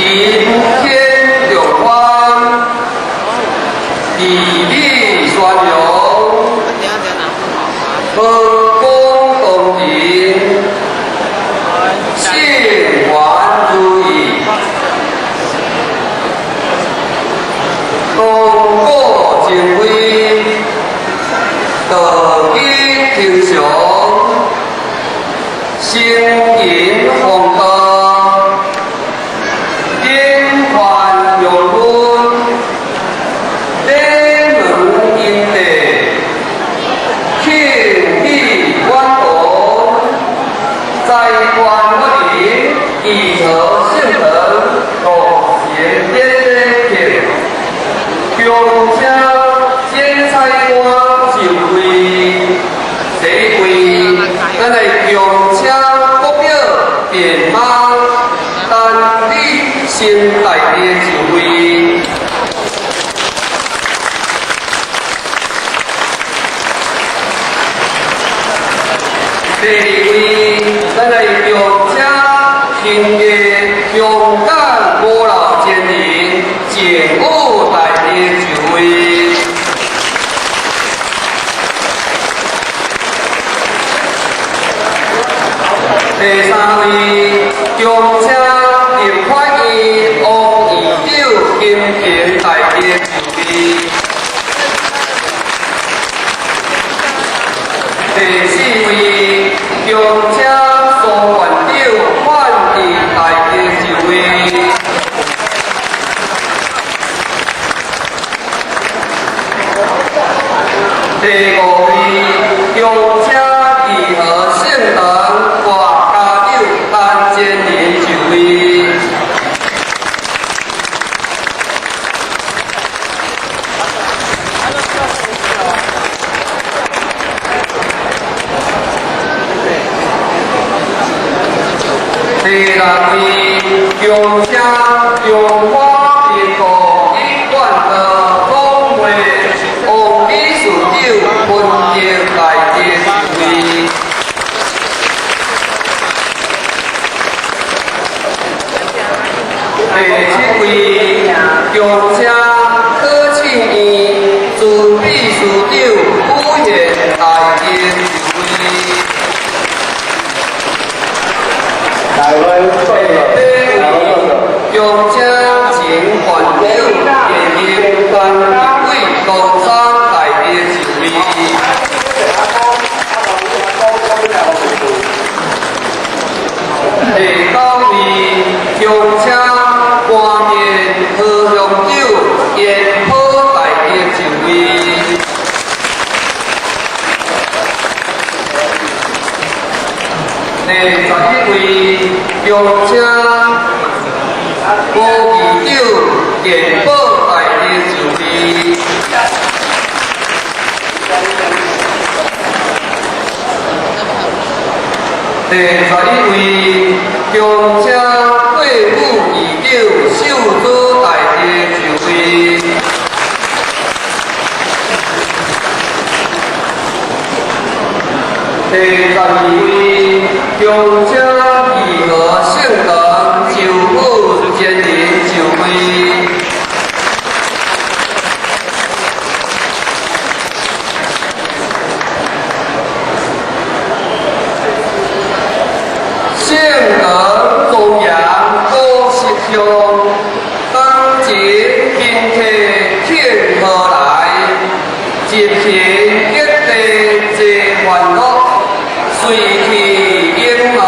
天共歡，義理宣揚，和光同仁，聖願如意，銅鼓爭輝，道義呈祥，星雲弘道，典範養分，禮門因地，慶喜遠途，財官法人，義和聖堂，落成典禮慶，恭請剪彩官就位。第一位，咱來恭請國表便媽陳李新大帝就位。第二位，咱來恭請興藝香港五老真人鄭武大帝就位。第三位，恭請立法院王院長金平大帝就位。第四位，恭請蘇縣長范志大帝就位。第五位，恭請義和聖堂郭家長陳真仁就位。第六位，恭請中華民國一貫的總會王理事長文德大帝就位。第七位，恭請柯慶院朱秘書長古賢大帝就位。大會第八位，恭請前縣長現任陳立偉東山大帝就位。第九位，恭請冠面何鄉長嚴普大帝就位。第11位，恭請郭議長健保大帝就位。第11位，恭請郭副議長秀珠大帝就位。第12位，恭請義和聖堂周武真人就位。聖德莊嚴古色香，當前賓客慶賀來，集賢吉地濟歡樂，隨喜盈滿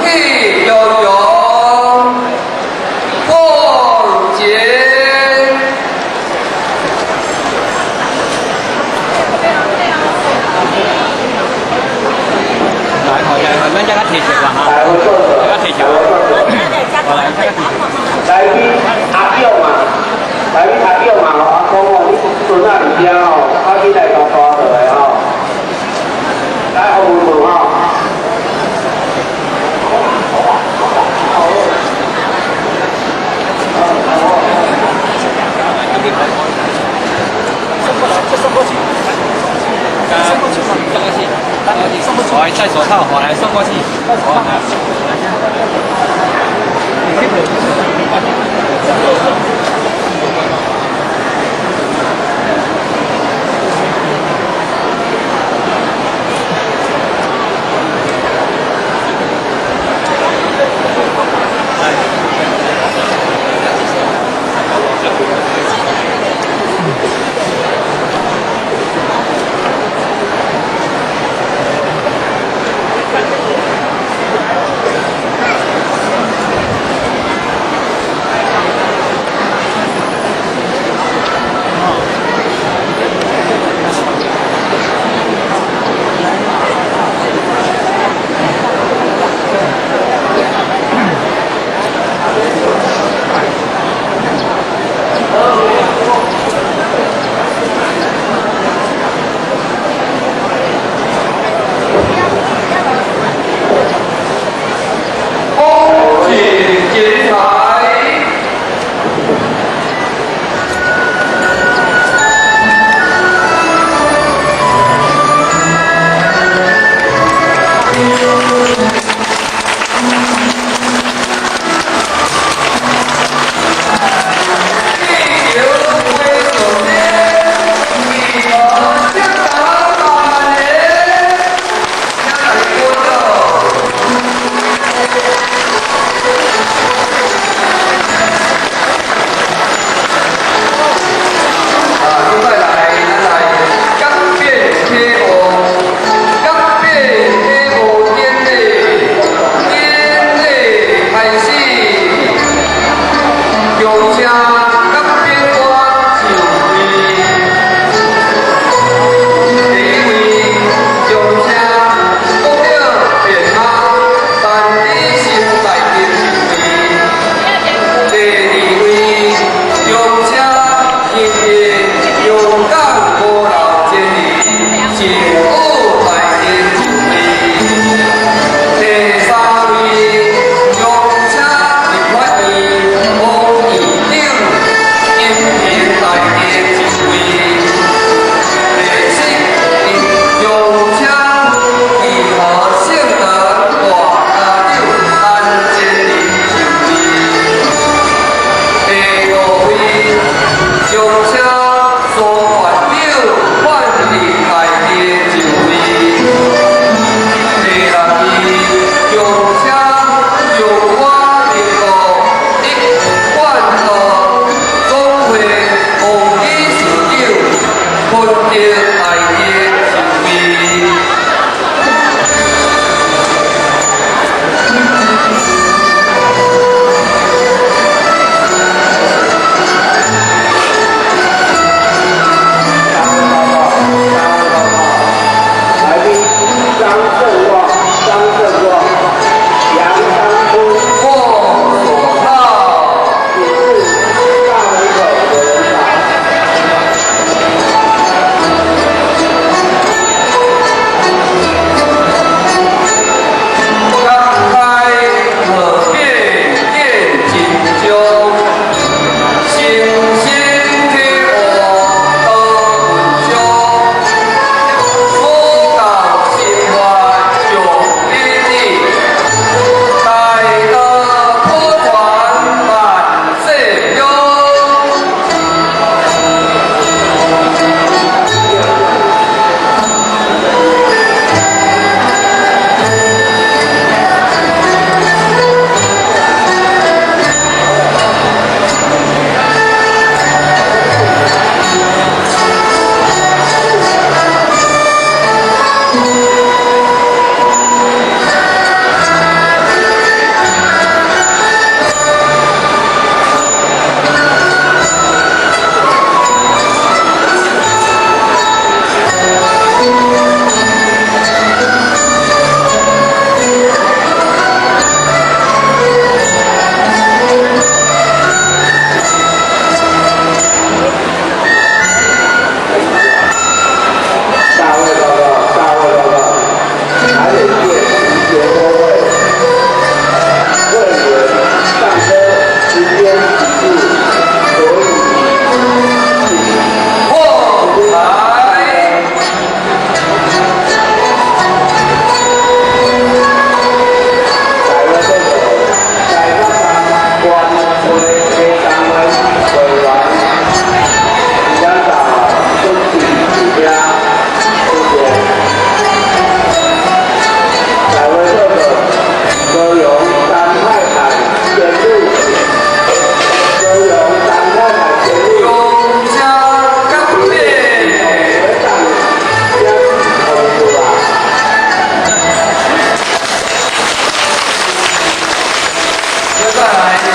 喜洋洋，鳳姐。來，我咱遮較提前啦哈，大會坐坐，遮較提前。我來，遮較提前。來去阿勇啊，來去阿勇啊，阿公哦，你孫仔佇遮吼，快緊來共帶落來吼，來予問問吼。送過去，送過去，送過去，我來戴手套，我來送過去。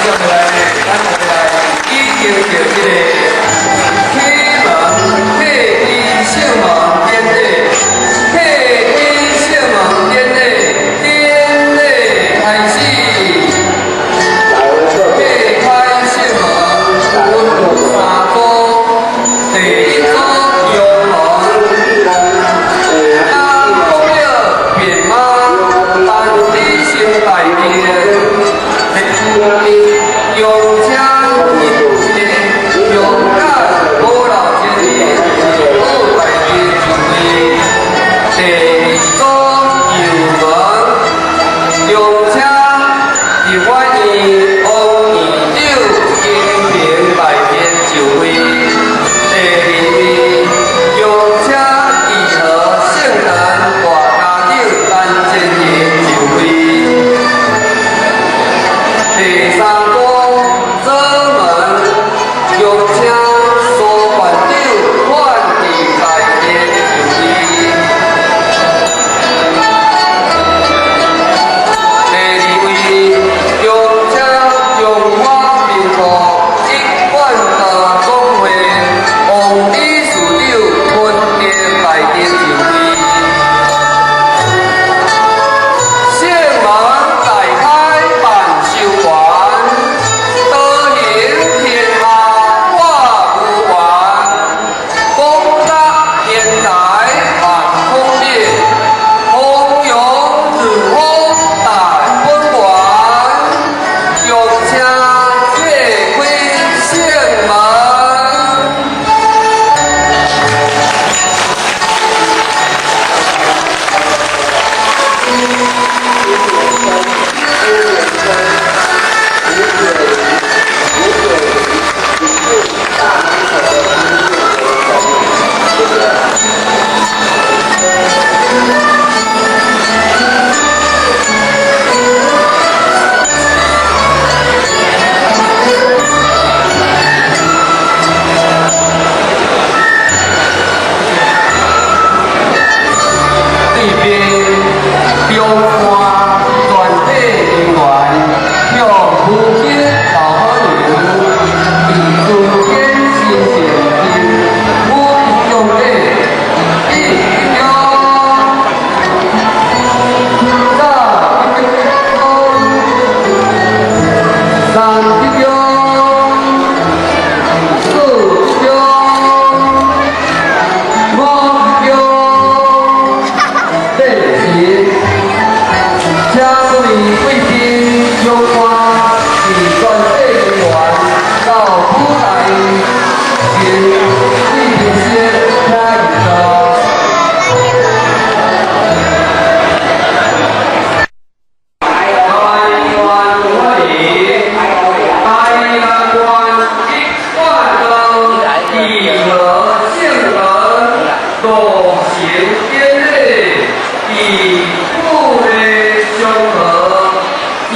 接落來呢，咱就來舉行著這个啟門啟基聖門典禮，啟基聖門典禮，典禮開始。啟開聖門分三組，第一組陽門，南國廟便媽陳李姓大殿，用車勇敢無老精神，好大殿就位。第二組右門，用車立法院王院長金平大殿就位。第二位用車義和聖誕大家長陳建仁就位。第三組左門，用車蘇館長范志大殿就位。第二位用車中華民國一貫道總會王理事長陳德大殿就位。聖門大開萬壽全，德行天下我無完，廣大天才萬孔明，弘揚日風大本源，用車啟開聖門。對面中山全體人員向武警老好友以尊敬神聖之武恭禮，一鞠躬，二鞠躬，三鞠躬，四鞠躬，五鞠躬，練習。請各位貴賓長官及全體人員到舞台前貴賓室請入座。台灣法院，台南縣一貫道義和聖門落成典禮，以富麗祥和，淨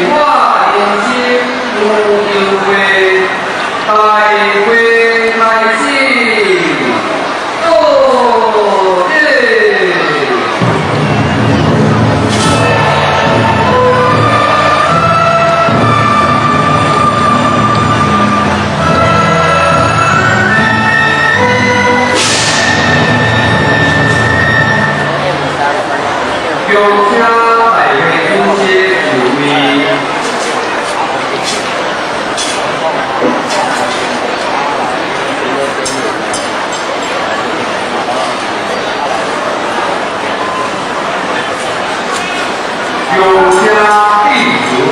化人心無憂會，大會開始，到禮。恭請大會主席就位。恭請致辭。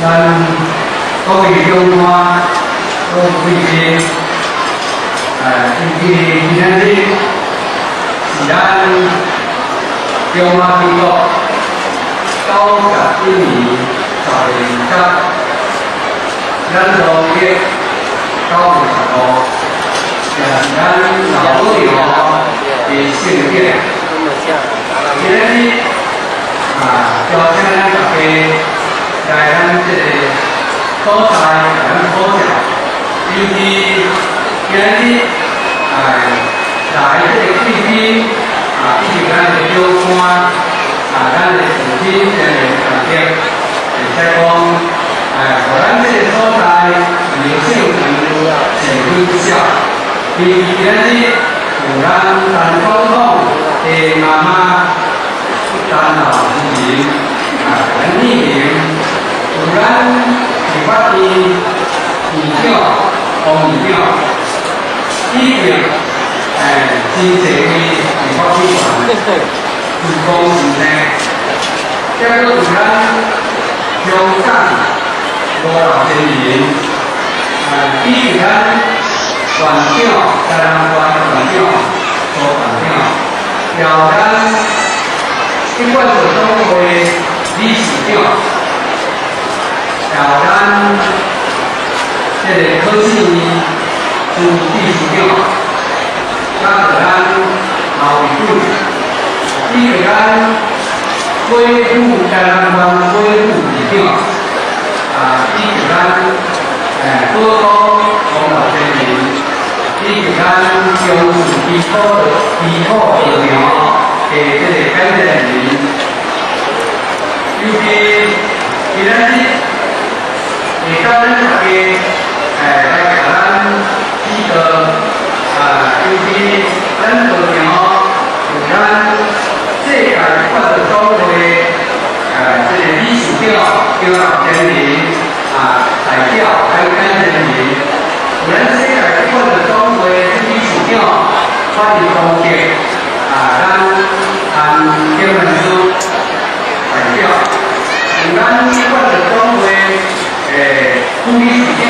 咱各位長官、各位貴賓，今天今仔日是咱中華民國91年10月2日，咱農曆9月15，也是咱老母娘的聖日。今仔日啊，邀請咱大家來咱這个所在，來咱普照，尤其今日哎，咱尤其今仔日有咱陳總統的媽媽陳老夫人啊，陳麗玲，有咱立法院院長王院長，以及真濟位立法委員、主公先生，再閣有咱香港吳老先人，以及咱縣長、台南縣縣長、蘇縣長，也有咱一貫道總會理事長，也有咱這个柯志院朱秘書長，加著咱毛立委，以及咱郭副台南縣郭副市長，以及咱寶都王老先生，以及咱中視基礎道場的這个感謝人，尤其今仔日會當咱大家來共咱指導，尤其咱道場有咱世界一貫道總會這个理事長張老先生代表還有感謝人，有咱世界一貫道總會理事長范光杰咱陳天文書代表，有咱一貫道總會副理事長，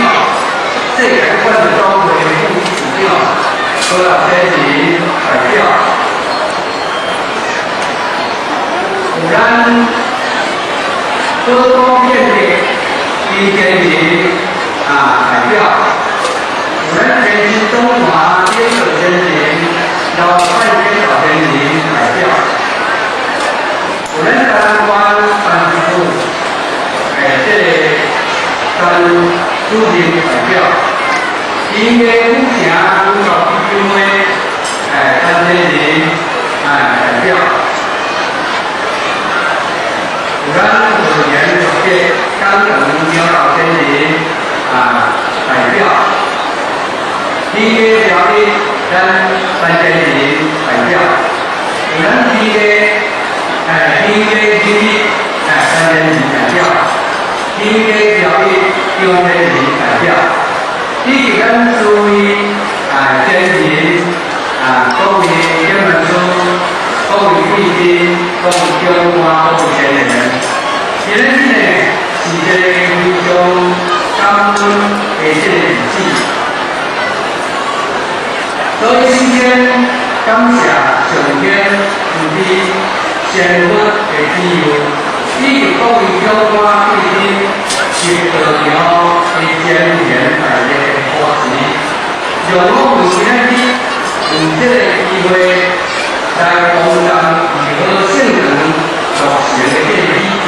世界一貫道總會副理事長郭老先生代表，有咱高高建立金建明代表，有咱天津中華領導先生老范天老先生代表，有咱台南縣辦事處這个陳主任代表，音樂府城文教基金會陳先生代表，有咱委員嘅江等苗老先生代表，音樂表演咱陳先生代表，有咱音樂經理陳先生代表，音樂表演張先生代表，以及咱諸位先人各位天文書、各位貴賓、各位長官、各位先人，今日呢是一個非常感恩的這个日子，所以首先感謝上天慈悲仙佛的庇佑，以及各位長官貴賓及道場的賢賢大德的護持，讓我們今仔日有這个機會來共同義和聖堂落成的這个喜事，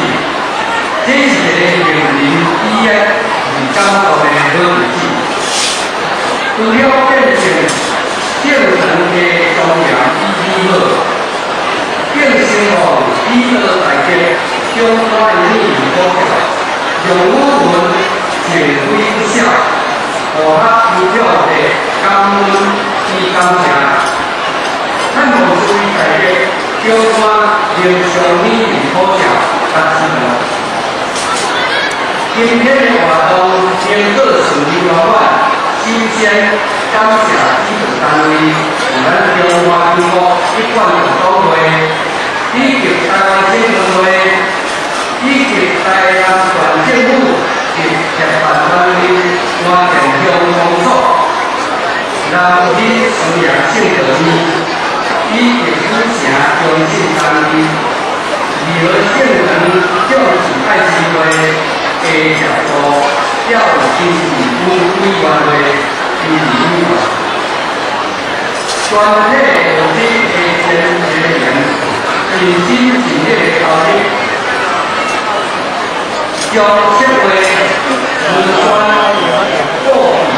這是一个令人喜悅而感動的好日子。除了見證聖堂的莊嚴與美好，更希望喜道大吉長官的美意保佑，讓我們情非不少，互合由衷的感恩與感謝。盼望諸位大德長官能上美名普照，甲指導。今天的活動能夠順利圓滿，首先感謝指導單位，有咱中華民國一貫道總會，以及台灣省農會，以及台南縣政府及協辦單位花蓮鄉公所、南鎮思陽聖道院，以及府城中信單位、義和聖堂眾志愛慈會的協助，還有經濟府委員會支持委員，全體學者的先賢盡心盡力的投入，將設劃、文宣、布置、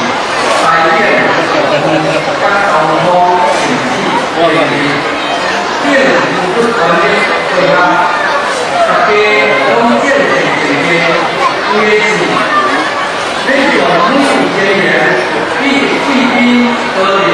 排演、佮交通、甚至會議，並不斷的配合，大家攏見證一個為的是，欲讓每位成員以及貴賓個人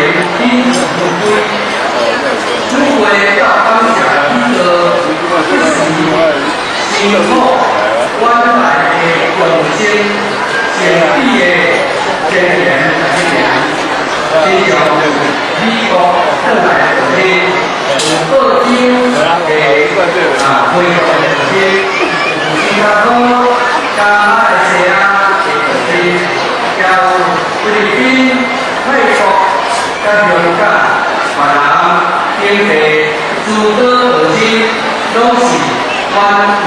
美國轉來的道士，有澳洲的回國的道士，有新加坡、加馬來西亞的道士，也有菲律賓、泰國、佮香港、越南等地諸多道士，攏是遠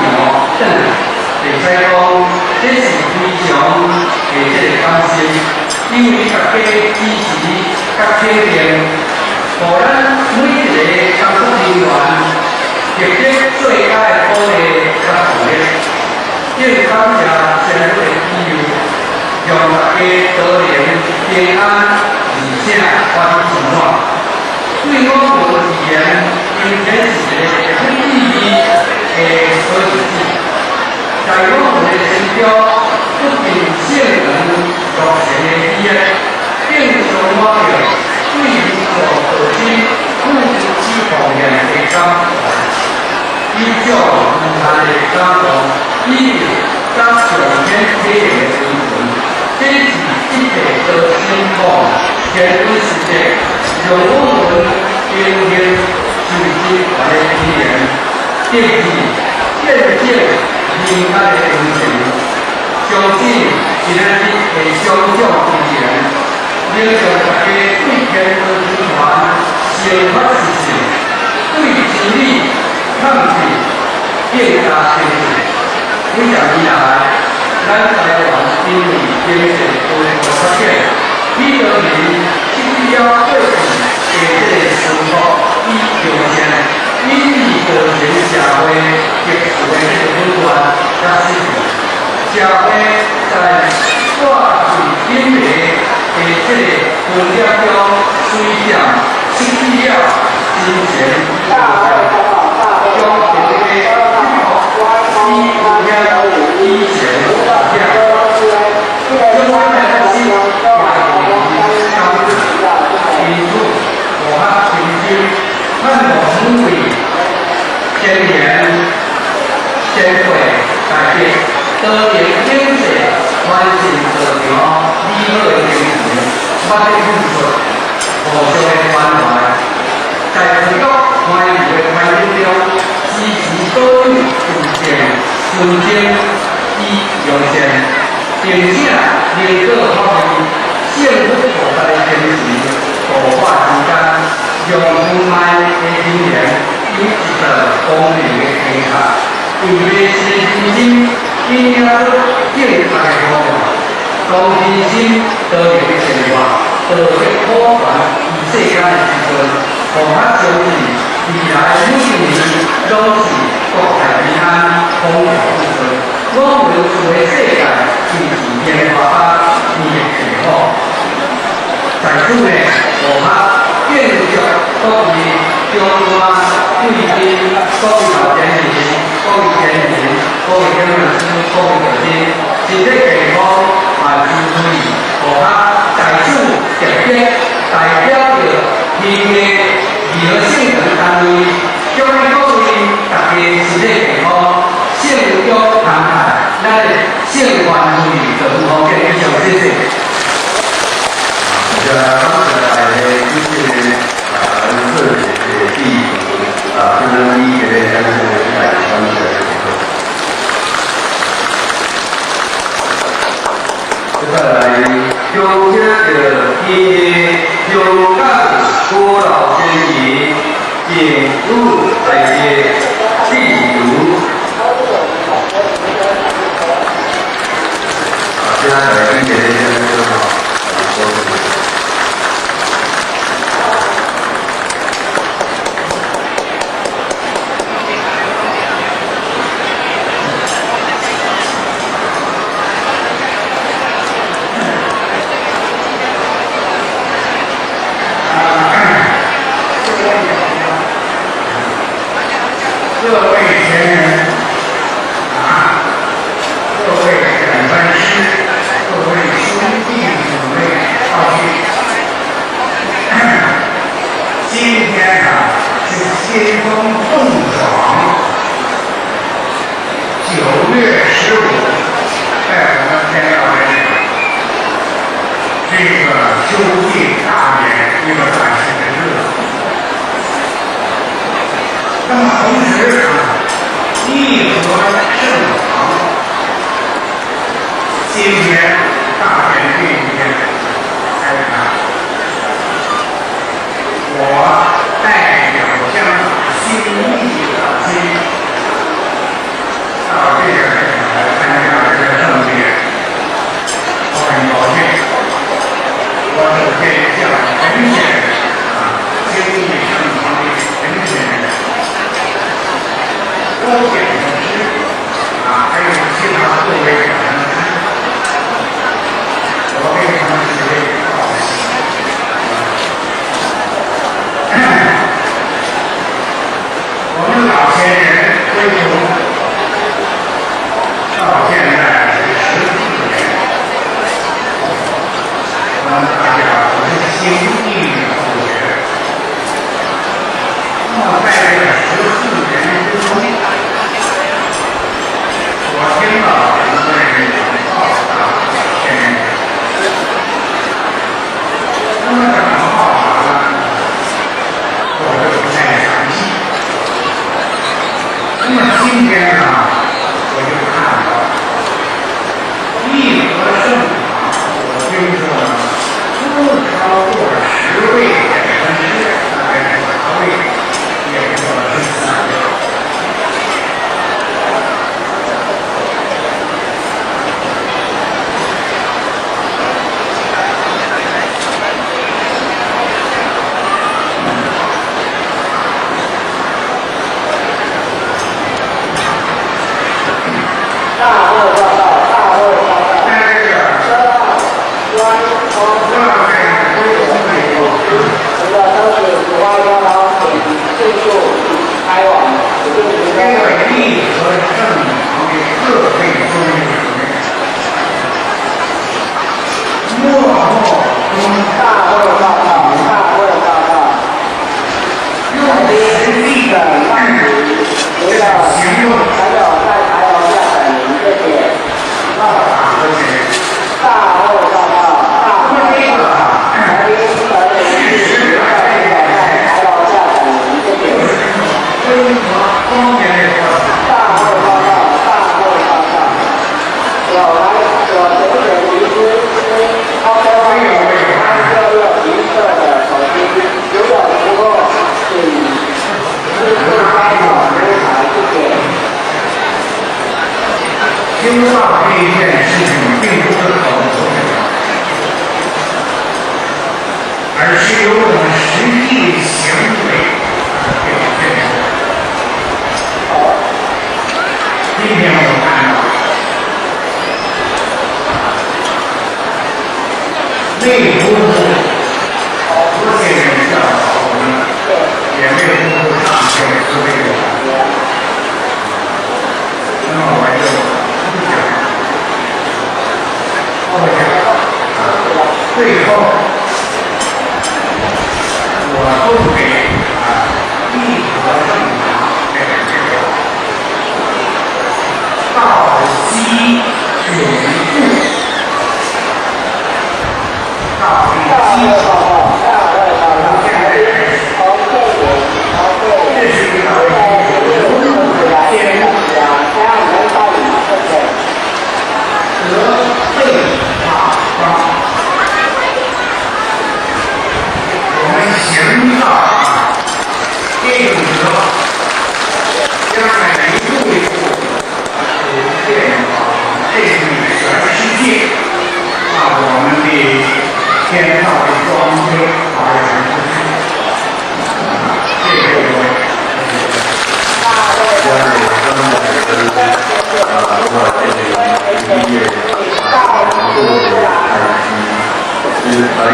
洋轉來。會使講，這是非常的這个感心，因為大家支持佮肯定，予咱每一个工作人員獲得最佳的鼓勵佮動力。更感謝神父的庇佑，讓大家都能平安而且歡喜充滿。對我們而言，今天是一个很有意義的好日子。在我們的心中，不僅聖堂落成的喜悅，更充滿著對民族道士付出與奉獻的感懷，以種無限的感動，以及佮上天體驗的精神，這是一切道心望天恩實績，讓我們榮幸受之來的語言，得以見證人間的恩情。相信今仔日的雙獎之言，能讓大家對天道集團生發信心，對真理抗拒更加堅定。幾十年來，咱台灣因為經濟高速發展，許多人失去了過去的這个淳樸與良善，以致造成社會秩序的這个混亂佮失序。社會在掛對隱瞞的這个分裂中，隨漸失去了金錢與將平的以有以前遐，相關的牧師也會感恩，因此我較深深盼望每位先賢先輩大家都能永世傳承道場美好的精神，捌咧付出，互相的關懷，在持續歡愉的環境中，支持保有純正、純正與良善，並且能夠發揮聖父菩薩的精神，度化世間，讓無礙的人緣有一道光明的天下，為迷失的人心引領出正確的方向，當人心得能善化，道德普傳於世間的時陣，予較相信未來每一年攏是國泰民安、風調雨順。我們住的世界就是煙花般的幸福。在此呢，我較敬祝各位長官、貴賓、各位老先人、各位先人、各位講師、各位道士，身體健康，萬事如意。我較在此特別代表著天下義和聖堂單位，祝各位大家身體健康，聖腳康泰，咱的聖願如意，就好嘅，以上，謝謝。感謝大家支持這個地剛剛以這個咱這個來感謝。接下來，恭請著天香港古老先賢政府大業致辭。接下來，這個各位前人各位長官師，各位兄弟姊妹，道親，今天啊是仙風送爽，9月15，在我們天道人這個秋季大典一個大事。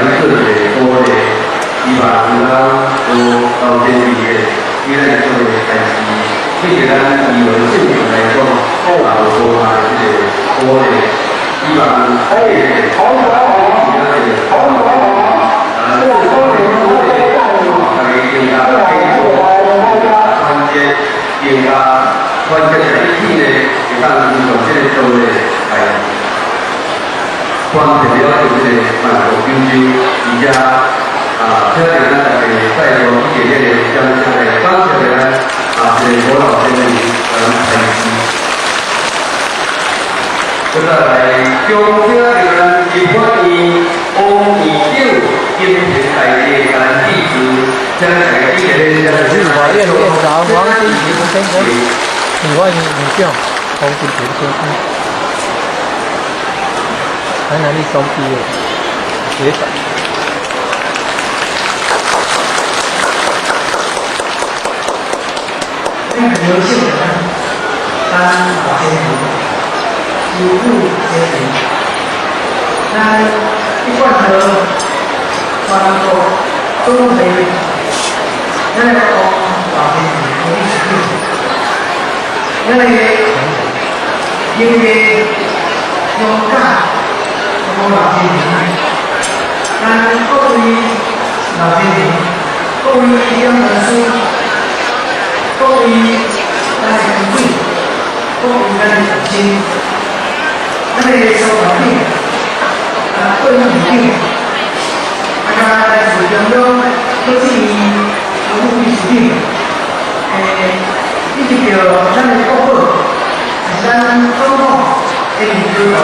咱做一个鼓勵，希望有咱有老前輩的，為咱做個開示，對咱語文性格來講，也有無限這個鼓勵。希望這個好，大家更加繼續團結，更加團結在一起呢，會當推動這個道理來完成了這個萬國九州，而且啊，請咱大家再度以這個掌聲來感謝咱啊，這個吳老先生來開示。再來，恭請咱立法院王院長金平大帝咱致辭，請大家以這個立法院院長王金平先生，立法院院長王金平先生，台南一中畢業，學長。咱劉秀人，咱老先生，師傅先生，咱一貫的全國總會，咱來講老先生理事長，咱個因為勇敢，講老先生，咱各位老先生，各位講師。各位咱的團隊，各位咱的同心，咱的所長啊，各位院長，啊，加來自中央各級副秘書長，以及著咱的國寶，是咱總統的林佳龍，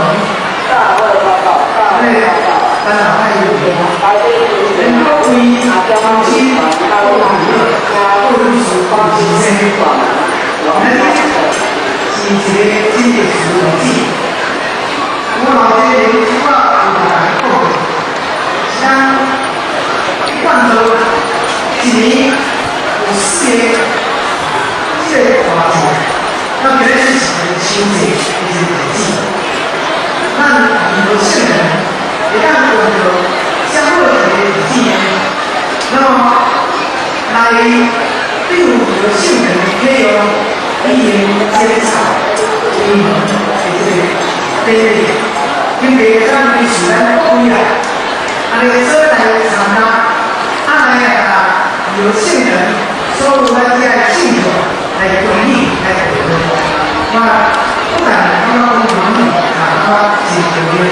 大會報告，大會報告，咱老派有咱各位同心，各位各位律師、先生，咱是一個真歷史例子。我老這個我有大家講，像一貫道一年有四個這個大節，那今日是一個秋節的一個日子。咱有聖人會當用到這麼一個日子呢，那麼來對有聖人的啟用，已經檢查開門的這個典禮，因為咱是咱各位啊，按呢做來參加，啊來啊，有聖人所有咱這個信徒來恭喜來祝賀，我不但感覺講滿意，啊，感覺真高興。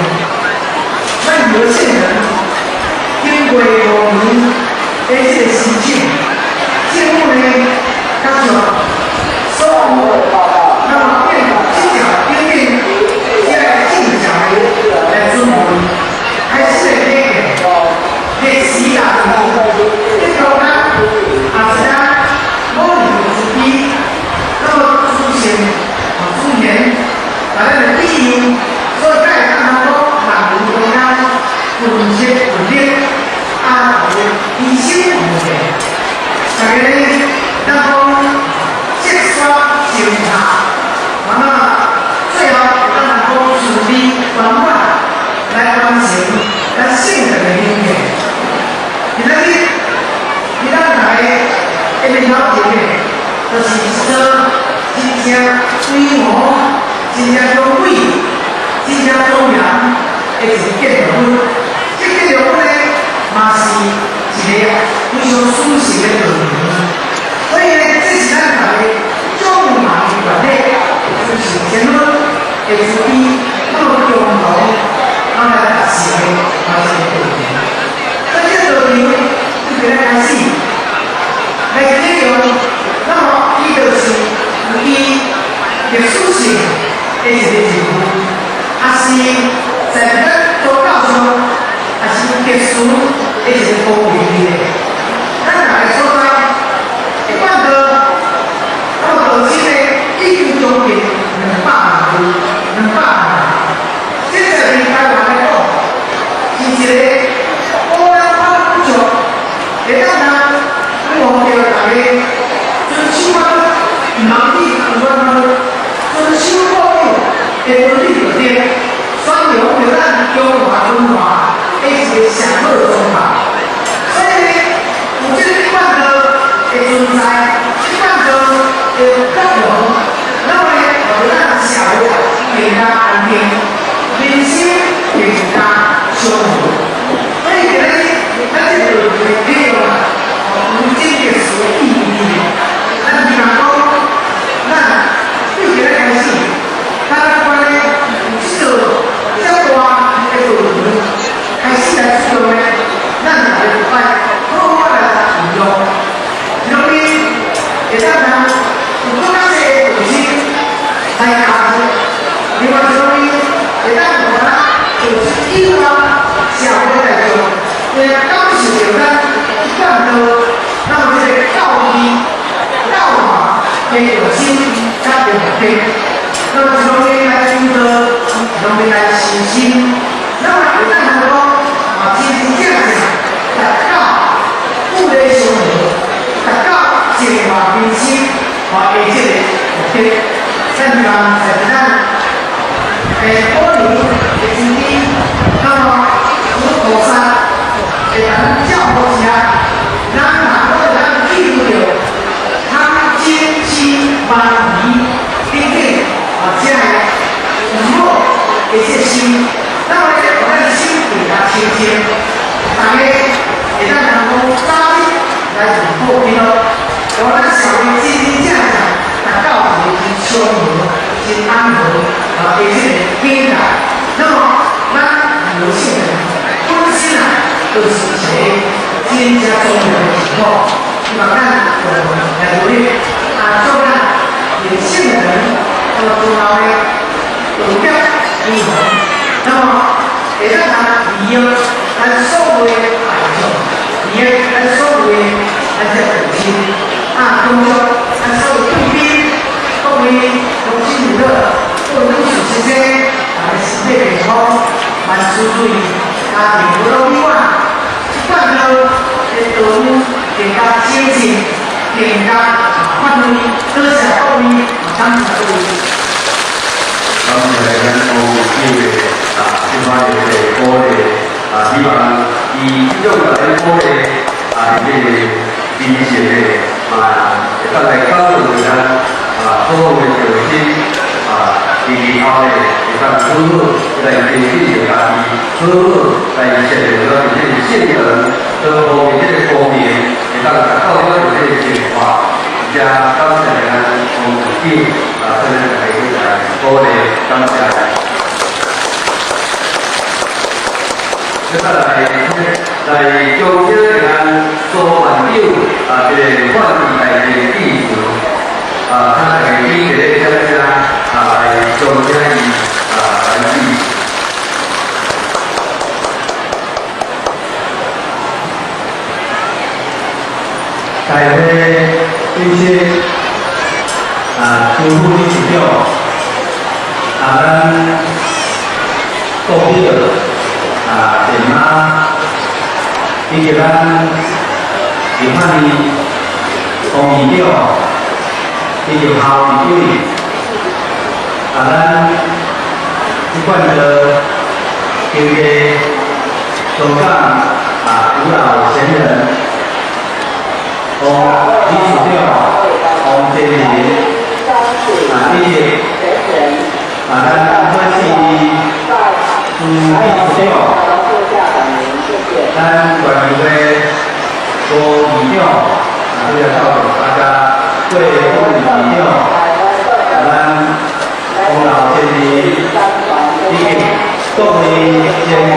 咱有聖人經過5年的這個申請，政府呢，甲將所有那麼變這條頂頂這個正常的來準備，開始的體驗，歷史大得到咱也是咱某人慈悲，那麼祖先啊祖先，把咱的庇佑，所以才會感覺講萬有中間群策群力，啊，醫生無變，大家呢，咱講積沙成塔，那麼最後咱來講順利圓滿來完成咱聖人的願願。今仔日，今仔大家一面頭前的，就是一座真正規模、真正雄偉、真正莊嚴的一個建築物。這建築物呢，嘛是一個非常舒適的道場。所以呢，這是咱大家眾人願力，就是天倫的慈悲，那麼共同啊來達成的啊這個道場。所以這個道場就今日開始來啟用，那麼伊就是有伊歷史性的一個任務，也是在咱宗教上，也是有特殊的一個光榮的。咱大家所在，一般的，那麼道親呢，已經將近200萬位，200萬。這在台灣來講，是一個烏來發不足，會當通望著大家遵守法律，毋通去違反法律，遵守國有的倫理道德，宣揚著咱中華文化的一個個上好的狀況。所以呢，有這個管道的存在，這管道的作用，那麼呢，予咱社會更加安定，民心更加祥和。所以今日咱這個內容啊，有真特殊的意義。咱希望講，咱對今日開始，咱關呢有這個這大的道場開始來使用呢，咱大家就愛好好來運用。一方面，會當通有閣較濟的道心來加入；另外一方面，會當予咱做出以外社會大眾會感受著咱這段道，咱有這個教義、教化的用心佮目的。那麼一方面來修道，一方面來修心，那麼會當通講嘛，真真正正達到富麗祥和，達到淨化民心，和的這個目的。咱希望在咱保留的資金，那麼佛菩薩會當照顧之下，咱若會當記錄著湯金雞鰻魚等等啊，這個有好的這心，那麼咧，予咱心更加清淨，大家會當通講早日來入好基督，予咱社會真真正正達到一個真祥和、真安和啊的這個境界。那麼，咱劉姓人本身啊，就是一個真正重要的情況。希望咱共同來努力，啊，祝咱劉姓人那麼最後呢，道德輝煌。那麼，會當通利用咱所有的大眾，利用咱所有的咱這道親，啊，恭祝咱所有貴賓、各位鄉親父老、各位女士先生，大家身體健康，萬事如意，家庭和樂美滿。這款道的道路更加精進，更加發揮。多謝各位，感謝各位。感謝咱黃會長的啊，這擺的這個鼓勵啊，希望伊這種來鼓勵啊，這個精神的嘛，會當來感動咱啊，好好的用心啊，以後呢，會當好好來提醒著家己，好好來設定咱這個性能各方面這個光明，會當達到了這個淨化。遮感謝咱黃會長啊，這個大家來鼓勵，感謝。接下來來將請咱蘇院長啊，這個法治大會致辭啊，請大家起立這遮啊，來將請伊啊來致。大會主席啊，周副理事長啊，咱國表啊，鄭媽以及咱立法院黃議長以及校議委啊，咱這款的經過香港啊，五老賢人。黃理事長黃建林啊，以及啊，咱火市朱理事長，咱縣議會郭議長啊，這個到大家郭副議長，啊，咱黃老先生以及各位先人，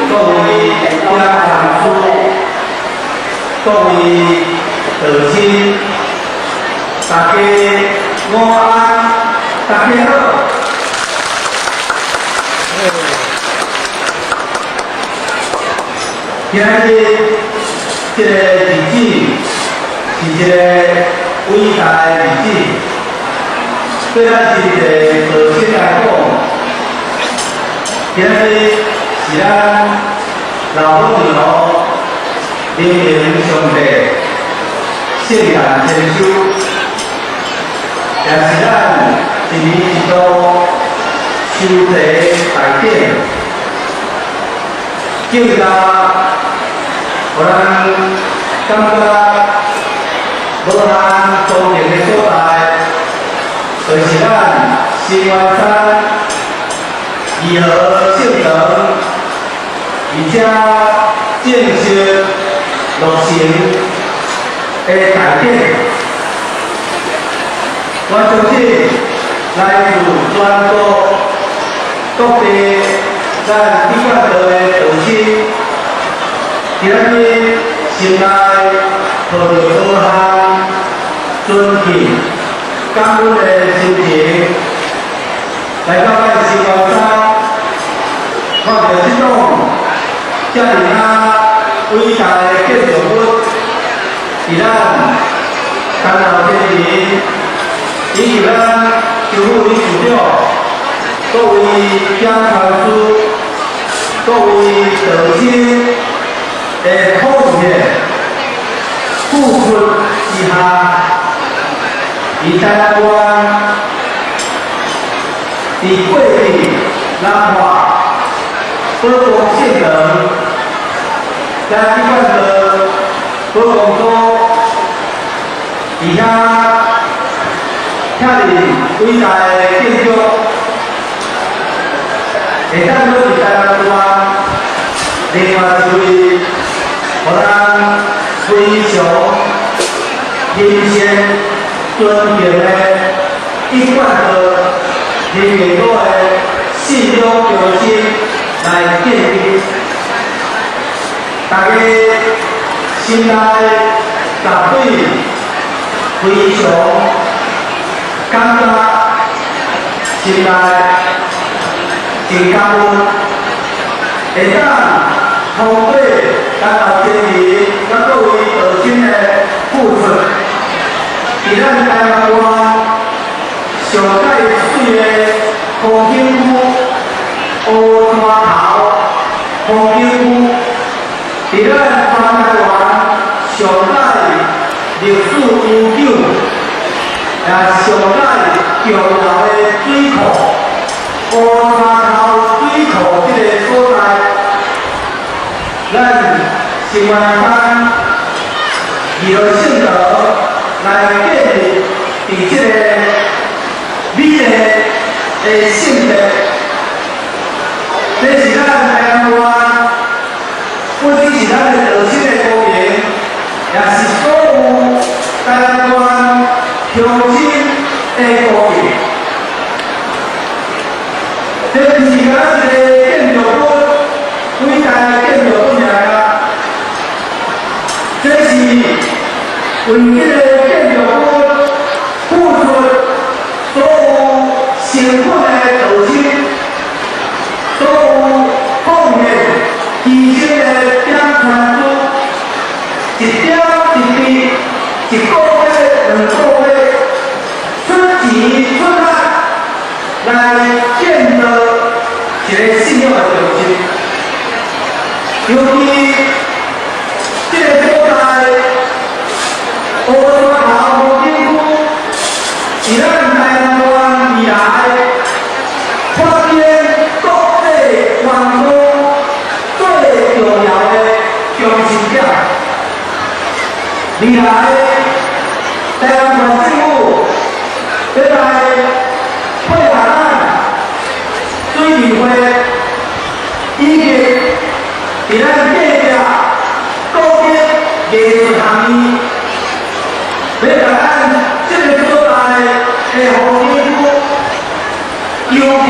各位家長師。各位道親，大家午安，大家好。今日這個日子是一個偉大的日子，對咱是一個道親來講，今日是咱老母娘靈明上帝聖誕千秋，也是咱一年一度收茶大典。今更加予咱感覺無限莊嚴的所在，就是咱新元山義和聖堂，而且正式落成的大典。我相信來自全國各地咱一貫道的道親，今日心內抱著無限尊敬、感恩的心情，來到咱新元山，看著這棟遮爾啊偉大的建築物，佇咱陳老先生以及咱周副理事長、各位講傳師、各位道親的奉獻付出之下，佇台灣佇過去南華寶光聖堂，咱一貫道寶光所佇遐遐爾偉大的建築，會當閣佇台灣另外一位，予咱非常深深尊敬的一貫道人民國的信仰中心來建立，大家心內絕對非常感覺，心內真感恩，會當通過咱老先人、佮各位道親的付出，佇咱台灣上蓋媠的風景區烏山頭風景區，佇咱全台灣上蓋歷史悠久，也上蓋重要的水庫烏山頭水庫這个所在，咱新元山義和聖堂來建立佇這个美麗的聖地，這是咱台灣，不只是咱的道親的光榮，也是所有台灣鄉親的光榮。這毋是干焦一個建築物，偉大的建築物爾啊！這是為這个建築物付出所有辛苦的道親，所有奉獻犧牲的點傳師，一點一滴，一個月、2個月，出錢出力來建造一个信仰的中心。尤其這个所在，烏山頭風景區，是咱台灣未來發展國際觀光最重要的中心點。未來台灣政府欲來配合咱水利會，以及佇咱隔壁國立藝術學院，欲共咱這个所在的風景區遊客，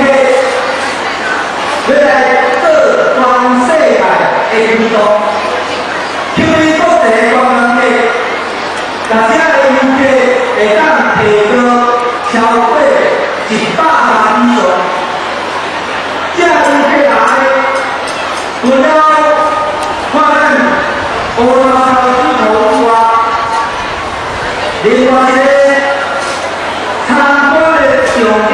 欲來做全世界的推動，吸引國際觀光客，共遮的遊客會當提高超過100萬以上。這遊客來，除了看咱烏山頭水庫以外，另外一个參觀的重點，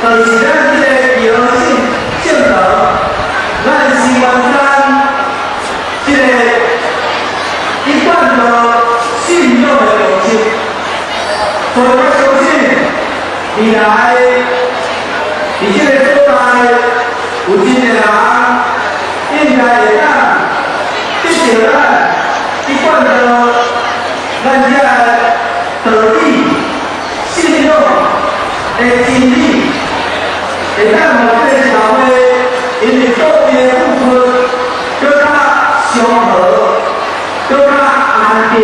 就是咱這个義和聖堂，咱新元山這个一貫道信仰的中心。所以我相信，未來佇這个所在有真濟人應該到咱遮道理、信仰的真理，會當予這個社會因為各位的付出，閣較祥和，閣較安定。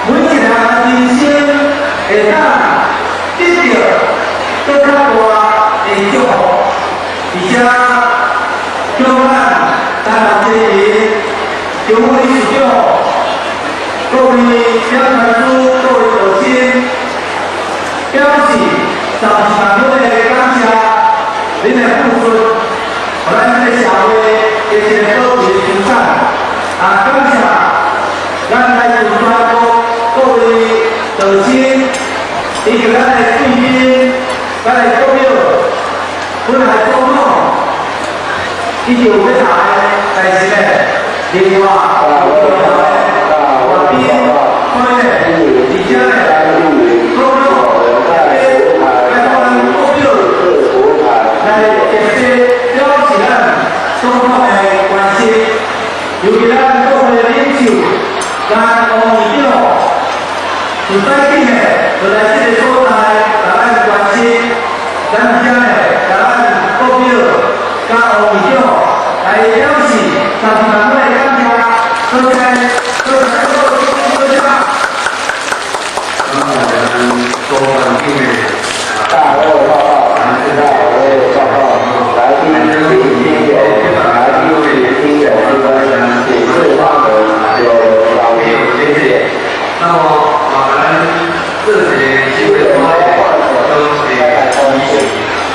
每一個人人生會當得著閣較大的祝福，而且叫咱台南市民、中副理事長、各位講傳師、各位道親，表示十二萬分的感謝，恁的付出，予咱這個社會的一個寶貴的資產。啊，感謝咱來自全國各位道親，以及咱的貴賓、咱的國表、本來總統，以及有要來，但是呢，另外有重要的外賓，所以呢，而且呢，總統來咱國表來特別表示咱總統的關心，尤其咱國會領袖，咱王議長，自早起呢，就來這個所在，來咱關心，咱遮呢，共咱國表佮王議長來表示十二萬分的感謝，多謝，多謝，多謝。咁我們多環境的大會報告，大會報告，來賓請聽友，來賓請聽友之分，請示發言有老師，謝謝。那麼我們這些機會多都是儀式，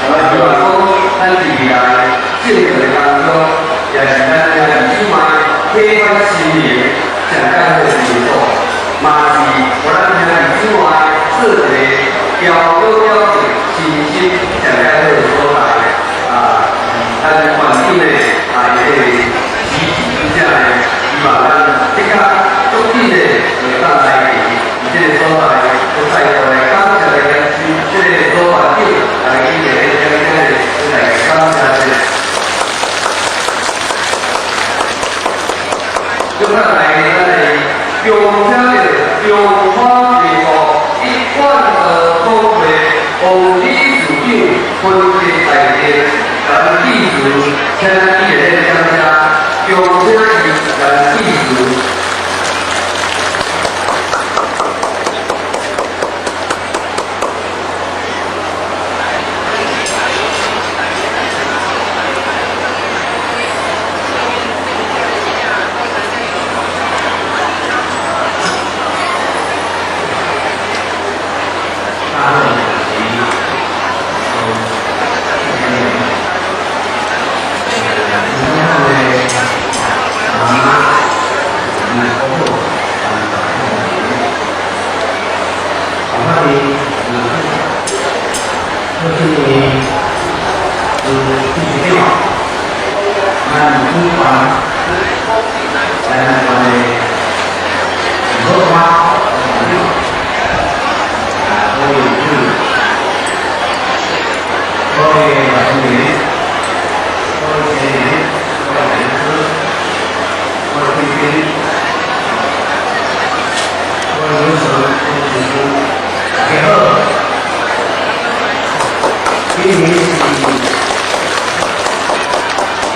希望講咱未來正確的工作，也是咱兄弟姊妹啟發心靈、上較好的地方，嘛是予咱兄弟姊妹做一個標榜表現信心上較好的所在。啊，咱環境呢，啊，伊個支持之下呢，希望咱即刻足緊的會當來佇這個所在，閣再度來感謝來這個所環境，來伊個將這個來感謝者。接下來，咱來恭請著中華民國一貫道總會王理事長分別代表，咱致辭，請伊來講聲，恭請伊來致辭。大會主席，尊敬的媽媽、伯父、我的我是理事長，咱主辦咱我的老媽，啊，各位主，各位同學，各位學員，各位老師，各位貴賓，各位老師，各位同學，大家好。今年是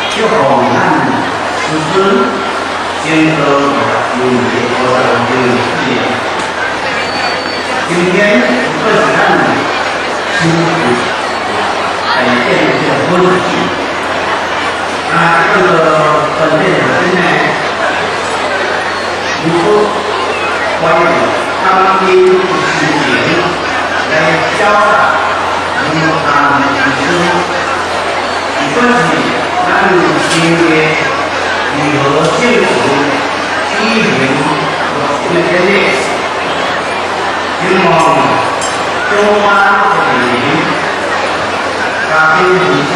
祝賀咱師尊證道50周年紀念。今天閣是咱修復大殿這個好日子。啊，這個本殿本身呢，如果懷著感恩心情來表達無限之心，不管是咱新的如何證實舉行落成的典禮，希望長班的人家庭儀式、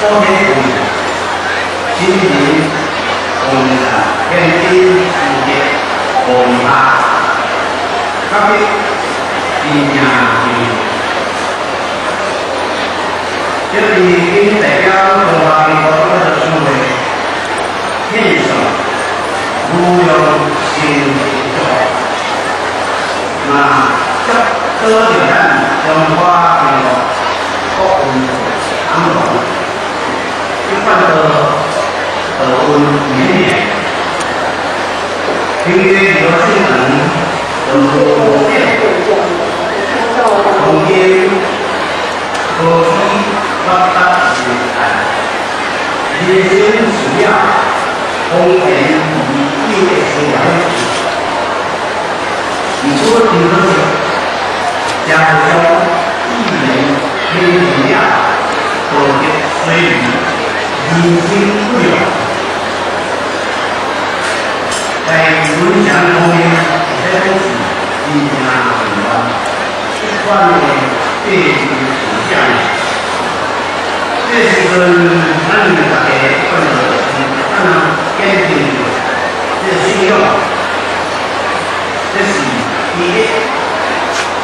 保險會、親人、共產天津世界文化，特別真正是，這是謹代表中華民國這個社會獻上無量成就祝福，嘛祝保著咱中華民國國運興隆，一貫的德運綿綿，平月流聖人得變，從今何以發達是愛，人生需要豐田已久的生活。毋過真可惜，社會上語言偏見了，道德衰微，人心不良。在文章方面，會使講是真正混亂，這款的政治思想。這時陣，咱大家看到是怎樣堅定這個信仰，這是第一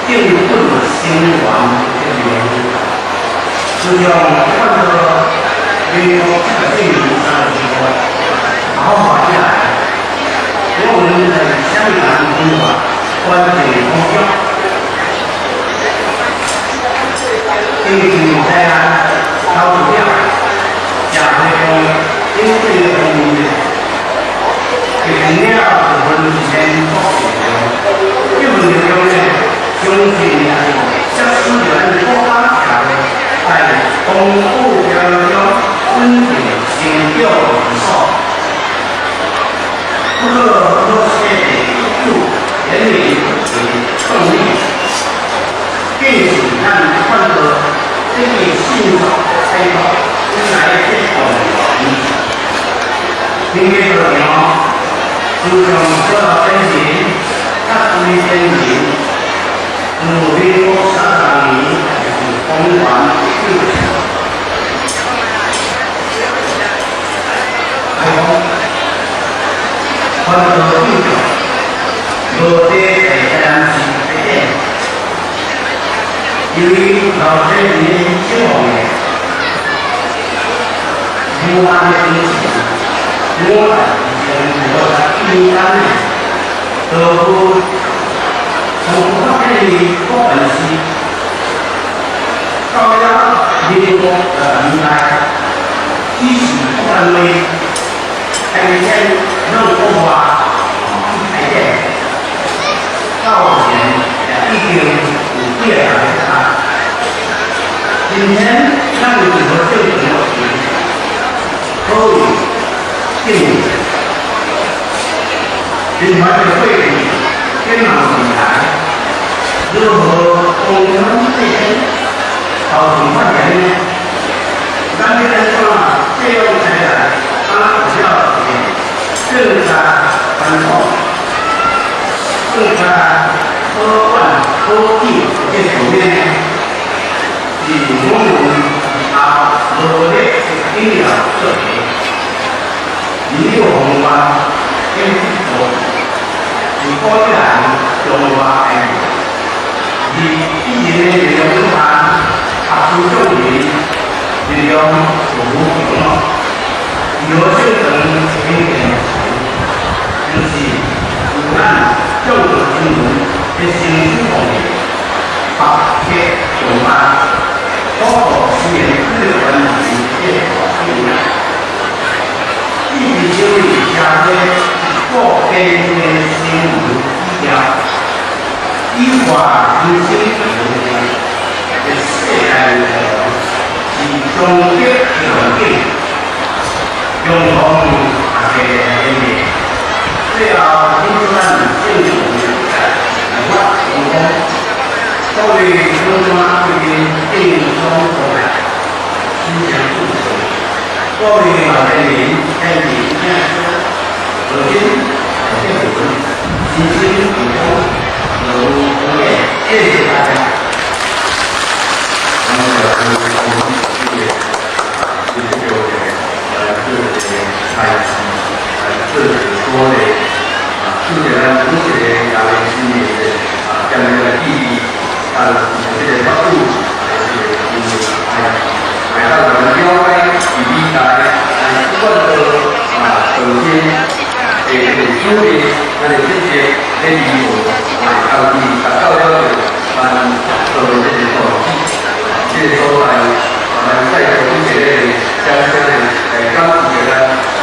正本清源的內容。就像看到民國7年30歲，好好起來，我們在啥物人文化關鍵方向，經濟在啊，投資者、社會上應對的方面，決定了部分是先國力量，這份力量呢，相信也是促使著咱國家社會在風雨飄搖中穩定成長的基礎。不可忽視的一股源源不絕的動力，更是咱看到這個信託開拓來的動力。今日道場，自從做到先人，甲歸先人，自民國30年就是公元19開講，翻到九條，無地在台南市開展。由於老先人希望的無限的精神，我以前無啥簡單的，都從發展的國本時，到了民國的年代，只是國單位開展弄國話開展，到目前也已經有幾個人啊。今天咱有一個政權落去，可以進另外一個會議，展望未來，如何共同提升朝前發展呢？咱要按怎這樣起來，啊，有了更加傳統、更加可管可記的局面呢？是我們啊努力的重要課題。民有方法跟做，是古人中華愛而一人的力量有限，合資眾人力量就無窮咯。有聖人經驗就是有咱眾多新聞的成就方面，白鐵上班，多個資源資源的大影響。一直成為社會一個堅定的新聞指標，以化人生的世界內容是終極的環境，共同大家來連結。最後，請咱政府來發成功，作為中山貴賓敬上過來，心誠祝賀。各位老年人、先人、先師，如今結婚，人生健康，樂無邊，謝謝大家。那麼我們這個這個來做一個開始，來做一個鼓勵，啊，謝謝咱每一個亞人新年的啊，將這個意義，啊，這個法度，來這個因為來來到咱們了解是美大來不管說啊，首先的這個主題。日咱的正式咧礼物，嘛会家己达到了后，咱做这个道志，这个所在，咱再做一个掌声的来感谢咱，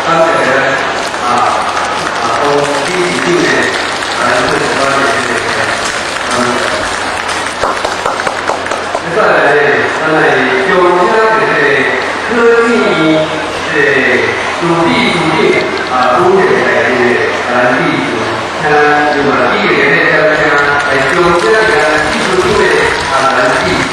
感謝咱啊，當理事長的來做咱的這個，再來，咱來邀請這個科技這個主理主任啊，主任來這個咱理事，請另外幾個咧掌聲來邀請咱技術組的啊，咱理事。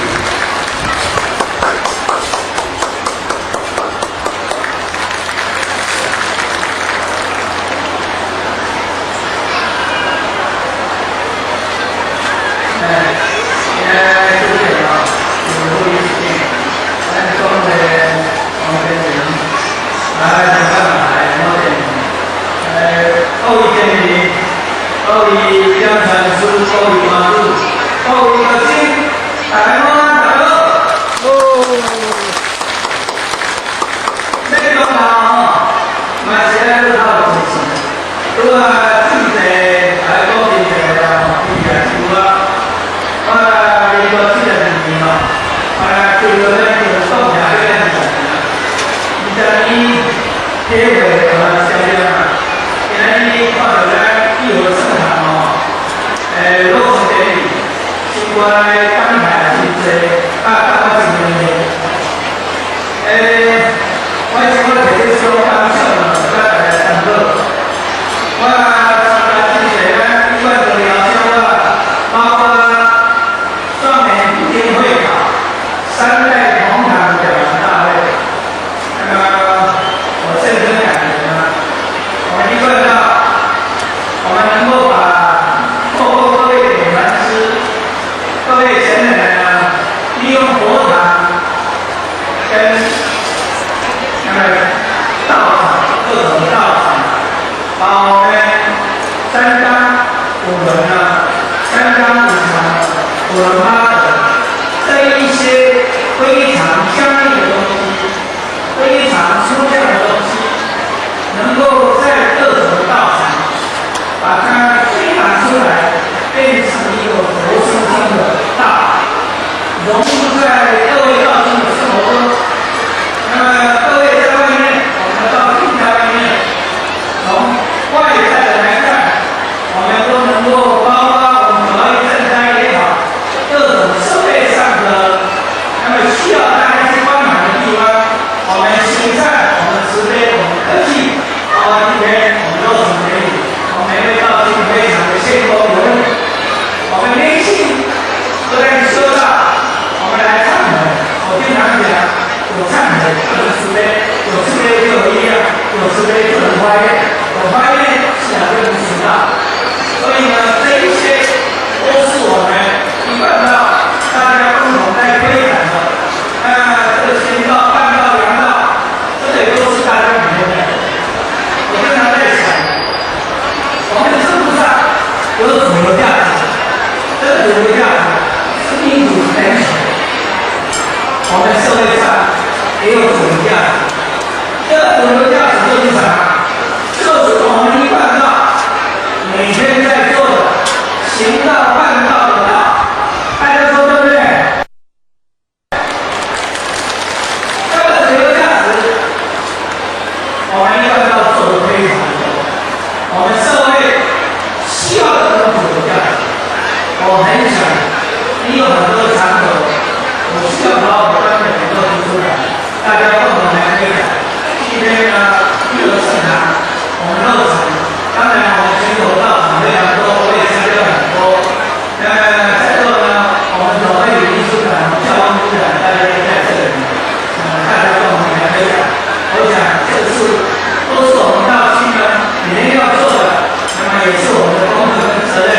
也是我們的功課跟責任，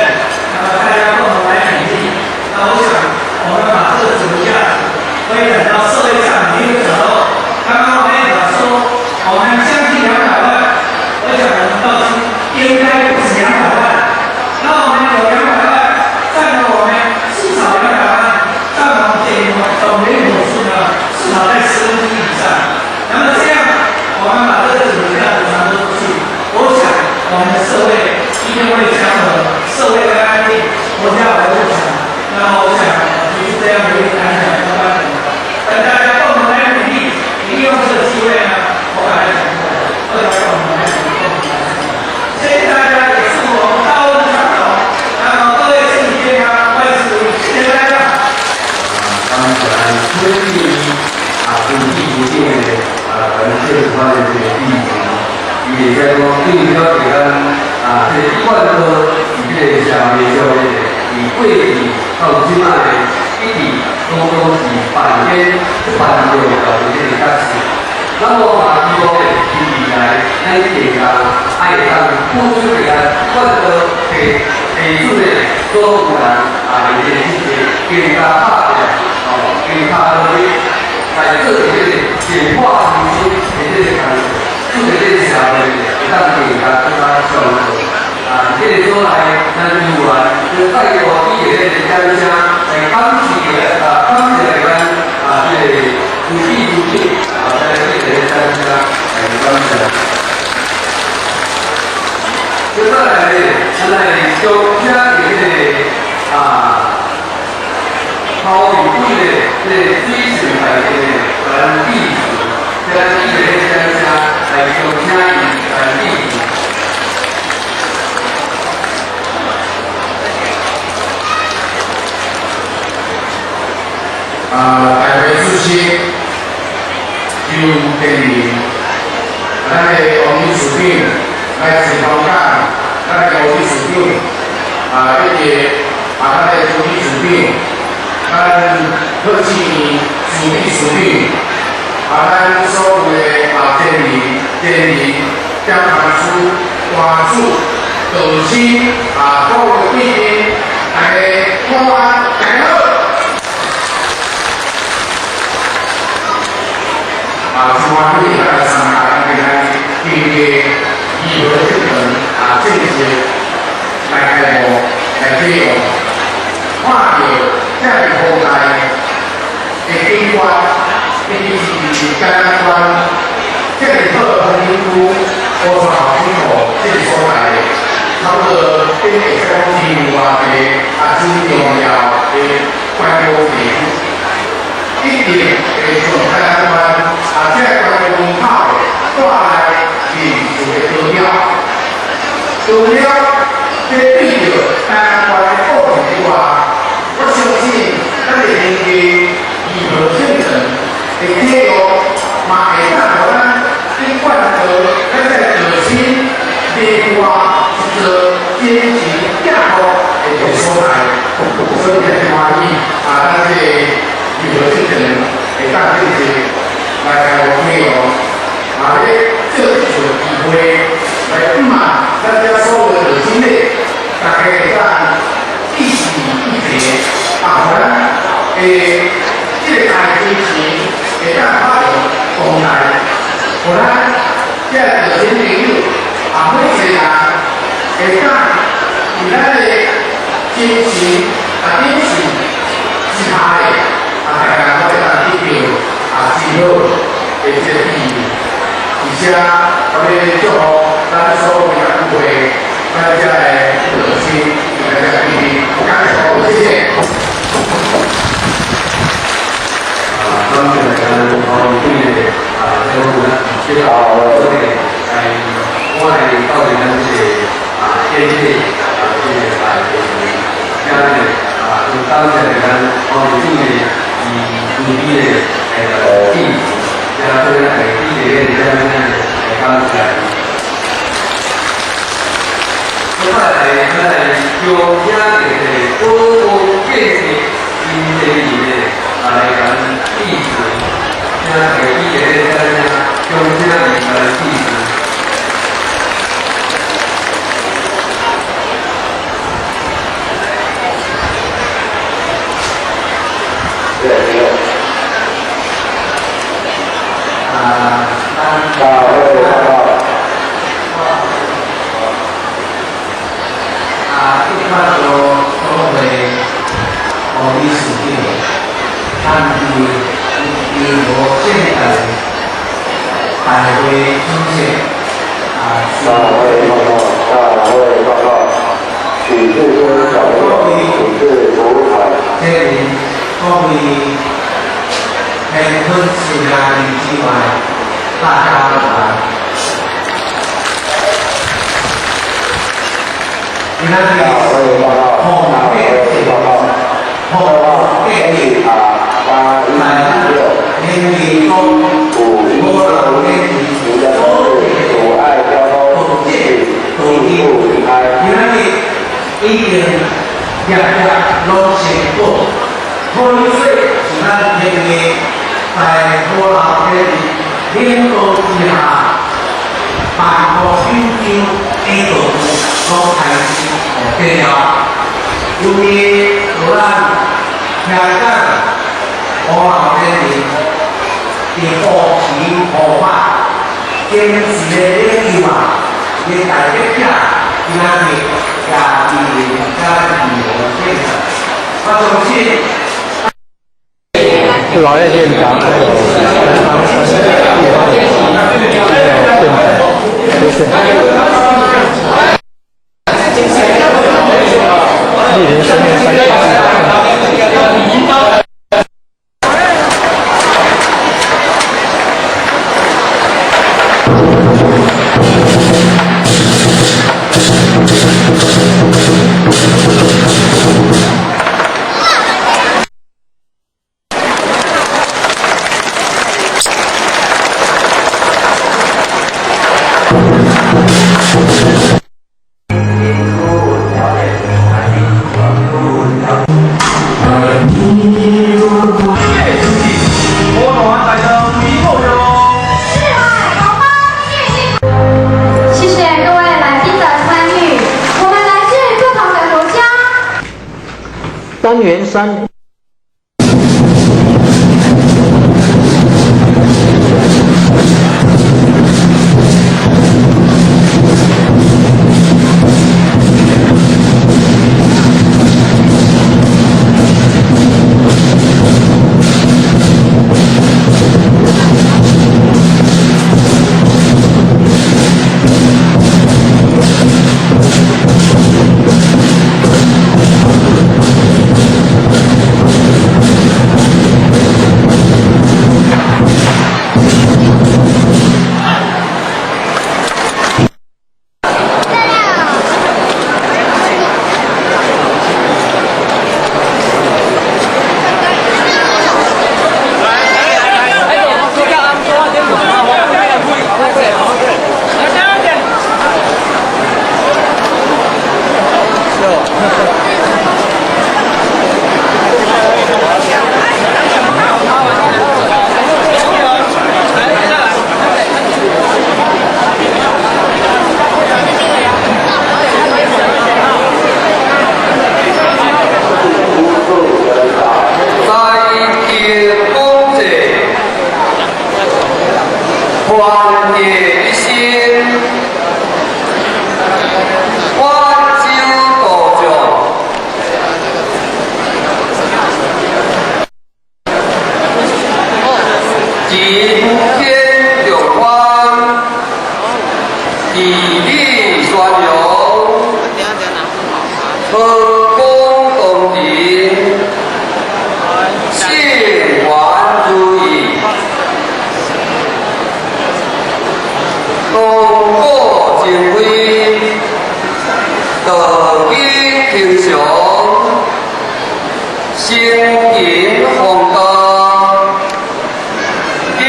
那麼大家共同來努力。那我想，我們把這個。边去扮演重要的这个角色。咱无嘛希望咧，伫未來，咱地方愛會當付出個更多的藝術的所有人啊，伊的這個更加拍拼，哦，更加努力來做這個簡化民心的這個工作，做這個社會會當更加更加祥和。啊，這個所在，咱有緣，就再度以這個掌聲來感謝啊，感謝咱啊，這個主理主理啊，來這個掌聲來感謝。接下來咧，咱來將請這個啊，頭一位的這個水神大帝的來致辭，咱以這個掌聲來將請伊來致辭。啊，大會主席周建林，咱的王理事長來自香港，咱的吴理事長，啊，以及啊，咱的朱理事長，咱賀志明助理事長，啊，咱所有的啊，前人、前人、检察司、官主、導師啊，各位貴賓，大家午安，大家好。啊，真歡喜來參加咱今仔日經義和集團啊正式來開幕來啟用，看到這麼宏大的景觀，尤其是嘉南關這個好的風景區，烏山後水庫這個所在，差不多等於會使講天外地啊真重要的觀光地區。一定會從嘉南關啊，這個關門口帶來民宿的高標，除了這對著嘉南關的過程以外，我相信咱的經濟義和聖城的啟用，嘛會當予咱去灌到咱這個核心內外一座堅持建國的一個所在，所以真歡喜啊！咱這個義和聖城會當正式來開幕啟用，啊，咧借這次機會來毋嘛，咱這所有的核心咧，大家會當一起一齊，啊，予咱的這個大精神會當發揚光大，予咱這個核心朋友啊，每一個人會當佇咱的精神啊領袖之下咧，啊，大家攏會當得到啊真好的這個意義。而且，我咧祝福咱所有的聚會，咱遮的核心，咱遮的弟弟，感謝各位，謝謝。啊，感謝咱黃會的啊，這個這個這個來，我來到咱這個啊，典禮啊，這個大會，今日啊，就感謝咱黃會的伊助理的來個支持，也對咱來支持的這樣來感謝。接下來，咱來邀請這個高高建設金濟林的啊來咱致辭，請大家以這個掌聲，恭請伊來致辭。對，啊，大會報告。啊，一般都所謂王理事長，咱是義和現代大會主席啊，大會報告，大會報告，許志堅小朋友，請至舞台。這裡各位鄉村親愛之外，大家午安。今仔日大會報告，大會報告，紅編號8 1 6年紀5 1 4，您的車子阻礙交通，請盡速離開。今仔日已經日日攏成果，可以說是咱咱天下在虎老天领導之下，萬國首長的道具攏開始變了。尤其有咱香港虎老天爺佇護持護法，堅持的領袖啊，伊代表者今仔日也佇咱義和現場，我相信。老葉院長，還有陳長生地方還有縣長，謝謝。蒞臨生命山區。謝謝各位來賓的參與，我們來自不同的國家。單元三。團結一心，挽手道將，今天共歡，義理宣揚，和光同仁，信願如意。東古精輝，道經平常，聖人弘道，典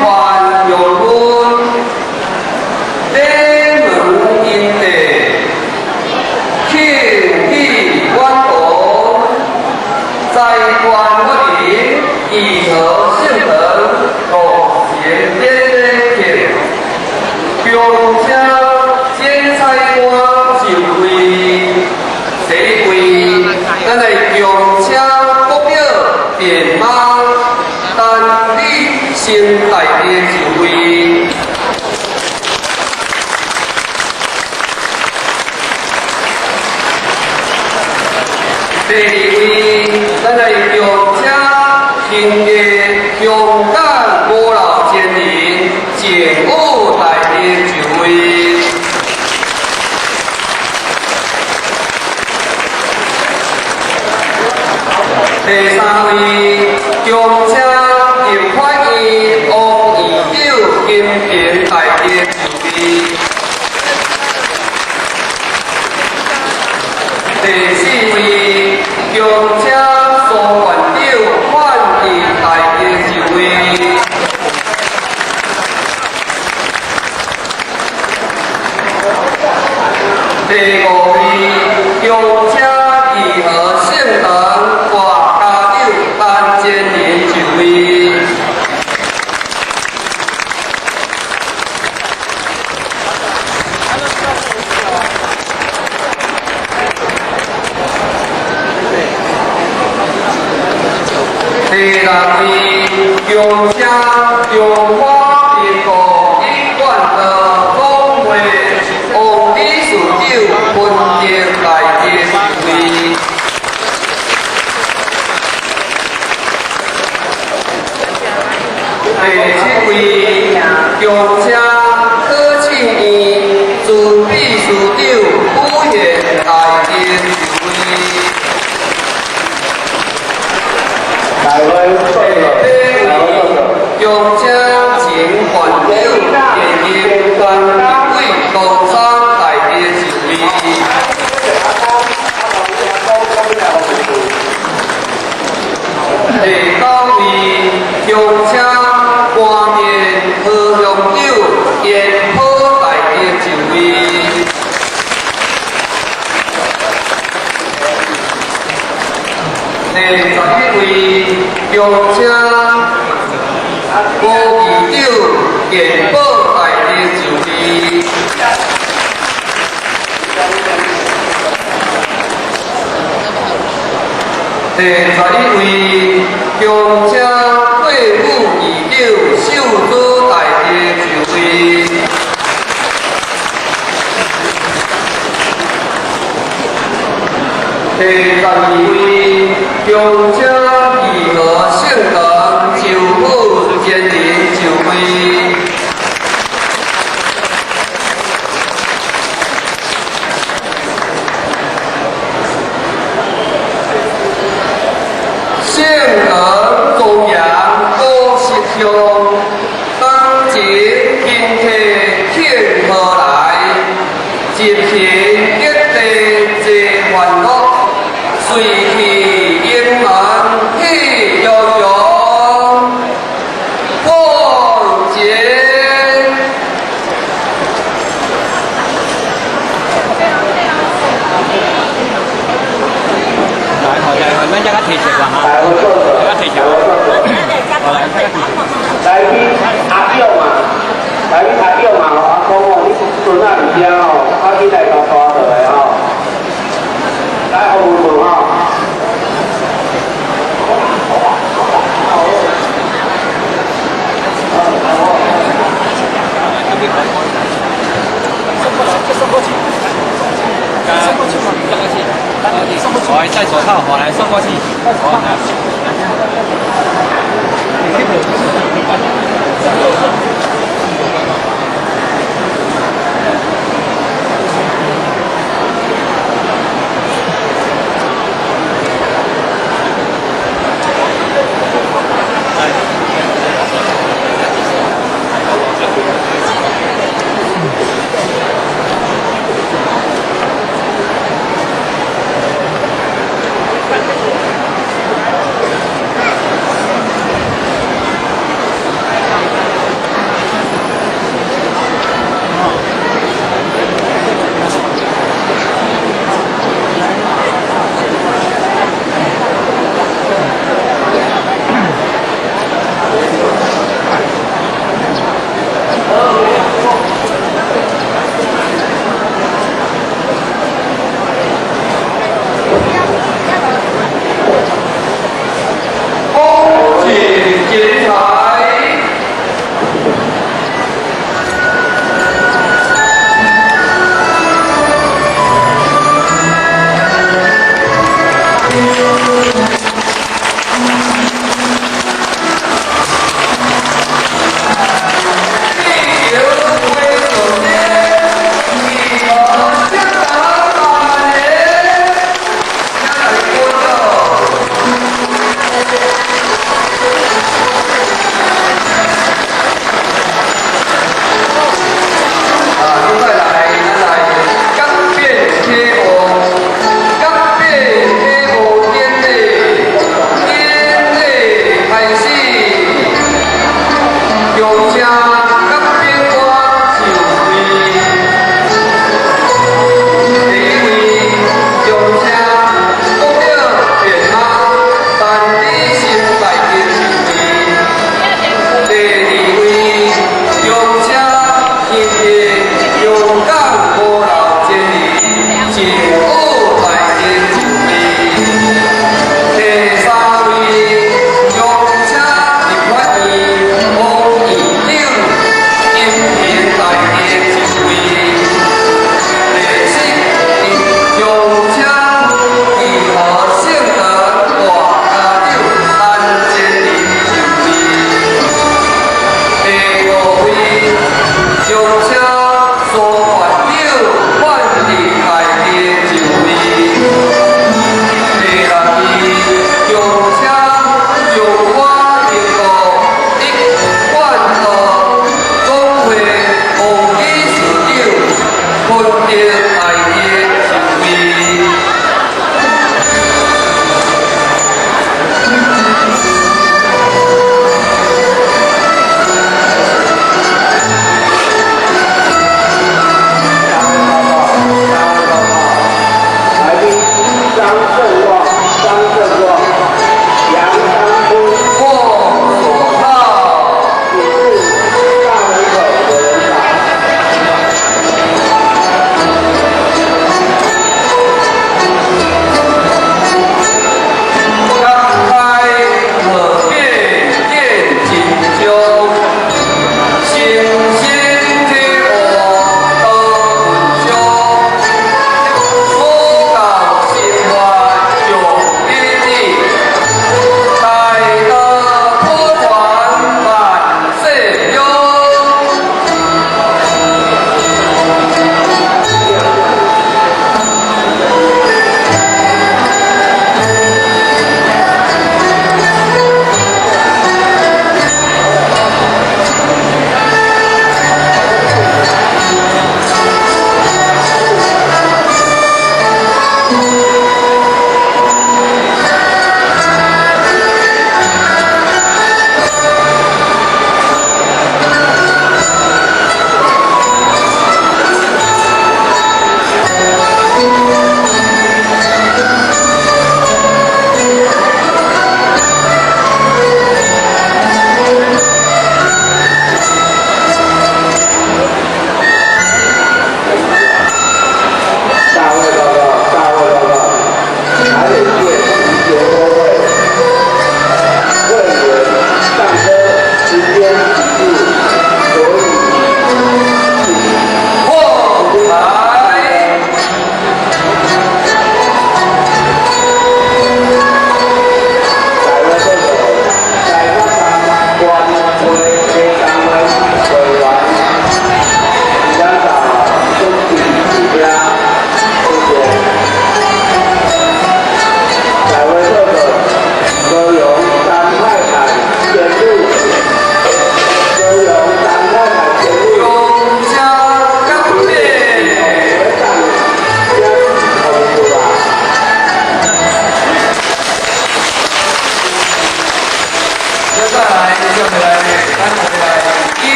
範用論，禮門因地，慶喜願同，在觀法林，義和聖堂，同賢典禮慶。恭請剪彩官就位，第一位，咱來恭請國表電馬陳李成大帝就位。第二位，咱來恭請興藝香港五老前人鄭武大帝就位。第三位，恭請立法院王院長金平大帝就位。第四位，恭請蘇縣長范義大帝就位。第五位，恭請義和聖堂大家長陳建仁第六位，中車中華民國一貫的總會王理事長文德大德就位。第七位，中車柯慶院助秘書長古賢大德就位。大會第八位，中車前館長現任陳立偉東山大德就位。第九位，中車冠面何鄉長嚴普大德就位。第11位，中車郭議長健保大德就位。第11位，中車郭副議長秀珠大德就位。第12位，中車義和聖堂周副監理就位。聖德莊嚴古實鄉，當前賓客慶賀來，集賢吉地濟歡樂，隨喜盈滿喜洋洋，過節。來，台就係咩？一家提前啦大會坐坐，一家提前。大會坐坐。好來，一家提前。來賓阿勇啊，來賓阿勇啊，阿公哦，你孫仔伫遮哦，快緊來共帶落來吼。來，服務部吼。送過去，送過去，送過去。我戴手套，我來送過去。正旺，張正旺，楊當坤。握手套。請至大門口有人找。合開無假見真章，心心體悟道文章，普教心法一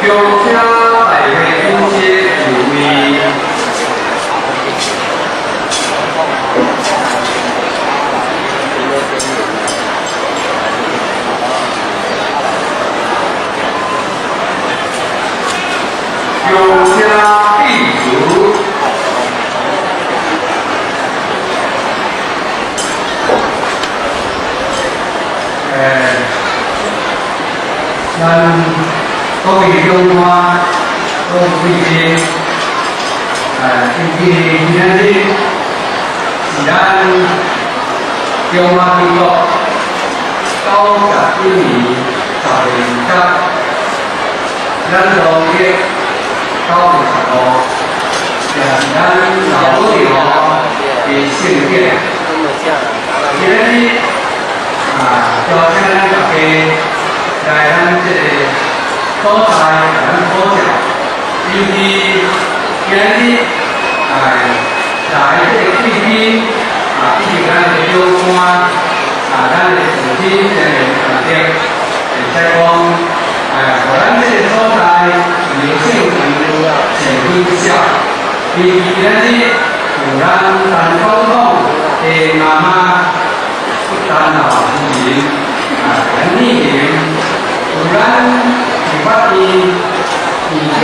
请大会主席就位。有请地主。咱各位长官、各位贵宾，今天今仔日是咱中華民國91年10月2日，咱農曆9月15，也是咱老母娘的聖典。今仔日啊，邀請咱大家來咱這個所在，咱普照，尤其今日來這個貴賓啊，以及咱的長官啊，咱的父親先人長者，會使講，予咱這個所在劉姓是分享，尤其今日有咱陳總統的媽媽陳老夫人啊，陳麗玲，有咱立法院院長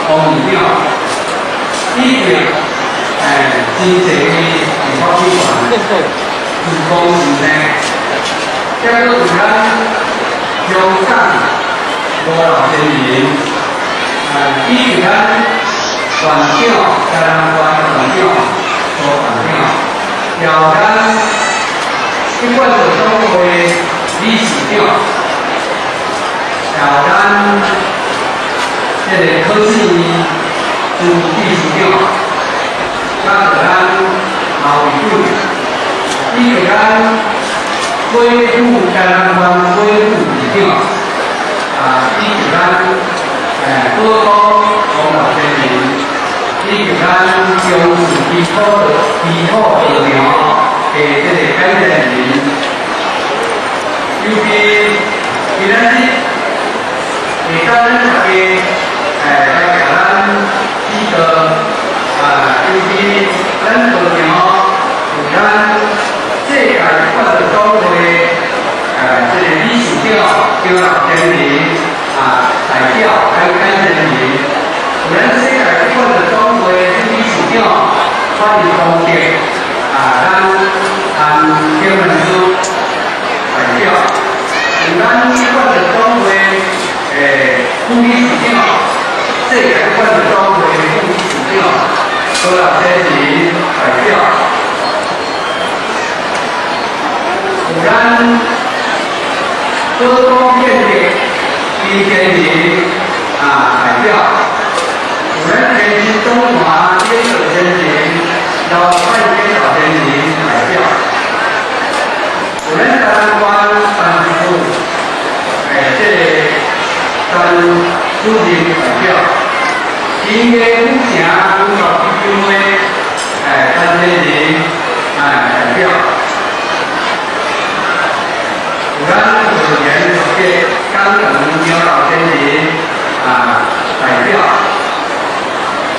王院長，以及真濟位立法委員、主公先生，再閣有咱香港吳老先人，以及咱縣長、嘉南縣縣長、蘇縣長，也有咱一貫道總會理事長，也有咱這個科技朱秘書長，加上咱毛委員，以及咱郭副嘉南縣郭副市長，以及咱高高王老先生，以及咱中市基礎道場的這個感謝人，尤其今仔日會當咱大家來共咱指導，尤其咱道場有咱世界法道總會這個理事長張老先生代表咱感謝人，有咱世界法道總會理事長范光德咱陳天文書代表，有咱法道總會副理事長，世界法道總會副理事長郭老先生代表，有咱高高建德李先生代表，有咱天津中华李道先生、老蔡建老先生代表，有咱台湾办事处這個陳主任代表，新義府城文教基金會陳先生代表，有咱河源的江长苗老先生代表，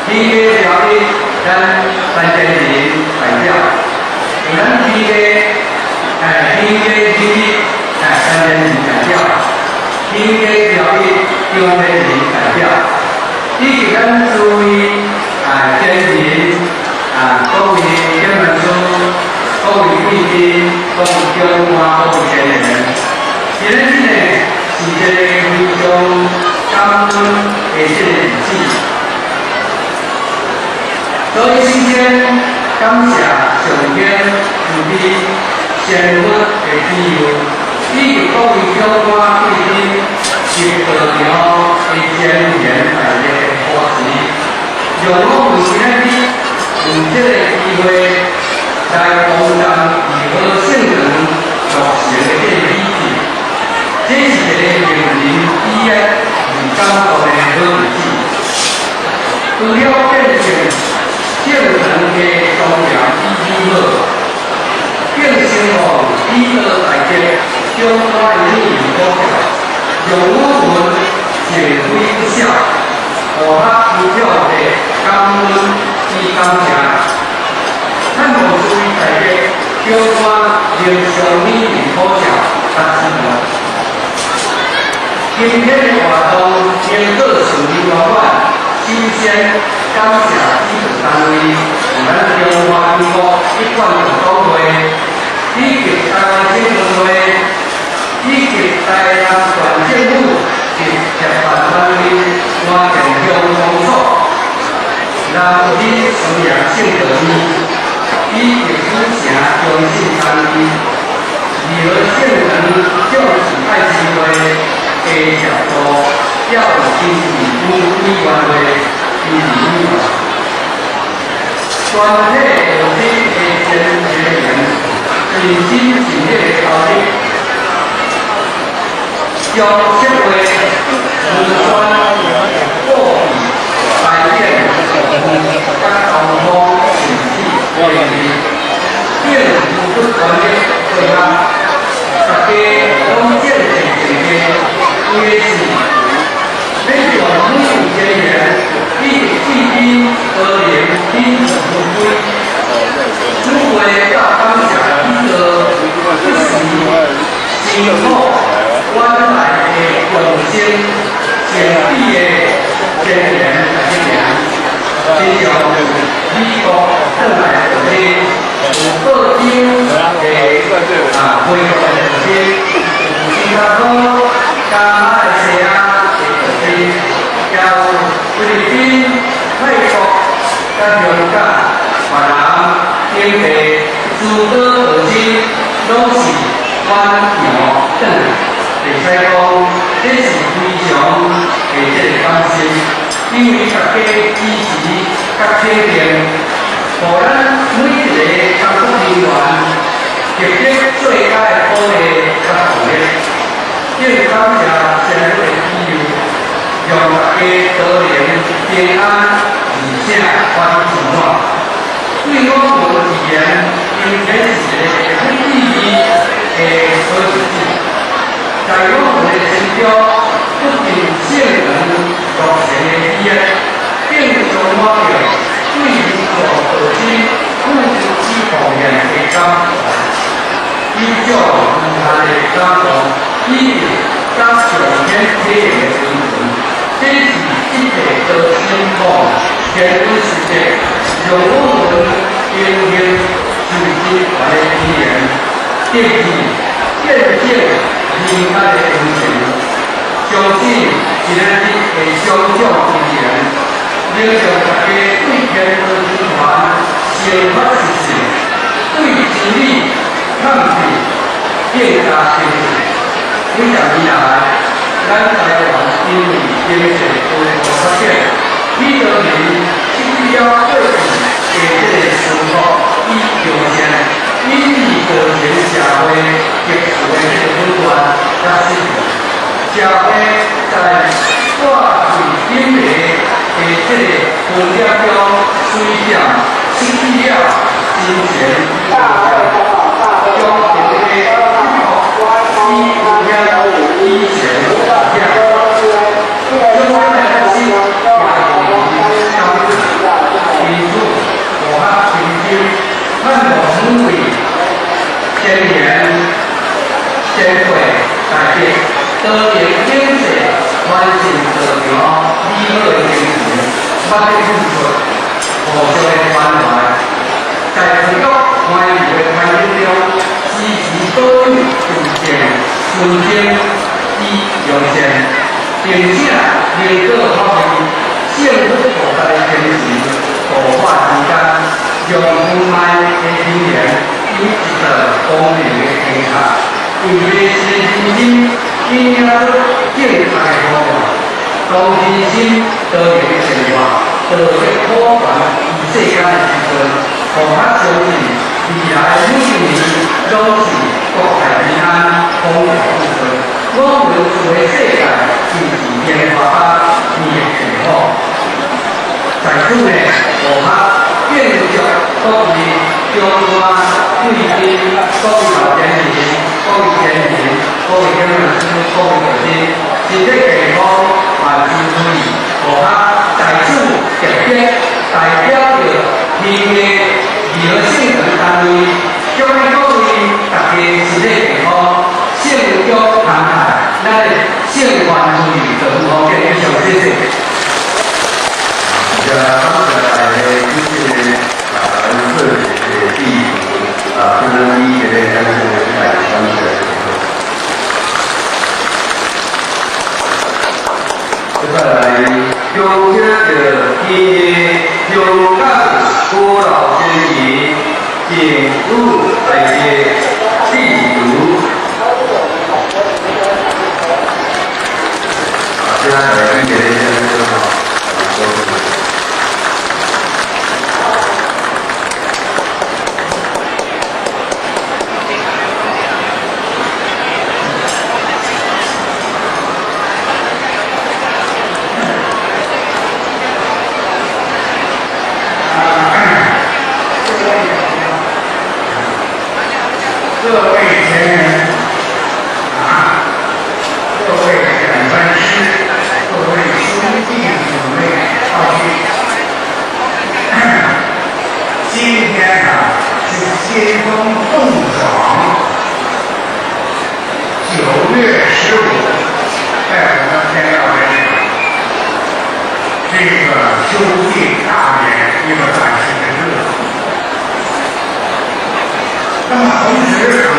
新義料理咱陳先生代表，有咱新義新義理陳先生代表，新義料理張先生代表，以及咱諸位先人各位天文書、各位貴賓、各位長官、各位先人，今日呢是一個非常感恩的這個日子，所以首先感謝上天慈悲仙佛的庇佑，以及各位長官貴賓及道場的先賢大德的護持，讓我們今仔日有這個機會來恭瞻義和聖堂落成的這個喜慶，這是一個令人喜悅而感動的好日子。除了見證聖堂的莊嚴與美好，更承望禮道大德長官的熱情鼓勵，讓我們情非不少，互学抽票的感恩与感謝。盼望諸位大家小可能相勉勵鼓照佮指導。今天的活動經過順利圓滿，首先感謝主辦單位，咱中華民國一貫道總會，以及台灣省分會，以及台南縣政府及協辦單位藍田鄉公所、南里雙陽聖道院，以及府城中信單位、義和聖堂眾志愛心會的協助，還有經濟委員會支持委員。全體道師的前人員盡心盡力的投入，將設備、文宣、布置、排演、佮交通甚至便利，並付出全力配合，大家攏戰戰兢兢，為的是欲讓每位人員以及貴賓都能賓至如歸。主會佮感謝許多不時辛苦遠來的眾生善比的前人人員，親像美國轉來的道師，有澳洲的回國的道師，有新加坡、佮馬來西亞的道師，也有菲律賓、泰國、佮香港、越南等地諸多道師，攏是遠洋轉來，會使講這是非常的這个感心，因為大家支持佮肯定，予咱每一个工作人員獲得最佳的鼓勵佮動力。更感謝神的庇佑，讓大家都能平安而且歡喜充滿。對我們而言，今天是一个很有意義的好日子。在我們的心中，不僅聖堂落成的喜悅，更充滿著對民族道師付出與奉獻的感懷，以種無限的感動，以及佮上天體驗的溫泉。這是一切道心望天恩實踐，讓我們榮幸受真傳的語言，得以見證人間的恩情。相信今仔日的種種經驗，能讓大家對天道真傳生發信心，對真理抗拒更加清楚。幾十年來，咱台灣因為經濟高度發展，許多人失去了過去的這个淳樸與良善，以致造成社會秩序的這个混亂佮失序。社會在掛對頂層的這个分裂中，隨漸失去了精神與將人的與有以前一樣，中央的心也因此，我較深深盼望每位先賢、先輩大家都能秉承傳承道場美好的精神，捌得付出，互相的關懷，在培育歡愉的環境中，時時保有純正、純正與良善，並且能夠發揮聖佛菩薩的精神，度化世間，讓無礙的人緣有一道光明的燈塔，為迷失的人心引領出正確的方向，當人心多元生活，道德普傳於世間的時陣，予較相信未來每一年攏是國泰民安、風調雨順。我們住的世界就是蓮花巴變的幸福。在此呢，我較敬祝各位長官、貴賓、各位老先人、各位先人、各位講師、各位道師，身體健康，萬嘛真注意，予較在此特別代表著天地義和聖堂單位，祝咱各位大家身體健康，聖腳康泰，咱的聖願如意，就好嘅，以上謝謝。也感謝大家支持啊，咱做一個致辭啊，咱以這個咱這個來感謝。接下來，恭請著今日香港古老先賢政府大業致辭。啊，接下來以這個咱這個。各位前人啊，各位講班師，各位兄弟姊妹，道親，今天啊是仙風動爽，9月15，在我們天耀園這個修建大典一個大喜的日子。那麼同時啊，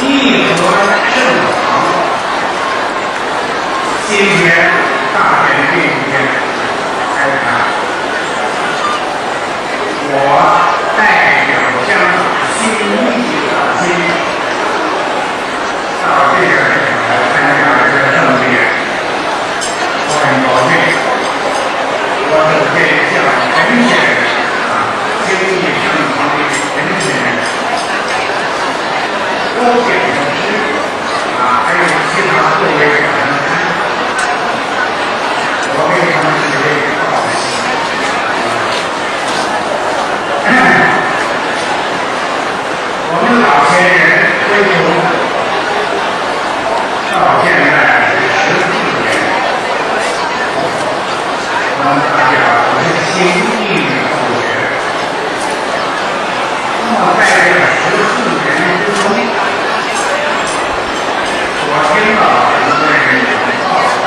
義和聖堂今天大典這一天開壇，我代表香港新義的心到這個地方來參加這個盛典，我很高興。我首先向陳先生啊，新義聖堂的陳先生。周檢老師啊，還有其他各位講師，我給他們幾位報喜。我們老前人歸宗到現在是14年，我們大家都是新義的後學。那麼在這14年之中，我聽到很多人講報答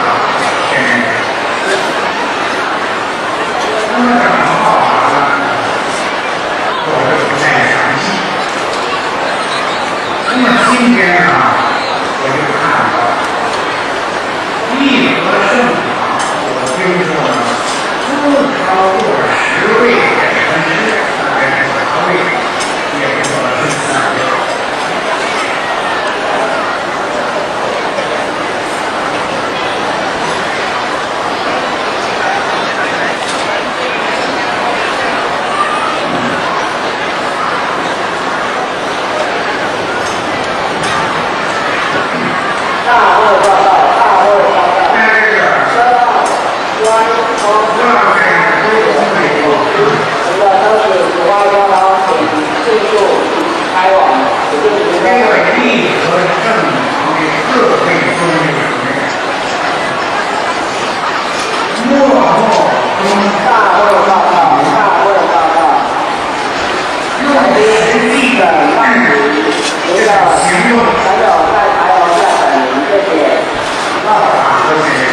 前人，那麼怎麼報答呢？我就不太詳細。那麼今天啊，我就看到義和聖堂，我聽說呢，不超過10位講師，大概是8位，也不知道是哪位。大會報告，大會報告。車號專通我們的車子出發交通，請迅速開往指定停車這個場。義和聖堂的各位兄弟姊妹，默默中大會報告，大會報告。用來賓實際沈曼怡，您的行動朋友在牌樓下等您，謝謝。報答這些人。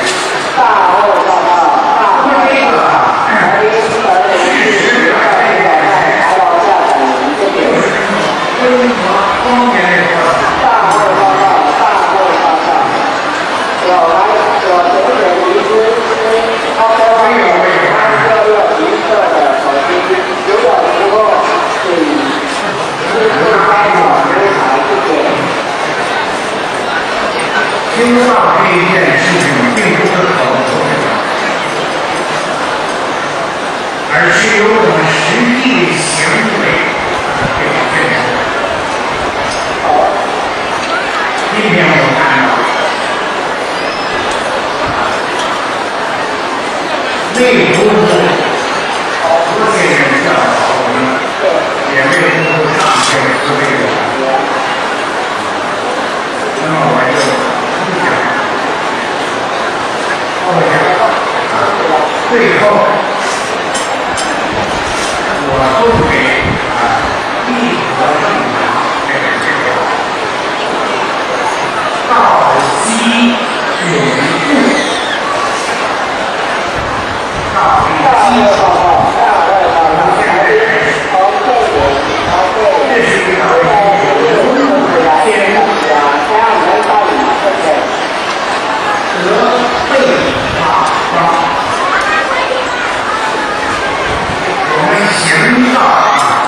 大會報告，大會報告。來賓陳林志，您的朋友在牌樓下等您，謝謝。中華方言的說法。大會報告，大會報告。有來有淺淺遺失 OK 36604的手機，如有拾獲，請迅速拍照出台，謝謝。修道這一件事情，並不是口頭的，而是由我們實際行為表現出來。今天我看到內功夫，好多些人教導我們，也沒有功夫上去慈悲的。那麼我就不講。最後，我送給義和正堂這個道基有故，道基從現在開始，這是一個天德被法光，我們行道啊，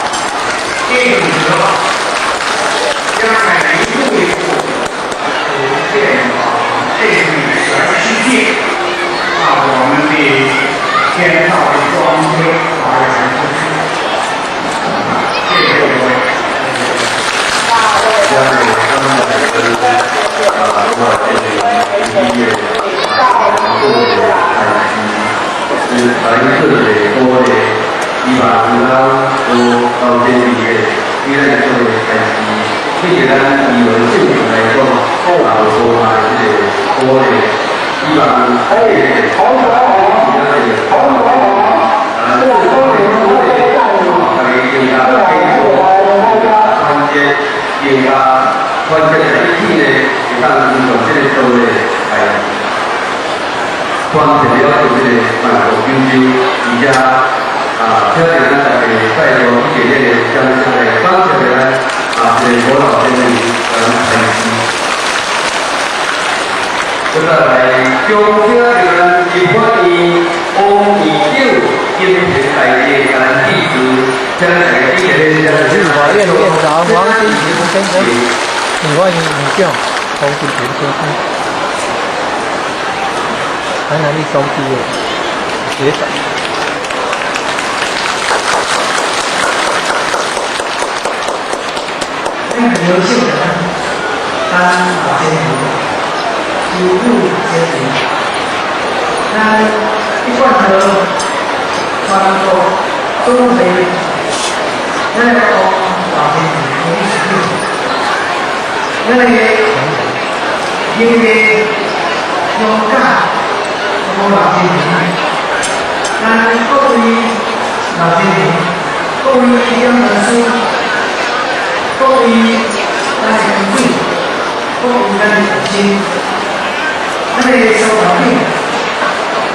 念德，將來一步一步逐漸這個全世界，把我們的天道的光輝發揚出去。謝謝各位。這個咱們我這個醫院做的開始，是來做的鼓勵，希望有咱有老前輩的，伊來做的開始，對咱醫療正常來講，也有無限的這個鼓勵，希望這個咱這個大家更加繼續團結，更加團結在一起呢，會當推動這個道理來團結了這個萬國九州，而且啊，請咱大家再度以這個掌聲來感謝咱這個吳老先生咱開始。接下來，恭請咱立法院王院長金田大姐咱致辭，請大家以這個立法院院長王金平先生，立法院院長王金平先生，台南一中畢業，學長。咱劉秀人，咱老先生，師傅先生，咱一貫的全國總會，咱來講老先生理事長，咱的因為勇敢，我老先生，咱各位老先生，各位講師，各位咱的團隊，各位咱的同心，咱的蘇校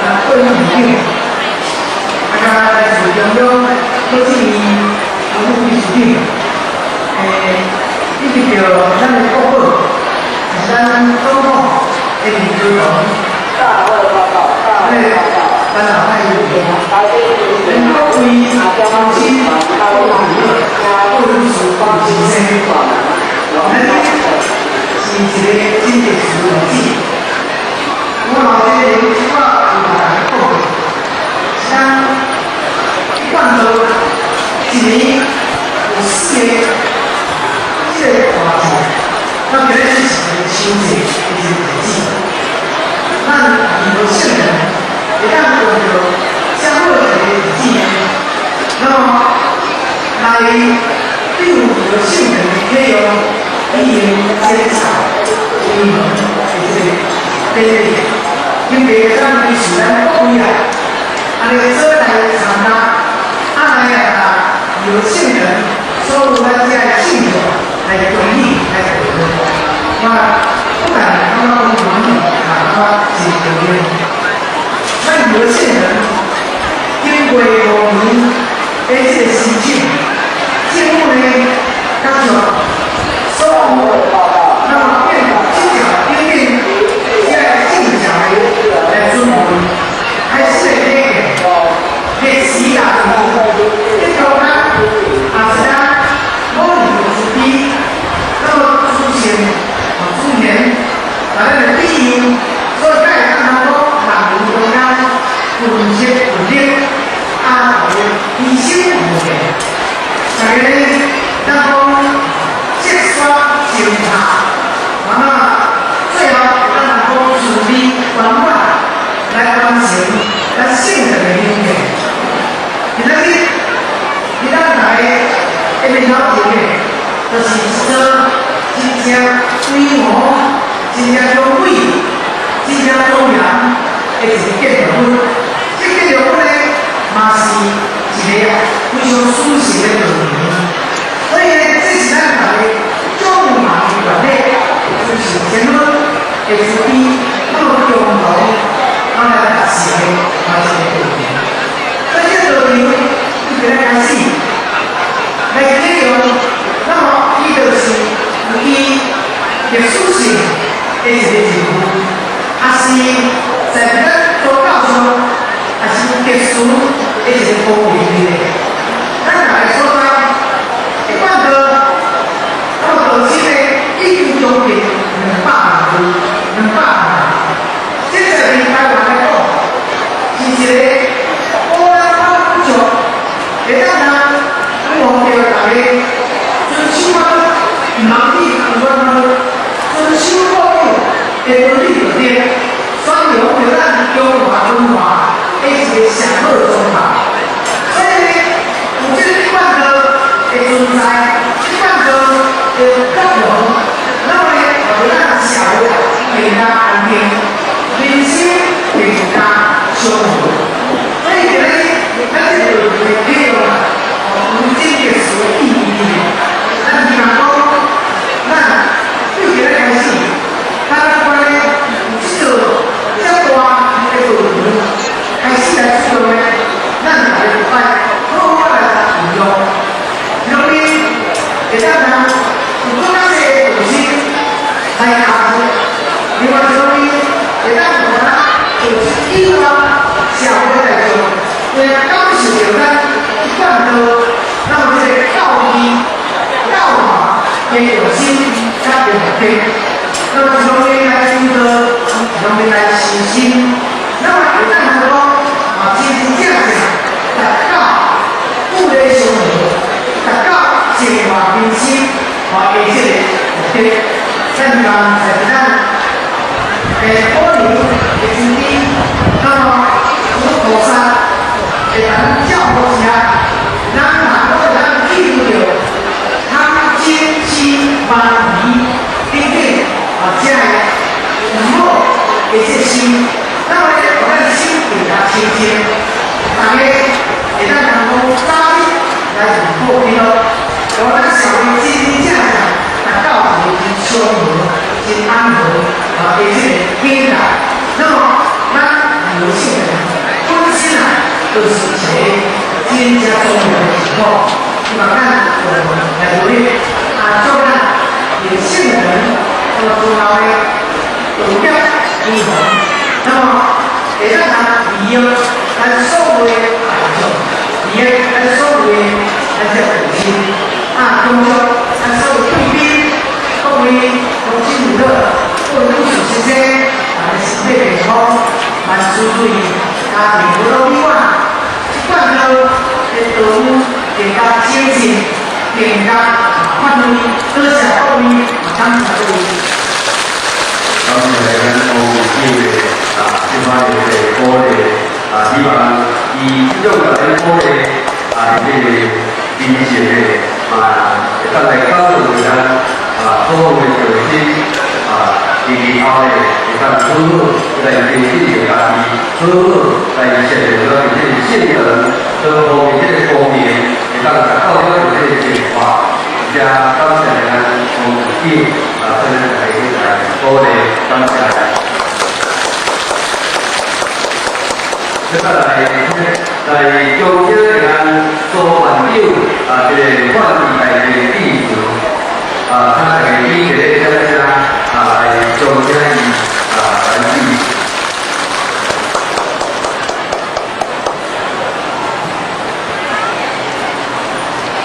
長，各位院長，啊，來自中央各級副秘書長，以及著咱的國寶，是咱總統的李克強，咱的班長派議員，咱各位同心，各位各位律師、先生，咱是一個真特殊的日子。我老先生這擺有大家講，是咱一貫道一年有四個這個大節，那今日是一個秋節的一個日子。咱義和聖人會當用著這好一個日子，那麼來對義和聖人的啟用，已經檢查開門的這個典禮，因為咱對是咱各位啊，按呢做來參加，啊來啊，義和聖人所有咱這個信眾來恭喜來祝賀，我不但感覺講滿意，啊，感覺真高興。咱義和聖人經過5年的這個申請，政府呢，甲將所有那麼變這條頂頂這個正常的來準備，開始的歷史大事，結果呢，也是咱某人慈悲，那麼祖先啊祖先，啊咱的庇佑，所以才會感覺講人倫中間群策群力，啊，醫生無限，大家呢，咱講積沙成塔，完了最後咱人講順利圓滿來完成咱聖人的願景。今仔日，今仔來的面頭前的，就是一座真正規模、真正雄偉、真正莊嚴的一個史性的道场。所以呢，這是咱大家眾忙的權力，就是前面的慈悲，那麼共同咱來達成的嘛一個道場。所以這個道場一直來開始來啟用，那麼伊就是有伊歷史性的一個任務，也是在咱宗教上，也是特殊的一個光榮的。咱大家所知，一貫道，那麼道親呢，已經將近200萬字，200萬。這在台灣來講，是一個寶來不足，會當通望著大家遵守啊，毋通去不管遵守國有的倫理道德，宣揚著咱中華文化的一個上好狀態。所以呢，有這個一貫道的存在，一貫道的作用，那麼呢，予咱社會更加安定，人心更加祥和。所以今日咱這個會啟用啊，有真特殊的意義。咱希望講，咱對今日開始，咱關呢有這個這大的道場開始來使用呢，咱大家就愛好好來運用。一方面，會當通有更較濟的道心來加入；另外一方面，會當予咱道以外社會大眾，會感受著咱一貫道，那麼這個教義、教化的用心佮目的。那麼一方面來修道，一方面來修心，那麼會當通講啊，真真正正達到富麗祥和，達到淨化民心，和的這個目的。咱希望在咱保留的慈悲，那麼佛菩薩的咱教導下，咱若閣會當記錄著貪嗔痴慢疑等等啊，這个毋好的這心，那麼咧，予咱心更加清淨，大家會當通講早日來入好去咯，予咱社會真真正正達到一個真祥和、真安和啊的這個境界。那麼，咱有性人本身啊，就是一個真正重要的情況。希望咱共同來努力，啊，祝咱有性人那麼重要的道德預防，那麼會當通利用咱所有的大眾，利用咱所有的咱這道親，啊，恭祝咱所有貴賓、各位鄉親父老、各位女士先生，大家身體健康，萬事如意，家庭和樂美滿，一貫道的道路更加精進，更加發揮。多謝各位，感謝各位。感謝咱黃會長的啊，這擺的鼓勵啊，希望伊這種共咱鼓勵啊，這個精神的嘛，會當來感動咱啊，所有的道親啊，以後呢，會當好好來提醒著家己，好好來設立咱的這個信仰，各方面這個光明，會當達到了這個淨化。遮感謝咱黃會長啊，對咱大家來鼓勵，感謝。接下來，來恭請咱蘇縣長啊，這個縣議大會致辭啊，請大家起立掌聲啊，來恭請伊啊來致。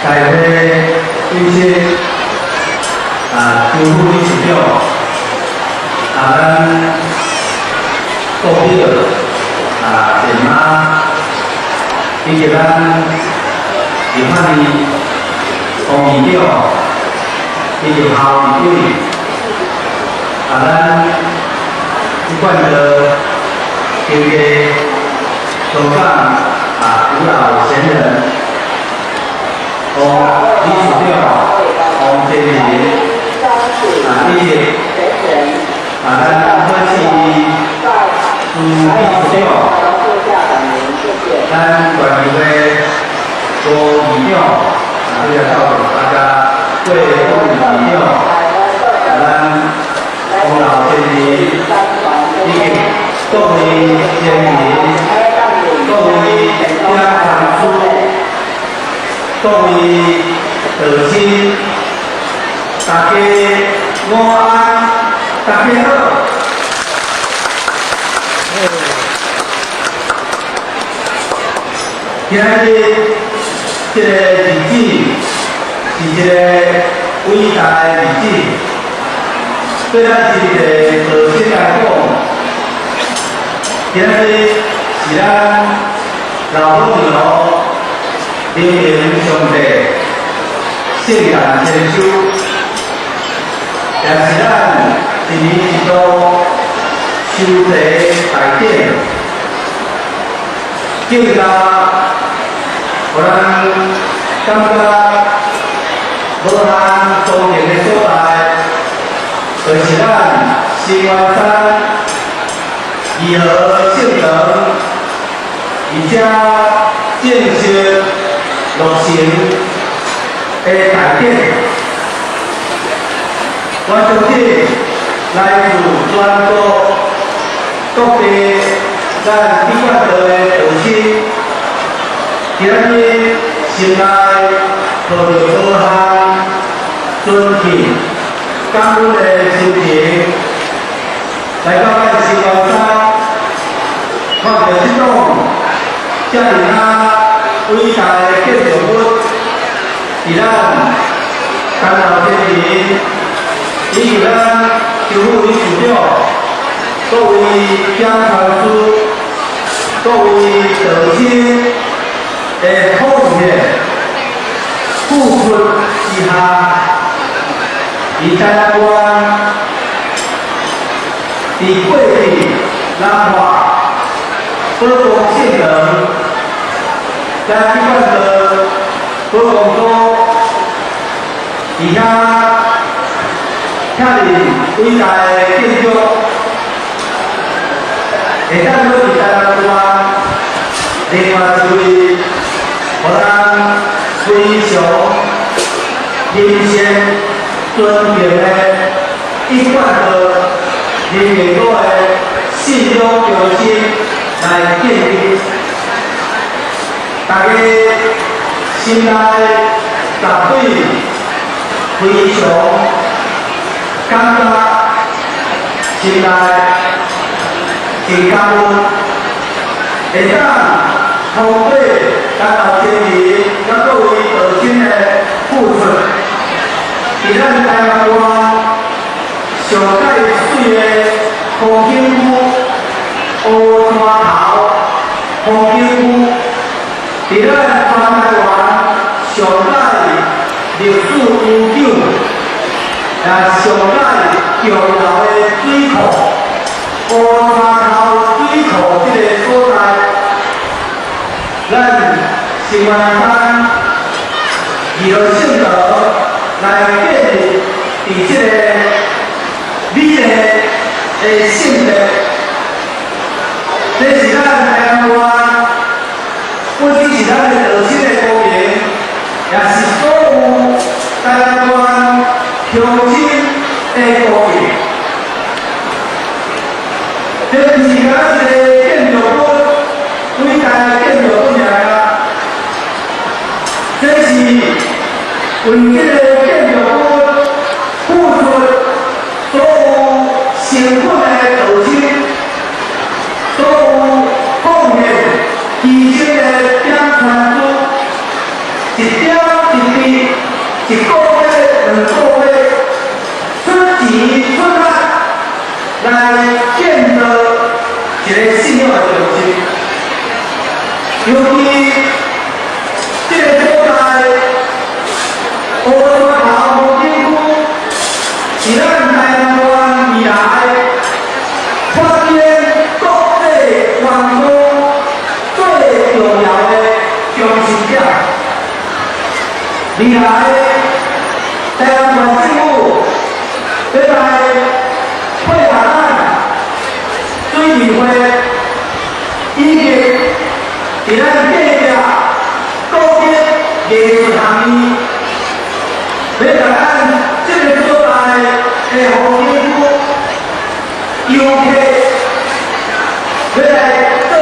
大會主席啊，周副理事長啊，咱國表啊，前媽以及咱立法院黃議長以及校議會啊，咱一貫的經過香港啊，五老賢人。王理事長王建民啊，以及啊，咱贺市朱秘書長，咱縣議會郭院長，啊，這個到大家郭副院長，咱王老先生，以及各位先人，各位點傳師，各位道親，大家午安，大家好。今仔日這個日子是一個偉大的日子，對咱真濟道親來講，今仔日是咱老母娘靈明上帝聖誕千秋，也是咱一年一度修茶大典，更加予咱感覺無限莊嚴的所在，就是咱新元山義和聖堂，而且正式落成的大典。我相信來自全國各地咱一貫道的道親，今仔日心內抱著無限尊敬、感恩的心情，來到咱新元山，看著這棟遮爾啊偉大的建築物，佇咱陳老先生以及咱周副理事長、各位講傳師、各位道親的奉獻、付出之下，佇台南縣，佇過去南華寶光聖堂，咱一貫道寶光都佇遐遐爾偉大的建築，會當閣佇台南縣，另外一位，予咱非常深深尊敬的一貫道人民國的信仰中心來建立，大家心內絕對非常感覺，心內真感恩，會當通過咱老先人佮各位道親的付出，佇咱台灣上蓋媠的風景區烏山頭風景區，佇咱全台灣上蓋歷史悠久，也上蓋重要的水庫烏山頭水庫這個所在，咱新元山義和聖堂來建立佇這個美麗的聖地，這是咱台灣，不只是咱的道親的光榮，也是所有台灣鄉親的光榮。這毋是干焦一個建築物，偉大的建築物爾啊！這是為這個建築物付出所有辛苦的道親，所有貢獻犧牲的點傳師，一點一滴，一個月、2個月，出錢出力來建造一個信仰的中心。尤其這個所在，烏山頭風景區，是咱台灣未來發展國際觀光最重要的中心點。未來台灣政府欲來配合咱水利會，以及佇咱隔壁國立藝術學院，欲共咱這个所在的風景區遊客，欲來做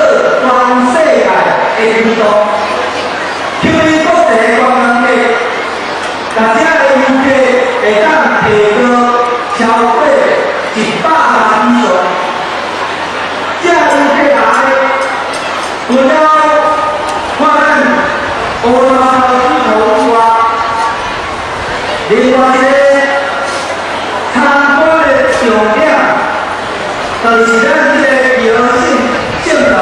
全世界的推動，吸引國際觀光客，共遮的遊客會當提高超過100萬以上。這遊客來，除了看咱烏來水頭以外，另外一個參觀的重點，就是咱這個義和聖堂，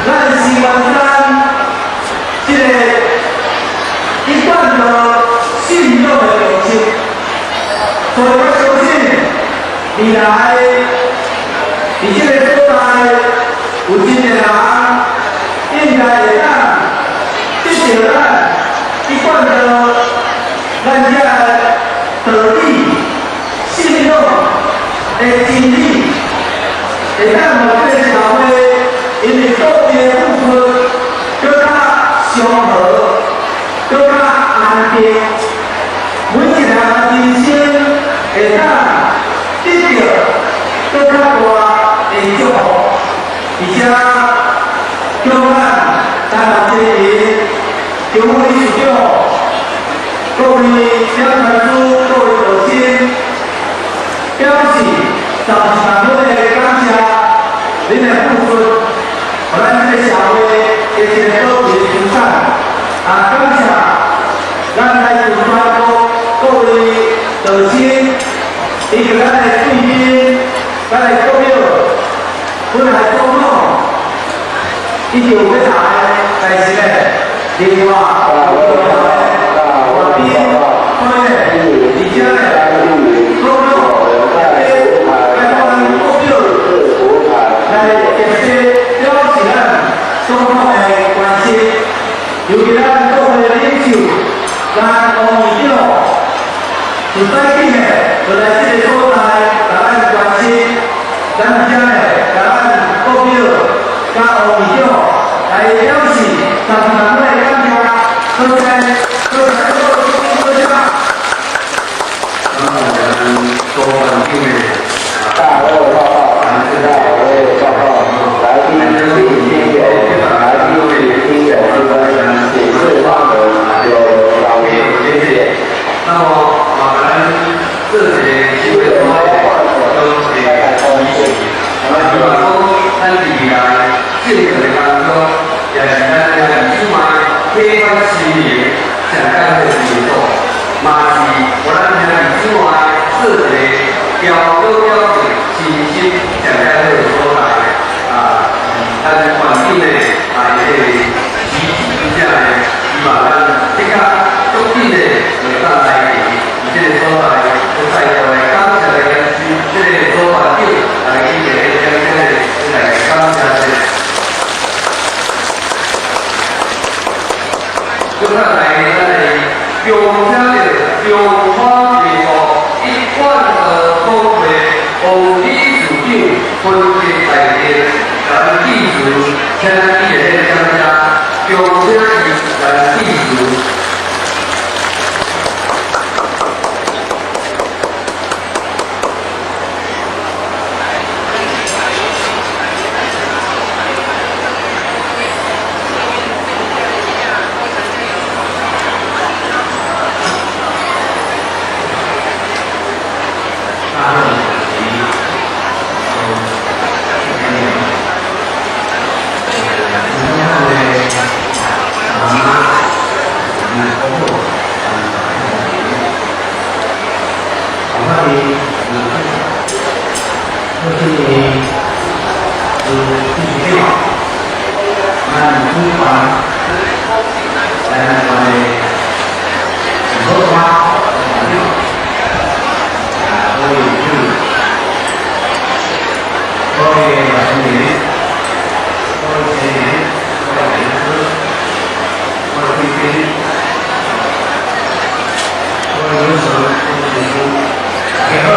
咱西灣山這個一貫的信仰的中心，所以我相信未來佇這个所在有真濟人應該會當得著咱一貫的咱遮道理、信仰的真理，會當予這个社會因為土地的付出，閣較祥和，閣較安定，每一个人的人生會當得著閣較大的祝福，而且叫咱台灣這邊中央理事長、各位講傳師、各位導師，表示十萬分的感謝恁的付出，予咱這個社會的一个寶貴資產。啊，感謝咱來自全國各位導師，以及咱的貴賓、咱的國表、本來總統，伊就欲來，但是呢，另外有重要的外賓，所以而且呢，總統也代表咱國表來特別表示咱總統的關心，尤其咱國會的領袖，咱王議長，自早起呢，就來這个所在，共咱關心，咱遮呢，共咱國表佮王議長來表示十萬分的感謝，多謝，多謝，多謝。那我們多環境的大會報告，大會報告，來賓請聽友，來賓請聽友之分，請示方人有老沒有謝謝。那麼啊，咱這個機會多都是支持。那希望講，咱未來正確的工作，也是咱兄弟姊妹啟發心靈，上解的基礎，嘛是予咱兄弟姊妹做一个標準標準、真心上解好的所在。啊，咱環境呢，啊，這個支持之下呢，希望咱即刻足緊的會當來佇這个所在，閣再度來感謝大家，這个所環境來以這个掌聲來感謝者。接下來，咱來恭請著中華民國一貫道總會王理事長分別代表，咱致辭，請咱熱烈掌聲，恭請伊來致辭。大會主席，今天的媽媽，包括我的我是理事長，咱主辦，咱我的老媽，啊，各位各位同仁，各位成員，各位老師，各位貴賓，各位女士，各位先生，大家好。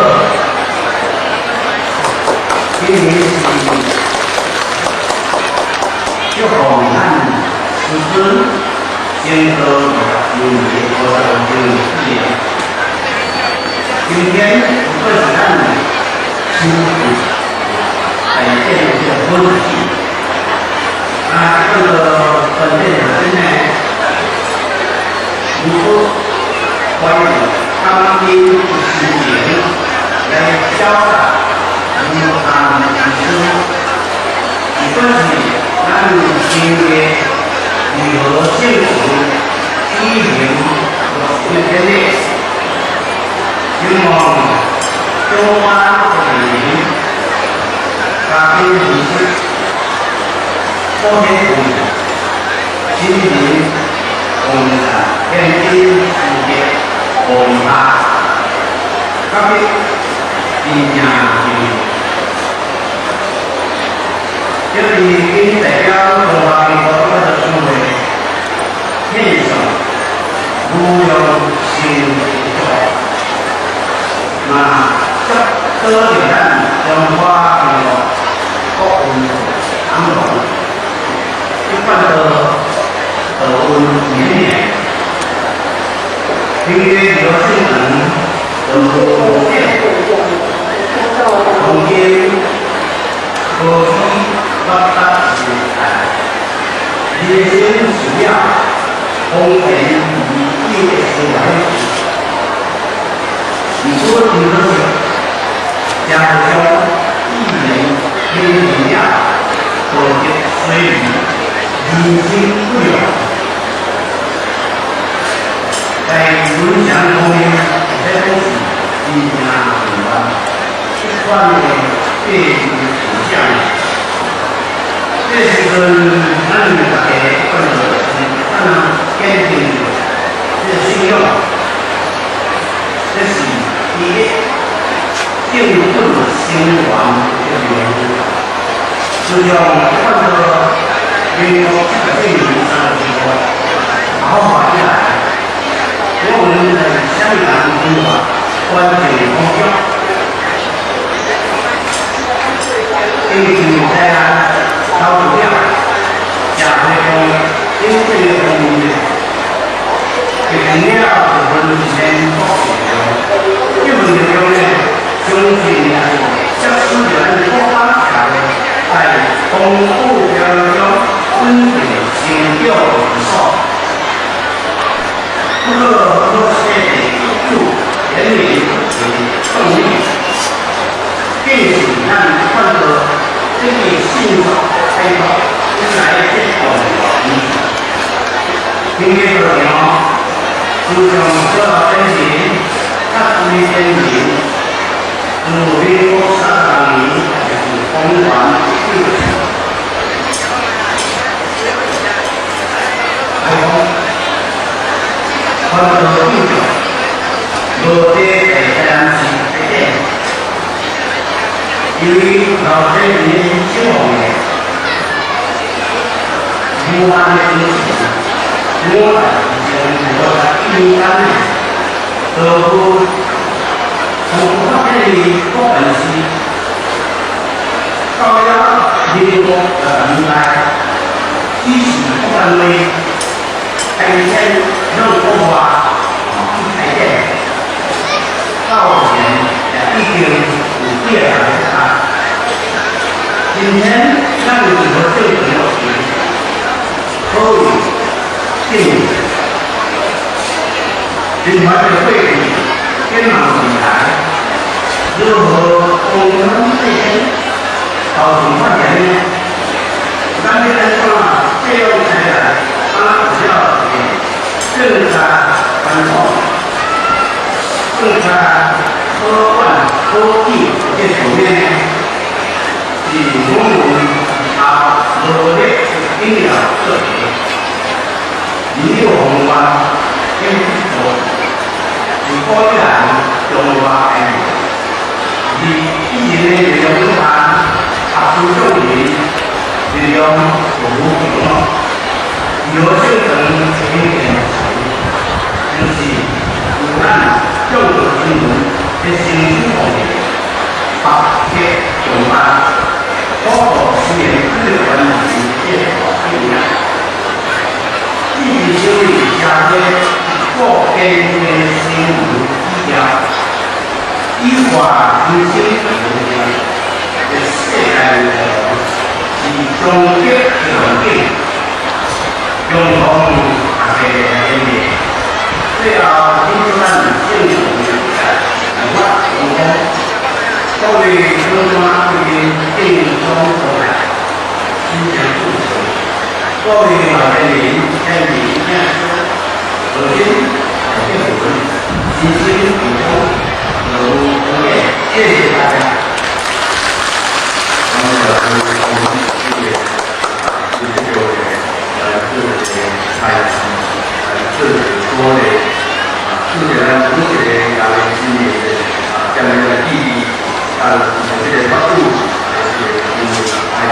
今年是祝福咱師尊整個20周年、25周年紀念。今天不管是咱修大殿的這個好日子，啊，這個關鍵是呢，如果懷著感恩的心情來表達無限之思，不管是咱新的如何聖堂舉行落成典禮，希望中華國民家庭儀式，保險會、新民共產天津世界文化，特別真正重要。這是謹代表中華民國國的商會獻上無量壽的祝福，嘛祝多謝咱中華民國國運長隆，一貫的德運綿綿，今日有聖人得見，從今何以發達時代，人生需要豐田以的思維，如果真可惜，社會上語言偏見了，道德衰微，人心不良，在思想方面，這講是真正重要，這款的價值取向。這時陣，咱大家看到是怎樣堅定這個信仰，這是第一正本清源的內容。就像看到民國70年30年好法以來，我們在香港文化關鍵工作，經濟在啊，投資了社會上經濟方面，決定了部分是國力量，這份力量呢，相信是促使咱國家社會在豐富當中穩定成長之所。不過，若是一九年的動力，更是咱看到這個信託開拓來這重要意義。今天的場，自從小先人，較追先人，自民國30年就是風雲變色。開講，看到變動，落地在台南市開展。由於老先人守望的無限的精神，我在50一年間，都從發展的國本市，到了民國的年代，只是國單位開展讓國外去開展，到前也已經有幾個人啊。今天咱有一個政權落成，可以進另外一個會議展望未來，如何共同振興、共同發展呢？咱要按怎這樣起來，啊，比較更加傳統、更加可管可記這方面呢？是我們啊努力緊要做的，沒有方法去做，是古以來中華的，而以前的力量下，合資眾人力量就無窮咯。有聖堂興建時，就是有咱眾多新聞的新主方面，百業重辦，包括雖然這個關係這個影響，積極修理。終極願景，共同大家來聯繫。最後，慶祝咱正常的立法成功，各位長官貴賓敬恭所來，真正祝賀。各位老年人、先人、聽核心結婚，人生成功，樂無無限，謝謝大家。我們這個是這個來做一個開始，來做一個鼓勵，啊，做一個咱每一個家庭生的啊，將來的意義，啊，這個法度來是來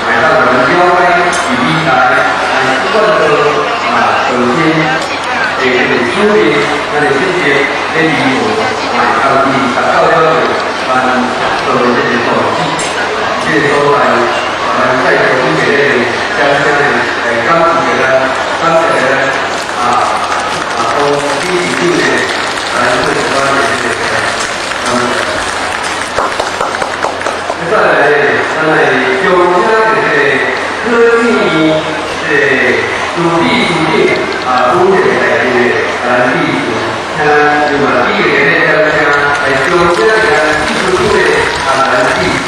來讓我們了解以未來來不管做啊，首先的這個主力，咱的選擇咧如何來家己達到了後，咱做這個投資。這個所在，咱再做一個掌聲的來感謝咱，感謝咱啊啊，當理事長的來做一寡的這個感謝。再來，咱來邀請這個科技這個助理主任啊，主任來這個咱理事，請另外幾個人掌聲來邀請咱技術組的啊，咱理事。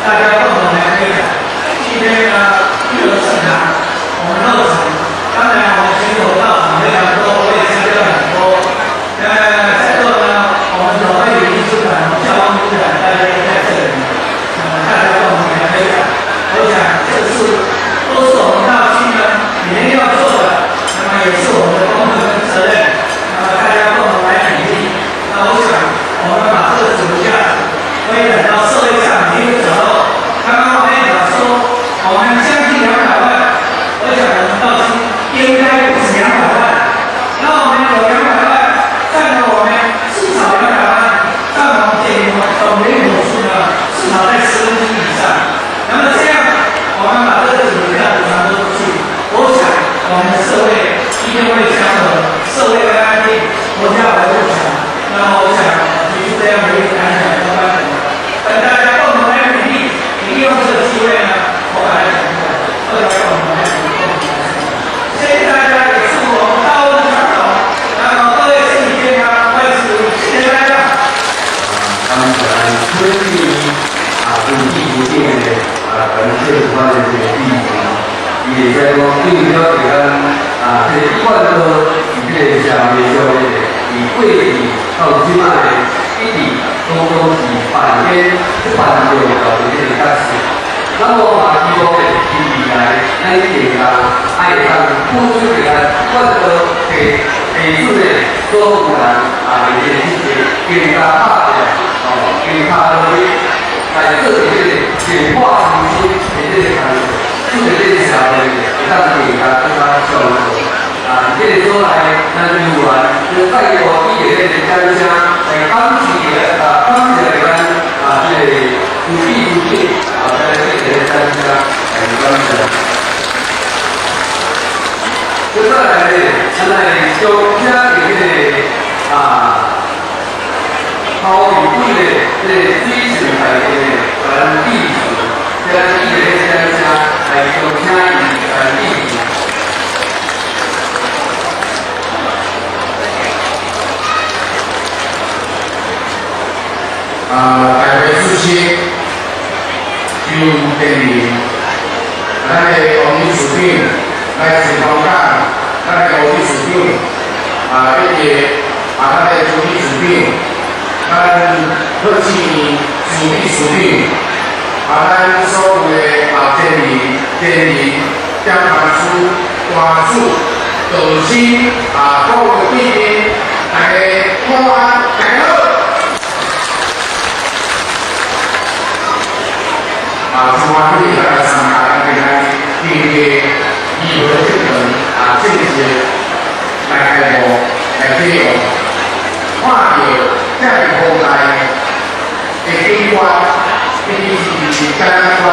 大家共同來推一定會祥和，社會會安定，國家會富強。那麼我想提出這樣的一個感想跟觀點，等大家共同來努力，也利用這個機會呢，我把它講出來，大家共同來努力，共同來。謝謝大家，也祝我們大陸的長榮，那麼各位身體健康，萬事如意，謝謝大家。感謝春地有志有景的感謝有關的這個意思，伊會使講對了解咱這個一貫道佇這個社會上面，佇過去到這擺一直攏是扮演這扮重要的這個角色。那麼嘛，希望咧，佇未來咱更加愛當付出一個一貫道的地主的所有人這個更加拍拼，更加努力來做這個變化創新的這個工作，做這個社會會當更加更加上進。這個所在，咱有緣就再度以這個掌聲來感謝感謝咱這個主理主理來這個掌聲來感謝。接下來呢，咱來將請這個頭一位的這個水神大殿的咱致辭，咱以這個掌聲來將請伊來致辭。大會主席周建林，咱的王理事長來自香港，咱的吴理事長以及咱的朱理事長，咱贺志明助理事長，咱所有的前人、前人、检察司、官主、導師各位貴賓，大家午安，大家好。真歡喜大家參加咱今仔日這個義和聖堂正式來開幕來啟用，看到這麼宏大的景觀，尤其是展覽館，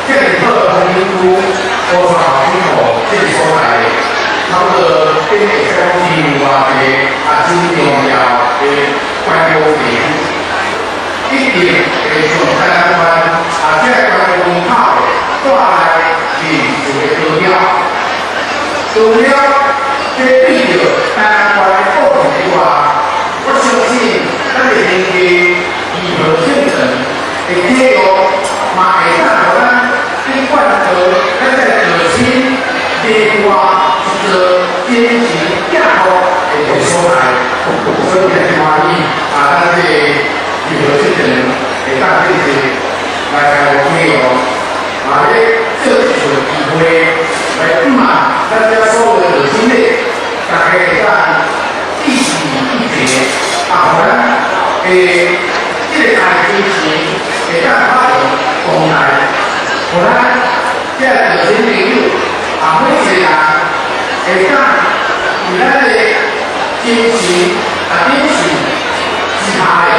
這麼好的風景區，烏山頭水庫這個所在，差不多頂會使講天有偌濟真重要的觀光地區，一定會從展覽館。這個觀光門口帶來是一個高標，除了這對著台灣的故事以外，我相信咱的年輕義和聖堂的啟用，嘛會當予咱一貫道，咱在道親內外一個精神寄託的一個所在，所以真歡喜咱這個義和聖堂會當這個來開幕啟用，咧借這次機會來向望咱遮所有的道親咧，大家會當一起一齊，予咱這個大精神會當發揚光大，予咱這道親朋友每一個人會當佇咱的精神領袖之下咧，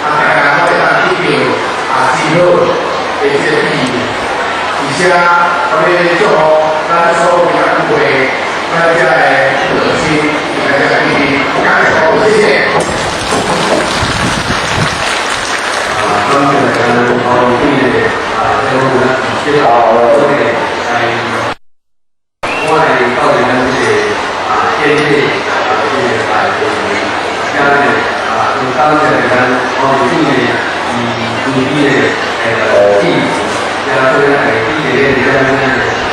大家攏會當得到真好的這個意義，而且我欲祝福咱所有的聚會，咱遮的道親，咱遮弟弟，感謝各位，謝謝。感謝咱黃會的這個這個做的來，我來到咱這個典禮這個大會，今日就感謝咱黃會的主理的致辭，也做咱來以這個這樣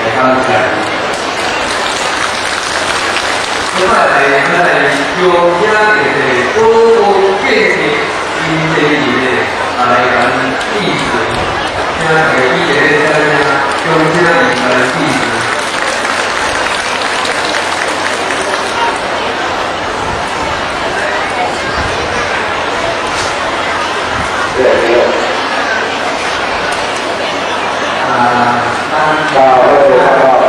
來感謝。接下來，咱來邀請這個高高建設金濟人的來咱致辭，請大家以這個這樣恭請伊來致辭。大會報告。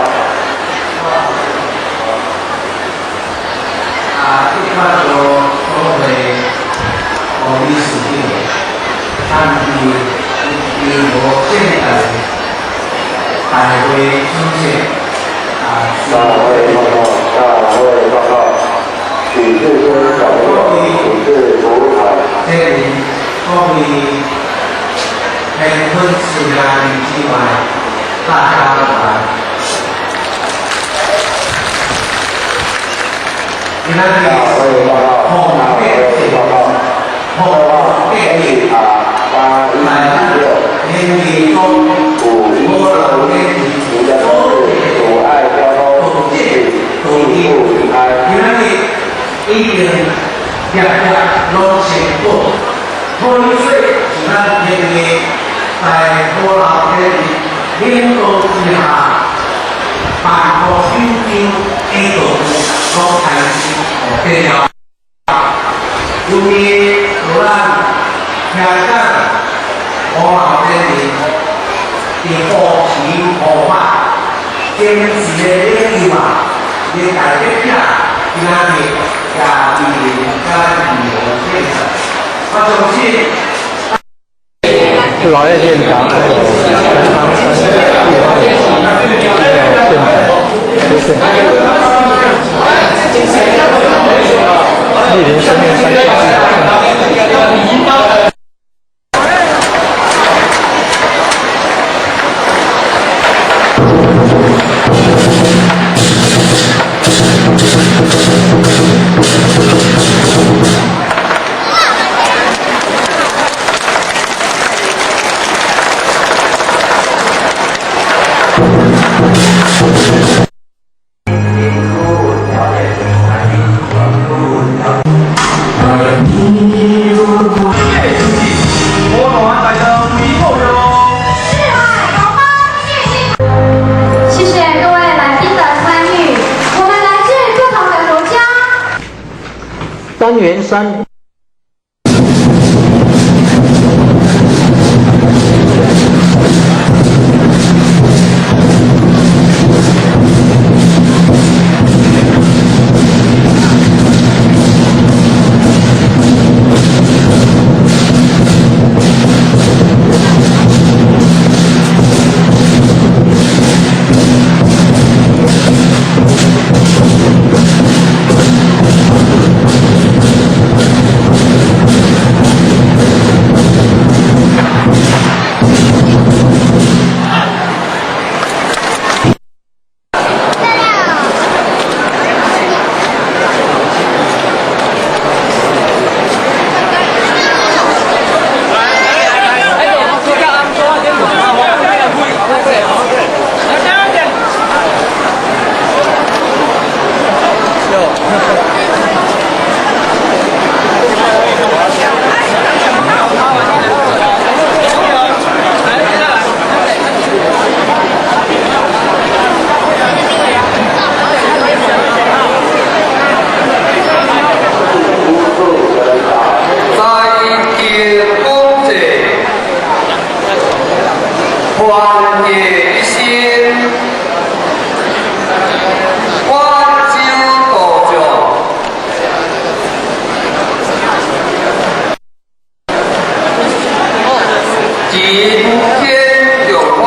一貫道總會王理事長，參與義和聖堂大會主席大會報告，大會李志坤小朋友，请至服务台。这里各位天坤慈爱之外，大家晚安。今仔日大会报告，红大变会报告，红二号变 H R 八一来六天地中五一无四，漏天您的生日阻碍交通，请进一步离开。今仔日已经业业拢成果，可以说是咱天地在无漏天地领导之下，万国九州的道拢开始变了。尤其有咱听讲无漏天地伫护持护法，坚持的领袖啊，你大德者今仔日也莅临咱义和现场，我相信。老叶殿堂，还有南方山地方还有现场，谢谢。莅临生命山下。谢谢各位来宾的参与，我們來自不同的國家。單元三。团结一心，万州道将，今天众欢，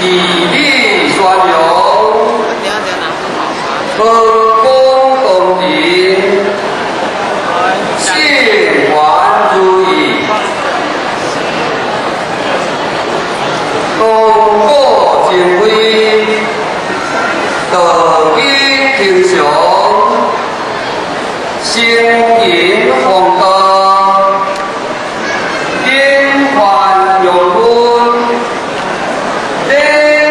地理宣扬，和光同仁，信还如意。东古精辉，道义天祥，星云宏道，典范用分，礼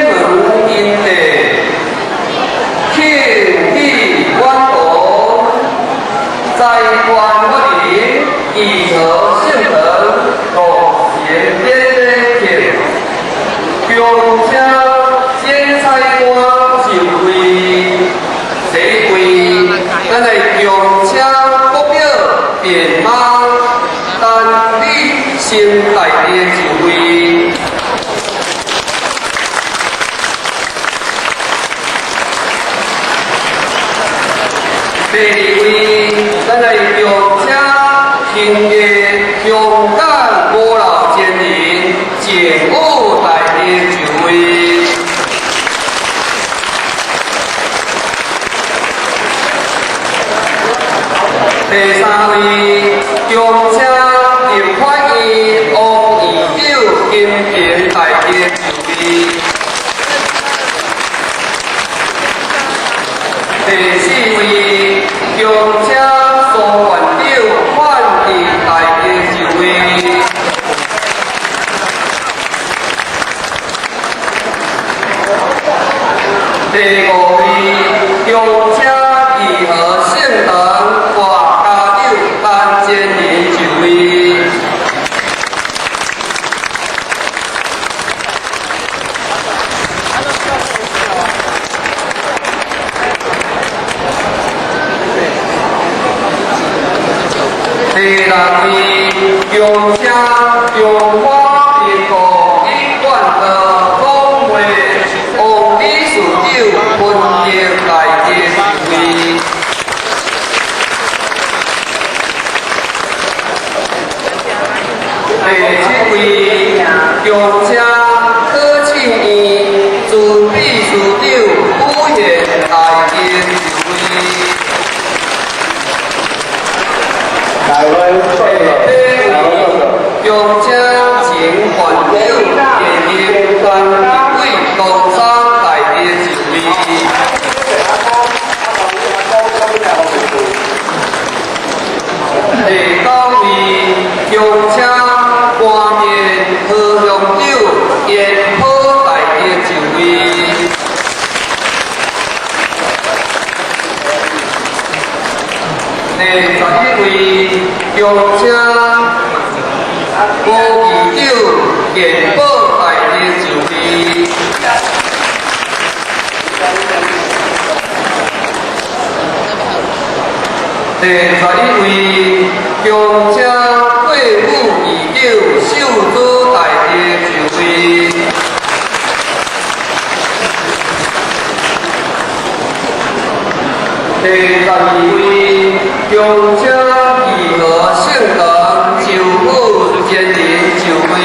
门因地，庆喜远图，在观法林，义和圣堂，落贤典礼庆。恭请剪彩官就位，第一位，咱來恭請國表便馬陳立新大帝就位。第二位，咱來恭請興藝香港五老前人鄭武大帝就位。中請立法院王院長金平大德就位。第四位，恭請蘇縣長范志大德就位。第五位，恭請義和聖堂大家長陳建仁就位。第六位，恭請中華民國一貫道總會王理事長陳德大德就位。第七位，恭請柯慶院助秘書長古賢大德就位。大會第八位，恭請前縣長現任陳立偉東山大德就位。第九位，恭請官面何鄉長嚴普大德就位。第11位，恭請郭議長嚴寶大德就位。第11位，恭請郭副議長秀珠大德就位。第12位，恭請義和聖堂周副監理就位。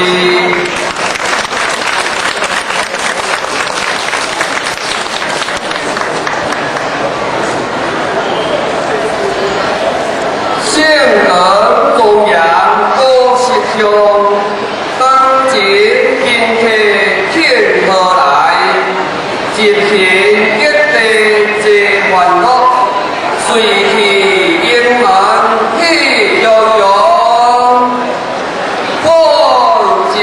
聖德莊嚴古色香，當前賓客慶賀來，一行吉地齊歡樂，隨喜盈滿喜洋洋，過節。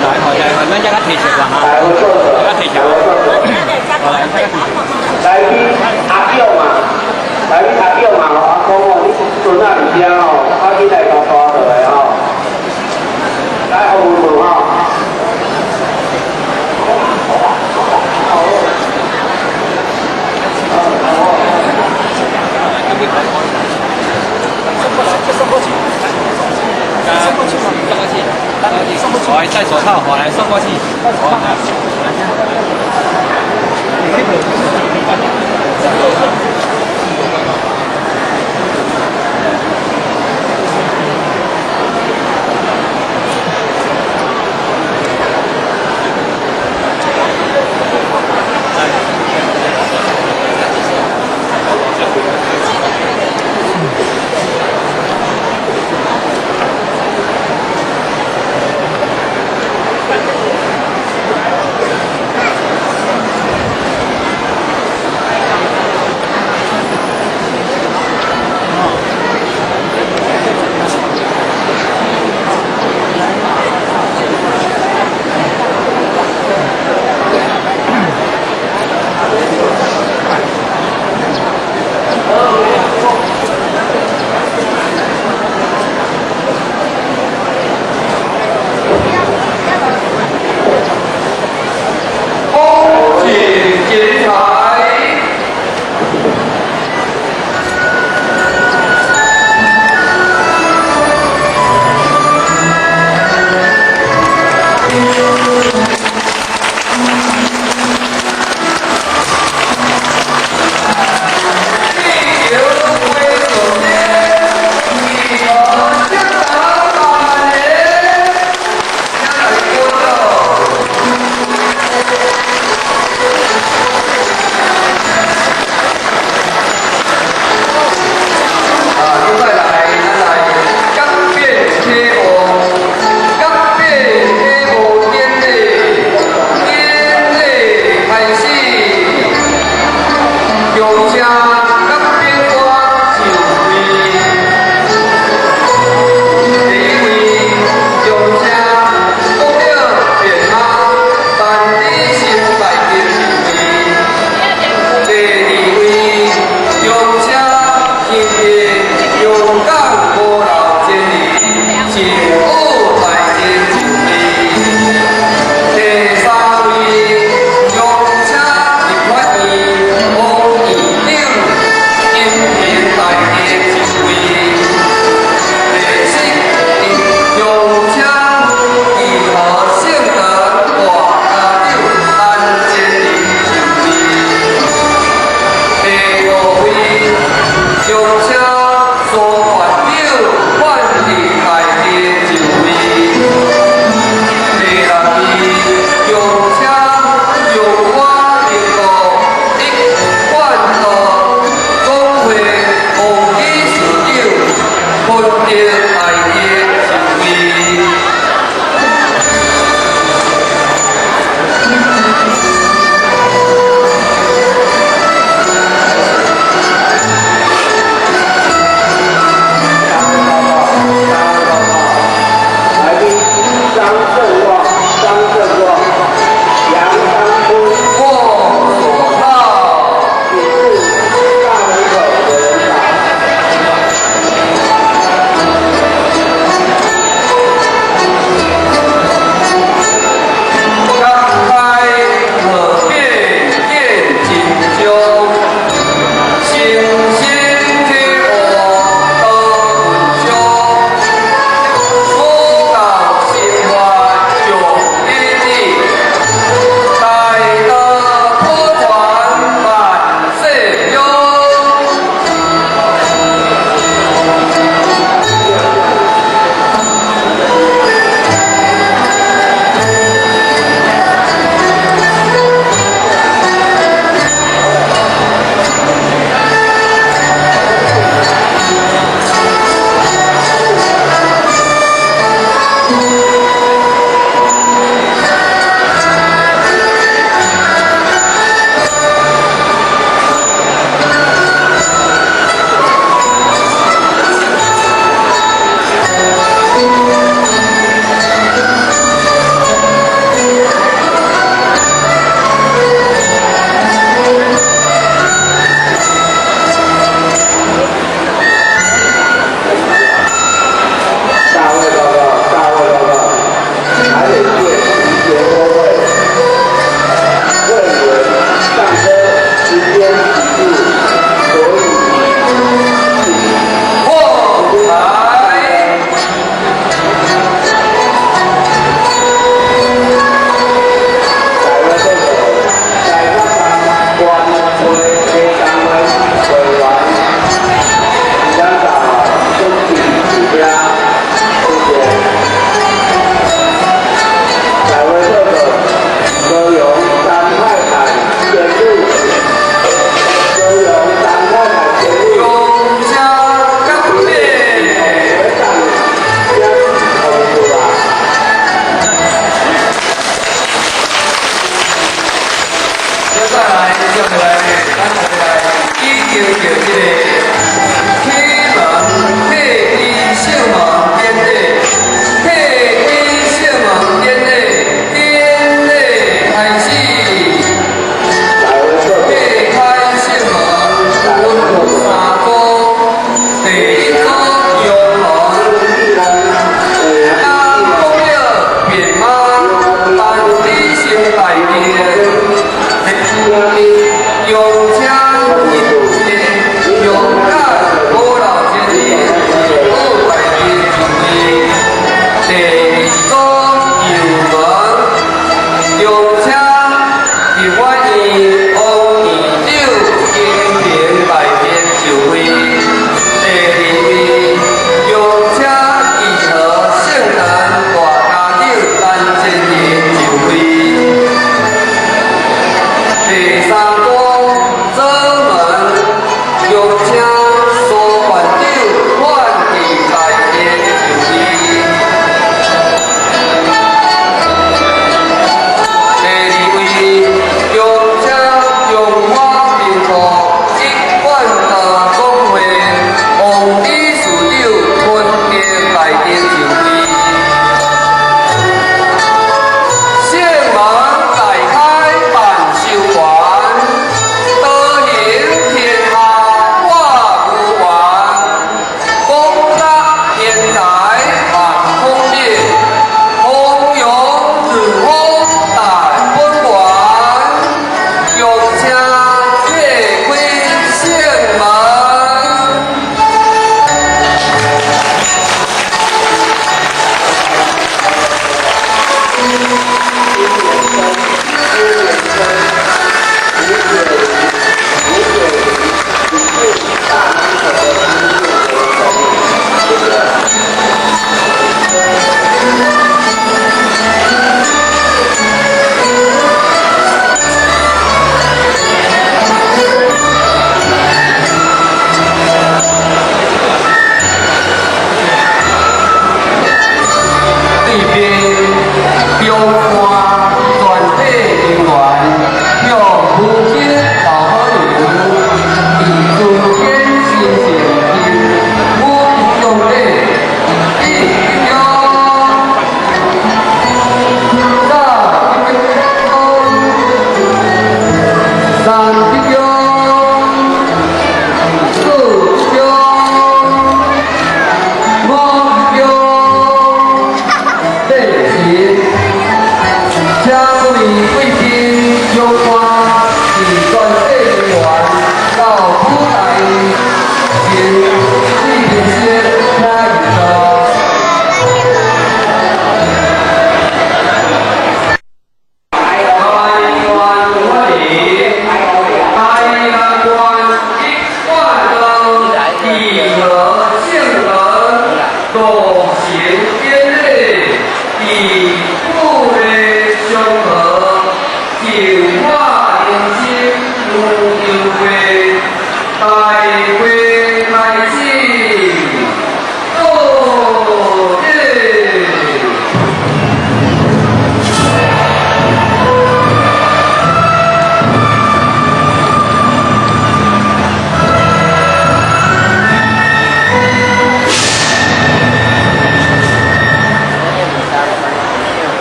來，好來，咱遮較提前啦哈，大會坐坐，較提前。好來，來賓阿勇啊，來賓阿勇啊，阿公哦，你孫仔佇遮吼，快緊來共帶落來吼，來服務吼。送過去，送過去，我戴手套，我來送過去。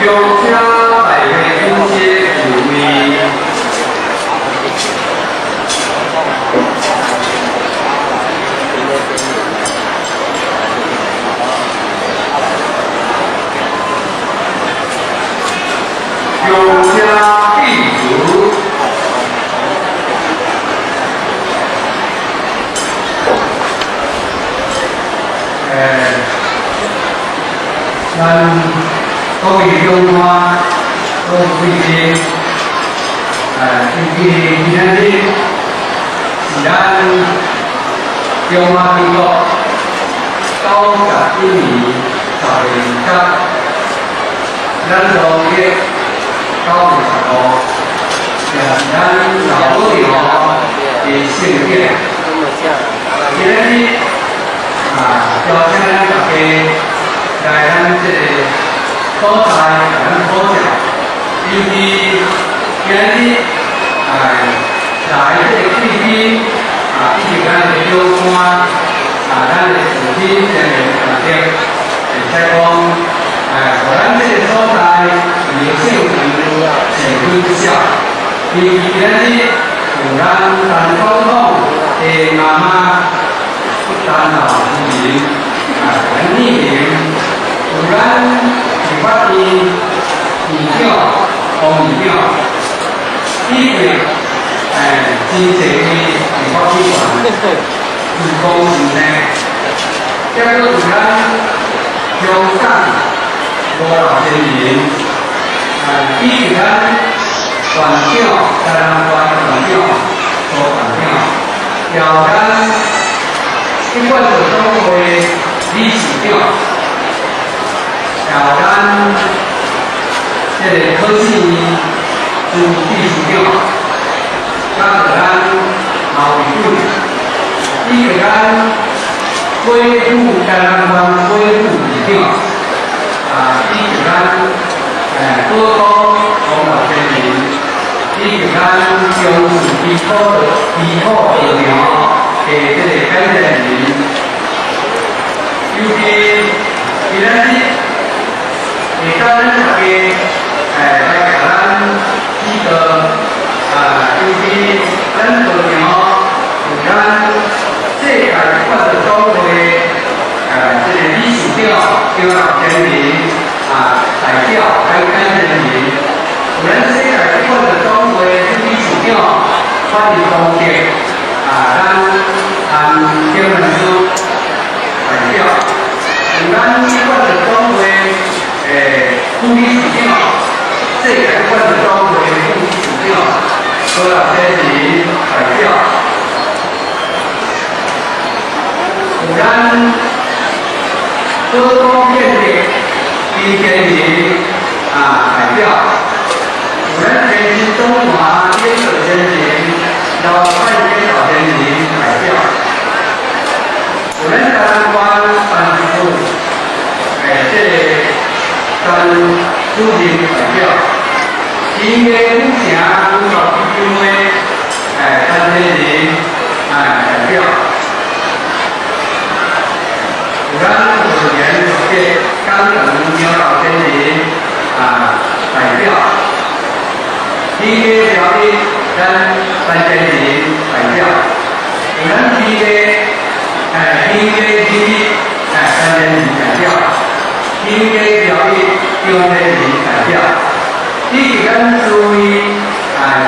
恭請大會主席就位。恭請致辭。咱各位長官、各位貴賓，尤其今仔日是咱中華民國91年10月2日，咱農曆9月15，也是咱老母娘的聖典。今仔日啊，邀請咱大家來咱這個所在，咱普照，尤其今日來這個貴賓啊，以及咱的長官啊，咱的父親先人長者，會使講，予咱這個所在義和聖堂善本少，尤其今日有咱陳總統的媽媽陳老夫人啊，陳麗玲。有咱立法院院長王院長，以及真濟位立法委員、義工先生，再閣有咱香港吳老先人，以及咱縣長、台南縣縣長、蘇縣長，也有咱一貫道總會理事長。也有咱這個科技朱秘書長，佮咱毛委員，以及咱郭副台南縣郭副市長，啊，以及咱寶都王老先生，以及咱中市基礎基礎道場的這個感謝人，尤其今仔日。會當咱大家，來共咱指導，啊，尤其咱道場有咱世界法道總會，這個理事長張老先生，啊，代表咱感謝人，有咱世界法道總會理事長范光德，啊，咱陳天文師代表，有咱法道總會。副理事長，世界法道總會副理事長郭老先生代表，有咱高工建设林先生啊代表，有咱天津中华领导先生刘范天老先生代表，有咱台南县办事处这个。陈主任代表，新义府城文教基金会陈先生代表，有咱河源的江长苗老先生啊代表，新义条例咱陈先生代表，有咱新义新义基地陈先生代表。新义条例张先生代表，以及咱诸位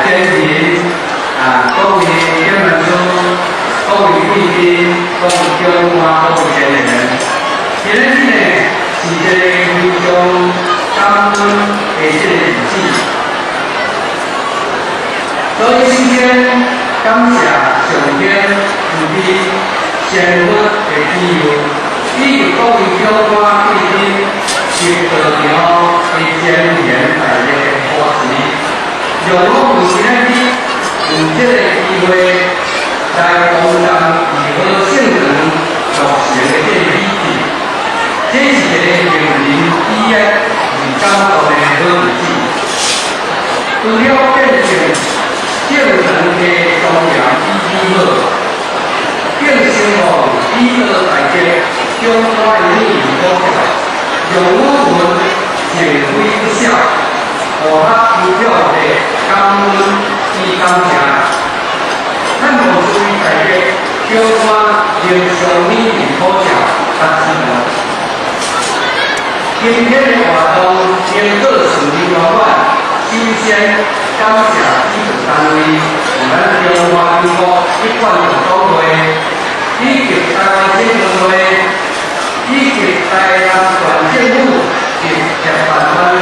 先人啊，各位天文师、各位貴賓、各位長官、各位先人，今日呢是一個非常感恩的這個日子，所以首先感謝上天慈悲仙佛的庇佑。以及各位長官貴賓及道場的先賢大德的護持，讓我有今仔日有這個機會來共同義和聖堂落成的這個喜慶，這是一個令人喜悅而感動的好日子。除了見證聖堂的莊嚴與美好，更希望以道大德長官的美意保障，讓我們成非不小，互学求表的感恩与感謝。盼望諸位大家小山能相勉勵苦笑甲指導。今天的活動能夠順利圓滿，首先感謝主辦單位，有咱中華民國一貫道總會，以及台灣青年會，以及台南縣政府及協辦單位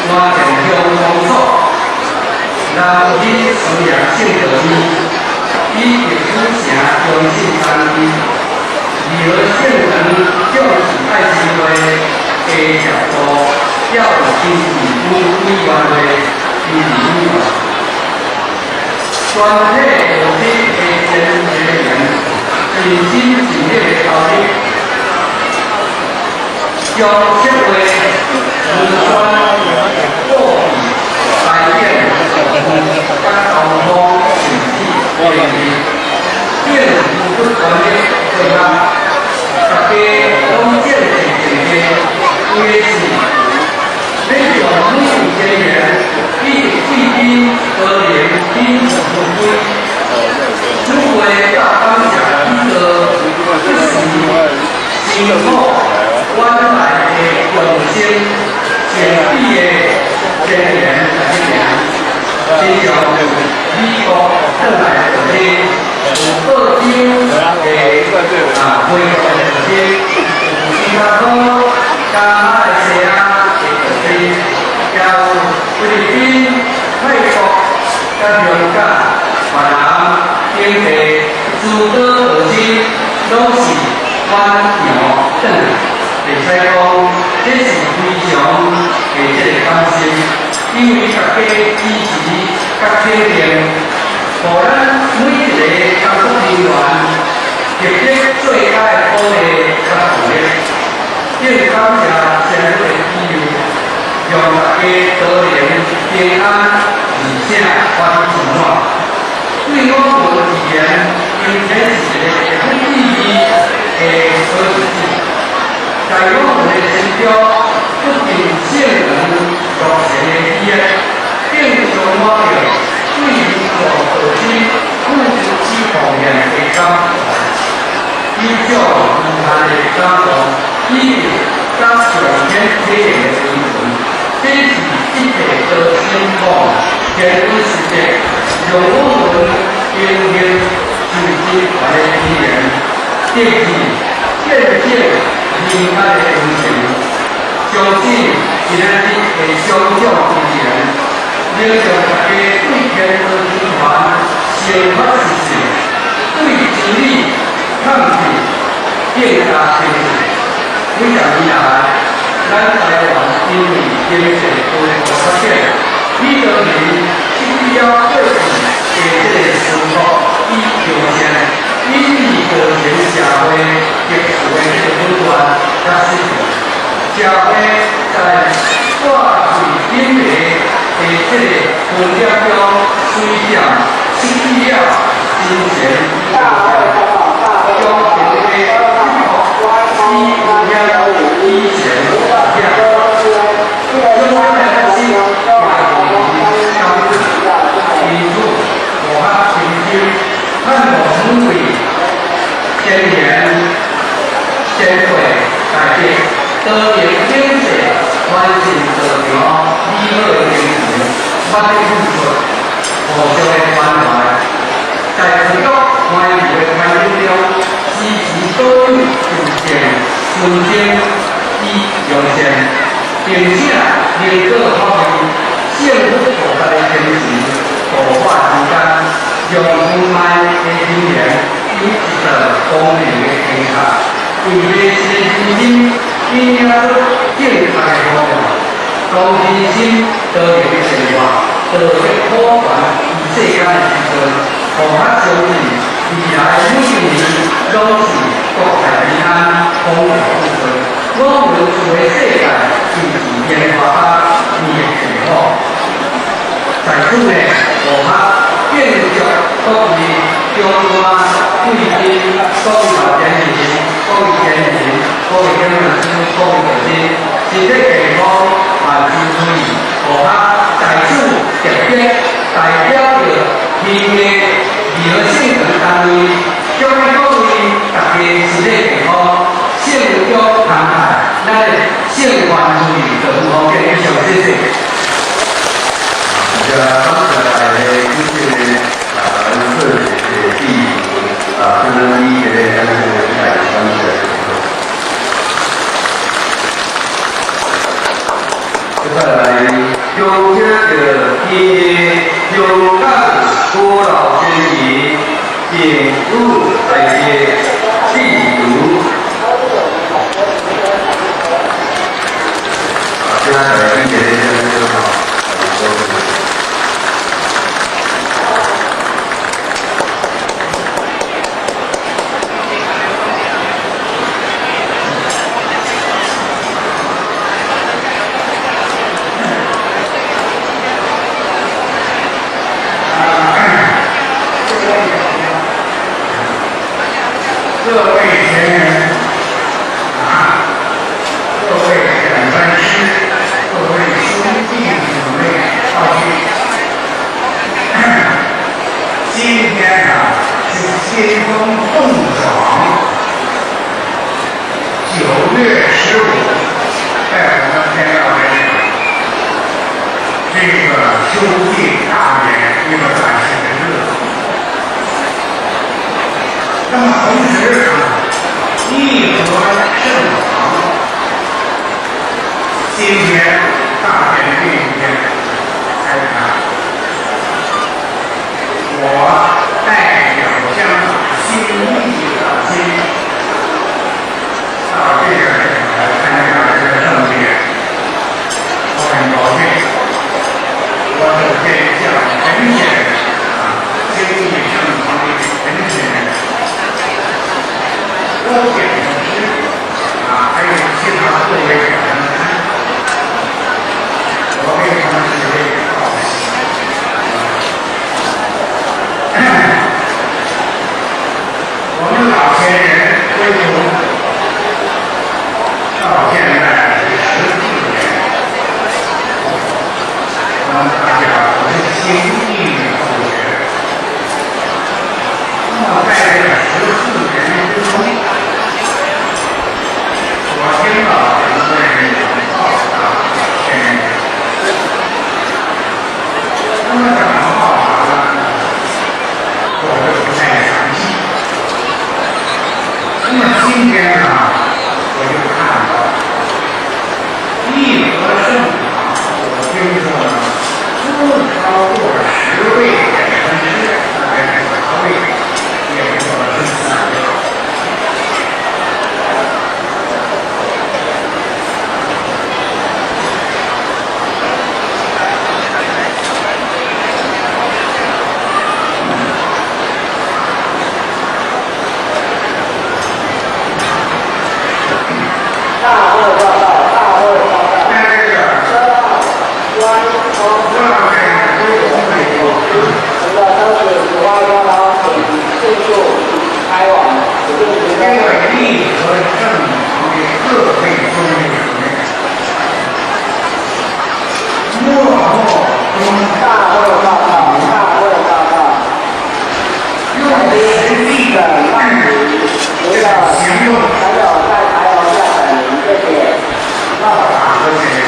藍田鄉公所、南興私營聖道院，以及府城中信單位、義和聖堂重視愛心會的協助，還有經濟委員會支持委員。全體道師的前人盡心盡力的投入，將策劃、文宣、布置、排演、佮交通、甚至會議，並付出全力配合，大家攏戰戰兢兢，為的是欲讓每位成員以及貴賓都能品嘗不歸。此會佮感謝許多不時辛苦遠來的眾生善比的成員來去行，親像美國轉來的道師，有澳洲的回國的道師，有新加坡、佮馬來西亞的道師，也有菲律賓、泰國、佮香港、越南等地諸多道師，攏是遠洋轉來。會使講，這是非常的這個感心，因為大家支持佮肯定，予咱每一個工作人員獲得最佳的鼓勵佮動力。更感謝神的庇佑，讓大家都能平安而且歡喜充滿。對我們而言，今天是一個有意義的好日子。在我們的心中，不僅聖人落成的喜悅，更充滿著對民族道師付出與奉獻的感懷，以種無限的感動，以及佮上天體驗的精神，這是一切道心望天恩實績，讓我們榮幸受真傳的語言，得以見證人間的完成。相信今仔日的種種經驗，能讓大家對天道真傳生發信心，對真理抗拒更加清楚。幾十年來，咱台灣因為經濟高度發展，許多人失去了過去的這個淳樸與良善，以致造成社會秩序的這個混亂佮失序。社會在掛對頂層的這個分裂中，隨漸失去了精神與道德，將平的與有以前遐，種種的東西也會感因此，我較深深盼望每位先賢、先輩大家都能秉承傳承道場美好的精神，捌得付出，互相的關懷，在持續歡愉的環境中，支持所有自善、尊敬與良善，並且能夠發揮聖福菩薩的精神，度化世間，讓無礙的人緣有一道光明的燈塔，為迷失的人心引領出正確的方向，當人心得能善化，道德普傳於世間的時陣，予較相信未來每一年攏是國泰民安、風調雨順。我們住的世界就是蓮花花變的幸福。在此呢，我較敬祝各位長官、貴賓、各位老先人、各位先人、各位講師、各位道師，身體健康，嘛之喙，予他在此特别代表著天地义和圣堂单位，祝各位大家身體健康，聖腳康泰，咱的聖環主義就有好嘅，以上謝謝。啊，感謝大家主持的啊，咱做一個致辭啊，咱以這個咱這個來感謝。接下來，恭請著天地香港古老先賢鄭武大師致辭。啊，接下來以這個這個各位前人啊，各位長官師，各位兄弟姊妹，道親，今天啊是仙風送爽，9月15，在我們天耀來講，這個修建大典一個大喜的日子。那麼同時啊，義和聖堂今天大典這一天開壇，我代表香港新義的心到這個來參加這個盛典，我很高興。我首先向陳先生啊，新義聖堂的陳先生。郭檢師啊，還有其他各位長官，我給他們是這個報喜。我們老前人歸宗到現在是14年，我們大家都是新義的後學。那麼在這個14年之中，我聽到很多人報答前人，那麼怎麼報答呢？我就不太詳細。那麼今天呢，我就看到義和聖堂，我聽說呢，不超過10位點燈師，大概是8位，也不知道是幾位。大會報告，大會報告。在這個車號關通我們的車子出發交通，請迅速開往指定停這車個場。義和聖堂的各位兄弟姊妹，默默中大會報告，大會報告。用來賓實際沈曼怡，您的行動朋友在台樓下等您，謝謝。報答這些人。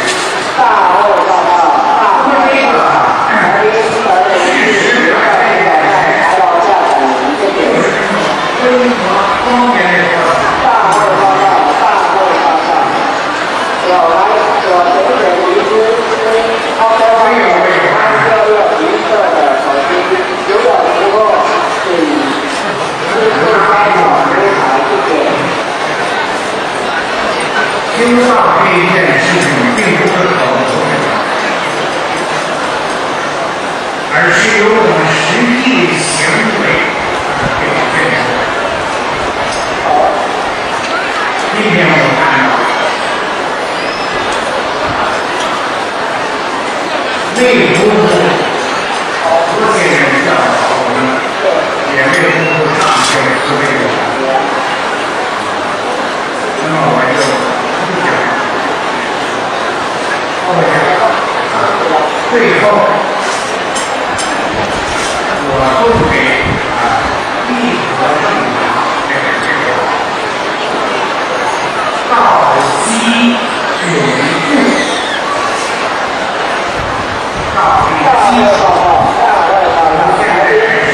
大會報告，大會報告。來賓陳林志，您的朋友在台樓下等您，謝謝。中國方面的說大會報告，大會報告。有來有前前遺失歐洲方面366銀色的手機，如有拾獲，請迅速拍照出台，謝謝。聽到這一件事情，並不是口頭的，而是由我們實際行為表現出來。今天我看到內夫婦好多些人教導我們，也沒有夫婦上學是這個。那麼我就不講，我講。支持。我們現在這是一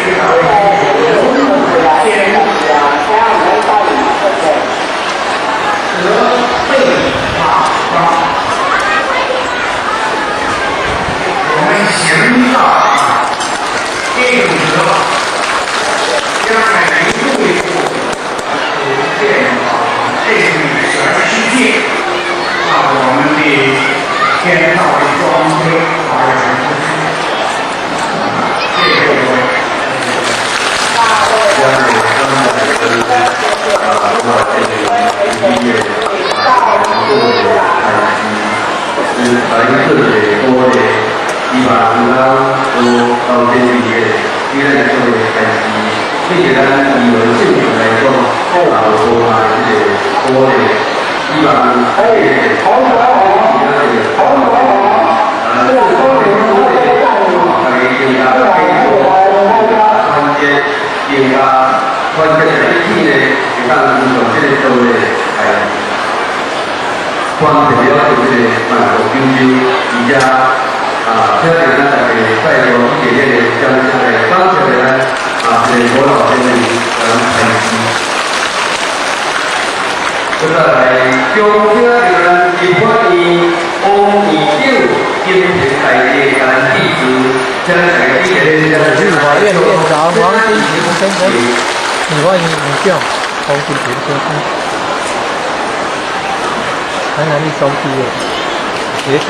個天德被法光，我們行道應得，將來一步一步逐漸啊進入全世界，把我們的天道的光輝發揚出去。謝謝各位。將來咱來啊，我這個醫院啊，做一個開始，是來做一個鼓勵，希望咱有老前輩的，你來做一個開始，對咱醫療正常來講，也有多大的這個鼓勵，希望這個其他這個啊，這個鼓勵，大家更加繼續團結，更加團結在一起呢，會當推動這個道理來傳遞了這個萬國九州，而且啊，請咱大家再度熱烈的掌聲來感謝咱啊，這個吳老先生來開始。再來，恭請咱立法院王院長金平大帝咱致辭，請大家熱烈的掌聲。立法院院長王金平先生，立法院院長王金平先生，台南一中畢業，學長。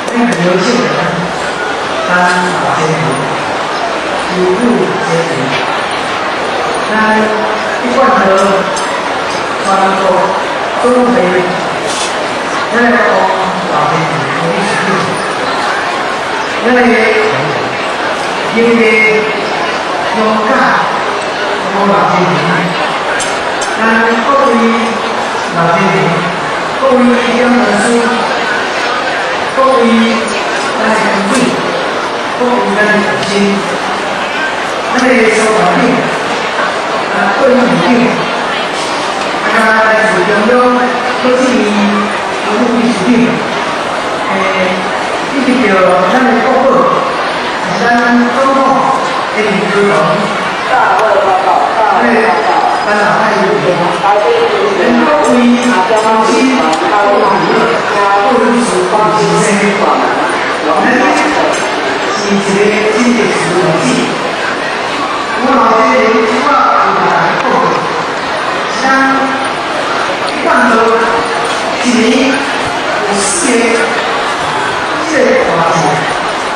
咱劉姓人，咱老先生，有母先生，咱一貫的全國總會，咱來講老先生理事長，咱來因為農家王老先生，咱各位老先生，各位講師。各位咱的團隊，各位咱的同心，咱的苏校長，啊，各位院長，啊，來自中央各志副秘書長，以及著咱的國寶，是咱總統的林高同，咱的咱老太委員，咱各位同心，各位各位女士、各位先生，咱是一個真特殊的日子。我老這個即擺有大家報告，是咱一般都一年有四個這個大節，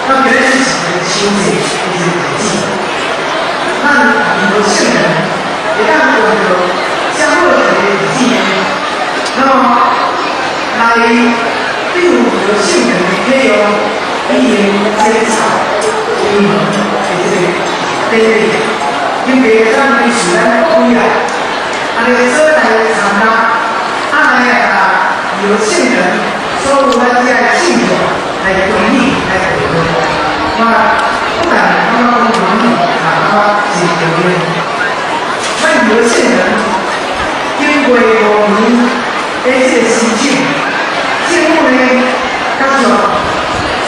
那今日是一個秋節的一個日子。咱有聖人會當用到這麼好一個日子呢，那麼來對有聖人的體用，已經檢查開門的這個典禮，因為咱是咱各位啊，按呢做來參加，啊來啊有聖人所有咱這個信眾來共議來討論，我不但感覺講滿意，啊，感覺真重要。咱有聖人經過5年的這個申請，政府呢，甲將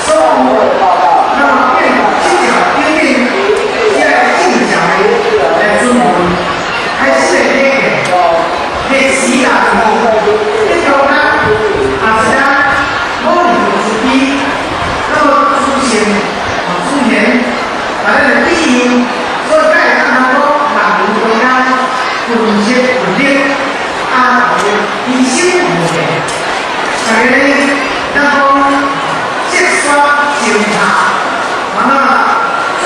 所有那麼變這條頂頂這個正常的來準備，開始的禮儀，歷史啦，得到咱也是咱某人慈悲，那麼祖先啊祖先，把咱的庇佑，所以才會當講萬有中間群策群力，啊，醫生無限。大家呢，咱講積沙成塔，啊，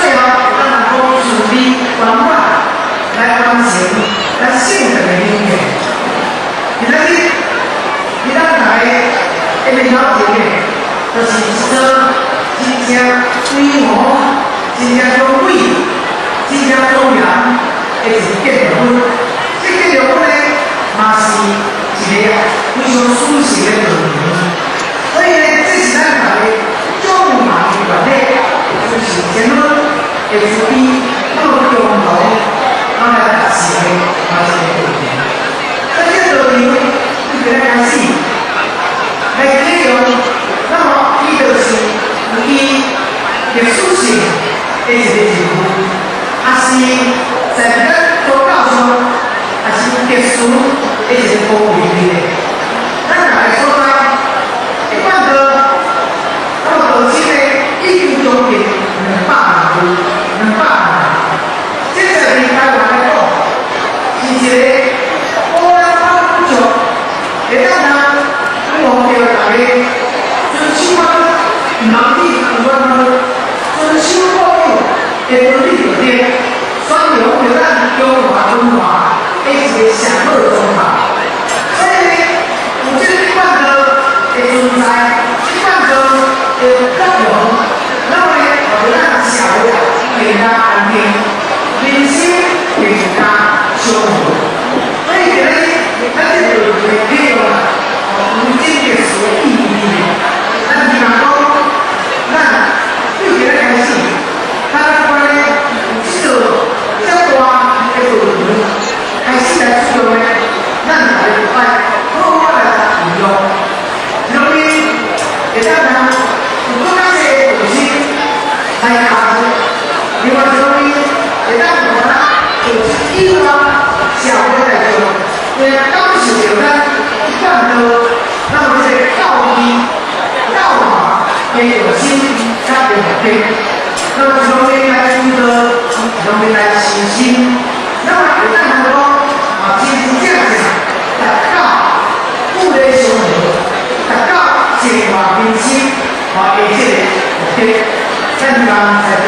最後咱講順利圓滿來完成咱聖人的願願。今仔日，伫咱來的面頭前的，就是一座真正規模、真正雄偉、真正莊嚴的一個建築物。這建築物呢，嘛是一個非常舒適的道場。所以呢，這是咱大家眾忙的原理，就是前面的慈悲，那麼共同，啊來達成的，嘛是一個道場。性的一个人物，也是在咱宗教上也是特殊的一个光荣的。咱逐个所在，一般的，那麼道親呢，已經將近200萬位，200萬。這在台灣來講，是一個烏來發不足，會當通望著大家遵守啊，毋通去有安怎遵守國有的倫理道德，宣揚著咱中華文化的一個上好狀態。所以呢，有這個一貫道的存在，一貫道的發揚，那麼呢，予咱社會啊更加安定，民心更加祥和。所以今日咱這個會啟用啊，有真特殊的意義。咱希望講，咱對今日開始，咱關呢有這個遮大的道場開始來使用呢，咱大家就愛好好來運用。因為會當通有閣較濟道親來加入，另外一方面會當予咱做以外社會大眾，會感受著咱一貫道，咱有這個教義、教化的用心佮目的。那麼一方面來指導，一方面來修心，那麼會當通講啊，真真正正達到富麗祥和，達到淨化民心啊的這個目的。咱希望在咱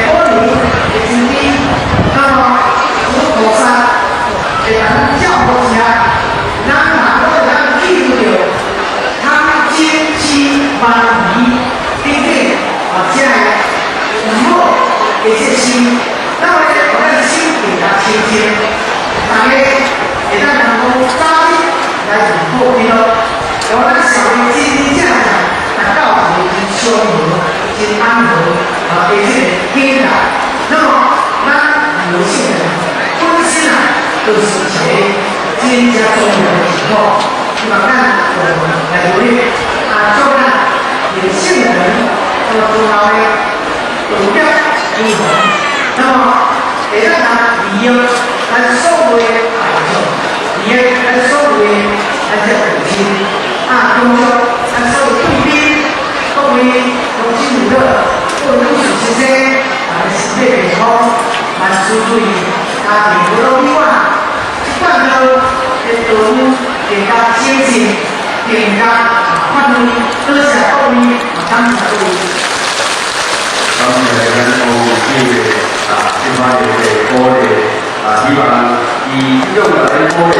保留的資金，那麼佛菩薩會當照顧之下，咱若會當記錄著湯金雞鰻魚等等啊，這个毋好的這心，那麼咧，予咱心更加清淨，大家會當能夠早日來入好基督，予咱社會真真正正達到一個真祥和、真安和啊的這個境界。那麼，咱劉姓人本身啊，就是一個真正重要的情況。希望咱共同來努力，啊，祝咱劉姓人那麼重要的道德精神，那麼會當通利用咱所有的大眾，利用咱所有的咱這道親，啊，恭祝咱所有貴賓、各位鄉親父老、各位女士先生，大家身體健康，萬事如意，家庭和樂美滿，一貫道的道路更加精進，更加發揮。多謝各位，感謝各位。感謝咱黃會長的啊，這擺的鼓勵啊，希望伊這種來鼓勵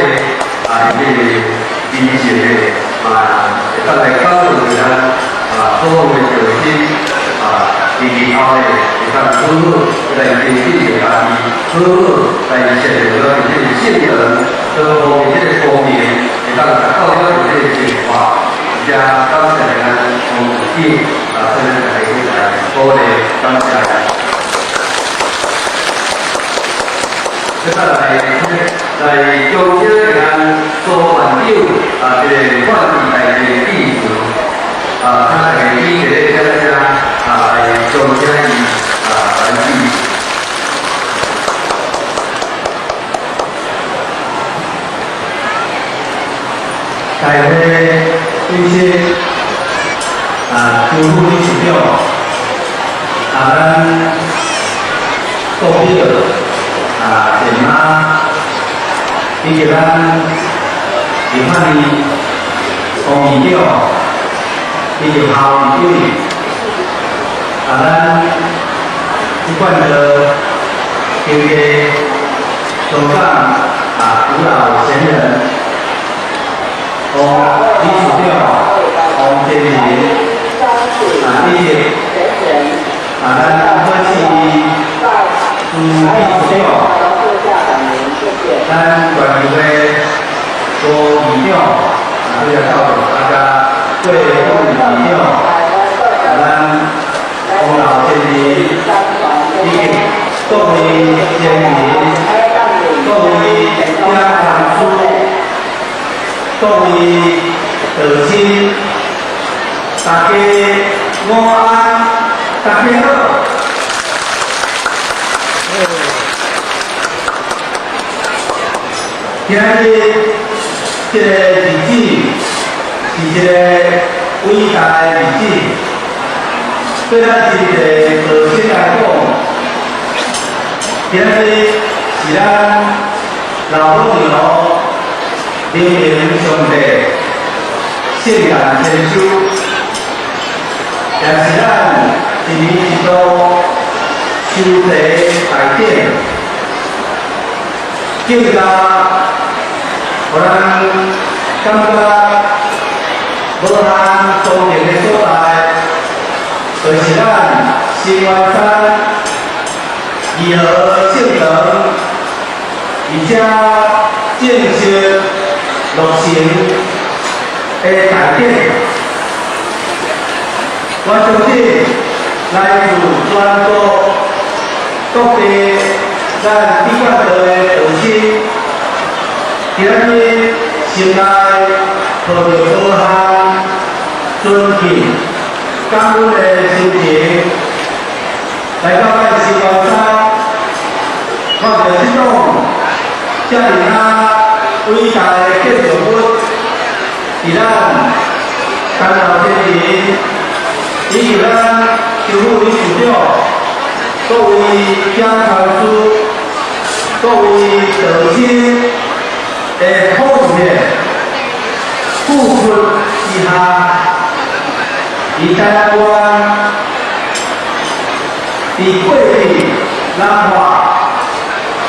啊，這個精神的嘛，會當來感動著咱啊，所有的道親啊，日後呢，會當好好來提醒著家己，好好來設定咱這個聖人各方面這個光明，會當達到了這個淨化。遮感謝咱黃會長啊，這個大家來鼓勵，感謝。接下來來恭請咱蘇縣長啊，這個法治大會致辭啊，請大家以這個掌聲啊，來恭請伊啊來致辭。大會主席啊，周副理事長啊，咱國表啊，前媽以及咱立法院黃議長以及校議委啊，咱一貫的經過香港啊，古老賢人黃理事長黃建林啊，以及啊，咱好市朱理事長，咱縣議會郭議長啊，這個到大家郭副議長，啊，咱黃老先生以及各位先人、各位家長師、各位道親，大家午安。大家好。今日這个日子是一个偉大的日子，對咱真濟道親來講，今日是咱老母娘靈明上帝聖誕千秋，也是咱一年一度收提大典，更加予咱感覺無限莊嚴的所在，就是咱新灣山義和聖堂，而且正式落成的大典。我相信來自全國各地咱一貫道的道親，今日心內抱著無限尊敬、感恩的心情，來到咱新灣山，看著這種遮爾啊偉大的建築物，佇咱江老先生以及咱周副理事長、各位講傳師、各位道親的奉獻付出之下，佇台灣，佇過去南華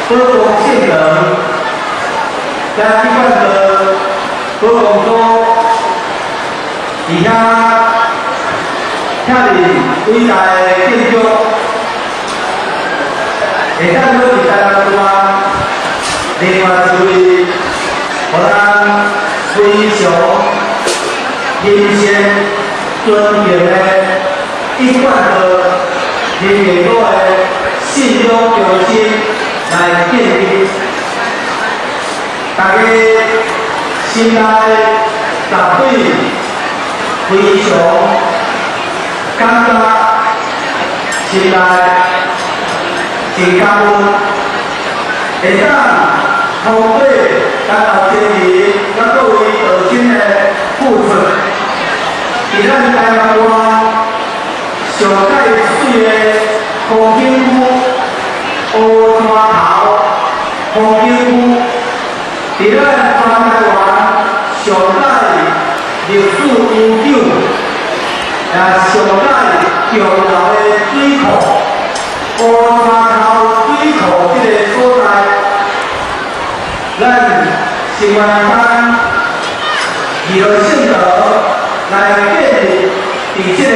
寶光聖堂，加一貫道寶光所，佇遐遐爾偉大的建築，會當閣佇台灣另外一位，予咱非常欽羨尊敬的一貫道靈明所的信仰中心來建立，大家心內絕對非常感覺，心內真感恩，會當通過咱老先人、咱各位道親的付出，佇咱台灣上蓋媠的風景區烏山頭風景區，佇咱全台灣上蓋歷史悠久，也上蓋重要的水庫烏山頭水庫這个所在，咱新灣山義和聖堂來建立佇這个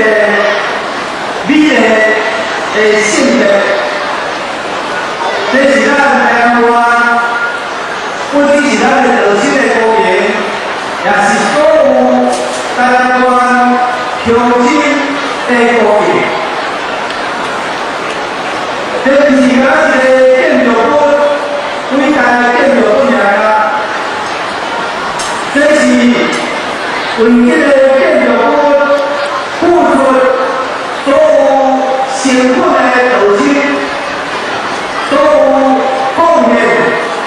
美麗的聖地，這是咱台灣，不只是咱的道親的光榮，也是所有台灣鄉親的光榮。這毋是干焦一个建築物，偉大的建築物爾啊！這是為這个建築物付出所有辛苦的道親，所有貢獻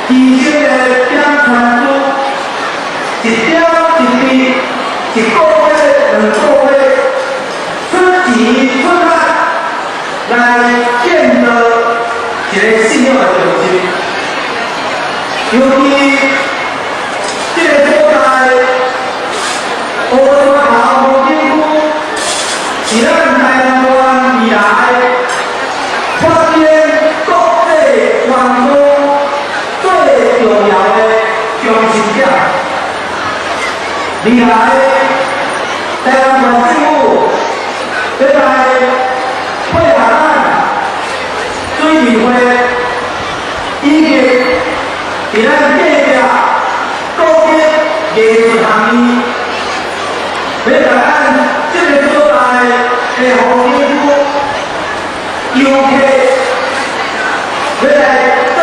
犧牲的點傳師，一點一滴，一個月、2個月，出錢出力來建造一个信仰的中心。尤其這个所在，烏山頭風景區，是咱台灣未來發展國際觀光最重要的中心點。未來台灣政府欲來配合咱水利會，以及佇咱隔壁國立藝術學院，欲來咱這个所在的風景區遊客，欲來做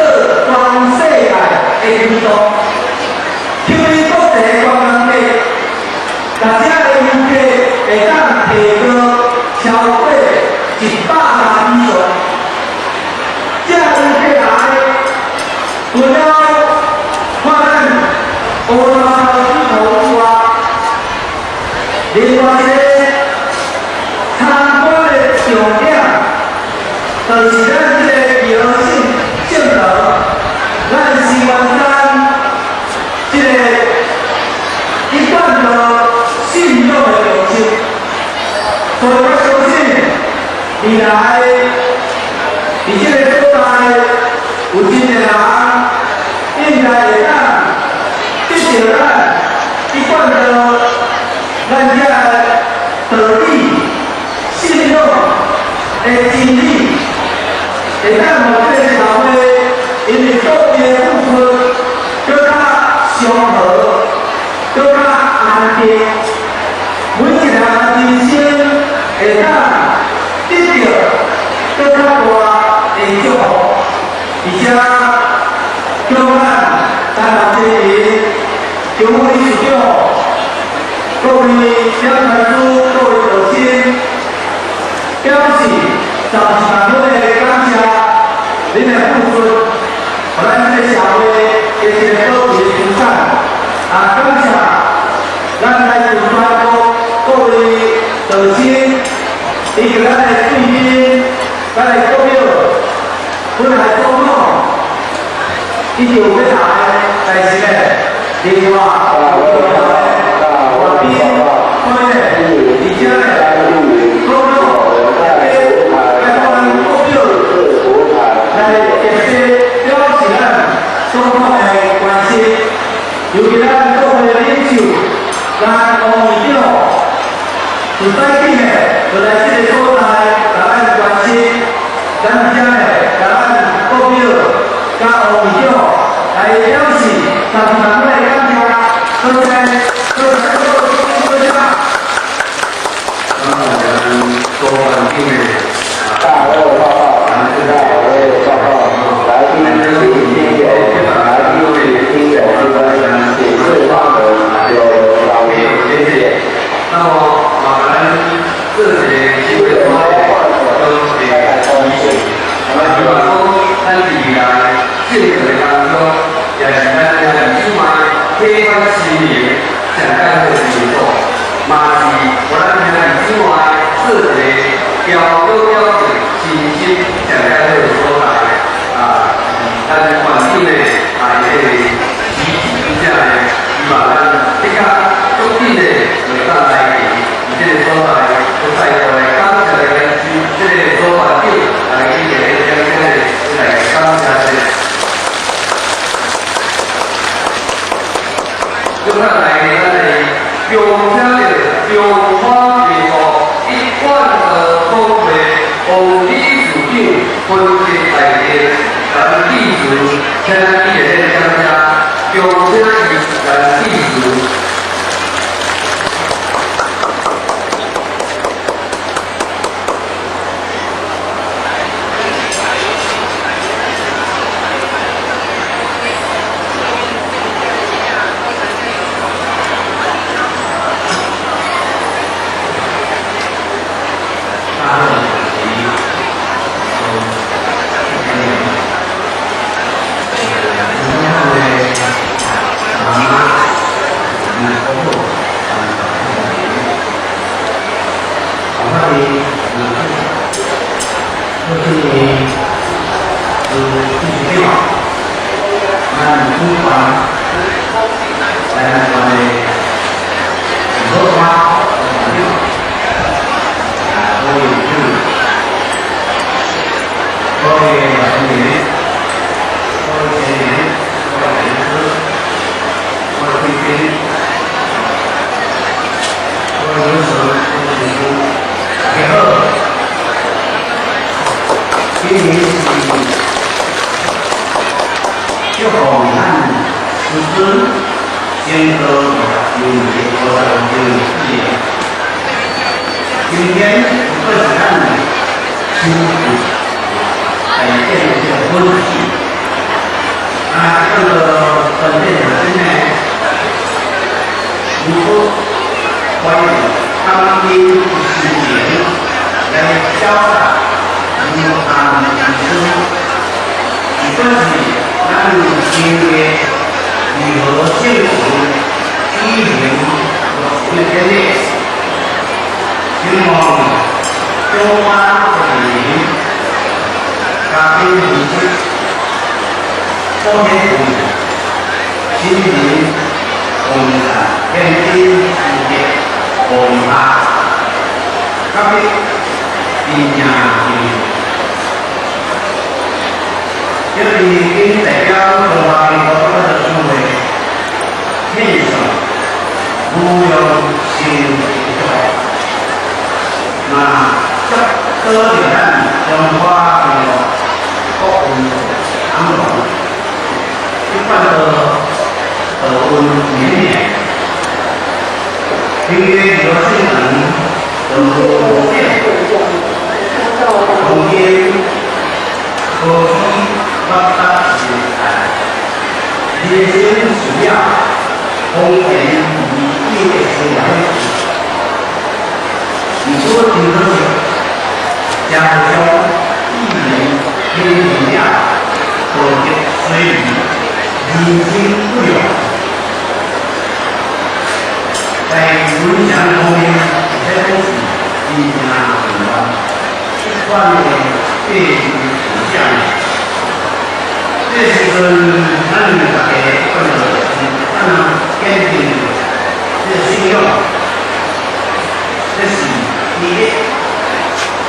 全世界的推動，吸引國際觀光客，讓這个遊客會當提高超過1來，佇這个所在有真濟人應該會當得著咱一貫的咱遮道理、信仰的真理，會當予這个社會因為各地的付出，閣較祥和，閣較安定。每一個人人生會當得著閣較大的祝福，而且叫咱台南市民、中央理事長、各位講師、各位導師，表示十二萬分的感謝，恁的付出，予咱這个社會的一个寶貴的資產。啊，感謝咱來自全國各位導師，以及咱的貴賓、咱的國表、本來總統，伊就欲來，但是呢，另外有重要的外賓，所以呢，而且呢，總統也來幫咱國表來特別表示咱總統的關心，尤其咱國會的領袖，咱王議長，自早起呢，就來這个所在，共咱關心，咱遮呢，共咱國表佮王議長來表示十二萬分的感謝，多謝，多謝，多謝。咱所環境的大會報告，大會報告，來賓請聽友，來賓請聽友之分，請示發言，有老沒有謝謝。那麼啊，咱這一個機會出來，都是提醒，我們希望講，咱未來這個當中，也是咱兄弟姊妹體發心靈上較好的地方，嘛是予咱兄弟姊妹做一個標表表示信心上較好的所在。啊，咱環境呢，啊，這個支持之下呢，希望咱比較足緊的會當來佇這個所在，閣再度來感謝咱這個所環境，來去來將這個來感謝這個。接下來，咱來恭請著中華民國一貫道總會王理事長分析大家，咱致辭，請咱一个咧掌聲，恭請伊來致辭。大會主席，我們的媽媽，婆婆，我的我是理事長，咱主辦，咱我的老媽，啊，各位主，各位同學，各位成員，各位老師，各位貴賓，各位老師，各位師傅，大家好。今年是祝賀咱師尊成道60周年55周年紀念。今天不是咱修復大殿的這個婚禮，啊，這個本殿本身呢，如果關於感恩心情來表達無限之思，不管是咱今日如何幸福舉行落實典禮，希望中華人民家庭和睦，保險心靈共善，天津世界文化，甲要真正幸福。保著咱中華民國國運長榮，一貫的德運綿綿，平月流聖堂的無限，空間何以發達時代，人生需要風險與的生活。毋過真可惜，社會上意見批評者道德水平人心不良，在文章方面，這講是真正混亂，這款的政治思想。這時陣，咱大家看到是怎樣堅定這個信仰，這是第一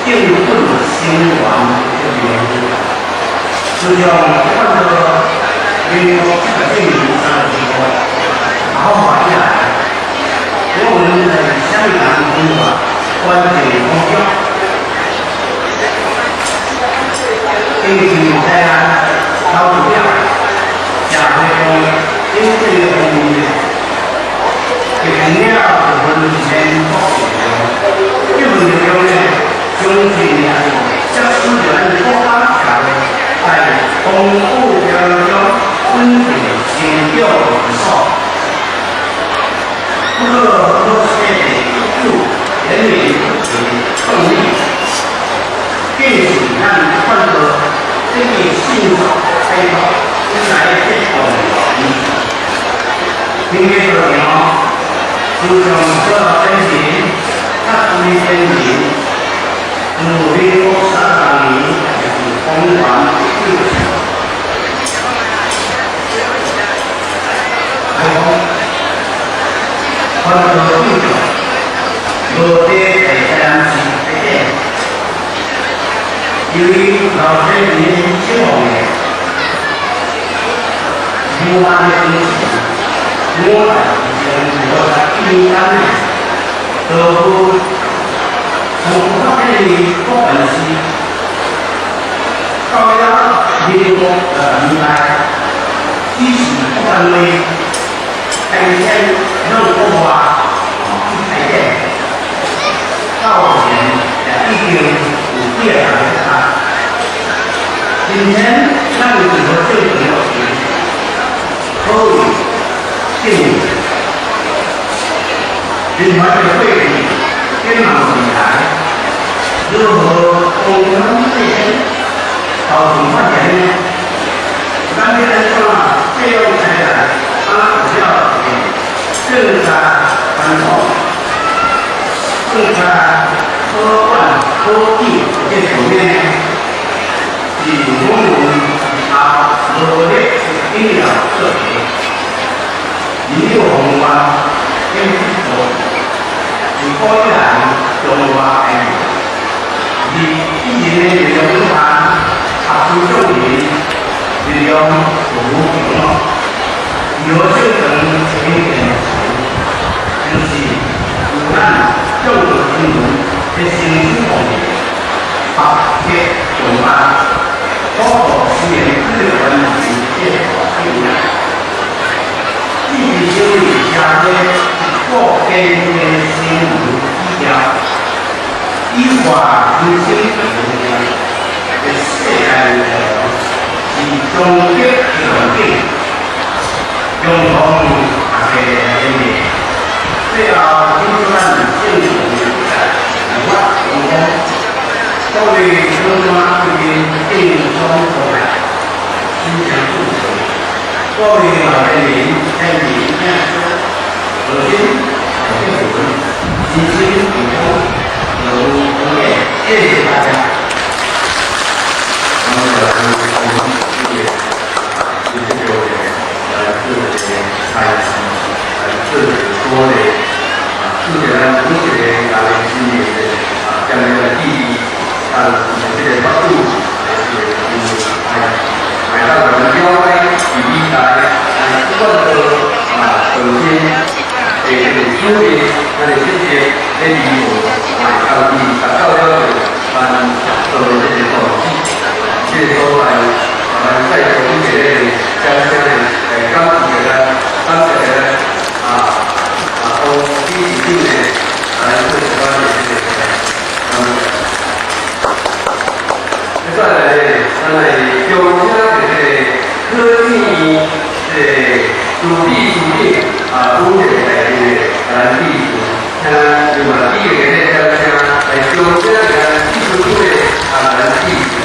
正本清源的名字。就像看到民國74年3月7號，爆發以來，我們在香港文化關鍵工作，經濟在岸投資者、社會上經濟方面，決定了部分是國力量，這份力量呢，相信也是促使著咱國家社會在豐富條中穩定成長的基礎。不過，若是一九人民的動力，更是咱看到這個信託開拓來的動力。今日道場，自從做了先人，較為先人，自民國30年也是公元19開放，看到對象，無地在台南市開展。由於老先人希望的無限的精神，我在前無在簡單的，都從發展的國本時，到了民國的年代，只是國單位開展讓國外去開展，到目前也已經有幾個人參。今天咱有一個政權落成，可謂幸運。另外一個過去，展望未來，如何共同這些共同發展呢？咱要按怎利用起來，啊，比較更加傳統、更加可管可記這方面呢？是我們啊努力一定要做的。你有宏觀跟做，自古以來中華愛而一人的力量有限，合資眾人力量就無窮咯。有正常呈現就是有咱眾多新聞的成就方面，百結眾安，普渡雖然這個關係這個重要。只是因為社會一個堅定的新聞指標，以化人生的世界來是終極的願景，共同大家連結，最後慶祝咱正常的立法成功，各位中山貴賓敬上所來，心誠祝賀。各位老年人、先人、先師，核心幸福，人生健康，有福見，謝謝大家。那麼我們這個這個來做一個開始，來做一個鼓勵，啊，做一個咱每一個家庭生的啊，將來的意義，啊，這個法度來做一個來來到咱們了解以來來不斷的啊，首先的這個主義，咱的信息的理由，來到底達到了咱。做這個宗旨，這個所在，咱再做一個掌聲的來感謝咱，感謝咱王理事長的來做這款的這個感謝。再來，咱來邀請這個科技這個主秘書長主任來這個咱秘書，請咱另外幾個的掌聲來邀請咱秘書處的咱秘書。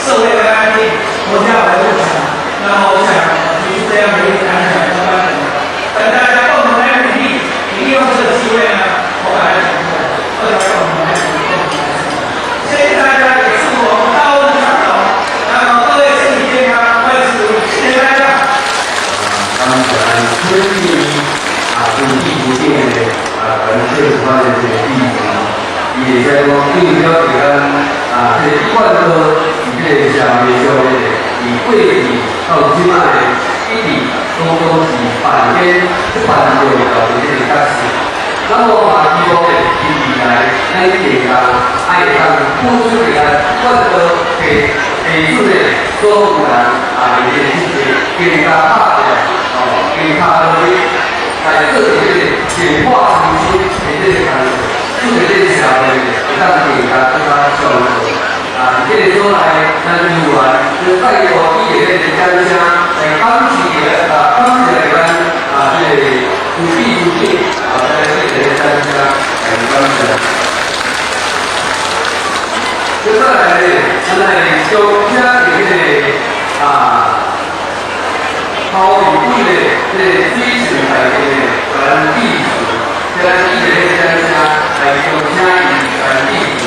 社會會安定，國家會富強。那麼我想提出這樣的一個感想。咱村里啊，土地不变的啊，咱政府的这个意思，伊会使讲对了解咱啊，这个一贯道伫这个社会上面，伫过去到这摆的一直拢是扮演这扮重要的这个角色。那么嘛，希望咧，伫未来咱更加爱当付出个一贯道地地主的所有人啊，伊的这个更加拍拼，哦，更加努力来做这个简化民生的这个工作，做这个社会会当更加更加上好。啊，这个所在，咱有缘就再度以这个掌声来感谢啊，感谢咱啊，这个主秘书长啊，来这个掌声来感谢。接下来呢，咱来将请这个啊，头一位的这个水神大帝的咱致辞，咱以这个掌声来将请伊来致辞。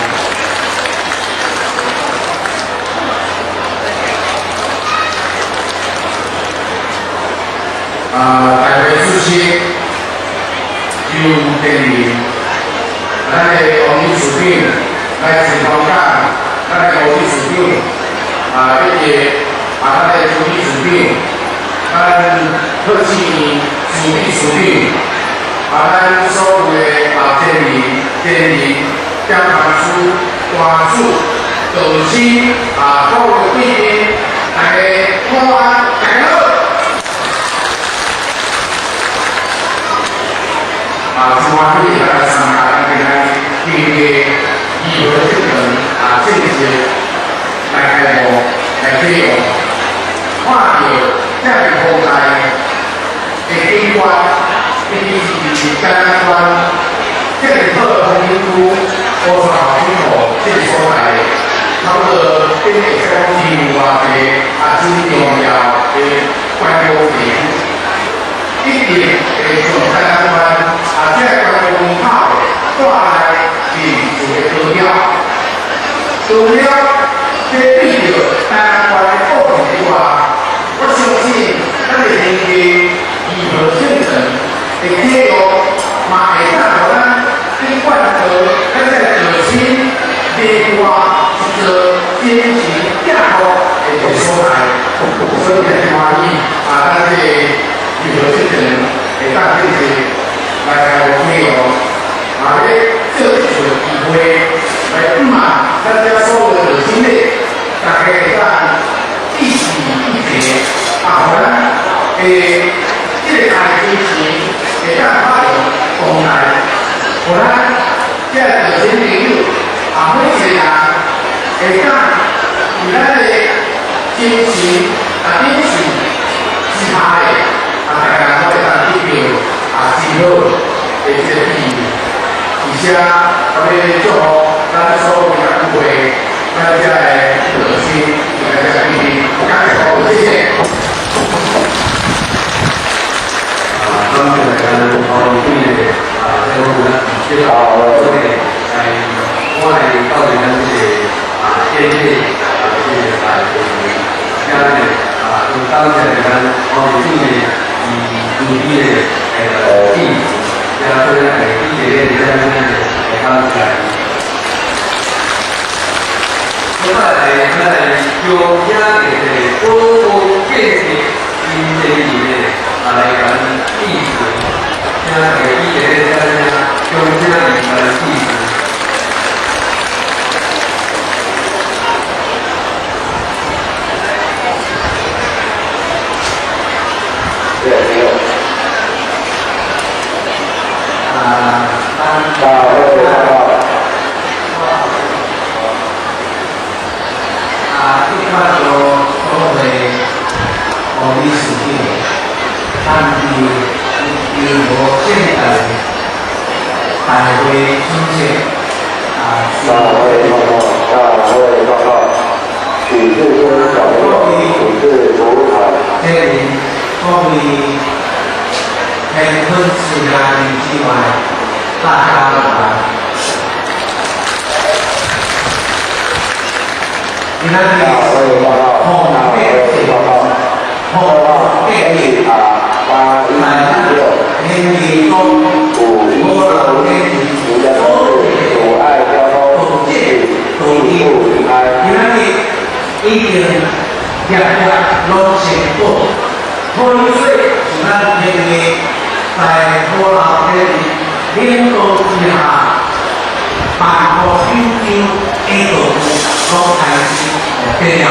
啊，大会主席周建林，咱的王理事长来自香港，咱的吴理事长啊，以及啊，咱的朱理事长，咱贺志朱理事长，啊，咱所有的啊前人、前人、检察司、官主、导师啊，各位贵宾，大家午安，大家好。啊，真欢喜来参加咱今仔日这个义和圣堂啊，正式来开幕来启用。看到这个宏大的景观，尤其是展览馆，这个好的风景区，乌山后水库这个所在，差不多等于讲是有偌济啊，真重要的观光地区。一定会从展览馆啊，这个观光门口带来是一个高标，除了这对着台湾的过程以外，我相信咱的经济义和圣城的铁路嘛会当予咱一贯道，咱这个道亲另外一座精神寄托的一个所在，所以真欢喜啊！咱这个义和圣城会当这个来开幕哦，啊，咧借这次机会来毋嘛，咱遮所有的道亲咧，大家会当一起一别，啊，予咱这个大精神会当发扬光大，予咱这道亲朋友啊，每一个人会当伫咱的精神啊领袖之下咧，啊，大家拢会当得到啊真好的这个机会。而且，我要祝福咱所有的聚会，咱遮的道亲，咱遮的贵宾，感谢各位，谢谢。啊，感谢咱黄委的啊，这个咱这个所以来，我来到咱这个啊，建议啊，这个大会，今日啊，就感谢咱黄委的伊主持的那个致辞，也所以来以这个这样的来感谢。接下来，咱来邀请这个高高建设金济人的啊来咱致辞，请大家以这个掌声，恭请伊来致辞。对，没有。啊，大会报告。啊，一般都所谓王理事长，咱伫义和圣诞大会主席啊，大会报告，大会报告。许志坚小朋友，许志福海。这里各位天坤慈爱之外，大家午安。今仔日大会报告，红大变会报告。红二变 H R 8五一五的阻礙交通，請進步離開。今仔日已經業業攏成果，可以說是咱天地在土老天領導之下，萬國有章的道路攏開始變了。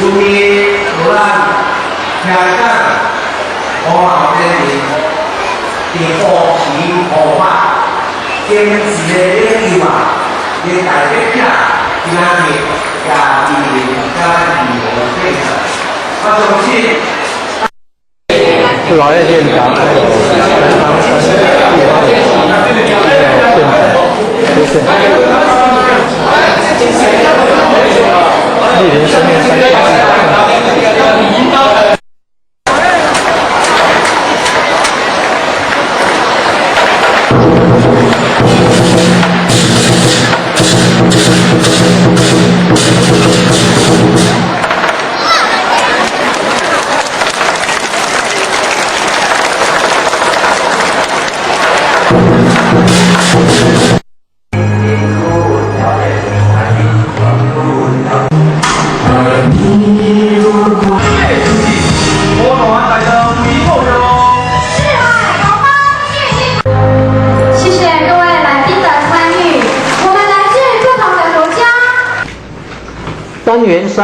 尤其有咱香港土老天地佇護持護法堅持的領袖啊，伊代表者今仔日也蒞臨咱義和殿。我相信。老葉店長，還有南方山地方還有店長，謝謝。蒞臨生命山下。謝謝各位來賓的參與，我們來自不同的國家。單元三。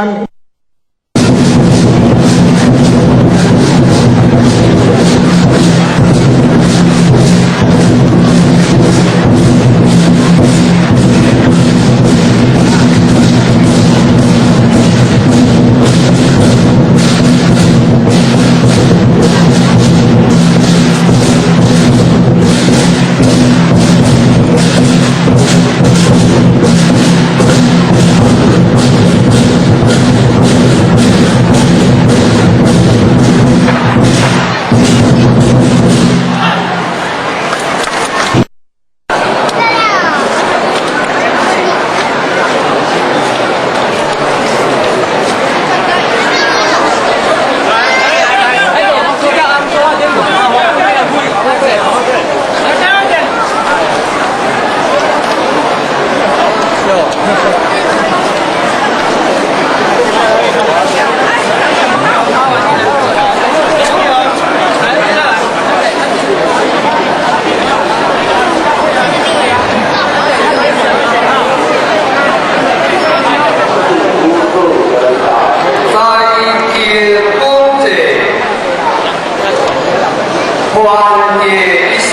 團結一心，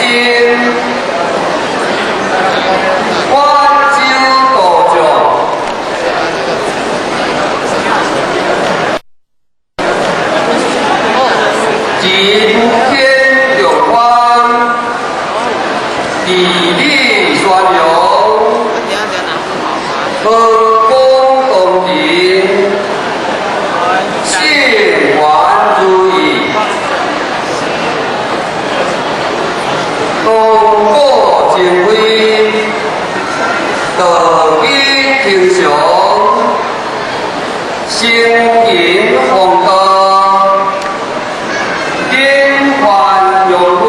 萬州道將，今天中歡，地理宣揚，和光同仁，信願如意。東古精輝，道義天祥，聖人弘道，典範用分，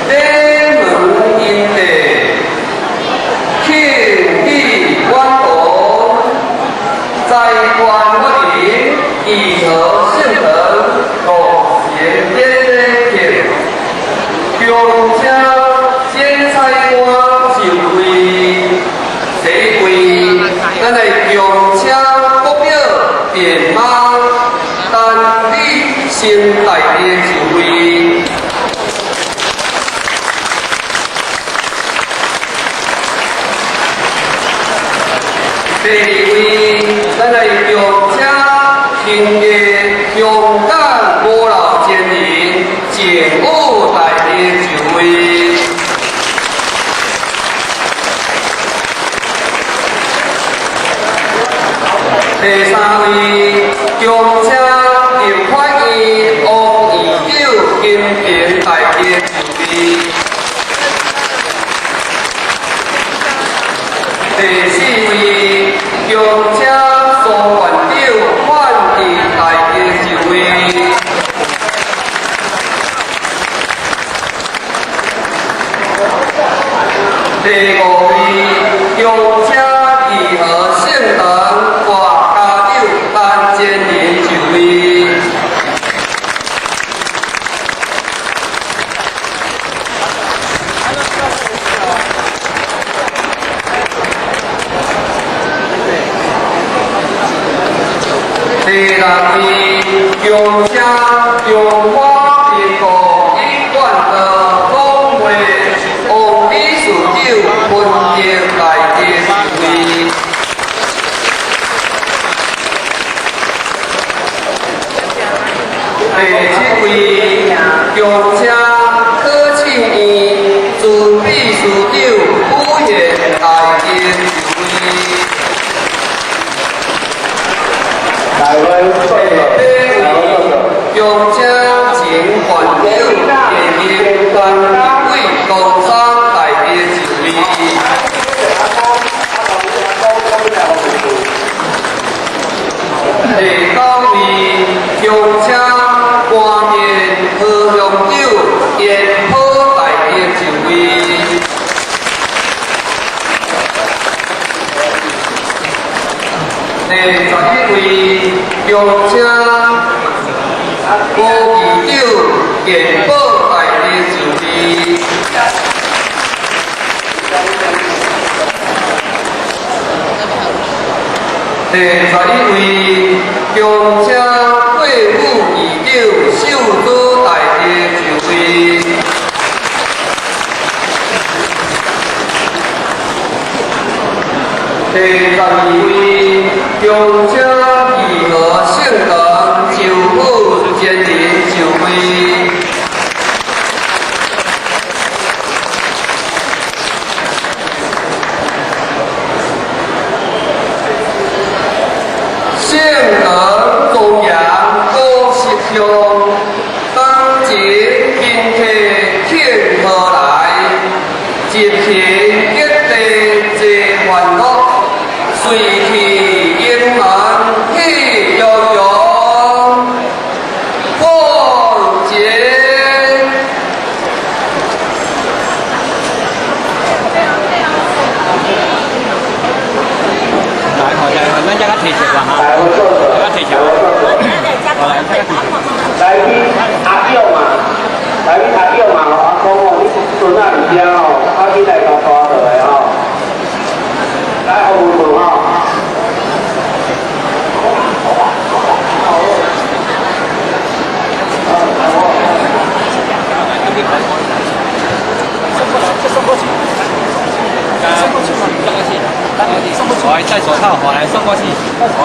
禮門因地，慶禮遠東，在官法人，義和聖堂，落賢典禮慶。恭請剪彩官就位，第一位，咱來恭請國表電媽陳立新大帝就位。第二位，咱來恭請興藝香港五老前人鄭武大帝就位。第三位，恭請立法院王院長金平大帝就位。第四位，恭請蘇縣長范志大帝就位。第五位，中車義和聖堂郭家長陳建仁就位。第六位，中車中華民國一貫的總會王理事長陳德大德就位。第七位，中車柯慶院朱秘書長古賢大德就位。大會第八位，中車前縣長謝業陳立偉東山大德就位。第九位，中車官面何鄉長嚴普大德就位。第11位，中車郭議長健保大德就位。第11位，中車郭副議長秀珠大德就位。第12位，中車義和聖堂周富堅林就位。聖德莊嚴古色香，當前賓客慶賀來，一行吉地齊歡樂，隨去圓滿喜洋洋，過節。來，好，來，咱遮較提前啦哈，較提前。好，來，較提前。來賓阿勇啊，來賓阿勇啊，阿公哦，你孫仔佇遮哦，快緊來共帶落來吼。來，服務處吼。送過去，送過去嘛，送過去，送過去。我戴手套，我來送過去。好。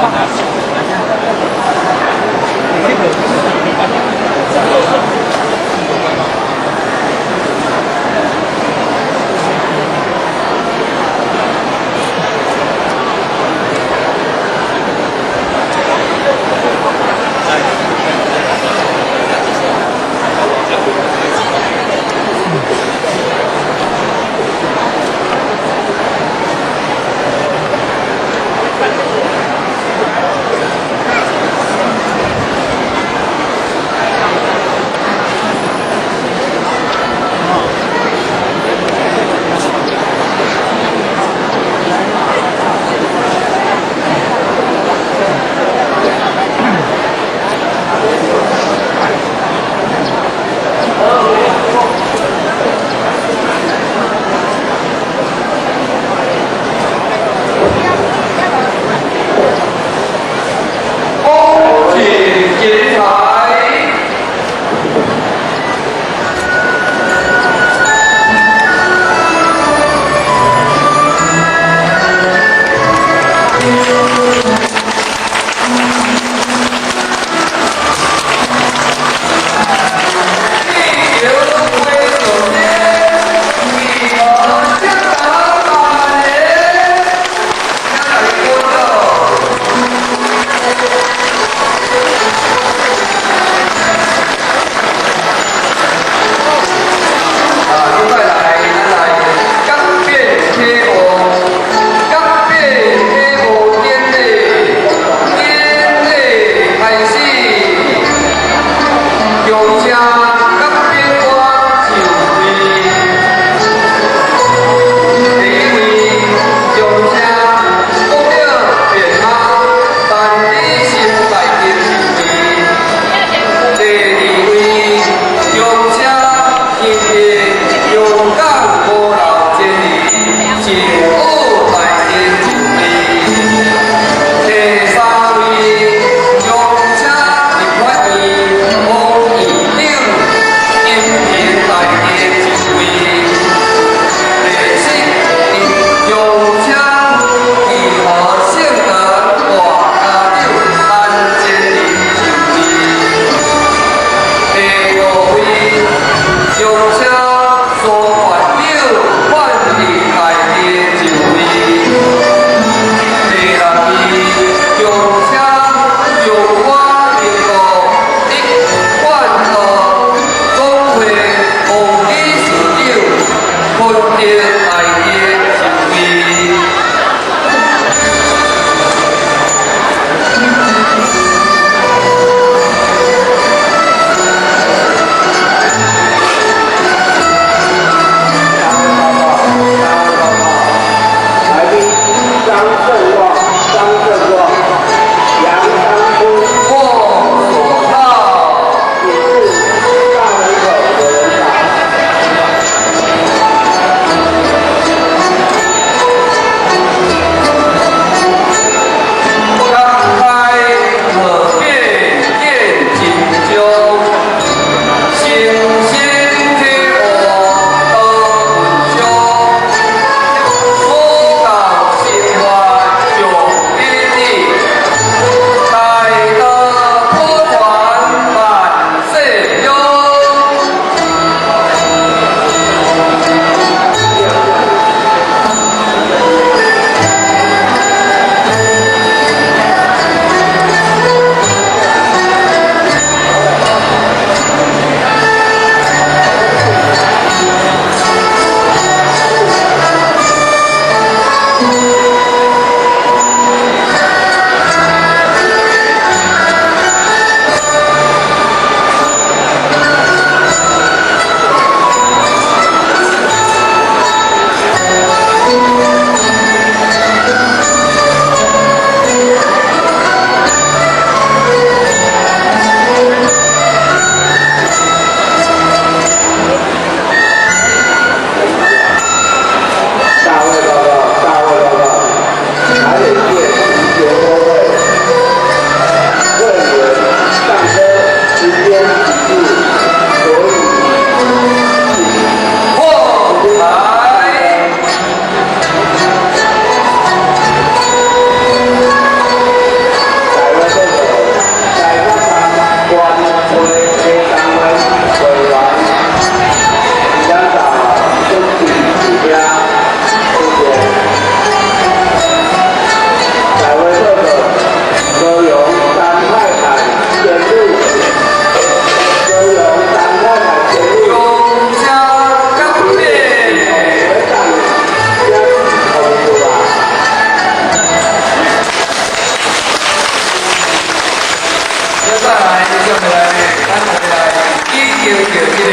行著這个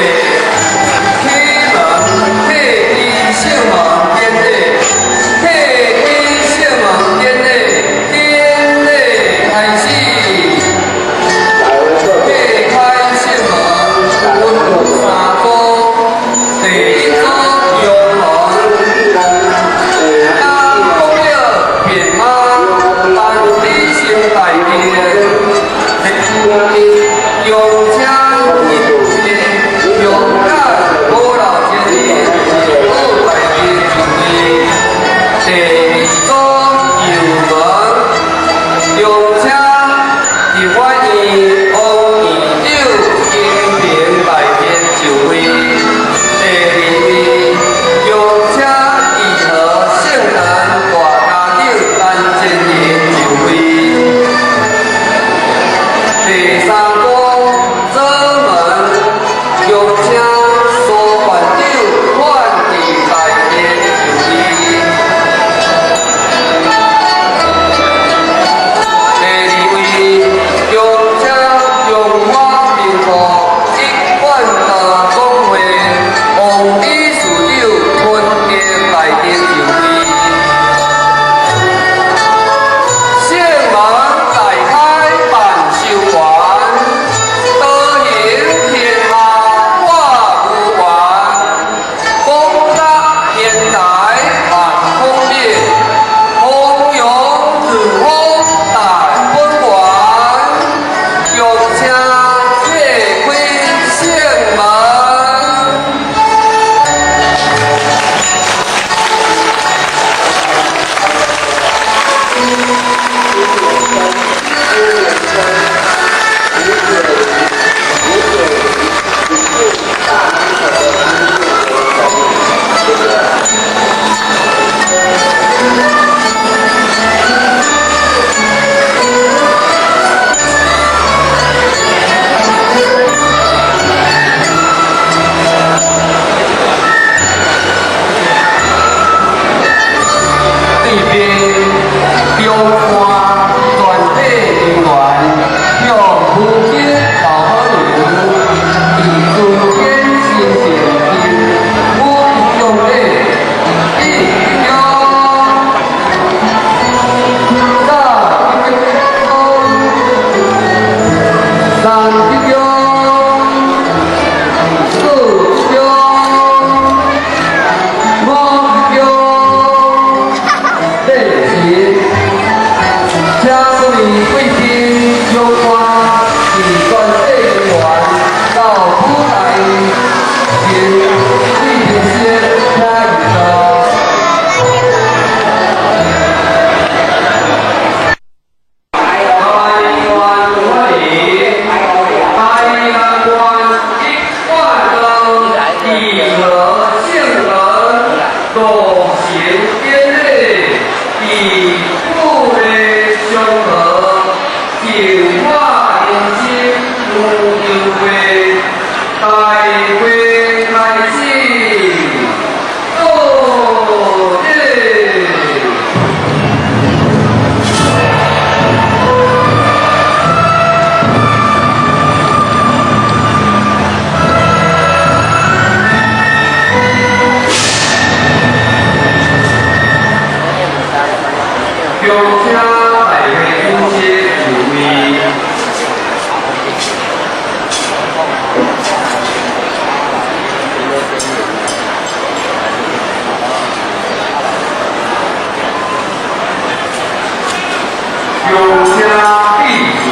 啟門啟基聖門典禮，啟基聖門典禮，典禮開始。啟開聖門分三組，第一組陽門，南國廟便媽陳李成大殿，用車勇敢無老精神，好大殿就位。第二組右門，用車立法院王院長金平大殿就位。第二位用車義和聖誕大家長陳建仁就位。第三組左門，用車蘇館長范志大殿就位。第二位用車中華民國一貫道總會王理事長陳德大殿就位。聖門大開萬壽全，德行天下我無完，廣澤天才萬孔明，弘揚日風大本源，用車啟開聖門。對面中山全體人員向附近老好友以尊敬神聖敬武恭禮，一鞠躬，二鞠躬，三鞠躬，四鞠躬，五鞠躬，練習。請各位貴賓、長官及全體人員到舞台前貴賓室請入座。台灣法院，台南縣一貫道義和聖門落成典禮，以富麗祥和，淨化人心無憂會，大會開始，起立。中車大會主席就位。中車秘書。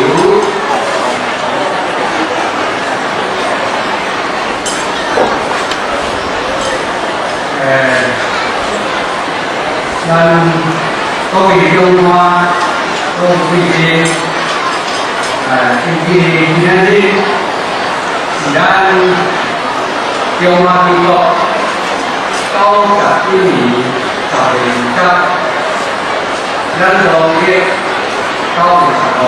咱各位長官、各位貴賓，今天今仔日是咱中華民國91年10月2日，咱農曆9月15，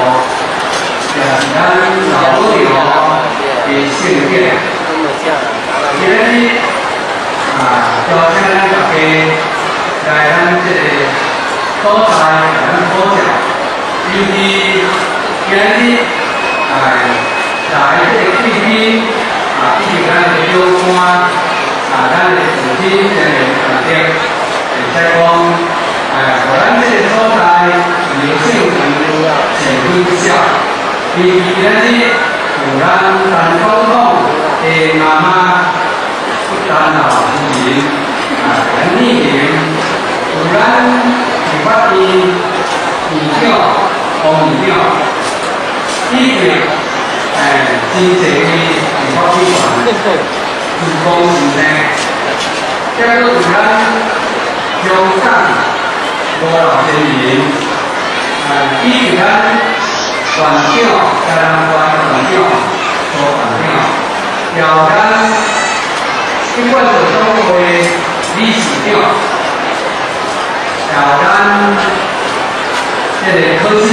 也是咱老母娘的聖典。今日啊，邀請咱大家來咱這个所在，咱普照，尤其今日來這个貴賓啊，以及官啊，咱的父親真會大德，會使講，予咱這个所在義和聖堂善分曉，尤其今仔日有咱陳總統的媽媽陳老夫人啊，陳麗玲，有咱立法院院長王院長，以及真濟位立法委員、主公先生，再閣有咱鄉長吳老先人，以及咱縣長、嘉南縣縣長、蘇縣長，也有咱一貫道總會理事長，也有咱這个科技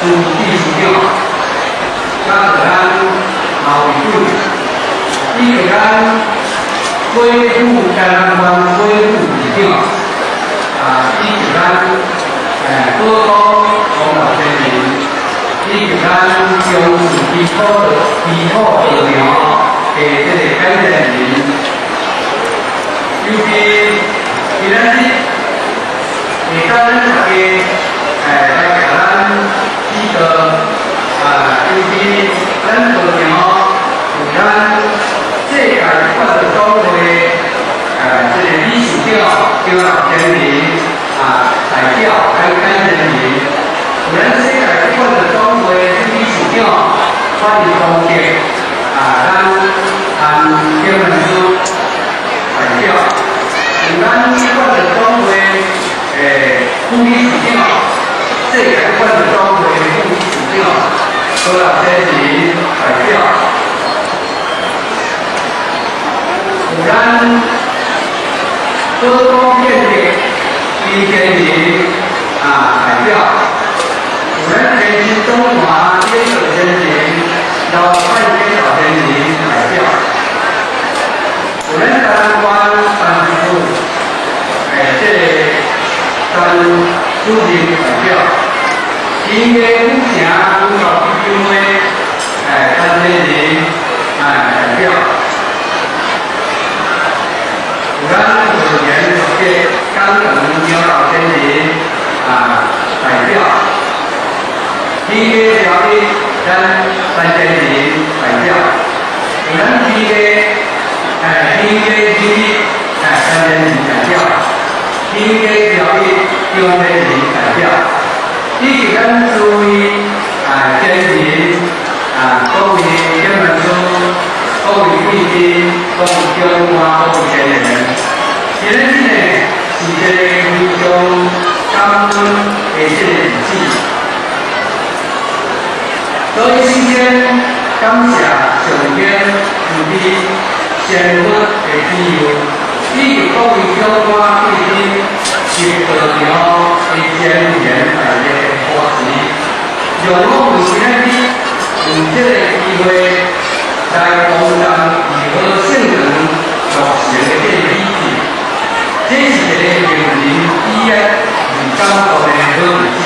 朱秘書長，佮咱毛委會，以及咱郭副嘉南縣郭副市長，以及咱高工王老先生，以及咱中視基礎基礎道場的這个感謝人，尤其今仔日會當咱大家來共咱指導，尤其咱道場有咱世界法道總會這个理事長張老先生代表咱感謝人，有咱世界法道總會理事長范光德咱陳天文書代表，有咱法道總會副理事長，世界法道總會副理事長郭老先生代表，有咱高工建設林建仁代表，有咱天津中華李道先生、老范建老先生代表，有咱台灣辦事處這个陳主任代表，新義府城文教基金會陳先生代表，有咱委員的江長張老先生代表，新義條例咱陳先生代表，有咱新義新義基陳先生代表，新義條例張先生代表，以及咱諸位先人各位天文書、各位貴賓、各位長官、各位先人，今日呢是一个非常感恩的這个日子，所以首先感謝上天慈悲仙佛的庇佑，以及各位長官貴賓及道場的賢賢大德護持，讓我們今仔日有這个機會來共同義和聖堂落成的這个喜事，這是一个令人喜悅而感動的好日子。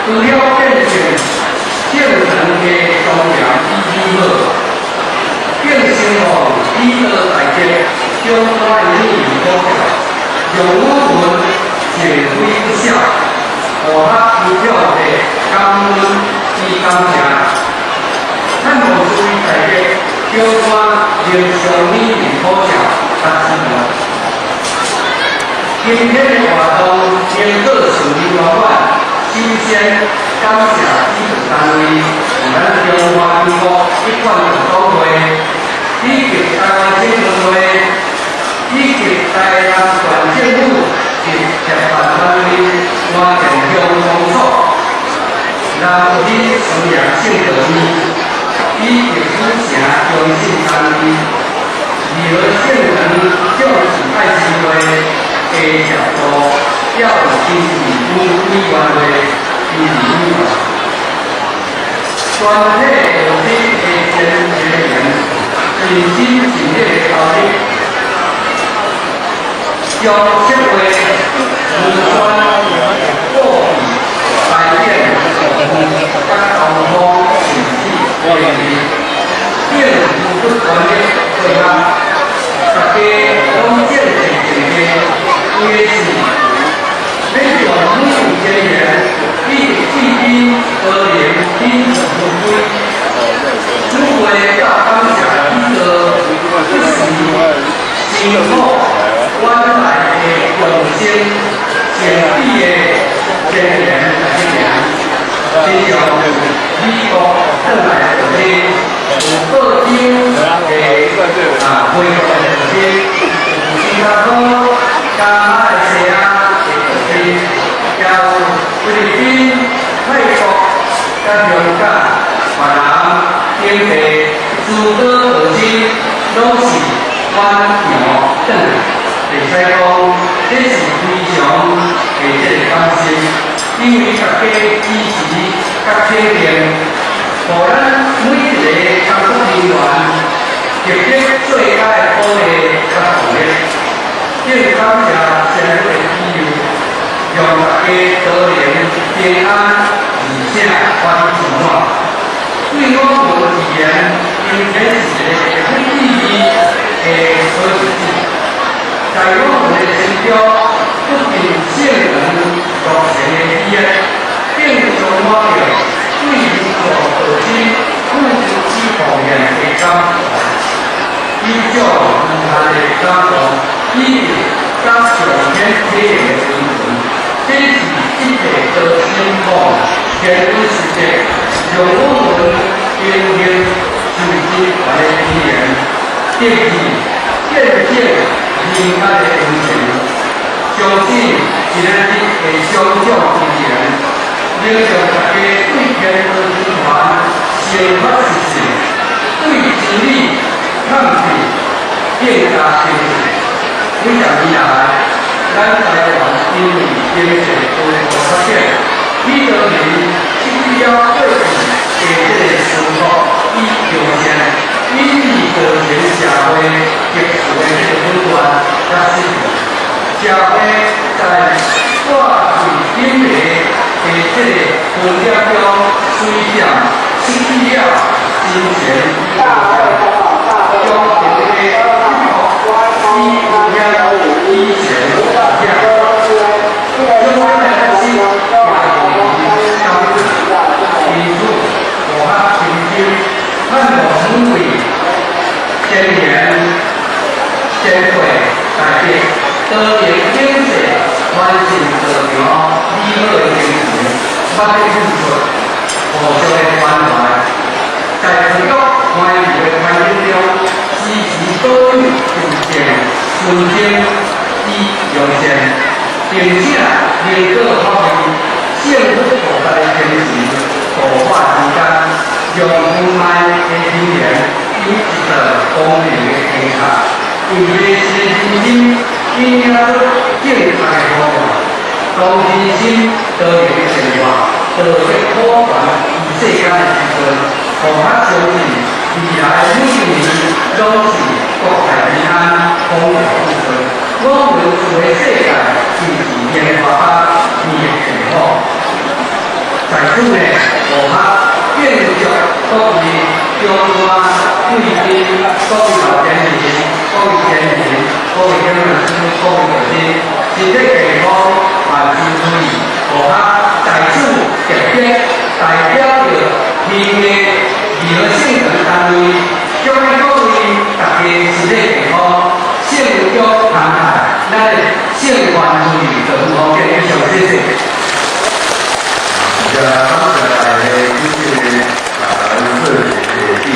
除了見證聖堂的莊嚴與美好，更承望喜道大德長官的美意保佑，讓我們盡非不小，互合求表的感恩與感謝。盼望諸位大德長官能相美意保照，甲指導。今天的活動能夠順利圓滿，首先感謝主辦單位，有咱中華民國一貫道總會，以及台灣青年會，以及台南縣政府及協辦單位花蓮鄉公所、南鎮思陽聖道院，以及府城中信單位、義和聖堂重視愛心會的協助，也有經濟部委員會支持委員。全體學生的先賢人，盡心盡力的投入，將策劃、文宣、布置、排演、佮東方信息會議，並不斷的学，大家攏正正正的，为的是欲将每位成员以及贵宾多能品尝分开。主会甲感谢许多不时辛苦远来的用心善意的成员来行，亲像美國轉來的弟兄，有澳洲的回國的弟兄，有新加坡、加馬來西亞的弟兄，也有菲律賓、泰國、佮香港、越南等地諸多道親，攏是遠洋轉來。會使講，這是非常的這个感謝，因為大家支持佮肯定，予咱每一个工作人員獲得最佳的鼓勵佮動力。更感謝神的庇佑，讓大家都能平安而且歡喜充滿。對我們而言，今天是一个很意義的好日子。在我們的心中，不僅聖堂落成的喜悅，更充滿著對民眾道親付出與奉獻的感懷，以種無限的感動，以及佮上天體驗的溫存。這是一切道心望天恩實績，讓我們榮幸受真懸的語言，得以見證人間的溫情。相信今仔日的雙獎精神，能讓大家對天道集團生發信心，對真理抗拒更加堅持。幾十年來，咱台灣因為經濟高度發展，許多人失去了過去的這个淳樸與良善，以致造成社會秩序的這个混亂佮失序。社會在掛對頂層的這个分裂中，隨漸失去了精神與和諧，將團體與威脅以前險。相關的歷史也予以因此，我較深深盼望每位先賢、先輩大家多能秉承傳承道場美好的精神，捌咧付出，互相的關懷，在持續歡愉的環境中，時時保有純正、純正與良善，並且能夠發揮聖福菩薩的精神，度化世間，讓無礙的人緣有一道光明的燈塔，用迷信的真心引領出正確的方向，當人心多能善化，道德普傳於世間的時陣，予較相信未來每一年攏是國泰民安、風調雨順。我們住的世界就是蓮花花變的幸福。在此呢，我較敬祝各位長官、貴賓、各位老先人、各位先人、各位講師、各位道親，身體健康，萬事如意。我較在此特別代表著天下義和聖堂單位，祝各位大家身體健康，聖腳康泰，咱的聖願如意，就好見以上，謝謝。感謝大家支持咱做一个致辭，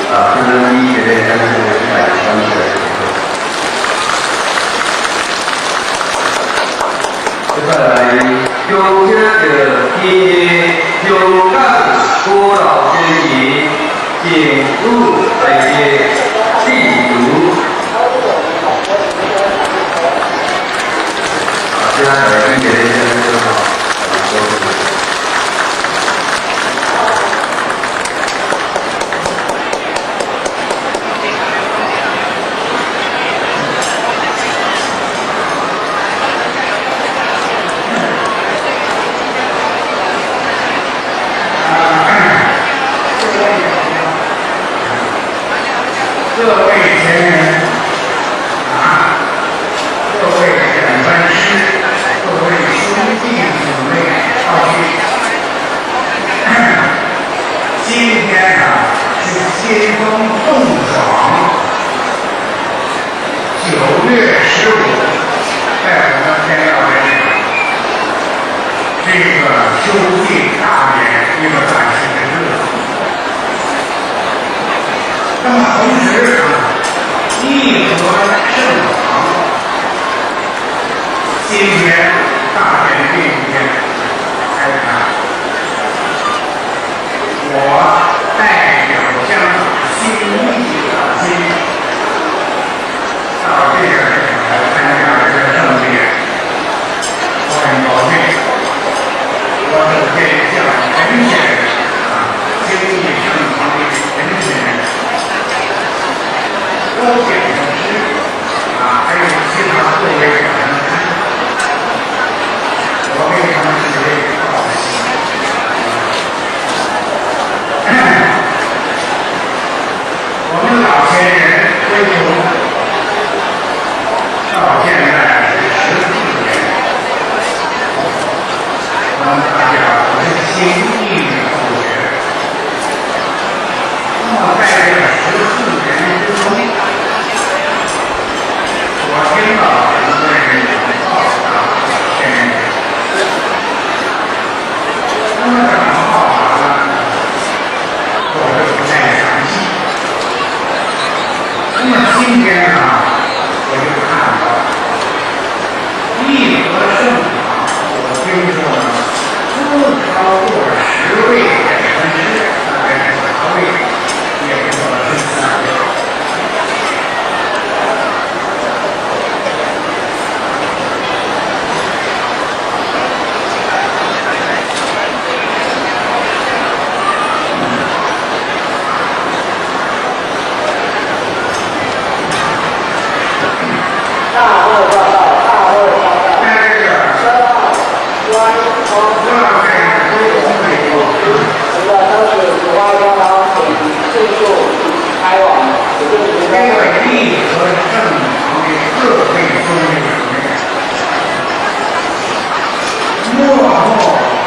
請咱以一个掌聲來感謝。接下來，恭請著今日香港古老先賢政府大帝致辭。請大家以一个掌聲吼。各位時啊，義和聖堂今天大典這一天開壇，我代表香港新義大軍到這個來參加這個盛典，我很高興。我首先向陳先生啊，新義聖堂的陳先生、周檢師啊，還有其他各位講師，我給他們這位報喜。我們老前人歸宗到現在是14年，我們大家都是新義的後學。那麼在這個14年之中，我聽到很多人講報答前人，那麼怎麼報答呢？我就不太詳細。那麼今天啊，我就看到義和聖堂，我聽說呢，不超過10位講師，大概是8位，也不知道是幾位。大會報告，大會報告。在這個車號專通我在溝通以後，我們的車子主外交通，請迅速開往指定停這個車場。義和聖堂的各位兄弟姐妹，默默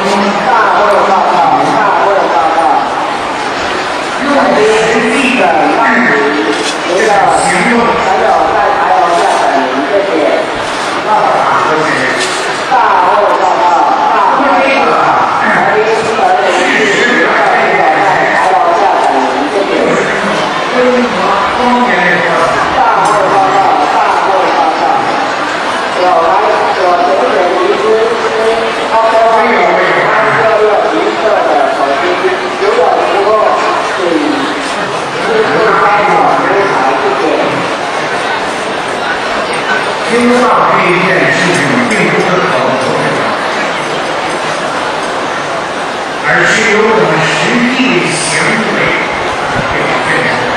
中大會報告，大會報告。用來賓實際沈曼怡，您的這個行動朋友在牌樓下等您，謝謝。報答這些人。大會報告，大那麼會這個報告。來賓陳林志，您的朋友在牌樓下等您，謝謝。中華方面的說大會報告，大會報告。有來有前選遺失 OK 366銀色的手機，如有拾獲，請迅速開往服務台，謝謝。聽到這一件事情，並不是口頭的，而是由我們實際的行為表現出來。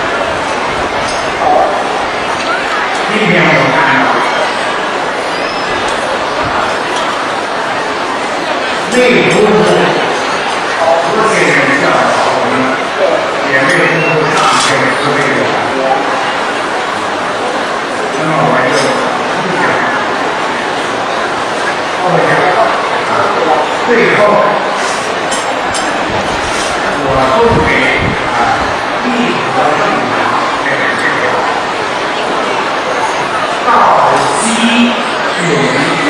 今天我看到內夫婦好多些人教導我們，也沒有上天慈悲的。那麼我就不講，我講啊，最後我送給啊義和聖堂這個這個道基永固，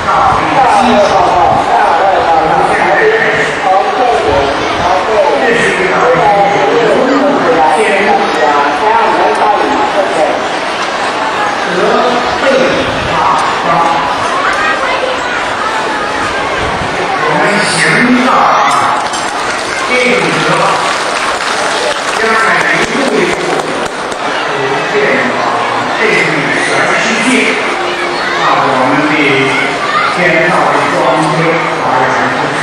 道大基會報告，大會報告。從現在來賓開始，洪建元，洪建這元，是一個您的朋友車子來等下，請唔免等，謝謝。德被八方。我們行道啊，定德，將來一步一步普遍到這個全世界，把我們的天道的光輝發揚出去。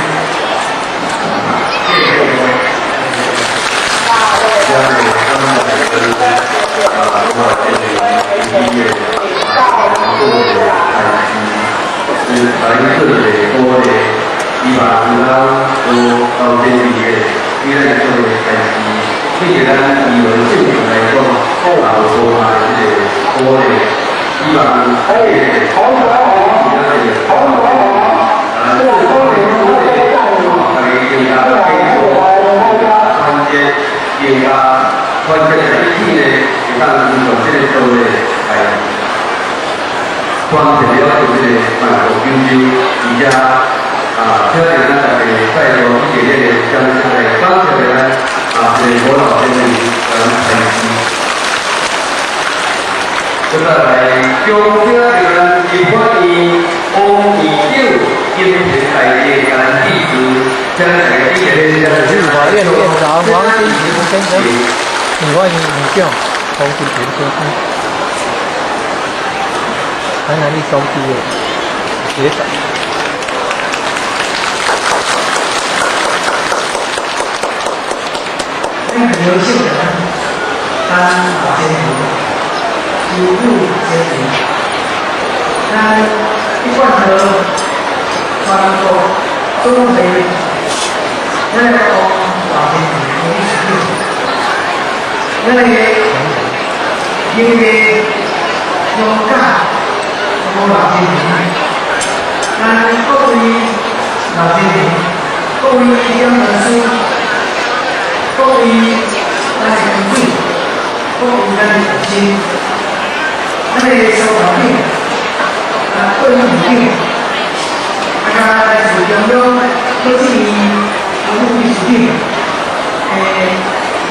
謝謝各位。大會這報個告。咱們的啊，我這個醫院啊，做一個開始，是來做一個鼓勵，希望咱有高這邊的，比咱做一個開始，對咱醫療正常來講，也有多大的這個鼓勵，希望這個其他這個啊，這個鼓勵，大家更加繼續團結，更加團結在一起呢，會當推動這個道理來團結了就這個萬國九州，而且啊，請咱大家再度以熱烈的掌聲來感謝咱啊。啊，這個老先生來開始。再來，恭請咱立法院王院長金田大姐咱致辭，請大家記得。立法院院長王金平先生，立法院院長王金平先生，台南一中畢業，學長。咱劉秀人，咱老先生，师傅先生，咱一贯道全國總會，咱的王老先生理事長，咱的音樂專家王老先生，咱各位老先生，各位講師。各位咱的團隊，各位咱的學生，咱的小團長，啊，各位院長，啊，加來自中央各級副理事長，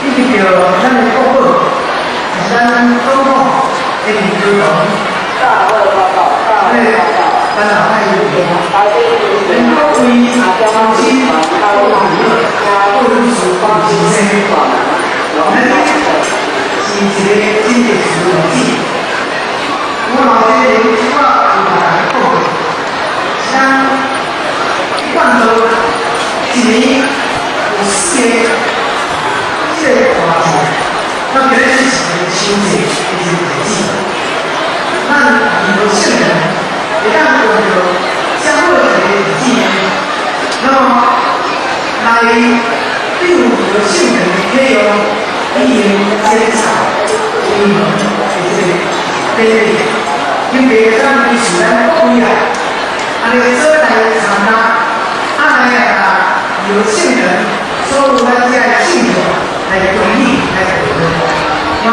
以及著咱的國寶，是咱總統的李克強，大會報告，大會報告。咱老派委員，各位鄉親，各位各位先生，咱是一個真特殊的日子。我老先生這擺有大家講，咱一貫道一年有四個這個大節，咱今日是一個秋節的一個日子。咱義和聖人會當用著這好一個日子，那麼來對義和聖人的啟用，已經剪彩開門的這個典禮，因為咱支持咱各位啊，按呢做來參加，啊來啊，義和聖人所有咱這個信眾來共議來討論，我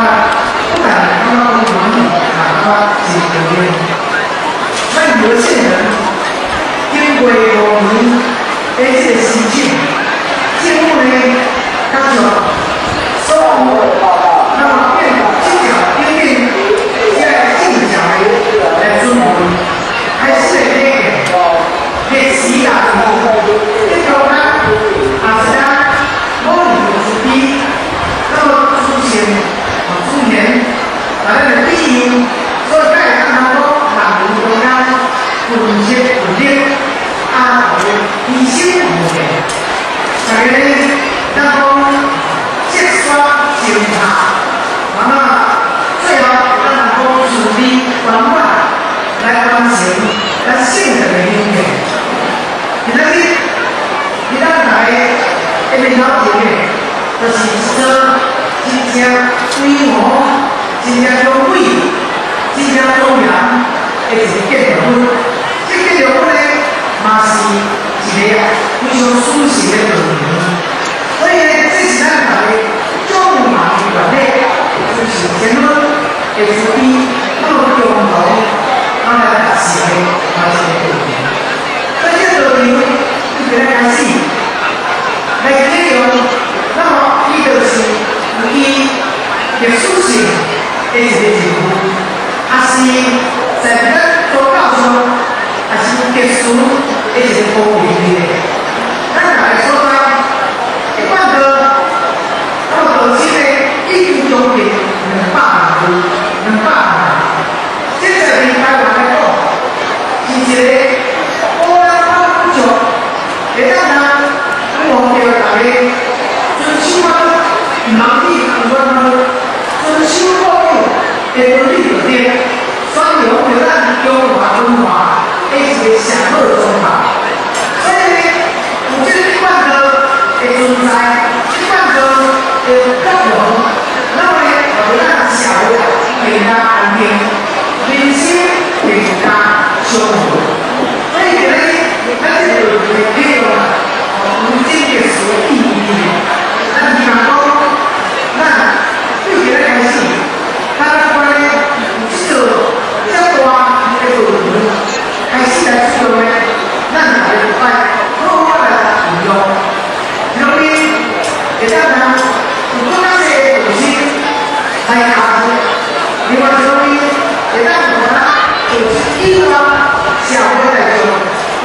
不但感覺講滿意，也感覺真高興。咱義和聖人經過5年的這個申請，政府呢，甲將所有那麼變這條頂頂這個正常的來準備，開始的禮節，歷史大得到咱也是咱某年慈悲，那麼祖先啊祖先啊咱的庇佑，所以才會感覺講人倫中間群策群力，啊，齊心協力，大家咱講積沙成塔，那麼最後咱講順利圓滿來完成咱聖人的願望。今仔日，今仔來的面頭前的，就是一座真正規模、真正雄偉、真正莊嚴的一個建築物。這個建築物呢，嘛是一個非常舒適的道場。所以呢，這是咱大家眾忙的原理，就是前面的慈悲，那麼共同啊來達成的嘛一個道場。所以這個道場一直來開始來啟用，那麼伊就是有伊歷史性的一個任務，也是在咱宗教上，也是特殊的一個保護的。咱大家所在，一般的，那麼道親呢，已經將近200萬戶，200萬。這在台灣來講，是一個烏來看不足，會當通望著大家遵守啊，毋通去共款遵守國有的倫理道德，宣揚著咱中華文化的一個上好狀態。所以呢，有這個一貫道的存在，一貫道的作用，那麼呢，予咱社會更加安定，民心更加祥和。所以今日咱這個道場的啟用啊，有真特殊意義。咱希望講，咱對今日開始，咱關呢有這座這大的道場開始來使用呢，咱大家愛好好來運用。一方面會當通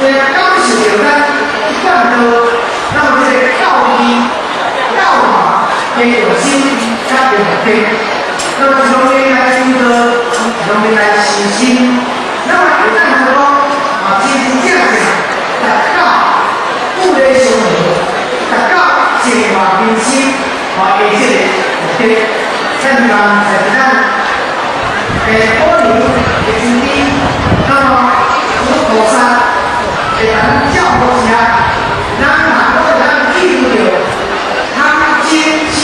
会感受著咱一貫道，咱有這個教義、教化的用心佮目的。那麼一方面來修道，一方面來修心。那麼會當講啊，真真正正達到富麗祥和，達到淨化民心，啊，的這個目的。咱希望在咱的保留的真理，那麼佛菩薩的咱教導下，咱若閣會當記錄著貪嗔癡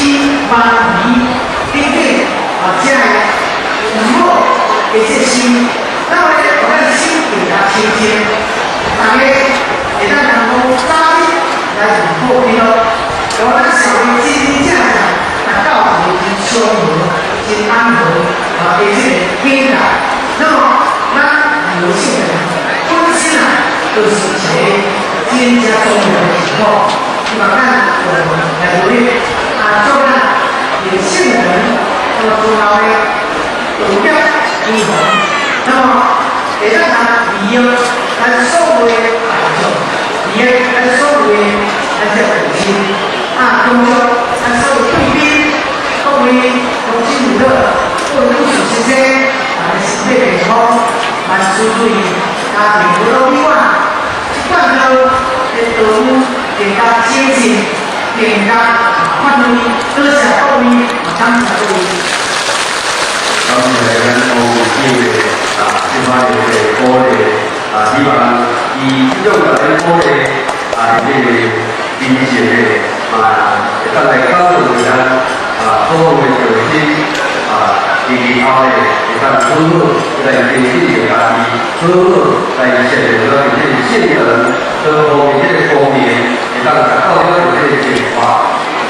慢疑等等啊，這个毋好的這心，那麼咧，予咱心更加清淨，大家會當能夠早日來入好基督，予咱社會真真正正達到一個真祥和、真安和啊的這個境界。那麼，咱有聖人本身啊，就是一個真正重要的情況。希望咱共同來努力，啊，祝咱有聖人那麼重要的道德預防，那麼會當來利用咱所有的大眾，利用咱所有的咱這父親，啊，恭祝咱所有貴賓、各位鄉親父老、各位女士先生，大家身體健康，萬事如意，家庭和樂美滿，這貫道的道路更加精進，更加發揮。多謝各位，感謝各位。感謝咱黃會長的啊，這擺的鼓勵啊，希望伊這種來鼓勵啊，這個精神的嘛，會當來感動咱啊，所有的道親啊，日後的會當好好來提醒著家己，好好來設定咱這個聖人各方面這個光明，會當達到了這個淨化。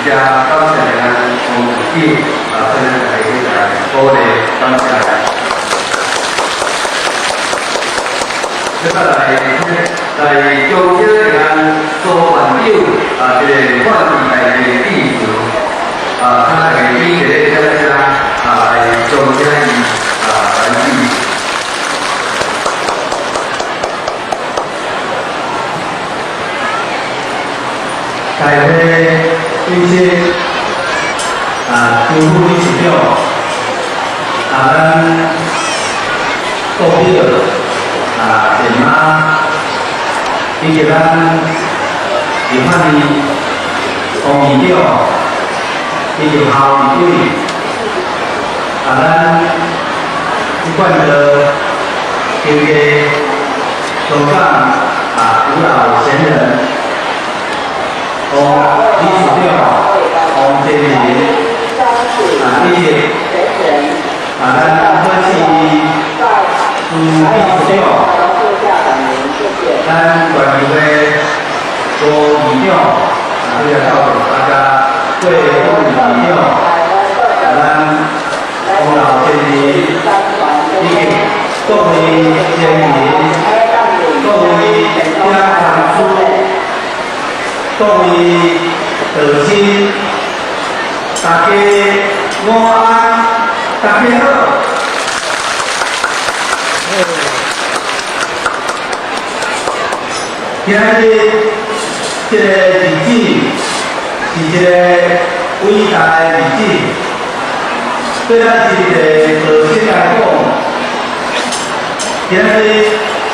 遮感謝咱黃會長啊，對咱大家來鼓勵，感謝。接下來來恭請咱蘇院長啊，這個法治大會致辭啊，請大家以這個掌聲啊來恭請伊啊來致。大會主席啊，朱副理事長啊，咱國表啊，前媽以及咱立法院黃議長以及校議委啊，咱一貫的經過香港啊，五老賢人。王理事長王建民啊，以及啊，咱贺志朱秘書長，咱縣議會郭議長啊，這個到大家郭副議長，咱王老先生以及各位先人，各位家長師。各位道親，大家午安，大家好。今日這個日子是一個偉大的日子，對咱這個道親來講，今日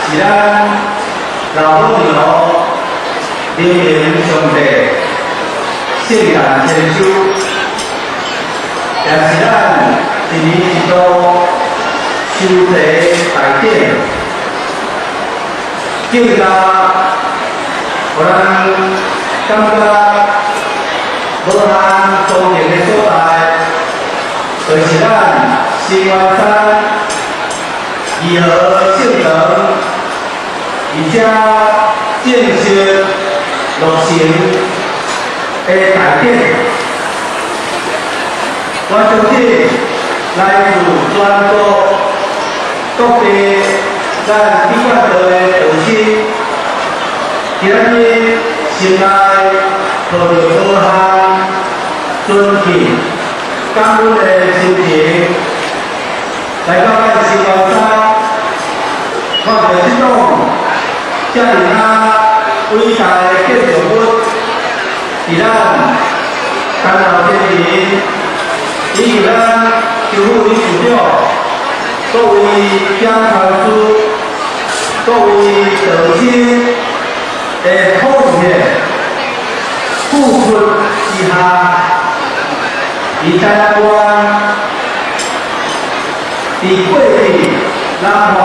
是咱老母娘靈明上帝聖誕千秋，也是咱一年一度修提大典，更加予咱感覺無限莊嚴的所在，就是咱新灣山義和聖堂，而且正式落成的大典。我相信來自全國各地咱一貫道的道親，今日心內抱著無限尊敬、感恩的心情，來到咱新灣山，看著這棟遮爾啊佇咱江老先生以及咱周副理事長、各位講傳師、各位道親的奉獻付出之下，佇台灣，佇過去南華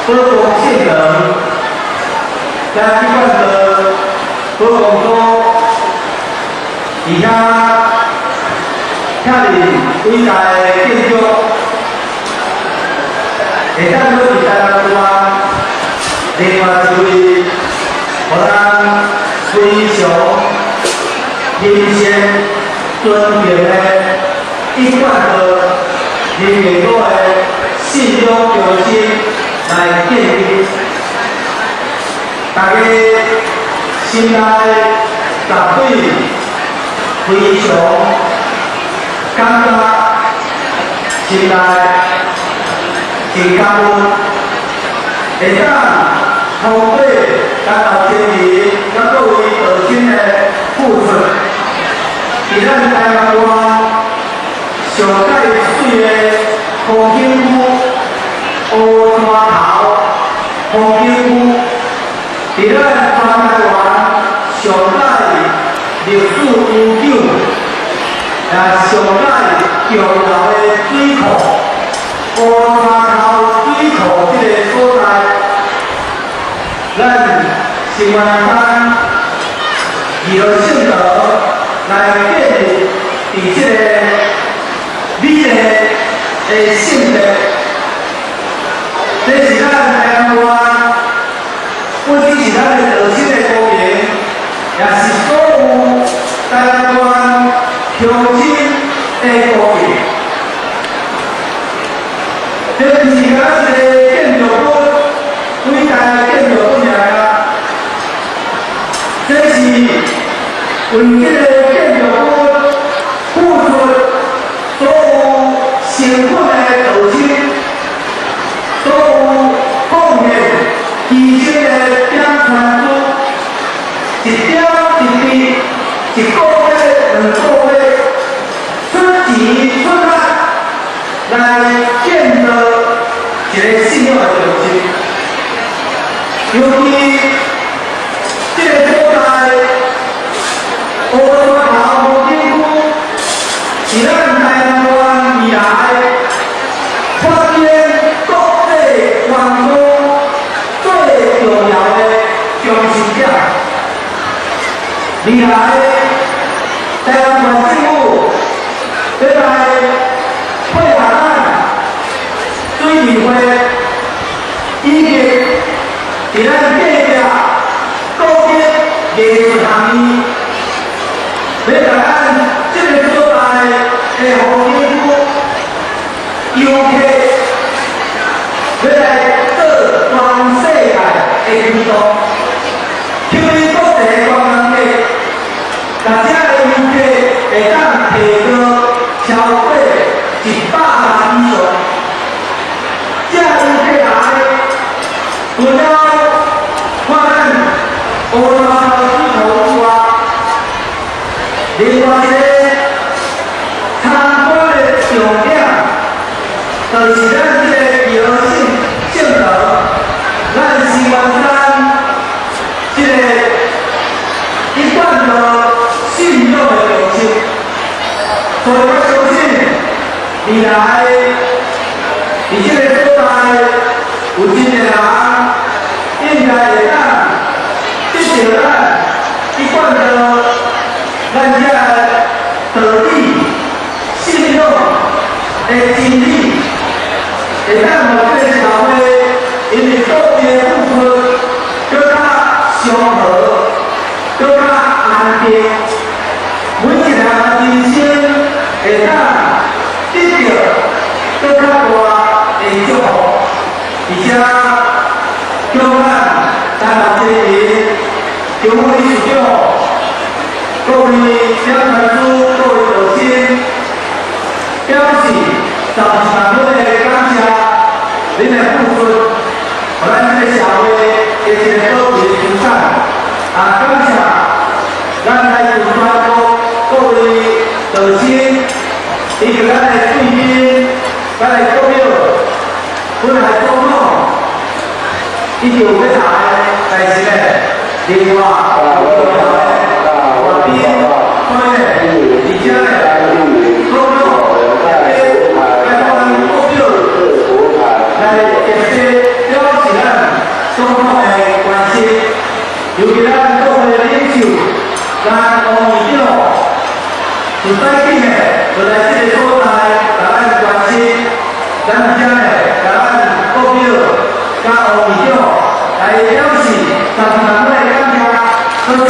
寶光聖堂，咱一貫道寶光所，佇遐遐爾偉大的建築，會當閣佇台灣另外一位，予咱非常仁善尊敬的一貫道人民國的信仰中心來建立，大家心內絕對非常感覺，心內真感恩，會當通過咱老先人佮各位道親的付出，佇咱台灣上蓋媠的風景區烏山頭風景區，佇咱全台灣上蓋歷史悠久，也上蓋重要的水庫烏山頭水庫這个所在，咱新灣山義和聖堂來建立佇這个美麗的聖地，這是咱台灣，不只是咱的道親的光榮，也是所有台灣鄉親的光榮。這毋是干焦一个建築物，偉大的建築物爾啊！這是為這个建築物付出所有辛苦的道親，所有貢獻犧牲的點傳師，一點一滴，一個月、2個月，出錢出力來建造一个信仰的中心。尤其這个所在，烏山頭風景區，是咱台灣未來發展國際觀光最重要的中心點。未來台灣縣政府欲來配合咱水利會以及佇咱隔壁國立藝術學院，欲共咱這个所在的風景區遊客，欲來做全世界的推動，吸引國際觀光客，共遮的遊客會當提高超過100萬以上。這遊客來，除了看咱烏山頭水庫以外，另外一个參觀的重點，就是咱這个義和聖堂，咱新灣山這个一貫的信仰的中心。所以我相信，未來佇這个所在有真濟人應該會當得著咱一貫的咱遮的道理、信仰的真理，會當予這个社會因為道義的付出，閣較祥和，閣較安定。每一個人人生會當得著閣較大的祝福，而且叫咱台灣這邊政府理事長、各位講傳師、各位道親，表示十萬分的感謝恁的付出，予咱這个社會的一个寶貴資產。啊，感謝咱的以及咱的贵宾、咱的国表、本来总统，以及有要来的，但是呢，另外有重要的外宾，当然，而且呢，总统来咱国表来特别表示咱总统的关心，尤其咱国会领袖，咱王院长，就带紧的，就来這个所在，共咱關心，咱遮呢，共咱國表佮王院長來表示十分的感謝，多謝，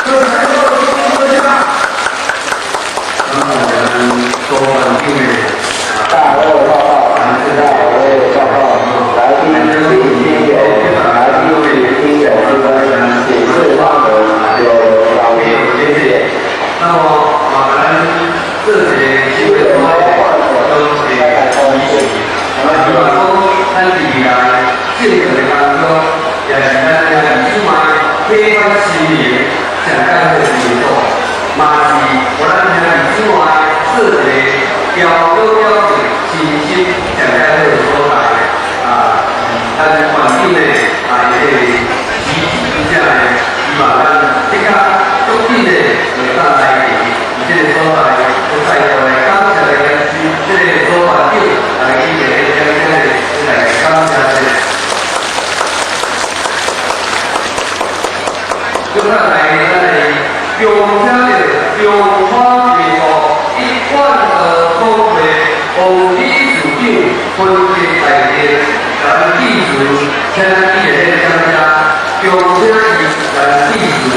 多謝，多謝。那我們周環境的大會報告，大會報告，來賓請親友，來賓請親友之分，請示上門有老謝謝。那麼我們這個機會多都是支持，那希望講咱未來政權的當中，也是咱兄弟姊妹啟發心靈，上較好的基礎，嘛是予咱兄弟姊妹做一個標準標準、信心上較好的所在啊。咱環境呢，啊，會支持之下呢，希望咱這個足緊的會當來佇這個所在，閣再度來感謝來這個所環境，來一個將這個來感謝者。接下來，咱來恭請著中華民國一貫道總會王理事長分別代表，咱致辭，請咱一個講者，恭請伊來致辭。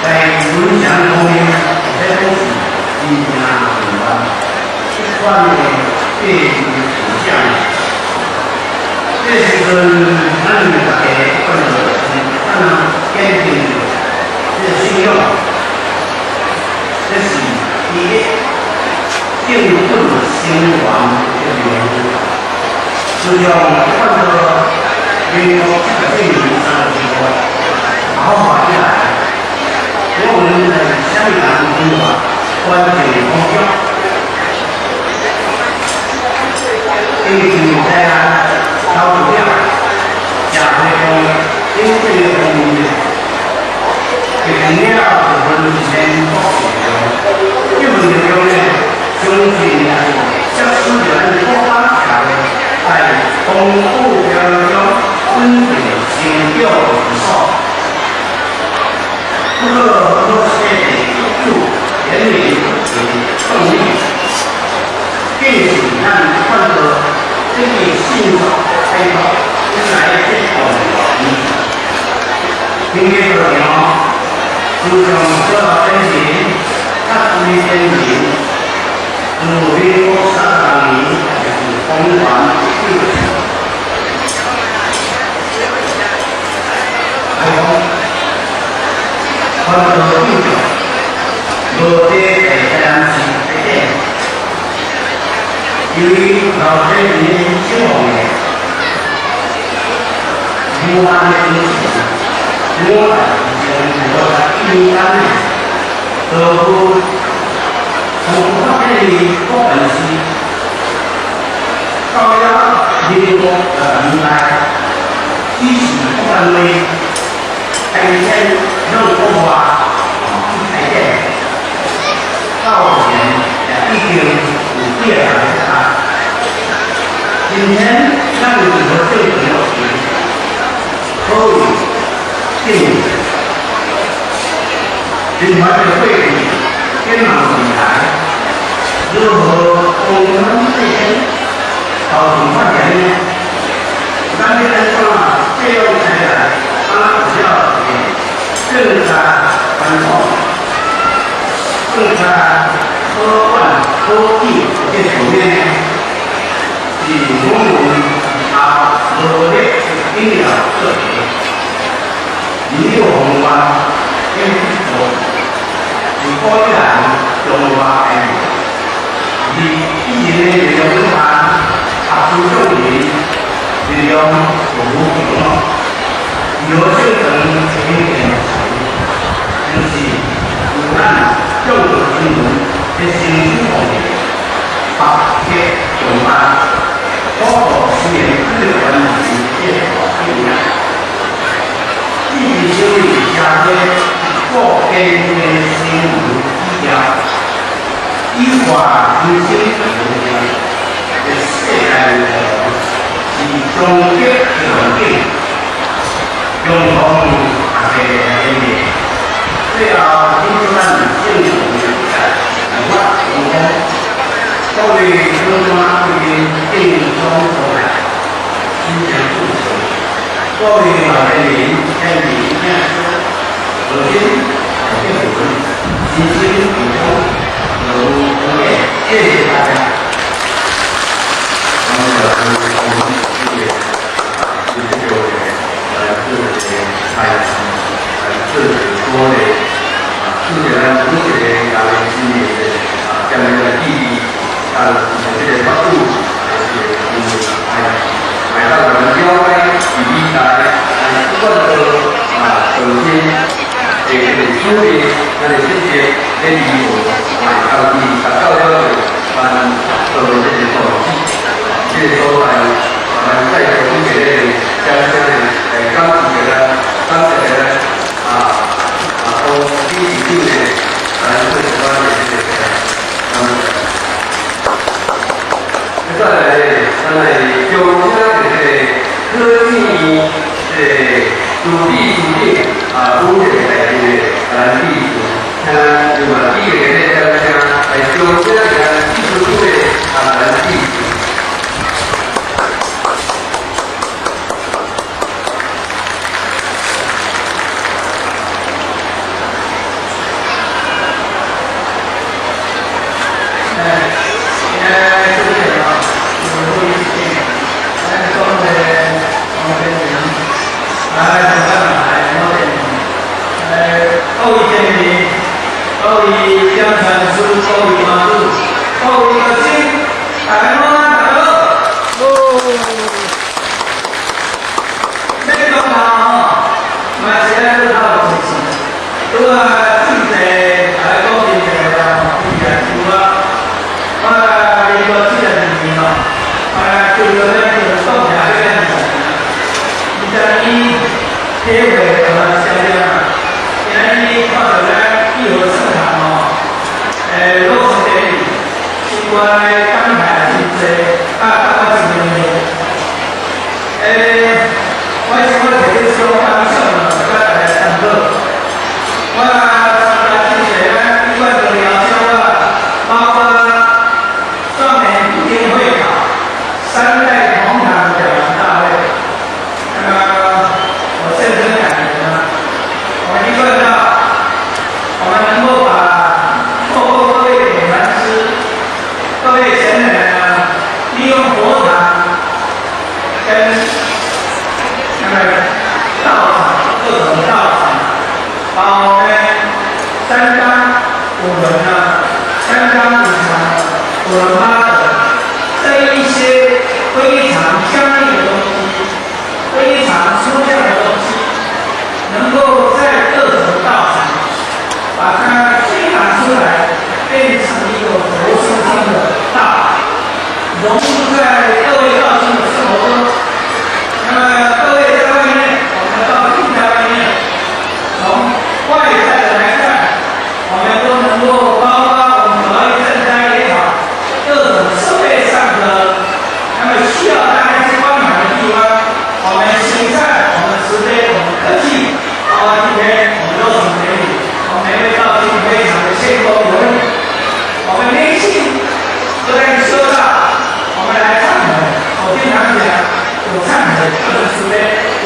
在文祥方面，在讲是真正重要。這款的地位形象。這時陣，咱大家看到是怎樣堅定這個信仰，這是第一正本清源的內容。自從看到民國74年3月15號發以來，我們係啥物人文化關鍵工作，因為在啊，投資者、社會上經濟方面，決定了部分是國力量，這份力量呢，相信也是促使著咱國家社會在豐富條中穩定成長的基礎。不過，若是有人民的動力，更是咱看到這個信託開拓來這重要。經過道場，自從小學先人、較水先人，自民國36年就是公元19開講，看到對象，無佇台南市開展。由於老先人守望的無限的精神，我在51年間呢，都從發展的國本市，到了民國60年代，只是國單位開展讓國外去開展，到目前也已經有幾個人參。今天咱有一個正常的可以進另外一個會議，展望未來，如何共同提升交通發展呢？咱要按怎借用起來，啊，比較更加寬廣、更加可管可及的層面呢？是我們啊努力緊要做的。沒有宏觀經濟自古以來中華的，而以前的力量下，合資眾人力量就無窮咯。有正常的就是有咱眾多新聞的成就方面，白鐵重擔，包括雖然這個關係這個變樣，只是因為社會個堅的新聞指標，以化人生的世界是終極的環境，共同大家來連最後，慶祝咱正常的發成功，各位長官貴賓敬莊所來，新疆主持，各位老年人、先人、聽師，如今結婚，人生成功，有福見，謝謝大家。我們這個來做一個開始，來做一個鼓勵，啊，做一個咱每一個家庭生的啊，將來的意義，啊，這個發展，來是因為來來到咱了解是未來，來不管做啊，首先的這個主力，咱的選擇咧如何來到底達到了辦做這個投資，這個所在，咱再做一個掌聲的來感謝咱，感謝咱啊啊，當理事長的來做有關的這個，再來，咱來將請這個科技這個助理處長啊，有這個代志的來理事，請咱另外幾個咧掌聲來將請咱技術組的啊來理事。主席啊，有会议室，咱讲的王先生，来，台湾来，王先生，各位先生，各位讲传师，各位班主，各位学生，大家好，大家好。哦。欲讲话吼，嘛是咱去头一次，拄啊，真济，大家讲真济啦，真济有啊。我民國72年吼，啊，叫做咱叫做黨協要20年，20年體會到啥物啊？今日看到咱義和聖堂吼，落成典禮，心肝感慨真濟，啊，感覺真榮幸。我想我提這小感想呢，佮大家參考。我參加真濟咱一貫的邀請我，包括壯年普天會考、三代同堂講師大會。那麼我深深感覺呢，我們一貫道，我們能夠把透過各位點傳師、各位神人呢，利用佛堂跟那麼道場各種道場，把我們三綱五倫啊、三綱五常、五倫八德這一些非常相應的東西，非常抽象的東西，能夠在各種道場把它推拿出來，變成一個活生生的道，融入在各位道士的生活中。那麼各位在外面，我們道士在外面，從外在的來看，我們都能夠包括我們主要賑災也好，各種設備上的，那麼需要大家去幫忙的地方，我們行善，我們慈悲，我們客氣，包括今天我們落成典禮，我們每位道士非常的謙恭有禮，我們內心不但修道，我們來懺悔。我經常講，有懺悔就能慈悲，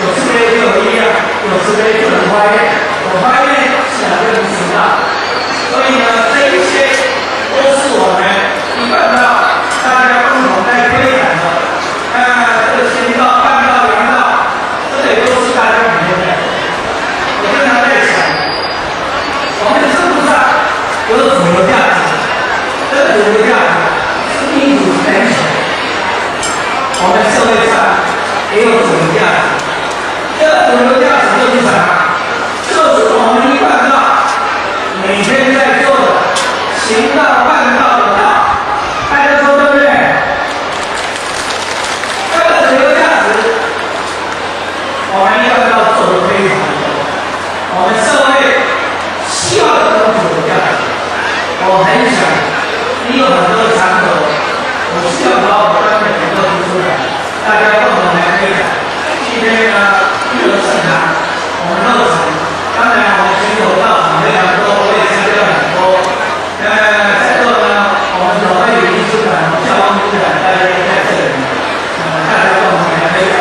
有慈悲就有力量，有慈悲就能發願，有發願自然就能行道。所以呢，這一些都是我們一貫道大家共同在推展的。那這個行道、辦道、揚道，這個也都是大家每天在做。我經常在想，我們的制度上有主流價值，這個主流價值是民主選舉。我們社會上也有主流價值，這個主流價值就是什麼？就是我們一貫道每天在做的行道、辦道的道，大家說對不對？這個主流價值，我們一貫道做的非常多。我們社會需要的這種主流價值，我很想利用很多場合，我希望把我觀點能夠提出來，大家共同來推展。今天呢，義和聖堂，我們落成，當然我們全國道場非常多，我也參加了很多。在座呢，我們總會理事長、教務主長，大家都在這裡，大家共同來推展。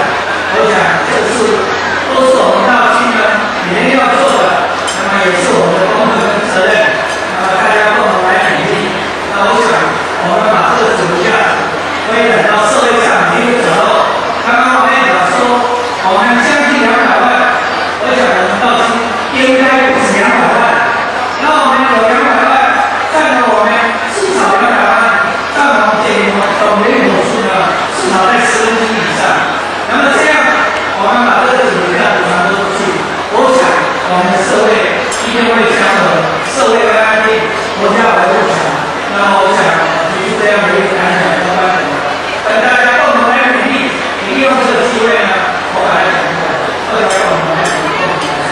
我想這是都是我們道區呢每天要做的，那麼也是我們的功課跟責任。那麼大家共同來努力。那我想，我們把這個主流價值推展到社會上每一個角落。剛剛我們也講說，我們將近200萬，我想我們道區應該不止兩百萬。那我們有兩百萬，佔了我們至少兩百萬，佔我們總人口數呢，至少在1/10以上。那麼這樣，我們把這個主流價值傳播出去，我想我們的社會一定會祥和，社會會安定，國家會富強。那麼我想提出這樣的一個感想跟觀點，跟大家共同來努力，利用這個機會呢，我把它講出來，大家共同來努力，共同來。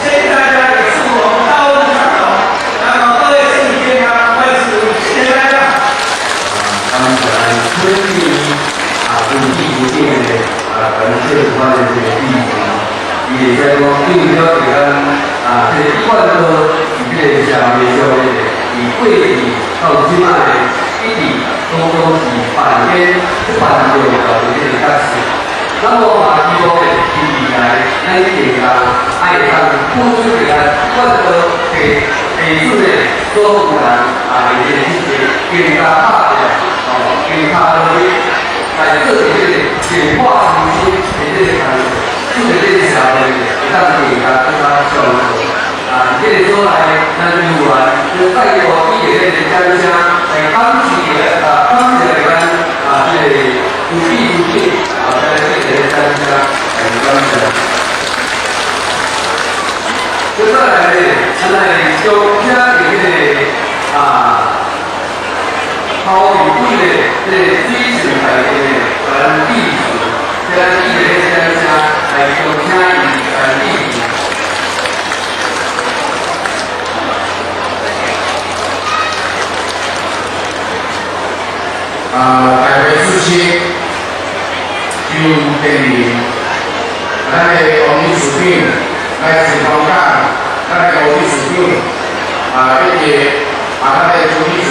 謝謝大家，也祝我們道運長隆，那麼各位身體健康，萬事如意，謝謝大家。感謝春季啊，春季不變的啊，感謝我的這個意見，伊會使講對了解咱啊，這個一貫道佇這個社會上面，佇過去到這擺呢，一直攏是扮演扮重要的這個角色。那麼嘛，希望呢，佇未來咱大家愛當付出一個一貫道的地主呢，所有人啊，會這個更加拍拼哦，跤落去来做这个净化身心的这个开始，做这个社会会当更加更加照顾。啊，这个所在，咱有缘，就再度以这个掌声来感谢啊，感谢咱啊，这个有比有敬啊，来这个掌声来感谢。接下来呢，咱来将请这个啊，侯义伟的这个水神大帝呢，来致辞，咱以这个掌声来将请伊来致辞。啊，大会主席周建林，咱的王理事长来自香港，咱的吴理事长啊，以及啊，咱的朱理事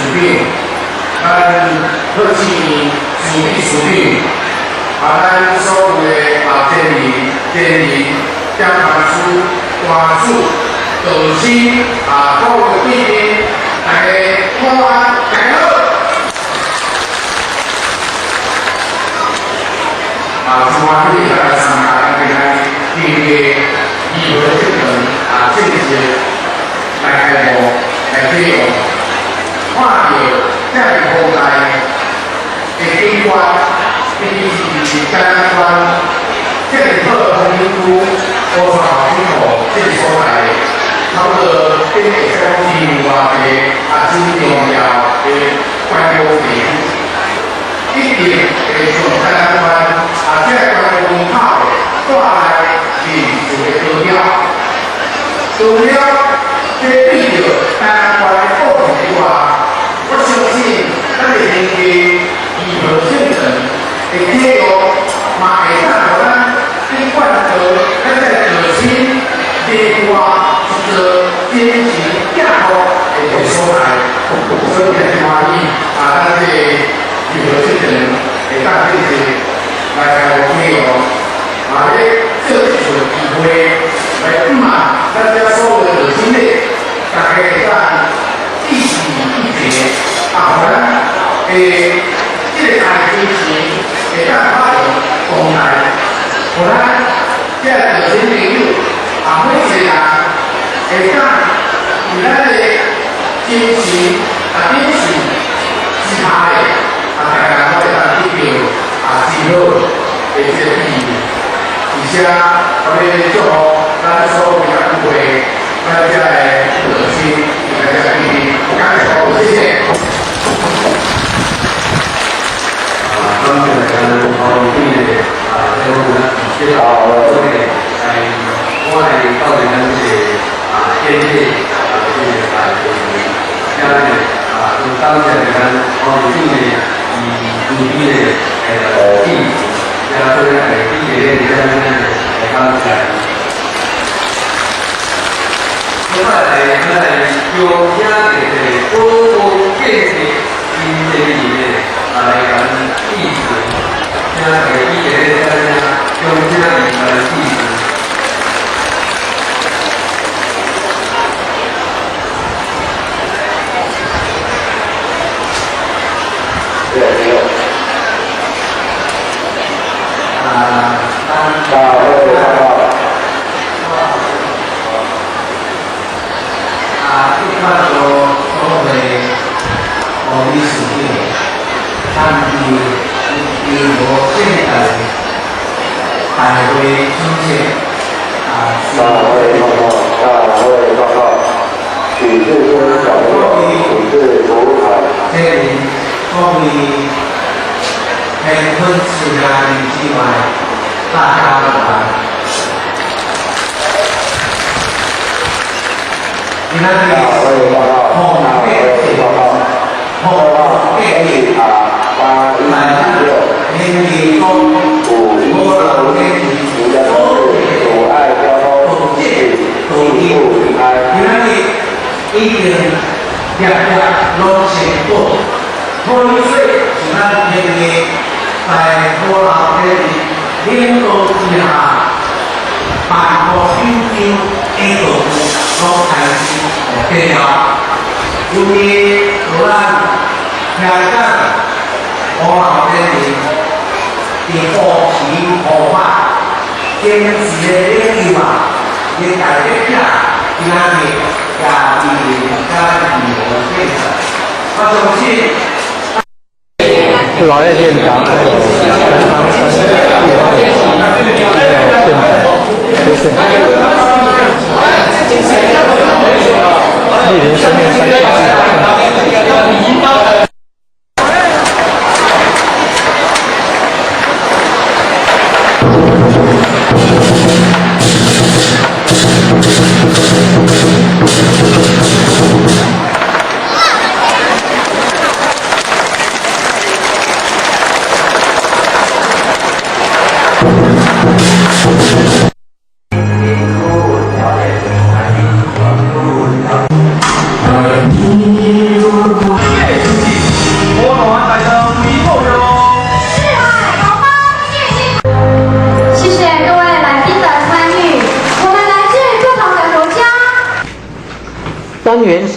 长，咱贺志明助理事长，啊，咱所有的啊前人、前人、检察司、官主、导师啊，各位贵宾，大家午安，大家好。啊，真欢喜来参加咱今仔日这个义和圣堂啊，正式来开幕来启用。看到这么宏大的景观，尤其是展览馆，这个好的风景区，乌山头水库这个所在，差不多顶会使讲是偌济啊，真重要的观光地区。一定会从展览馆啊，这个观光门口带来民俗的高标，除了这对着展览馆的过程以外，我相信咱的天地义和圣城的启用，嘛会当予咱去灌到咱这个亲另外一个精神寄托的一个所在，所以真欢喜啊！咱这个义和圣城会当这个来开幕启用，啊，咧借这次机会来毋嘛，咱遮所有的亲友，大家会当一起一别，啊，予咱这个大精神会当发扬光大，予咱这个亲朋友啊，每一个人会当伫咱的精神啊领袖之下咧，啊，大家拢会当得到啊真好的这个意义。而且，我咧祝福咱所有的聚会，咱遮的老师，咱遮的弟弟，感谢各位，谢谢。啊，感谢咱侯义伟的啊，这个这个做的来，我来到咱这个啊，典礼啊，这个大会，今日啊，就感谢咱侯义伟的伊主持的致辞，也做来第一个咱来感谢。接下来，咱来邀请这个高高建设金经理的啊来咱致辞，请大家以这个掌声，邀请伊来致辞。啊，大会报告。啊，一般都所谓王理事长，参与义和圣诞大会主席啊，大会报告，大会报告。许志坚小朋友，请至主台。这里各位天坤慈爱之外，大家午安。今仔日大会报告，红大变会报告。红二号变 H 卡八一六天地公五一四，吴家同志阻碍交通，请尽速离开。今仔日已经粒粒拢成果，土水是咱天地在土老天地领导之下，万国九州的道路拢开始变了。尤其咱听讲，乌老天人伫护持护法，坚持的领袖啊，伊代表者今仔日也伫甲义和献上，我相信。老叶店长，还有陈长生地方还有县长，谢谢。莅临生命山区。谢谢各位来宾的参与，我们来自不同的国家。单元三。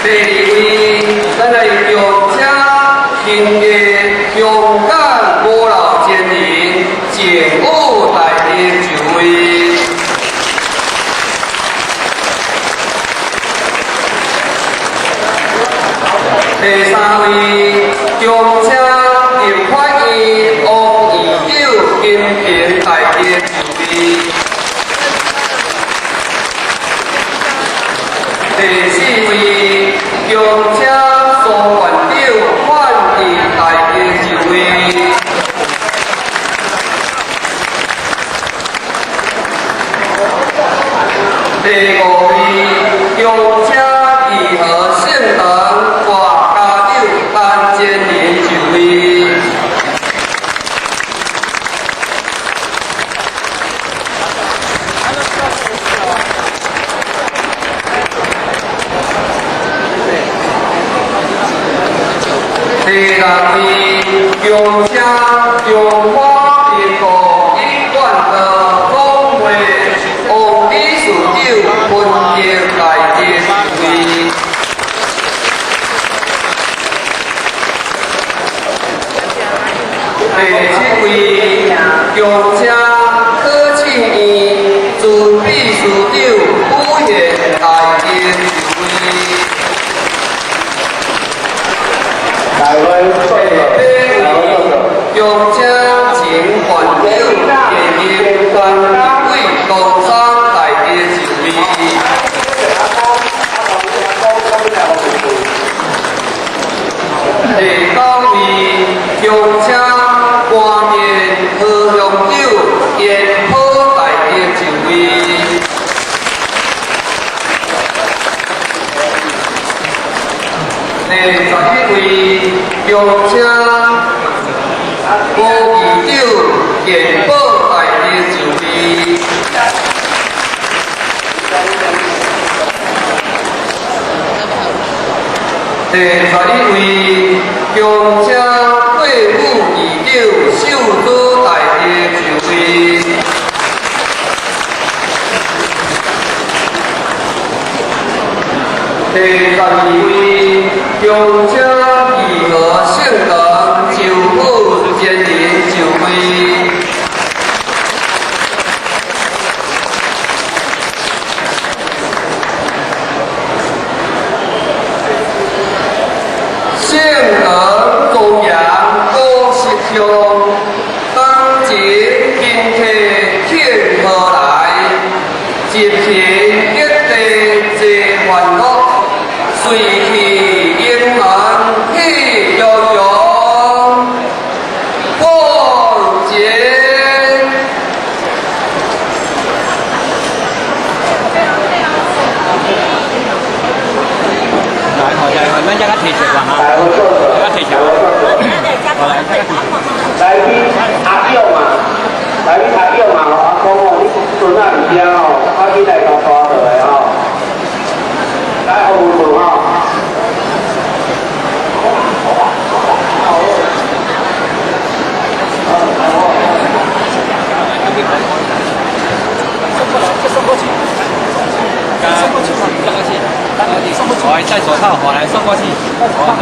第二位，咱来恭请兴义香港五老前人郑武大帝就位。第三位，恭请立法院王院长金平大帝就位。第四位，恭请苏院长范义大帝就位。第五位，恭请义和圣堂大家长陈中车中华民国医院的总会王理事长分别大德就位。第七位，中车柯庆院助秘书长武贤大德就位。大会第八位，中车前馆长叶明关立伟东山大德就位。第九位，中车官面何乡长严普大德就位。第11位，中车吴议长健保大德就位。第11位，中车郭副议长秀珠大德就位。第12位，中车义和圣堂周好坚林就位。圣德庄严古色香，当前今天庆贺来，一平一地济欢乐，随去英门喜洋洋，过节。来，好，来，咱遮较提前啦哈，较提前。好来，较提前。来宾阿勇啊，来宾阿勇啊，阿公哦，你孙仔伫遮哦，快紧来共带落来吼。来，服务处吼。送过来，送过去。送过去，送过去，送过去。我戴手套，我来送过去。好，来。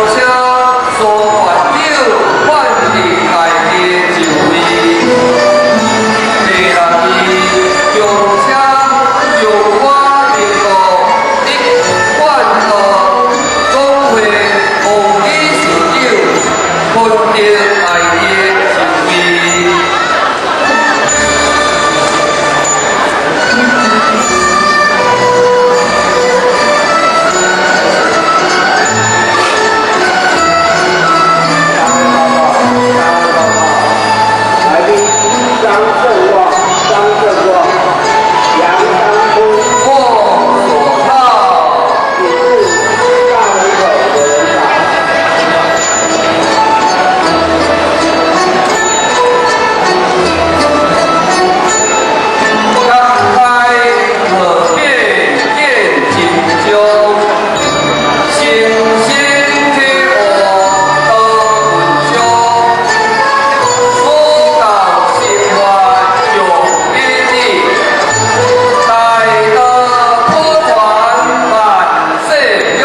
車蘇縣長范立大地就位。第六位，中車中華民國一貫道總會王理事長彭德大地就位。來賓張正旺、張正旺、楊當夫、握手套。請至大門口有人到。揭開賀典見真章，新生體悟多文章，武道生活重禮儀，大道普傳萬世香。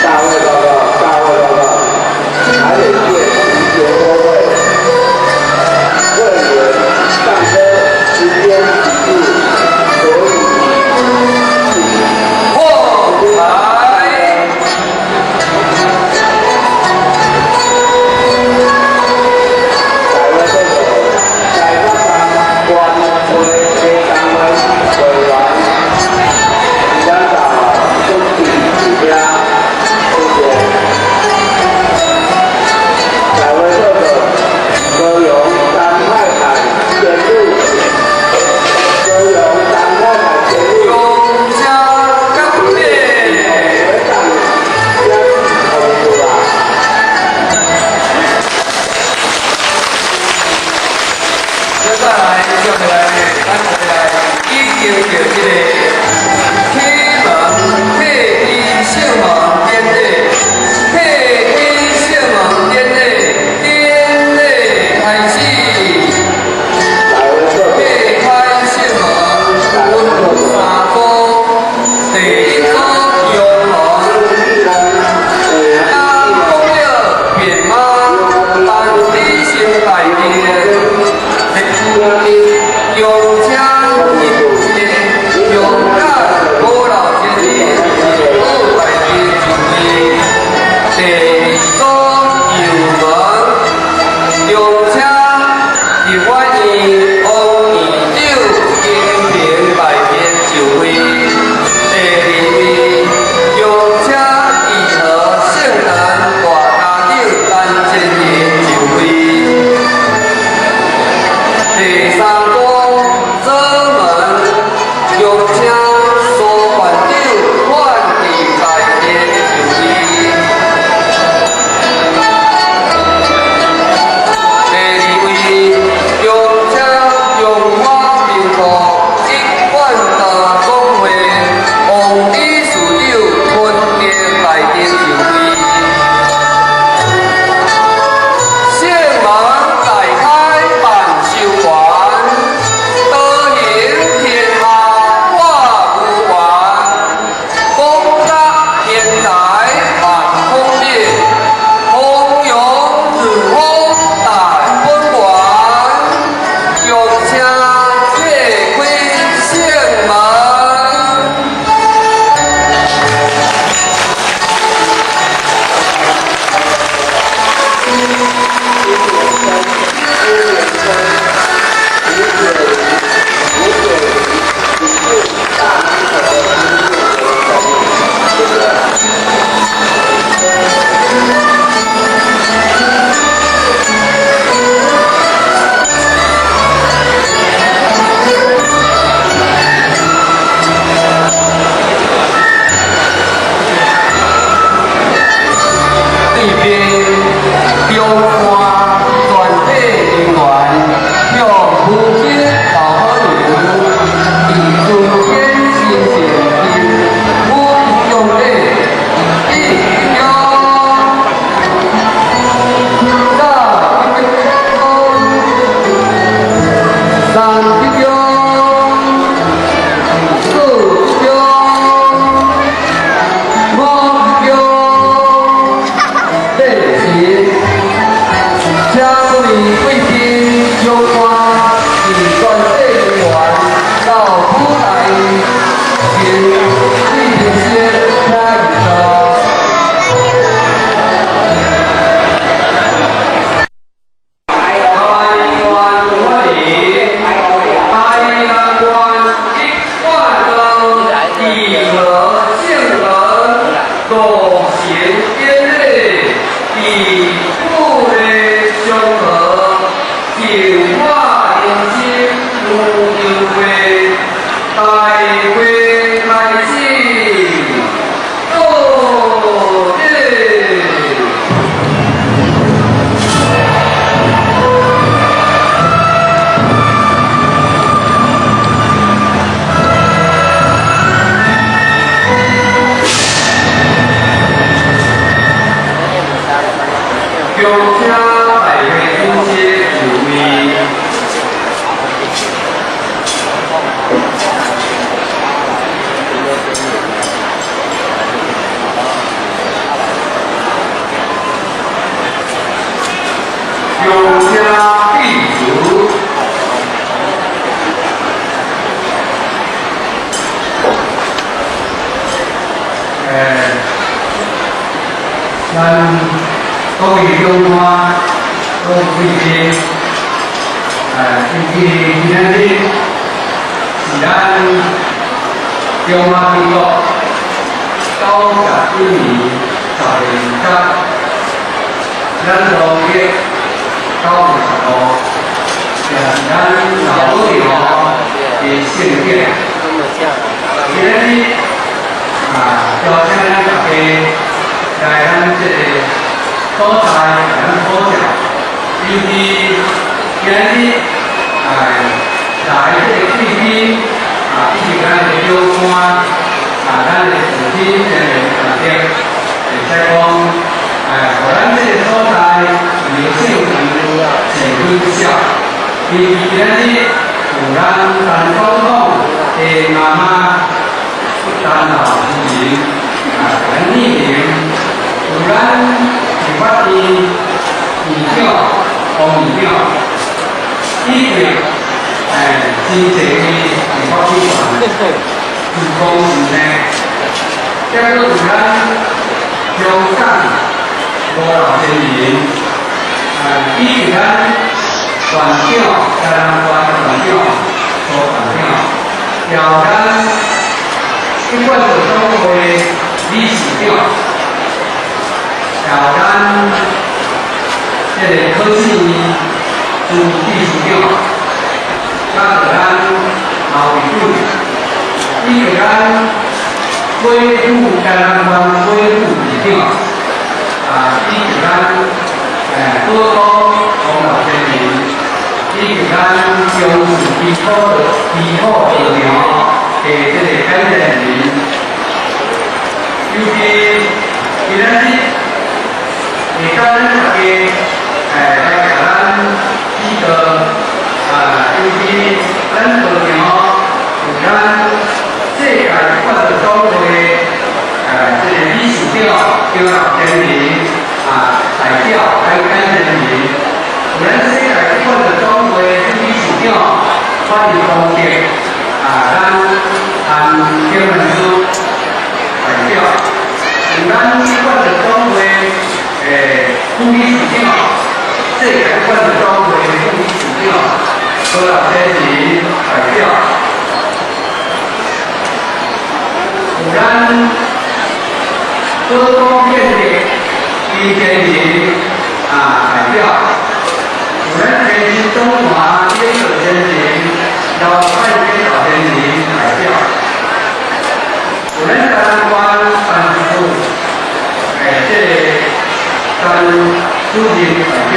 大會報告，大會報告，台北縣同學會會員上車時間已至，所以請喝彩。台灣政府台北市關會的單位會員，咱就準備入車，謝謝。台灣政府高雄陳太太仙女，高雄陳太太仙女。中車甲馬。接下來，接下來，咱就來舉行著這個啟蒙啟基聖門典禮，啟基聖門典禮，典禮開始。啟開聖門分三組，第一組陽門，加公了便媽陳理成大殿。中車一勇敢古老前人一好大地就位。第二組右門，中車立法院王院長金平大殿就位。第二位中車義和聖堂大家長陳前仁就位。第三組左門，中車蘇縣長范立大殿就位。第二位中車中華民國一貫道總會王理事長彭德大殿就位。聖門大開萬壽全，德行天下我無完，廣大天才萬空滅，弘揚日風大本源，中車啟開位长官、各位贵宾，尤其今仔日是咱中華民國91年12月，咱農曆9月15，也是咱老母娘的聖典。今仔日啊，邀請咱大家來咱這个所在，咱普照，尤其今日來這个貴賓啊，以及咱的長官啊，咱的父親的大德，會使講，予咱這个所在劉姓人是很少，尤其今日有咱陳總統的媽媽陳老夫人啊，陳麗玲，有咱立法院院長王院長，以及真濟位立法委員、主公呢，再閣有咱香港吳老先人，以及咱縣長、台南縣縣長、蘇縣長，也有咱一貫道總會理事長，也有咱這个科技朱秘書長，佮咱毛委員，以及咱郭副台南縣郭副市長，啊，以及咱高東王老先生，以及咱中視基礎基礎道場的這个感謝人，尤其今仔日會當咱大家來共咱指導啊，尤其咱道場有咱世界一貫道總會這个理事長張老先生啊，代表來感謝人，有咱世界一貫道總會理事長范光德啊，咱陳天文書代表，有咱一貫道總會副理事長，世界一貫道總會副理事長柯老先生代表，有咱高高建立李建林啊代表，有咱天津中華李道先生、老蔡李道先生代表，有咱台南縣辦事處這个陳主任代表，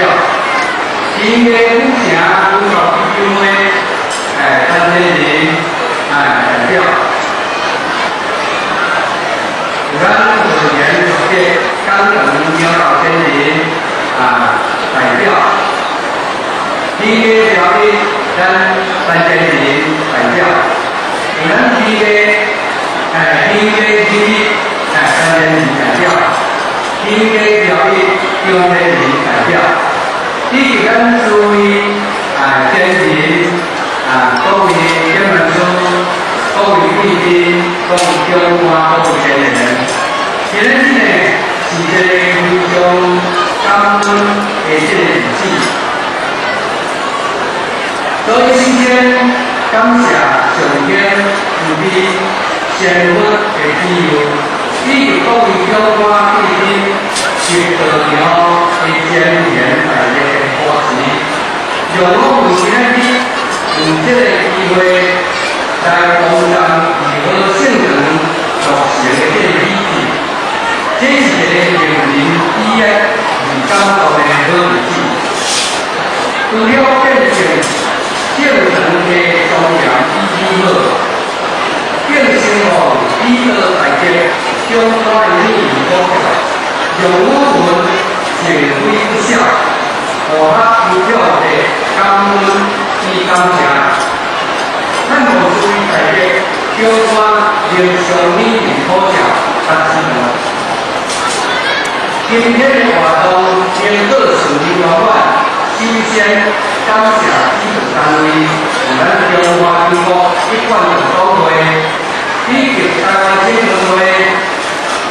新義府城文教基金會陳先生代表，有咱委員的江等苗老先生啊代表，新義條例咱陳先生代表，有咱新義新義基金陳先生代表，新義條例張先生代表，以及咱諸位先人啊，各位天文書、各位貴賓、各位長官、各位先人，今日呢是一个非常感恩的這个日子。所以首先感謝上天慈悲仙佛的庇佑，以及各位長官貴賓及道場的賢賢大德的護持，讓我有今仔日有這个機會來共同義和聖堂落成的這个喜事，這是一个令人喜悅而感動的好日子。除了見證聖堂的莊嚴與美好，更希望禮道大德長官的美言鼓勵，讓我們敬畏不少，互學求表的感恩與感謝。咱無諸位大德長官靈上美言普照甲指導。今天的活動經過順利圓滿，首先感謝主辦單位，有咱中華民國一貫道總會，以及台灣青年會，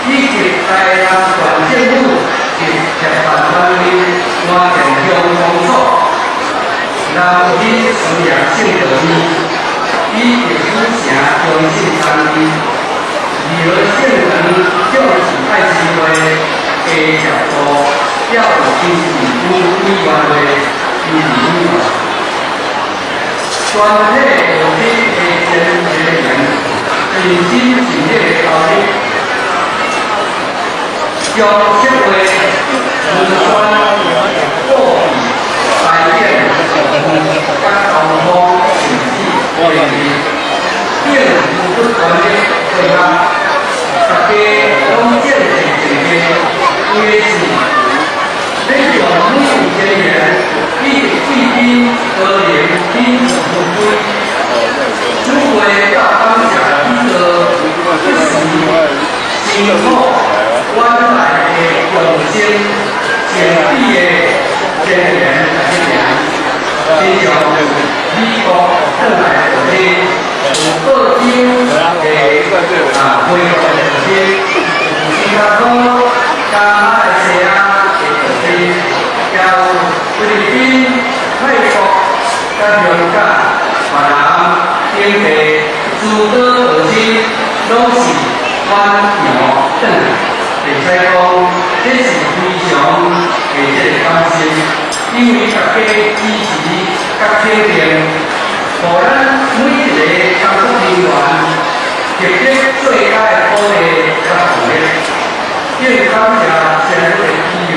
以及台南縣政府及協辦單位。興思業聖道院以及府城中心单位，二和聖堂眾志愛心會下協部，也有經市區委員會支持委員。全體道親的先賢盡心盡力的投入，將策劃、文宣、布置、排演、佮交通甚至会议，并付出全力配合，大家攏战战兢兢，为的是欲将每位成員以及贵賓個人品質不菲。此會要感謝許多不時辛苦遠來的眾生善比的成員來行，親像美國轉來的道親，有澳洲的回國的道親，有新加坡、加馬來西亞的道親，也有菲律賓、泰國、佮香港、越南等地諸多道親，攏是遠洋轉來。會使講，這是非常的這个感謝，因為大家支持佮肯定，予咱每一个工作人員獲得最佳的鼓勵佮動力。更感謝神的庇佑，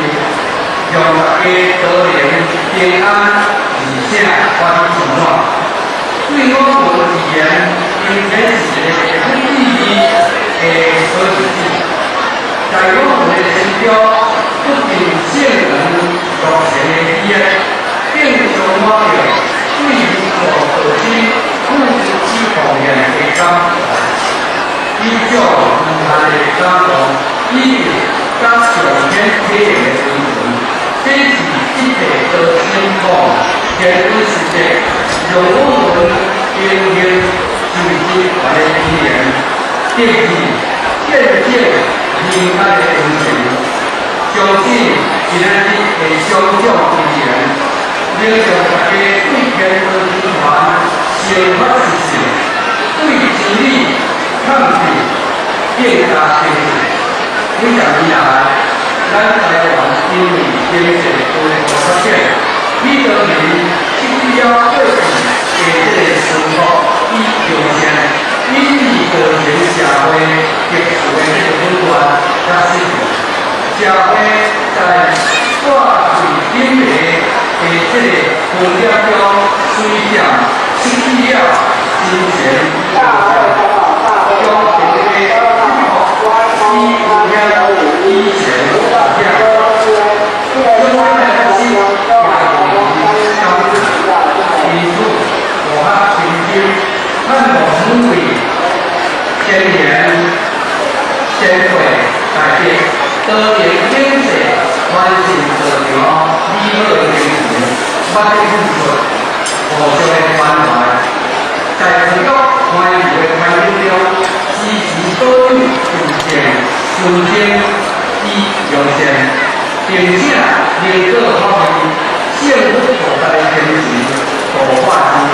讓大家都能平安而且歡喜充滿。對我們而言，今天是一个很有意義的好日子。在我們的心中，不僅聖堂落成的喜悅，更充滿著對無數道親付出與奉獻的感懷，以種無限的感動，以及佮上天體驗的溫存。這是一切道親望天恩實績，讓我們榮幸受之權的語言，得以見證人間的恩情。相信今仔日的雙獎之言，能讓大家對天和集團生發自信，對真理抗拒更加堅定。幾十年來，咱台灣因為經濟高度發展，許多人失去了過去的這个淳樸與良善，以致造成社會特殊的這个混亂佮失序。社會在掛對頂層的這个分裂中，隨漸失去了金錢與將平的以有以前遐，相關的發生也因此，我較深深盼望每位先賢、先輩大家多能永世傳承道場美好的精神，捌的付出，互相的關懷，在持續歡愉的環境中，時時保有純正、純正與良善，並且能夠發揮聖佛菩薩的精神，度化世間，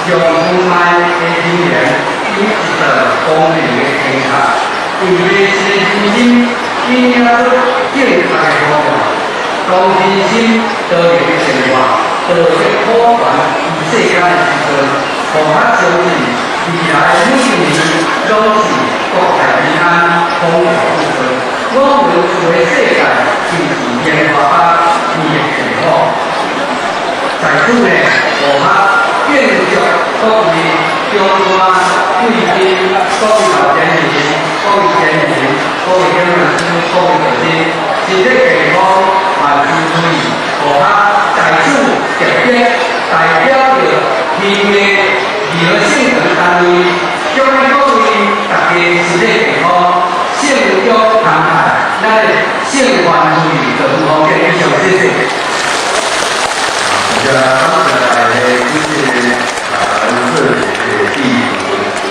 讓無礙的人緣有一道光明的燈塔，為迷失的人心引領出正確的方向，同真心多能善化，道德普傳於世間的時陣，予較相信未來每一年攏是國泰民安、風調雨順。我們住的世界就是天花板，伊的幸福。在此呢，我較敬祝各位長官、貴賓、各位老先人、各位先人、各位講師、各位道親，身體健康，萬事如意。我較在此特別代表著天的二和聖堂單位，祝各位大家身體健康，聖祝康泰，咱的聖願如意，就好嘅，以上，謝謝。感謝大家支持啊，這個地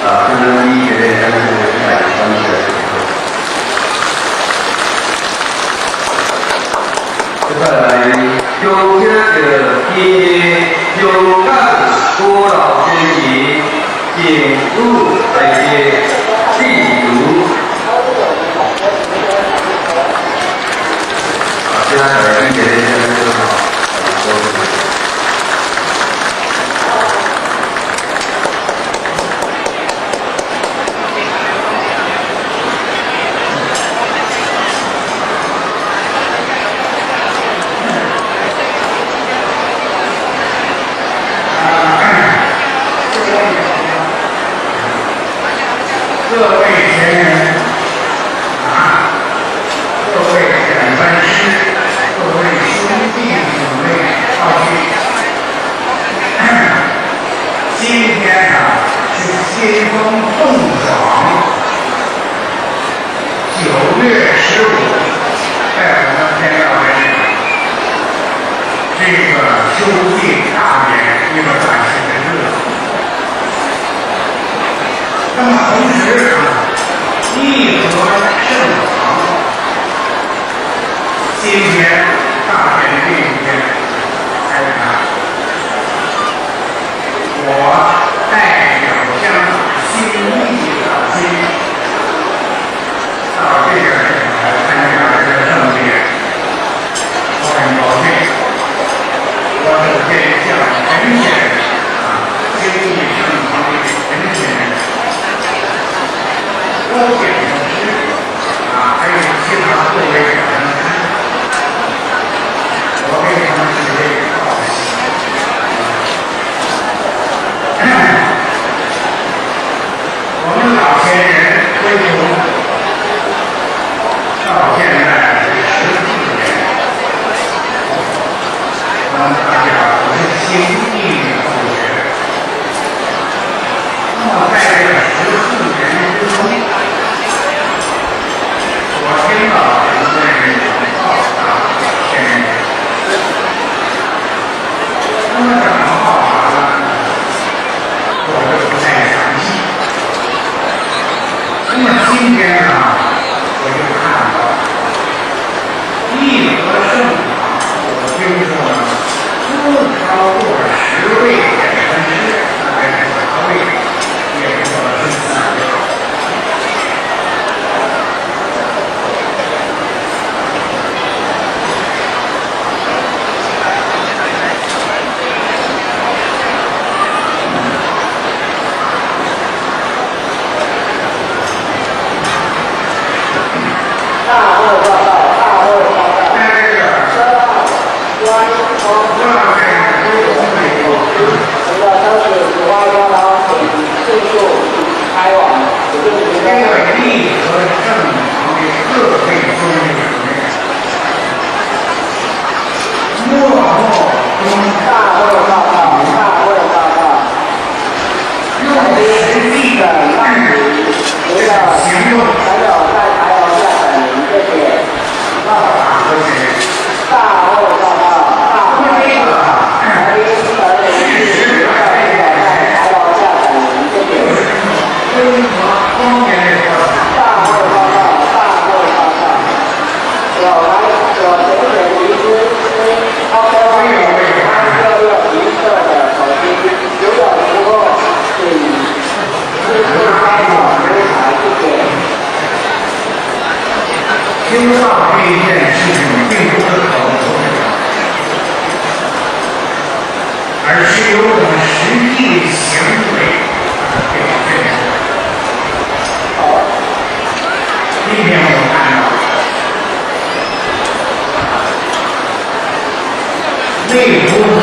啊，跟咱這个咱這个來感謝。接下來，恭請著今日香港女大吉，自由。啊，现在来一点点这个好。各位前人啊，各位讲班师，各位兄弟姊妹，道亲。今天啊是金风送爽，9月15，在我们天道园这个修订大典一个崭新的日子。那么同时啊，义和圣堂今天大典这一天开坛，我代表香港新义道亲到这个来参加这个盛典，我很高兴。我首先向陈先生啊，新义圣堂的陈先生。高检老师啊，还有其他各位讲师，我给他们准备报喜。我们老前人归宗到现在是14年，我们大家都是经历后学。那么在这个14年之中，我听到很多人讲报答前人，那么怎么报答呢？我就不太详细。那么今天呢，我就看到义和圣堂，我听说呢，不超过10位讲师，大概是8位，也不知道是几位。大会报告，大会报告。在这个车号 Y O 我们的车子出发交通，请迅速开往指定停这车个场。义和圣堂的各位兄弟姊妹，默默中大会报告，大会报告。用实际的沈曼怡，您的行动朋友在牌楼下等您，谢谢。报答和谐。大会报告，大那么会这个报告。来宾陈林志，您的朋友在牌楼下等您，谢谢。中华方言的说法。大会报告，大会报告。有来有前贤遗失 OK 366银色的手机，如有拾获，请迅速开往服务台，谢谢。听到这一件事情，并不是口头的，而是由我们实际的行为表现出来。今天我看到内夫妇，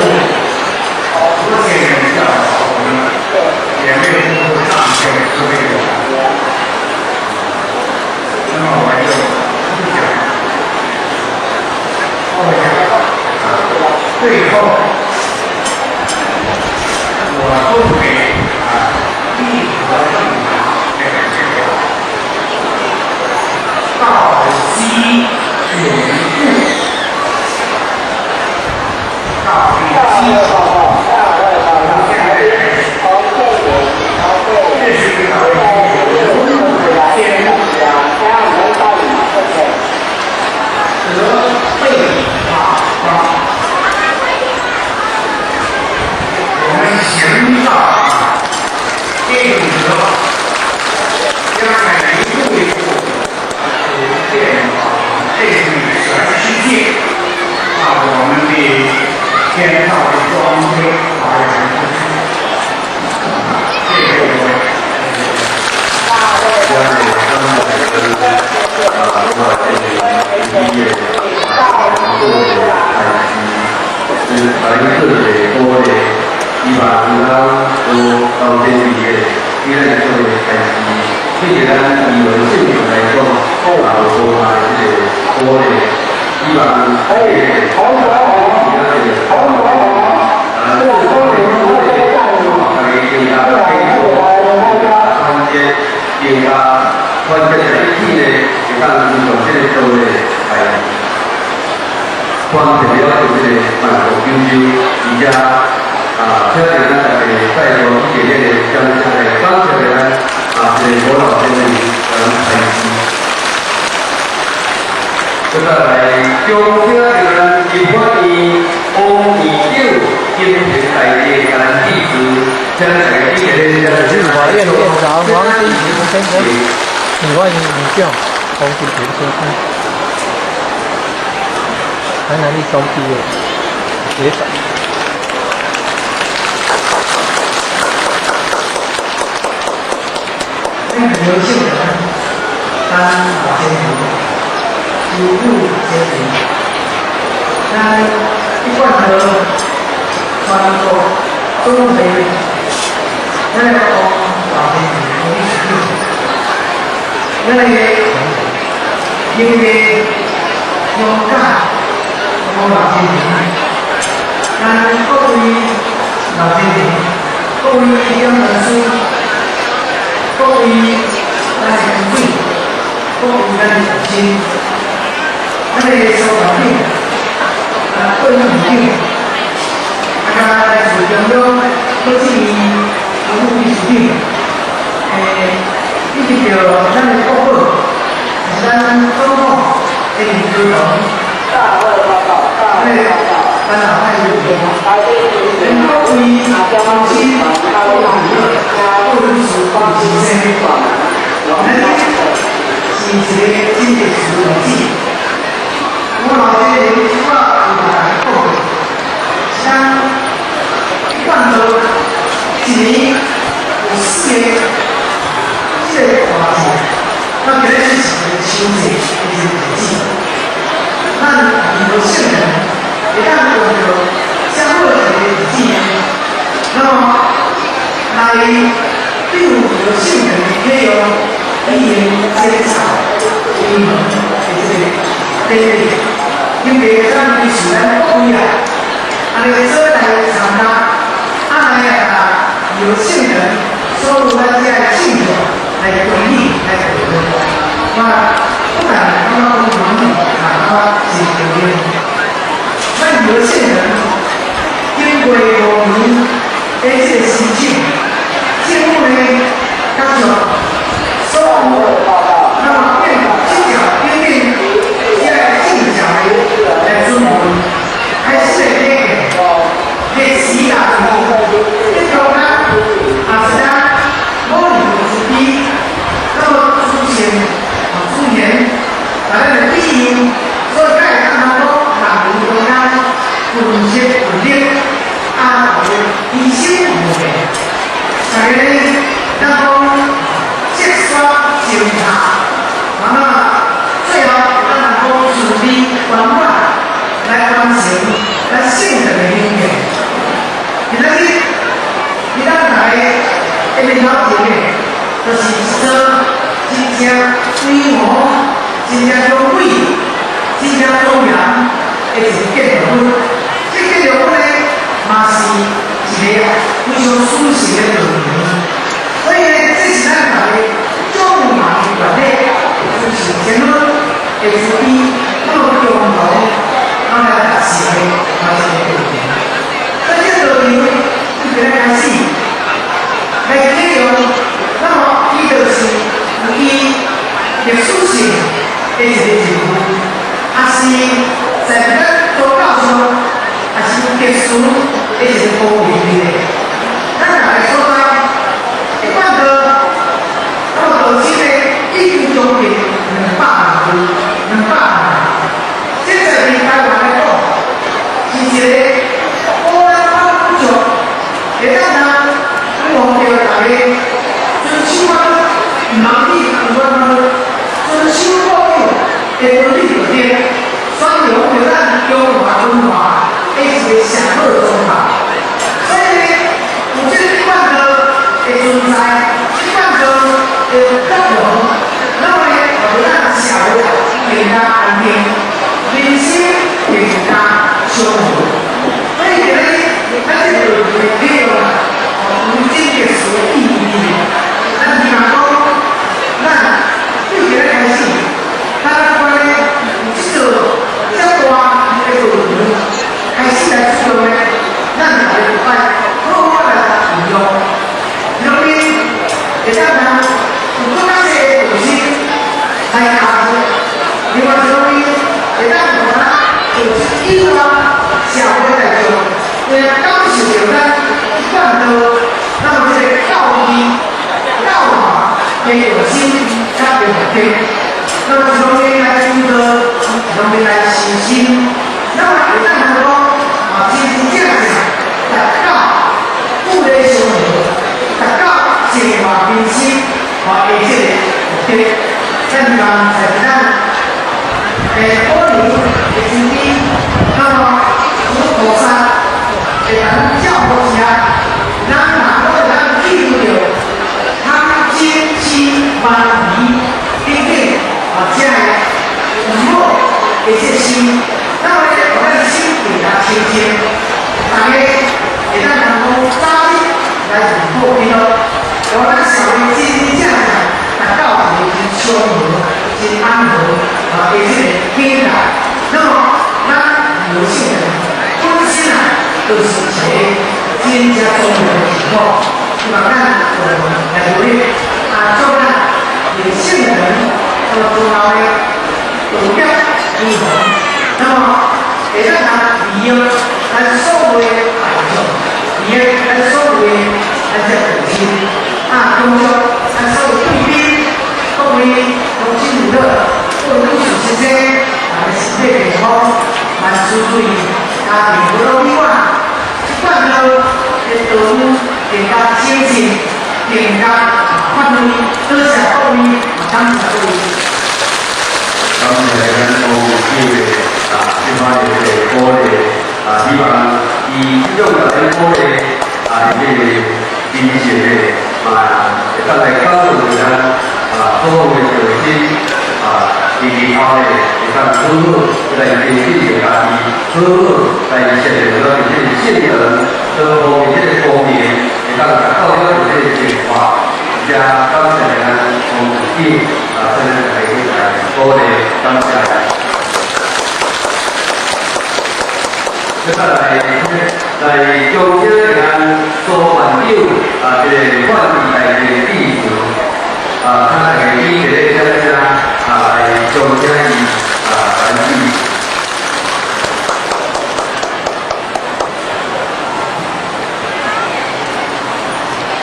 郭先生教导我们，也没夫妇上去慈悲我。那么我就不讲了。我讲啊，最后德，将来一步一步逐渐啊，这是全世界啊，我們的天道的光輝發揚出去。謝謝各位。將來咱們啊，我這個醫院啊，做的開始，是來做一個鼓勵，希望有咱有高建議的，伊來做的開始，對咱醫療性質來講，啊，有多大的這個鼓勵，希望這個啊，這個鼓勵，大家更加繼續團結，更加團結在一起呢，會當推動這個道理來傳遞了這個萬國九州，而且啊，請咱大家再度以熱烈的掌聲來感謝咱啊，這個吳老先生來開始。接下來，恭請咱立法院王院長金平大帝咱致辭，請大家以熱烈的掌聲。立法院院長王金平先生，立法院院長王金平先生，台南一中畢業，學長。咱劉秀人，咱老先生，师傅先生，咱一貫的全國總會，咱來講老先生董事長，咱來因為勇敢王老先生，咱各位老先生，各位講師，各位咱的團隊，各位咱的同心，咱的所團長，啊，各位院長，啊，加來自中央各級副秘書長，以及著咱的國寶，是咱總統的林高同，大會報告，大會報告。咱老派委員，連各位同心，各位各位女士、各位先生，咱是一個真特殊的日子。我老先生我有大家講過，是咱一貫道一年有四個這個大節，那今日是一個秋節的一個日子。咱有聖人會當用著這好一個日子，那麼來對有聖人的啟用，已經檢查開門的這個典禮，因為咱是咱各位啊，按呢做來參加，啊來啊有聖人所有咱這個信眾來恭喜來祝賀，我不但感覺講滿意，也感覺真高興。咱有聖人經過5年的這個申請，政府呢，感謝所有那麼變這條變變這個正常的來準備，開始的歷史大這中間也是咱某人慈悲，那麼祖先啊祖先，大家來庇佑，所以才會感覺講人類中間群策群力，啊，醫生無變，大家咱講積沙成塔，那麼最後咱講順利圓滿來完成咱聖人的願願。今仔日，今咱來的面頭前的，就是一座真正規模、真正雄偉、真正莊嚴的一個建築物。這建築物呢，嘛是一個非常舒適的樂園。所以呢，這是咱大家眾人的權力，就是前面的慈悲，那麼共同來達成的嘛一個過程。所以這個樂園從今日開始來啟用，那麼伊就是有伊歷史性的一個任務，也是在咱宗教上，也是特殊的一個部位的。咱逐個所在，一般到在，這款道的德行，那麼予咱社會更加安定，民心更加祥和。所以今日咱這個內容啊，有真特殊意義。咱希望講，咱對今日開始，咱關咧有這座遮大的道場開始來使用咧，咱大家愛好好來利用。因為會當通有閣較濟的道心來加入，另外一方面會當予咱做以外社會大眾會感受著咱這款道，咱有這個教義、教化的用心較目的。那麼一方面來修道，一方面來修心，那麼會當通講啊，真真正正達到富麗祥和，達到淨化民心啊的這個目的。咱希望在咱保留的慈悲，那麼佛菩薩會當照顧之下，咱若會當記錄著貪嗔癡慢疑等等啊，這个唔好的這心，那麼咧，予咱心更加清淨，大家會當通講早日來入好基督，予咱社會真真正正達到一個真祥和、真安和啊的這個境界。那麼，咱有聖人本身啊，就是一個真正重要的情況。希望咱共同來努力，啊，祝咱有聖人那麼重要的道德精神，那麼會當通利用咱所有的大眾，利用咱所有的咱這道心，啊，恭祝咱所有貴賓、各位鄉親父老、各位女士先生，大家身體健康，萬事如意，家庭和樂美滿。這款道的道路更加精進，更加發揮。多謝各位，感謝各位。感謝咱黃會長的啊，這款的鼓勵啊，希望伊這種來鼓勵啊，這個精神的嘛，會當來感動咱啊，所有的道親啊，以後咧會當好好來提醒著家己，好好來設定咱這個聖人多方面這個光明，會當達到了這個淨化。遮感謝咱黃會長啊，這個來來鼓勵，感謝。接下來來恭請咱蘇院長啊，這個法治大會致辭啊，請大家以這個掌聲啊來恭請伊啊來致。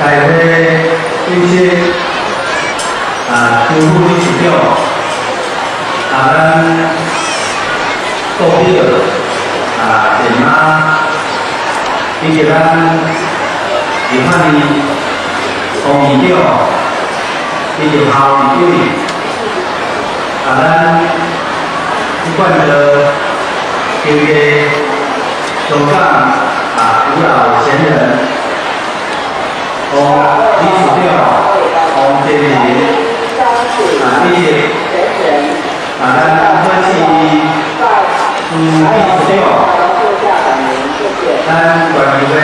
大會主席啊，邱副理事長啊，咱國表啊，前媽以及咱立法院副院長以及校長啊，咱這款的經過香港啊，古老前人黃理事長黃建林啊，以及啊，咱贺志朱理事長，咱縣議會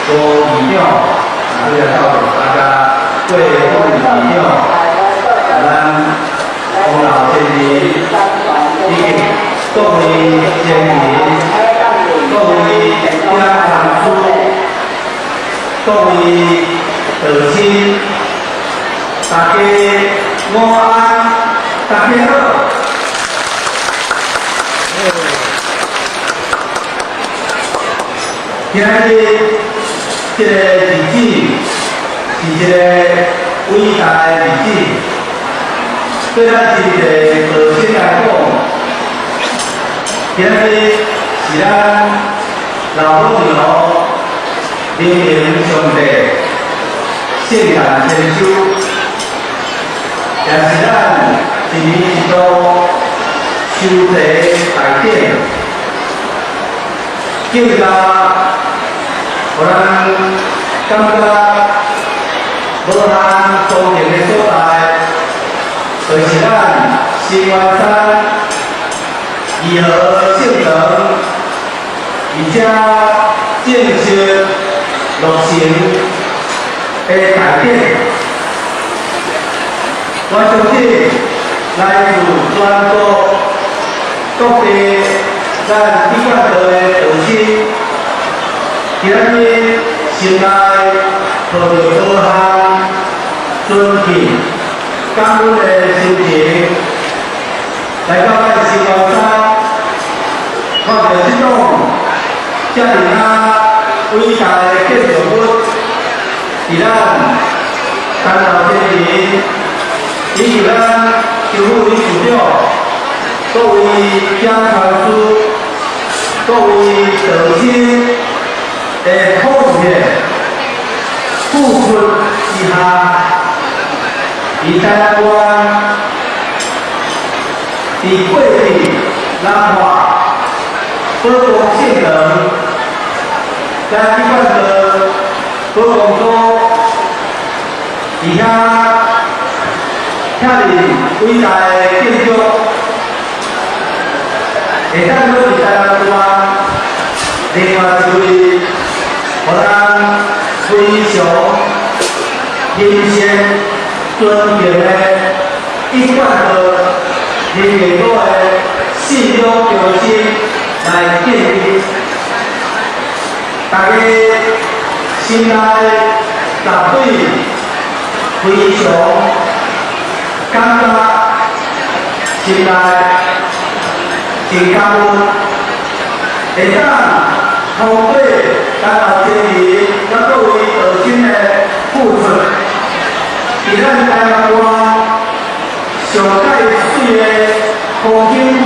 郭議長啊，這個到大家郭副議長，咱黃老先生以及各位先人、各位家長師、各位道親，大家午安，大家好。今日這個日子是一個偉大的日子，對咱真濟道親來講，今日是咱老母娘靈明上帝聖誕千秋，也是咱一年一度修茶大典，更加予咱感覺無限莊嚴的所在，就是咱新元山義和聖堂，而且正式落成的大典。我相信來自全國各地咱一貫道的道親，今日心內抱著無限尊敬、感恩的心情，來到咱新元山，看著這棟遮爾啊偉大的建築物，佇咱陳老先生以及咱邱副理事長、各位講傳師、各位道親的奉獻付出之下，佇台南縣，佇過去南華寶光聖堂，咱一貫道寶光所佇遐遐爾偉大的建築，會當閣佇台南縣，另外一位，予人非常欣羨尊敬的一貫道靈驗所的信仰中心來建立，大家心內絕對非常感覺，心內真感恩，會當通過咱老先人佮各位道親的付出，佇咱台南縣上蓋媠的風景區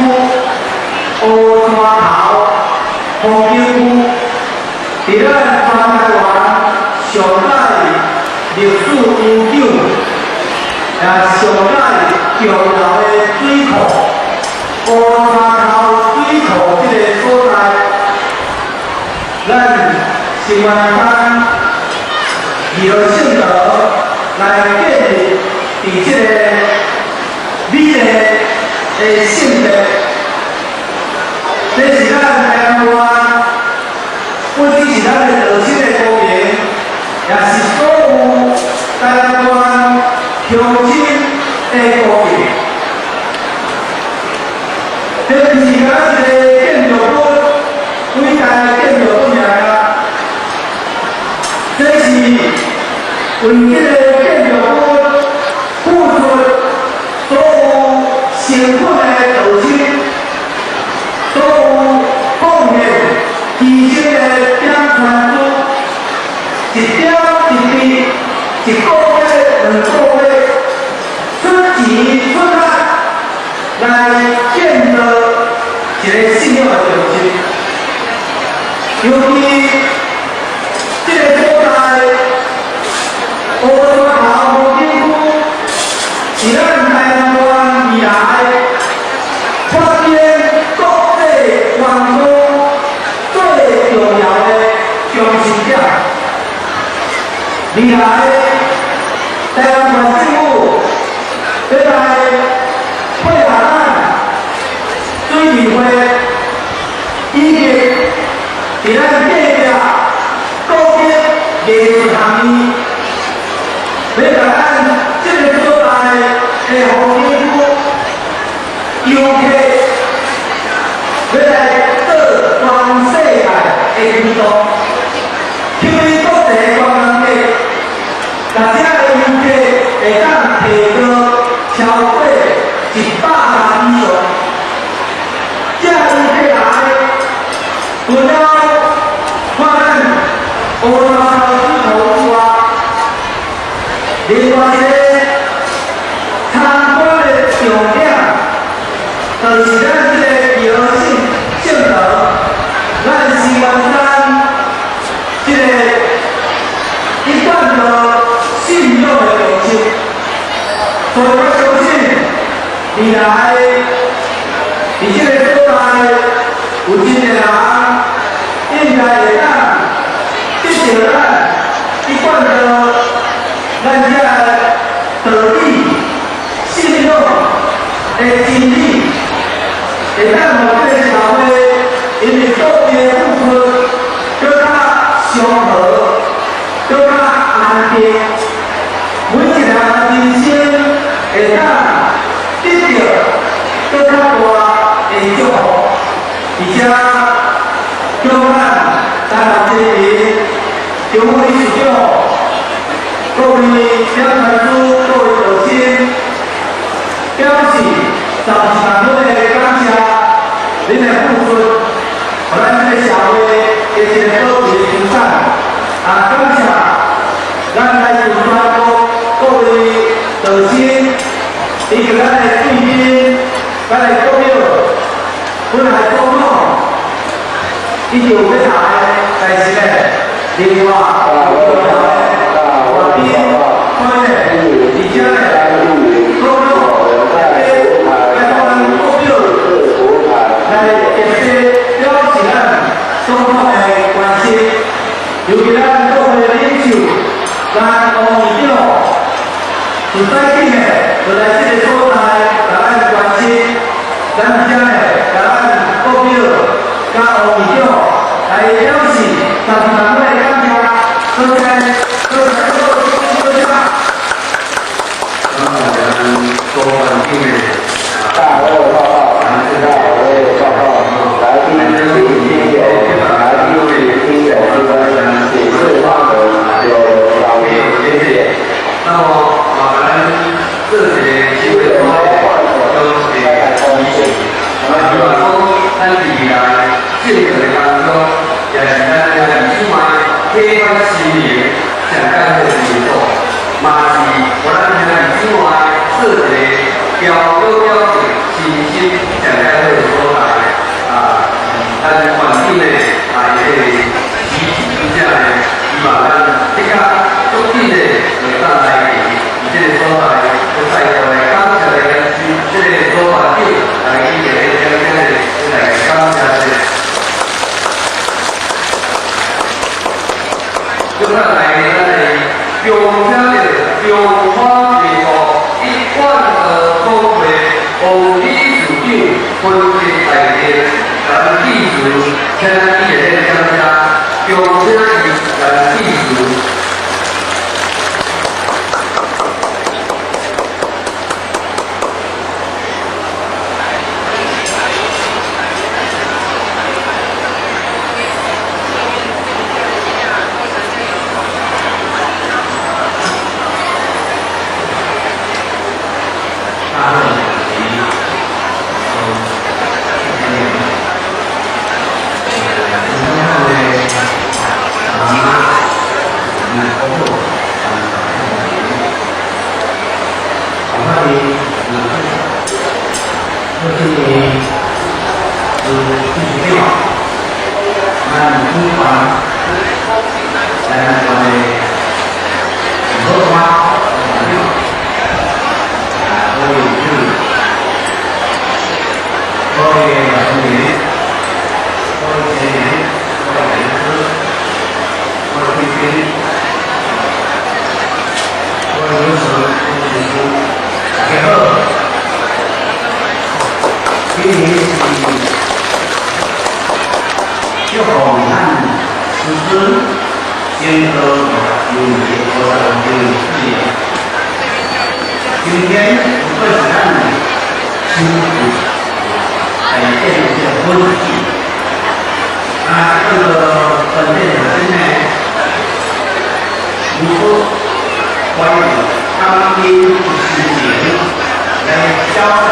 烏山頭風景區，佇咱全台灣上蓋歷史悠久，也上蓋重要的水庫烏山頭水庫這个所在，咱新元山義和聖堂來建立佇這个美麗的聖地，這是咱台灣，不只是咱的道親的光榮，也是所有台灣鄉親的光榮。這毋是干焦一个建築物，偉大的建築物爾啊！這是為這个建築物付出所有辛苦的道親，所有貢獻犧牲的點傳師，一點一滴，一個月、2個月，出錢出力來建造一个信仰的中心。尤其這个所在，烏山頭風景區，是咱台南縣未來發展國際觀光最重要的中心點。未來台南縣政府欲來配合咱水利會，以及佇咱隔壁國立藝術學院，欲共咱這个所在的風景區遊客，欲來做全世界的味道，吸引國際觀光客，若這个遊客會當提高超過100萬以上，這遊客來，除了看咱烏山頭水庫以外，另外一个參觀的重點，就是咱這个義和聖堂，咱新元山這个一貫道信仰的中心。所以我相信，未來佇這个所在有真濟人應該會當得著咱一貫道咱遮會當得著閣較大的祝福，而且叫咱台灣這邊中府理事長、各位講師、各位導師，表示十二萬分的感謝，恁的付出，予咱這個社會的一個寶貴的資產。啊，感謝咱來自全國各位導師，以及咱的貴賓、咱的國表、本來總統，以及有要來，但是呢，另外有重要的外賓，所以呢，而且呢，總統来帮咱國表來特別表示咱總統的關心，尤其咱國會的領袖，咱王議長，自早起呢，就來這個所在，共咱關心，咱而且呢，共咱國表佮王議長來表示十二萬分的感謝，多謝，多謝，多謝。咱所環境的大會報告，大會報告，來賓請聽友，來賓請聽友之分，請示發言有老師，謝謝。那麼啊，咱這一個機會都是儀式，啊，希望講咱未來政權的當中，也是咱兄弟姊妹啟發心靈、上解的基礎，嘛是予咱兄弟姊妹做一個標標標誌、信心上解好的所在。啊，咱環境呢，啊，這個支持之下呢，希望咱即刻足緊的會當來佇這個所在，閣再度來感謝咱這個所環境，來以一個掌聲的來感謝者。接下來，咱來恭請著中華民國一貫道總會王理事長分別代表，咱致辭，請咱以一個掌聲，恭請伊來致辭。大會主席，媽媽，包括我的我是理事長，咱主辦，咱我的老闆，各位主，各位同仁，各位成員，各位老師，各位貴賓，各位老師，各位師傅，大家好。今年是祝福咱師尊經過60周年、55周年紀念。今天不過是咱修復大殿這個本體，啊，這個本殿本身呢，如果懷著感恩的心情來表達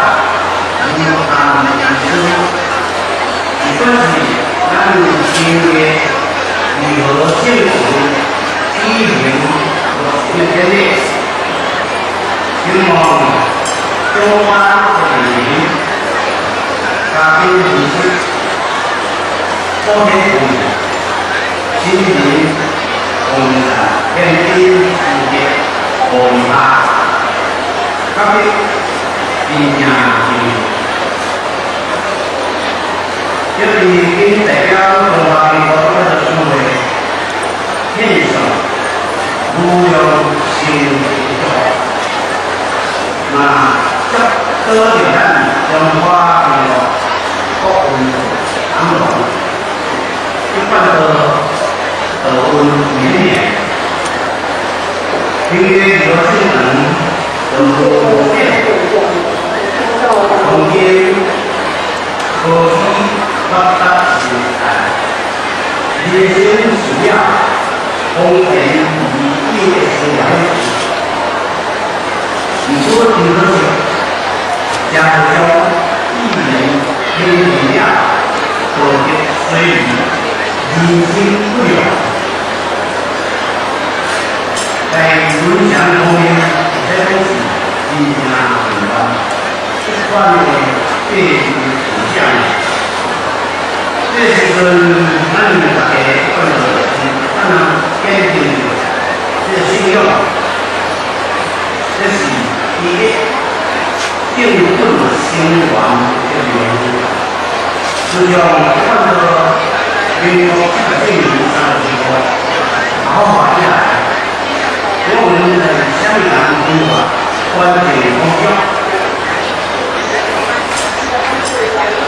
無限的意思，不管是咱修的如何正常舉行60典禮，希望中華的人民家庭儀式，普天心靈弘扬天地世界文化，特别真正是，这是仅代表中華民國這個社會獻上無量壽的祝福，嘛祝多著咱中華民國國運長隆，一貫的德運綿綿。今天如果聖人就無變，當今科技發達時代，人生需要豐田已久的生活。毋過真可惜，社會中意能天平了，道德衰微，人心不良。在思想方面，會使講是真正混亂，這款的價值取向。這時陣，咱大家看到是怎樣堅定這個信仰，這是第一定本生源的力量。自從看到民國7年35好法以來，我們在啥物人文化關鍵工作，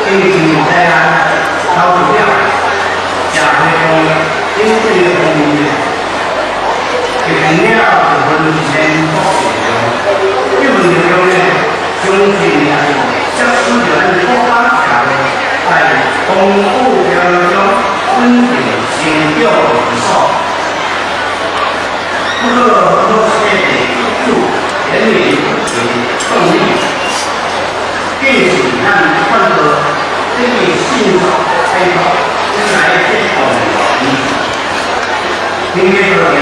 經濟在岸投資了社會中經濟方面，決定了部分先國力量。這份力量呢，相信也是促使著咱國家社會在豐富條中穩定成長的基礎。不過，若是一股源源不絕的動力，更是咱看到這個信託開拓來這動力。聽這個場，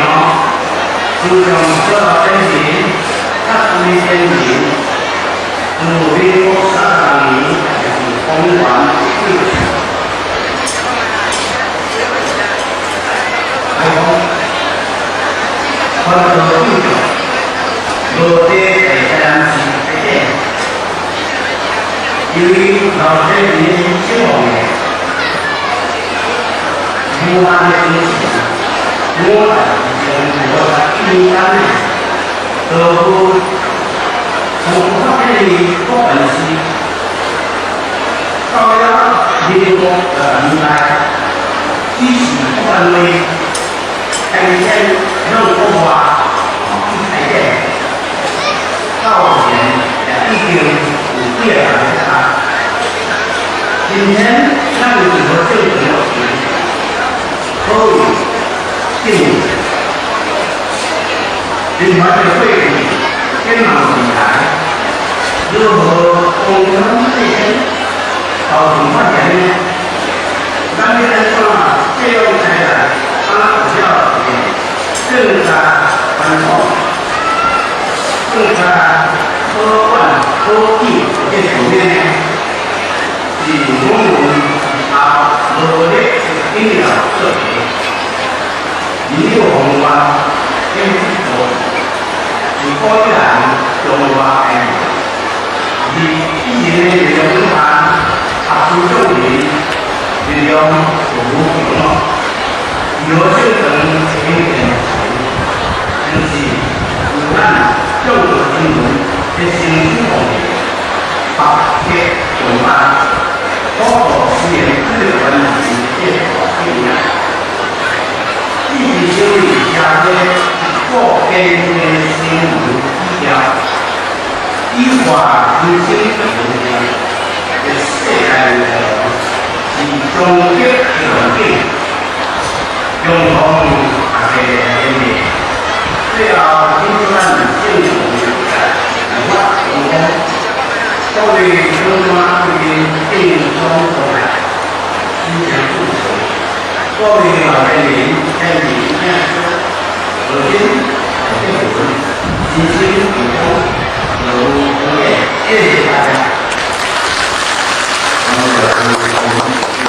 自從小到先人，較為先人，自民國30年就是公元一開講，看到對象，落地在台南市開展，由於老先人希望的無限的精神，我將無法簡單的，都從發展的國本時，到了民國的年代，只是國本位開展讓國外去開展，到前也已經有幾個人啊。今天咱有一個政權落成，可以進另外一個過去展望未來，如何共同提升、共同發展呢？咱要按怎借用財力，啊，有了更加寬廣、更加可管可及的局面呢？是我們以後努力的重要課題。民有方法點去做？自古以來，中華愛而以前的力量看，合資眾人力量就無窮咯。有正常經驗，就是有咱眾多新聞的成長方面，百結共辦，可做實現這個關係的大變。支持成為社會一個堅定的新聞指標，以化人生的世界內是終極的願景，共同大家連結，最後慶祝咱正常的立法成功，各位長官貴賓敬恭同來，真正祝賀。各位老年人、先人、聽如今這份人生成功，有福氣，謝謝大家。那麼我們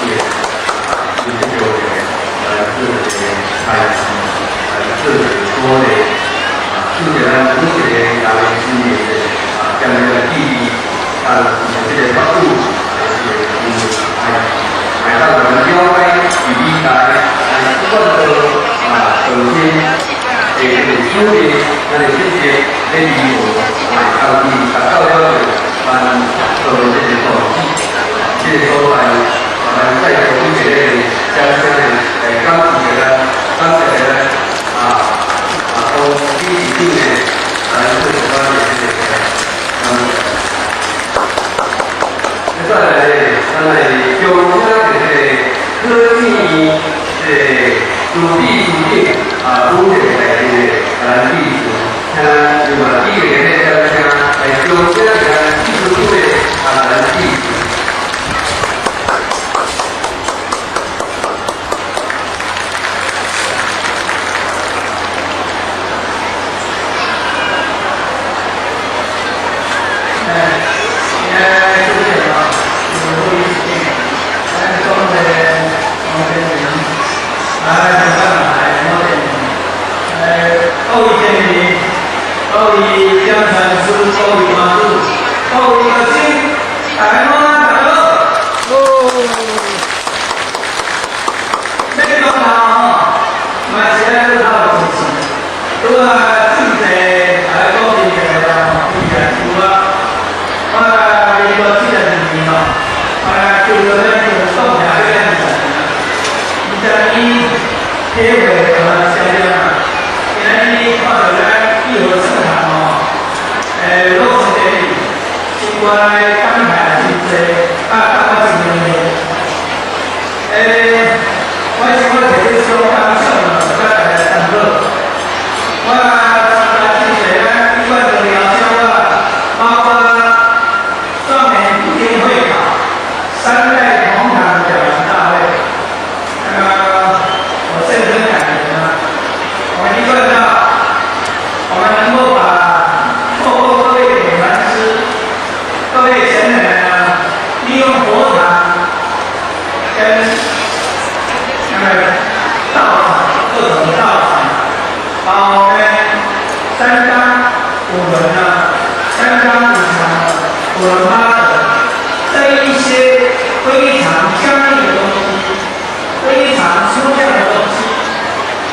也是這個來做一個開始，來做一個鼓勵，啊，祝咱每一個亞人新年的啊，將這個記憶，啊，這個法度，來是來來到我們了解與理解，來不管到啊，首先的這個主題，咱的信息咧如何來到底達到了咱做這個宗旨，這個所在，咱再做一個掌聲的來感謝咱，感謝咱啊啊，當理事長的來做這款的這個。來，來，我哋各位先生，各位講傳師，各位媽祖，各位學生，大家好，大家好。哦。欲講頭吼，嘛是咱老頭的事。拄啊，真濟來講真濟啦，真濟有啊。我民國72年吼，我就了咱就創業欲20年，20年體會銷量啊。今仔日看著咱義和聖堂吼，落成典禮，心肝內感慨真濟，啊，感覺真榮幸。我想我提這小感想呢，佮大家參考。我參加真濟咱一貫的療效啊，包括狀元普天會考、三代同堂講師大會。那麼我深深感覺呢，我們一貫道，我們能夠把透過各位點傳師、各位神人呢，利用佛堂跟那個道場，各種道場，把我們三綱五倫啊、三綱五常、五倫八德這一些非常僵硬的東西，非常抽象的東西，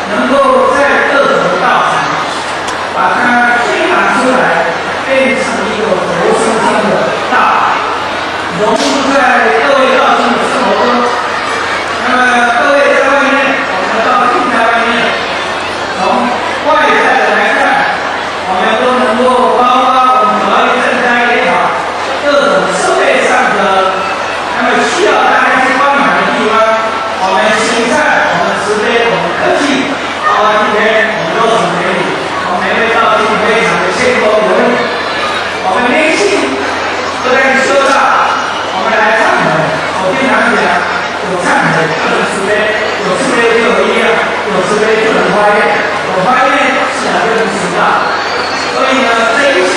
能夠在各種道場把它推拿出來，變成一個活生生的道，融入在各位道士的生活中。那麼各位在外面，我們的道士在外面，從外在的來看，我們都能夠包括我們主要賑災也好，各種設備上的，那麼需要大家去幫忙的地方，我們行善，我們慈悲，我們客氣，包括今天我們落成典禮，我們每位道士非常的謙恭有禮，我們內心都在修道，我們來懺悔。我經常講，有懺悔就能慈悲，有慈悲就有力量，有慈悲就能發願，有發願自然就能行道。所以呢，這一些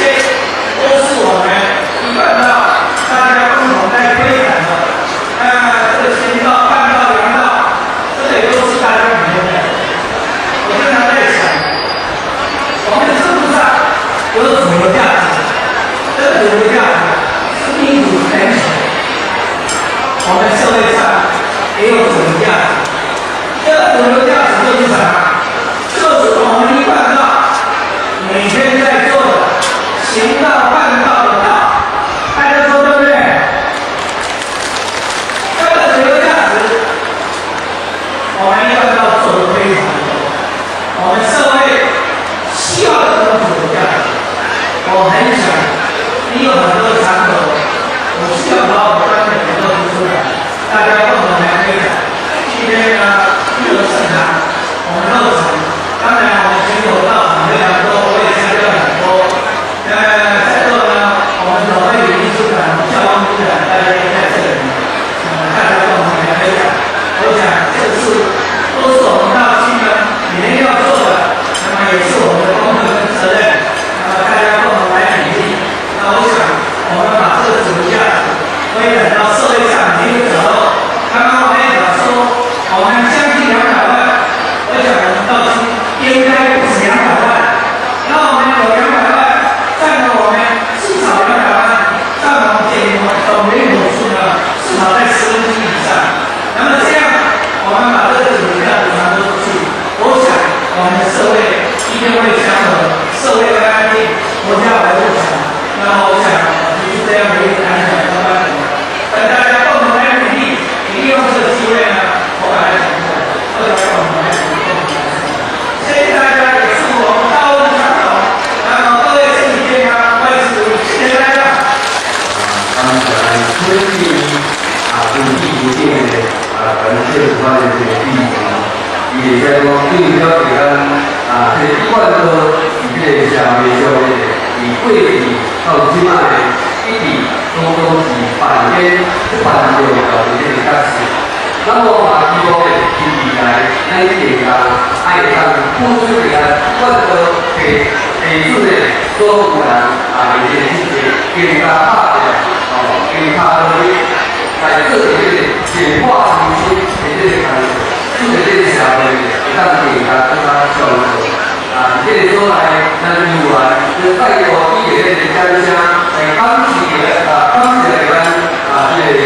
都是我們一貫道大家共同在推展的。那這個仙道、半道、陽道，這個也都是大家每天在。我經常在想，我們的制度上有主流價值，這個主流價值是民主選舉。我們社會上也有主流價值，這個主流價值就是什麼？就是我們一貫道每天在做的行道、辦道的道，大家說對不對？這個主流價值，我們一貫道做的非常多。我們社會需要這種主流價值，我很想，你有很多場合，我需要把我的觀點能夠提出來，大家共同來推展。今天呢，義和聖堂，我們落成，當然我們全國道場非常多，我也參加了很多。在座呢，我們總會理事長、教務部長，大家也在這裡，大家共同來推展。我想這是都是我們道親們每天要做的，那麼也是我們的功課跟責任。那麼大家共同來努力。那我想，我們把這個主流價值推展到社會上每一個角落。剛剛王院長說，我們將近200萬，我想我們道親應該不止兩百萬。那我們有兩百萬，佔了我們至少兩百萬，佔我們總人口數呢，至少在1/10以上。那麼這樣，我們把這個主流價值傳播出去，我想我們的社會一定會祥和，社會會安定，國家會富強。那麼我想提出這樣的一個感想跟觀點，跟大家共同來努力，利用這個機會呢，我把它講出來，大家共同來努力，共同來。謝謝大家，也祝我們道運長隆，那麼各位身體健康，萬事如意，謝謝大家。感謝咱春季啊，春季有頂的啊，咱政府的這個支持，伊會使講對了解咱啊，這個一貫道佇這個社會上面，佇過去到這擺一直攏是扮演不扮重要的這個角色。那麼嘛，希望咧，佇未來咱店家愛會當付出一個一貫道的地主咧，所有人啊，伊的這個更加拍拼，哦，更加努力來做這個簡化重新的這個工作。祝这个社会会当更加更加照顾。啊，这个所在，咱有缘，就拜托以个这个掌声来感谢啊，感谢咱啊，这个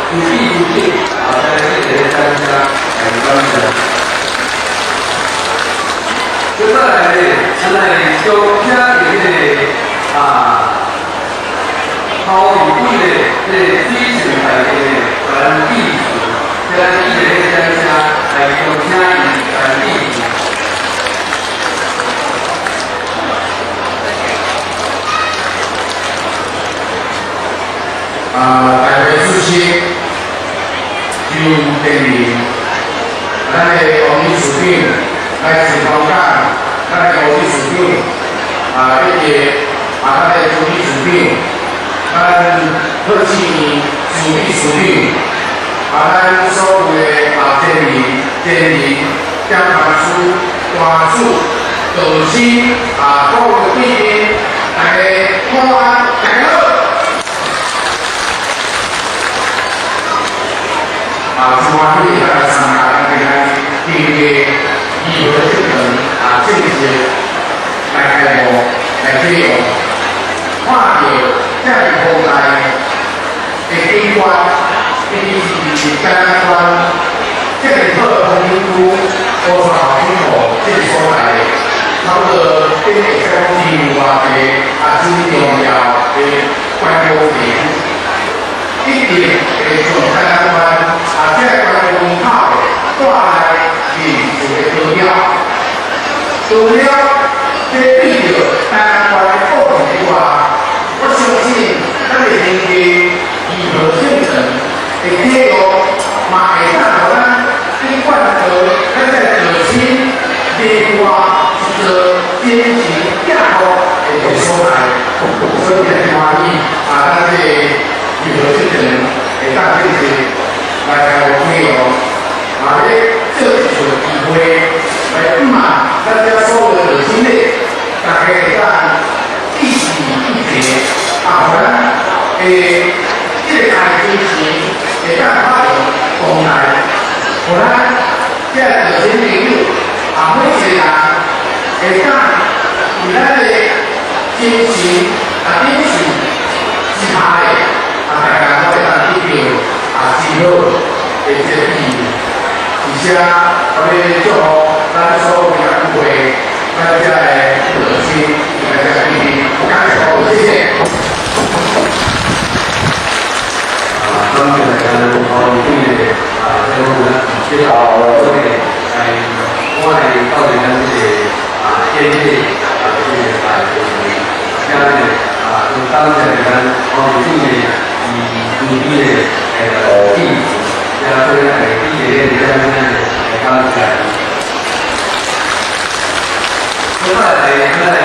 主理主席啊，来这个掌声来感谢。接下来咧，咱来将请这个啊，头一位咧，这个水性大家咧，咱致辞，咱以个掌声来将请伊来致辞。啊，大会主席周建林，咱的王理事长来自香港，咱的吴理事长啊，以及啊，咱的朱理事长，咱贺志明助理事长，啊，咱所有的啊前人、前人、检察司、大主、导师啊，各位贵宾，大家午安，大家好。啊，真欢喜来参加咱今仔日这个义和圣堂啊，正式来开幕来启用。看到这么宏大的景观，尤其是展览馆，这个好风景区，乌山头顶湖这个所在，差不多顶会使讲是有偌济啊，真重要的观光地区。一定会从展览馆啊，这个观光门口带来民俗的高标，除了这对着台湾的过程以外，我相信咱的经济义和圣城的铁路嘛会当予咱去贯彻咱这道亲内外一个精神寄托的一个所在，所以真欢喜啊！咱这个义和圣城会当正式来开幕启用，嘛咧借一次机会来毋嘛，咱遮所有的亲咧，大家会当一起一齐，啊，予咱的这个爱精神会当发扬光大，予咱这道亲朋友啊，每一个人会当伫咱的精神啊领袖之下咧，啊，大家拢会当得到啊真好的这个意义。而且，我咧祝福咱所有的聚会，咱遮的道亲，咱遮的弟弟，感谢各位，谢谢。啊，感谢咱黄委的啊，这个咱这个做的来，我来到咱这个啊，典礼啊，这个大会，今日啊，就感谢咱黄委的伊主持的那个致辞，也所以来第一个咱来感谢。接下来，咱来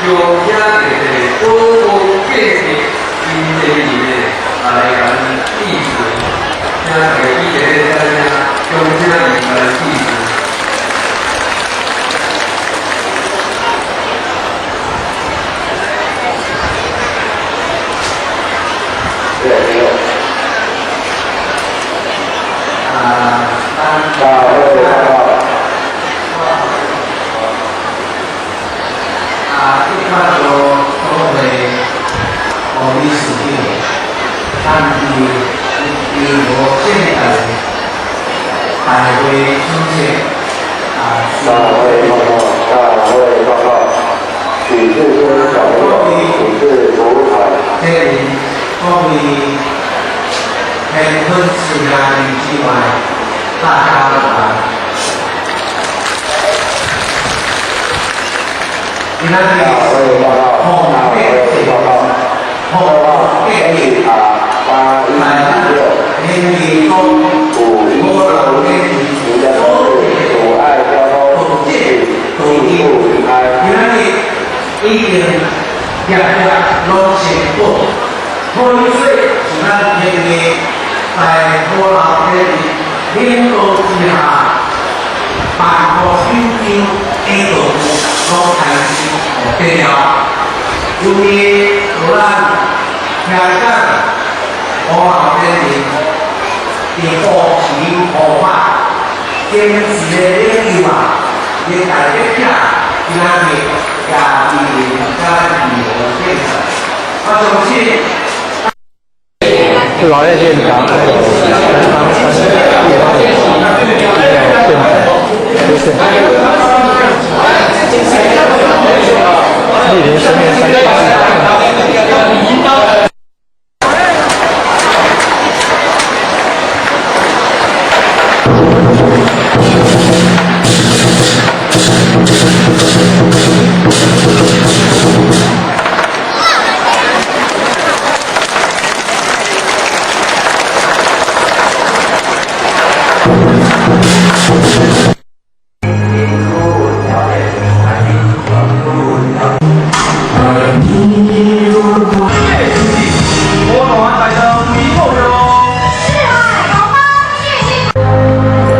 邀请这个宝光建设金济人的啊来甲咱致辞，请大家以一个掌声，恭请伊来致辞。啊，大会报告。啊，一般都总会王理事长，咱伫义和圣堂大会主席啊，大会报告，大会报告，许志坚小朋友，请至服务台。这里各位天坤师兄之外，大家午安。今仔日大会报告，红大变会报告，红变 H R 八一六天地公五一无老天你的同事阻碍交通，请尽速离开。今仔日已经业业拢成果，可以说是咱天地在无老天地领导之下，万国九州的道路拢开始变了。尤其有咱香港无老天地伫护持护法，所坚持的领袖啊，伊代表者今仔日也莅临咱义和殿。我相信。老叶店长，还有南方山地方还有县长，谢谢。莅临生命山区。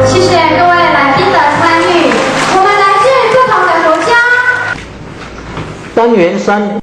谢谢各位來賓的參與，我們來自不同的國家。單元三。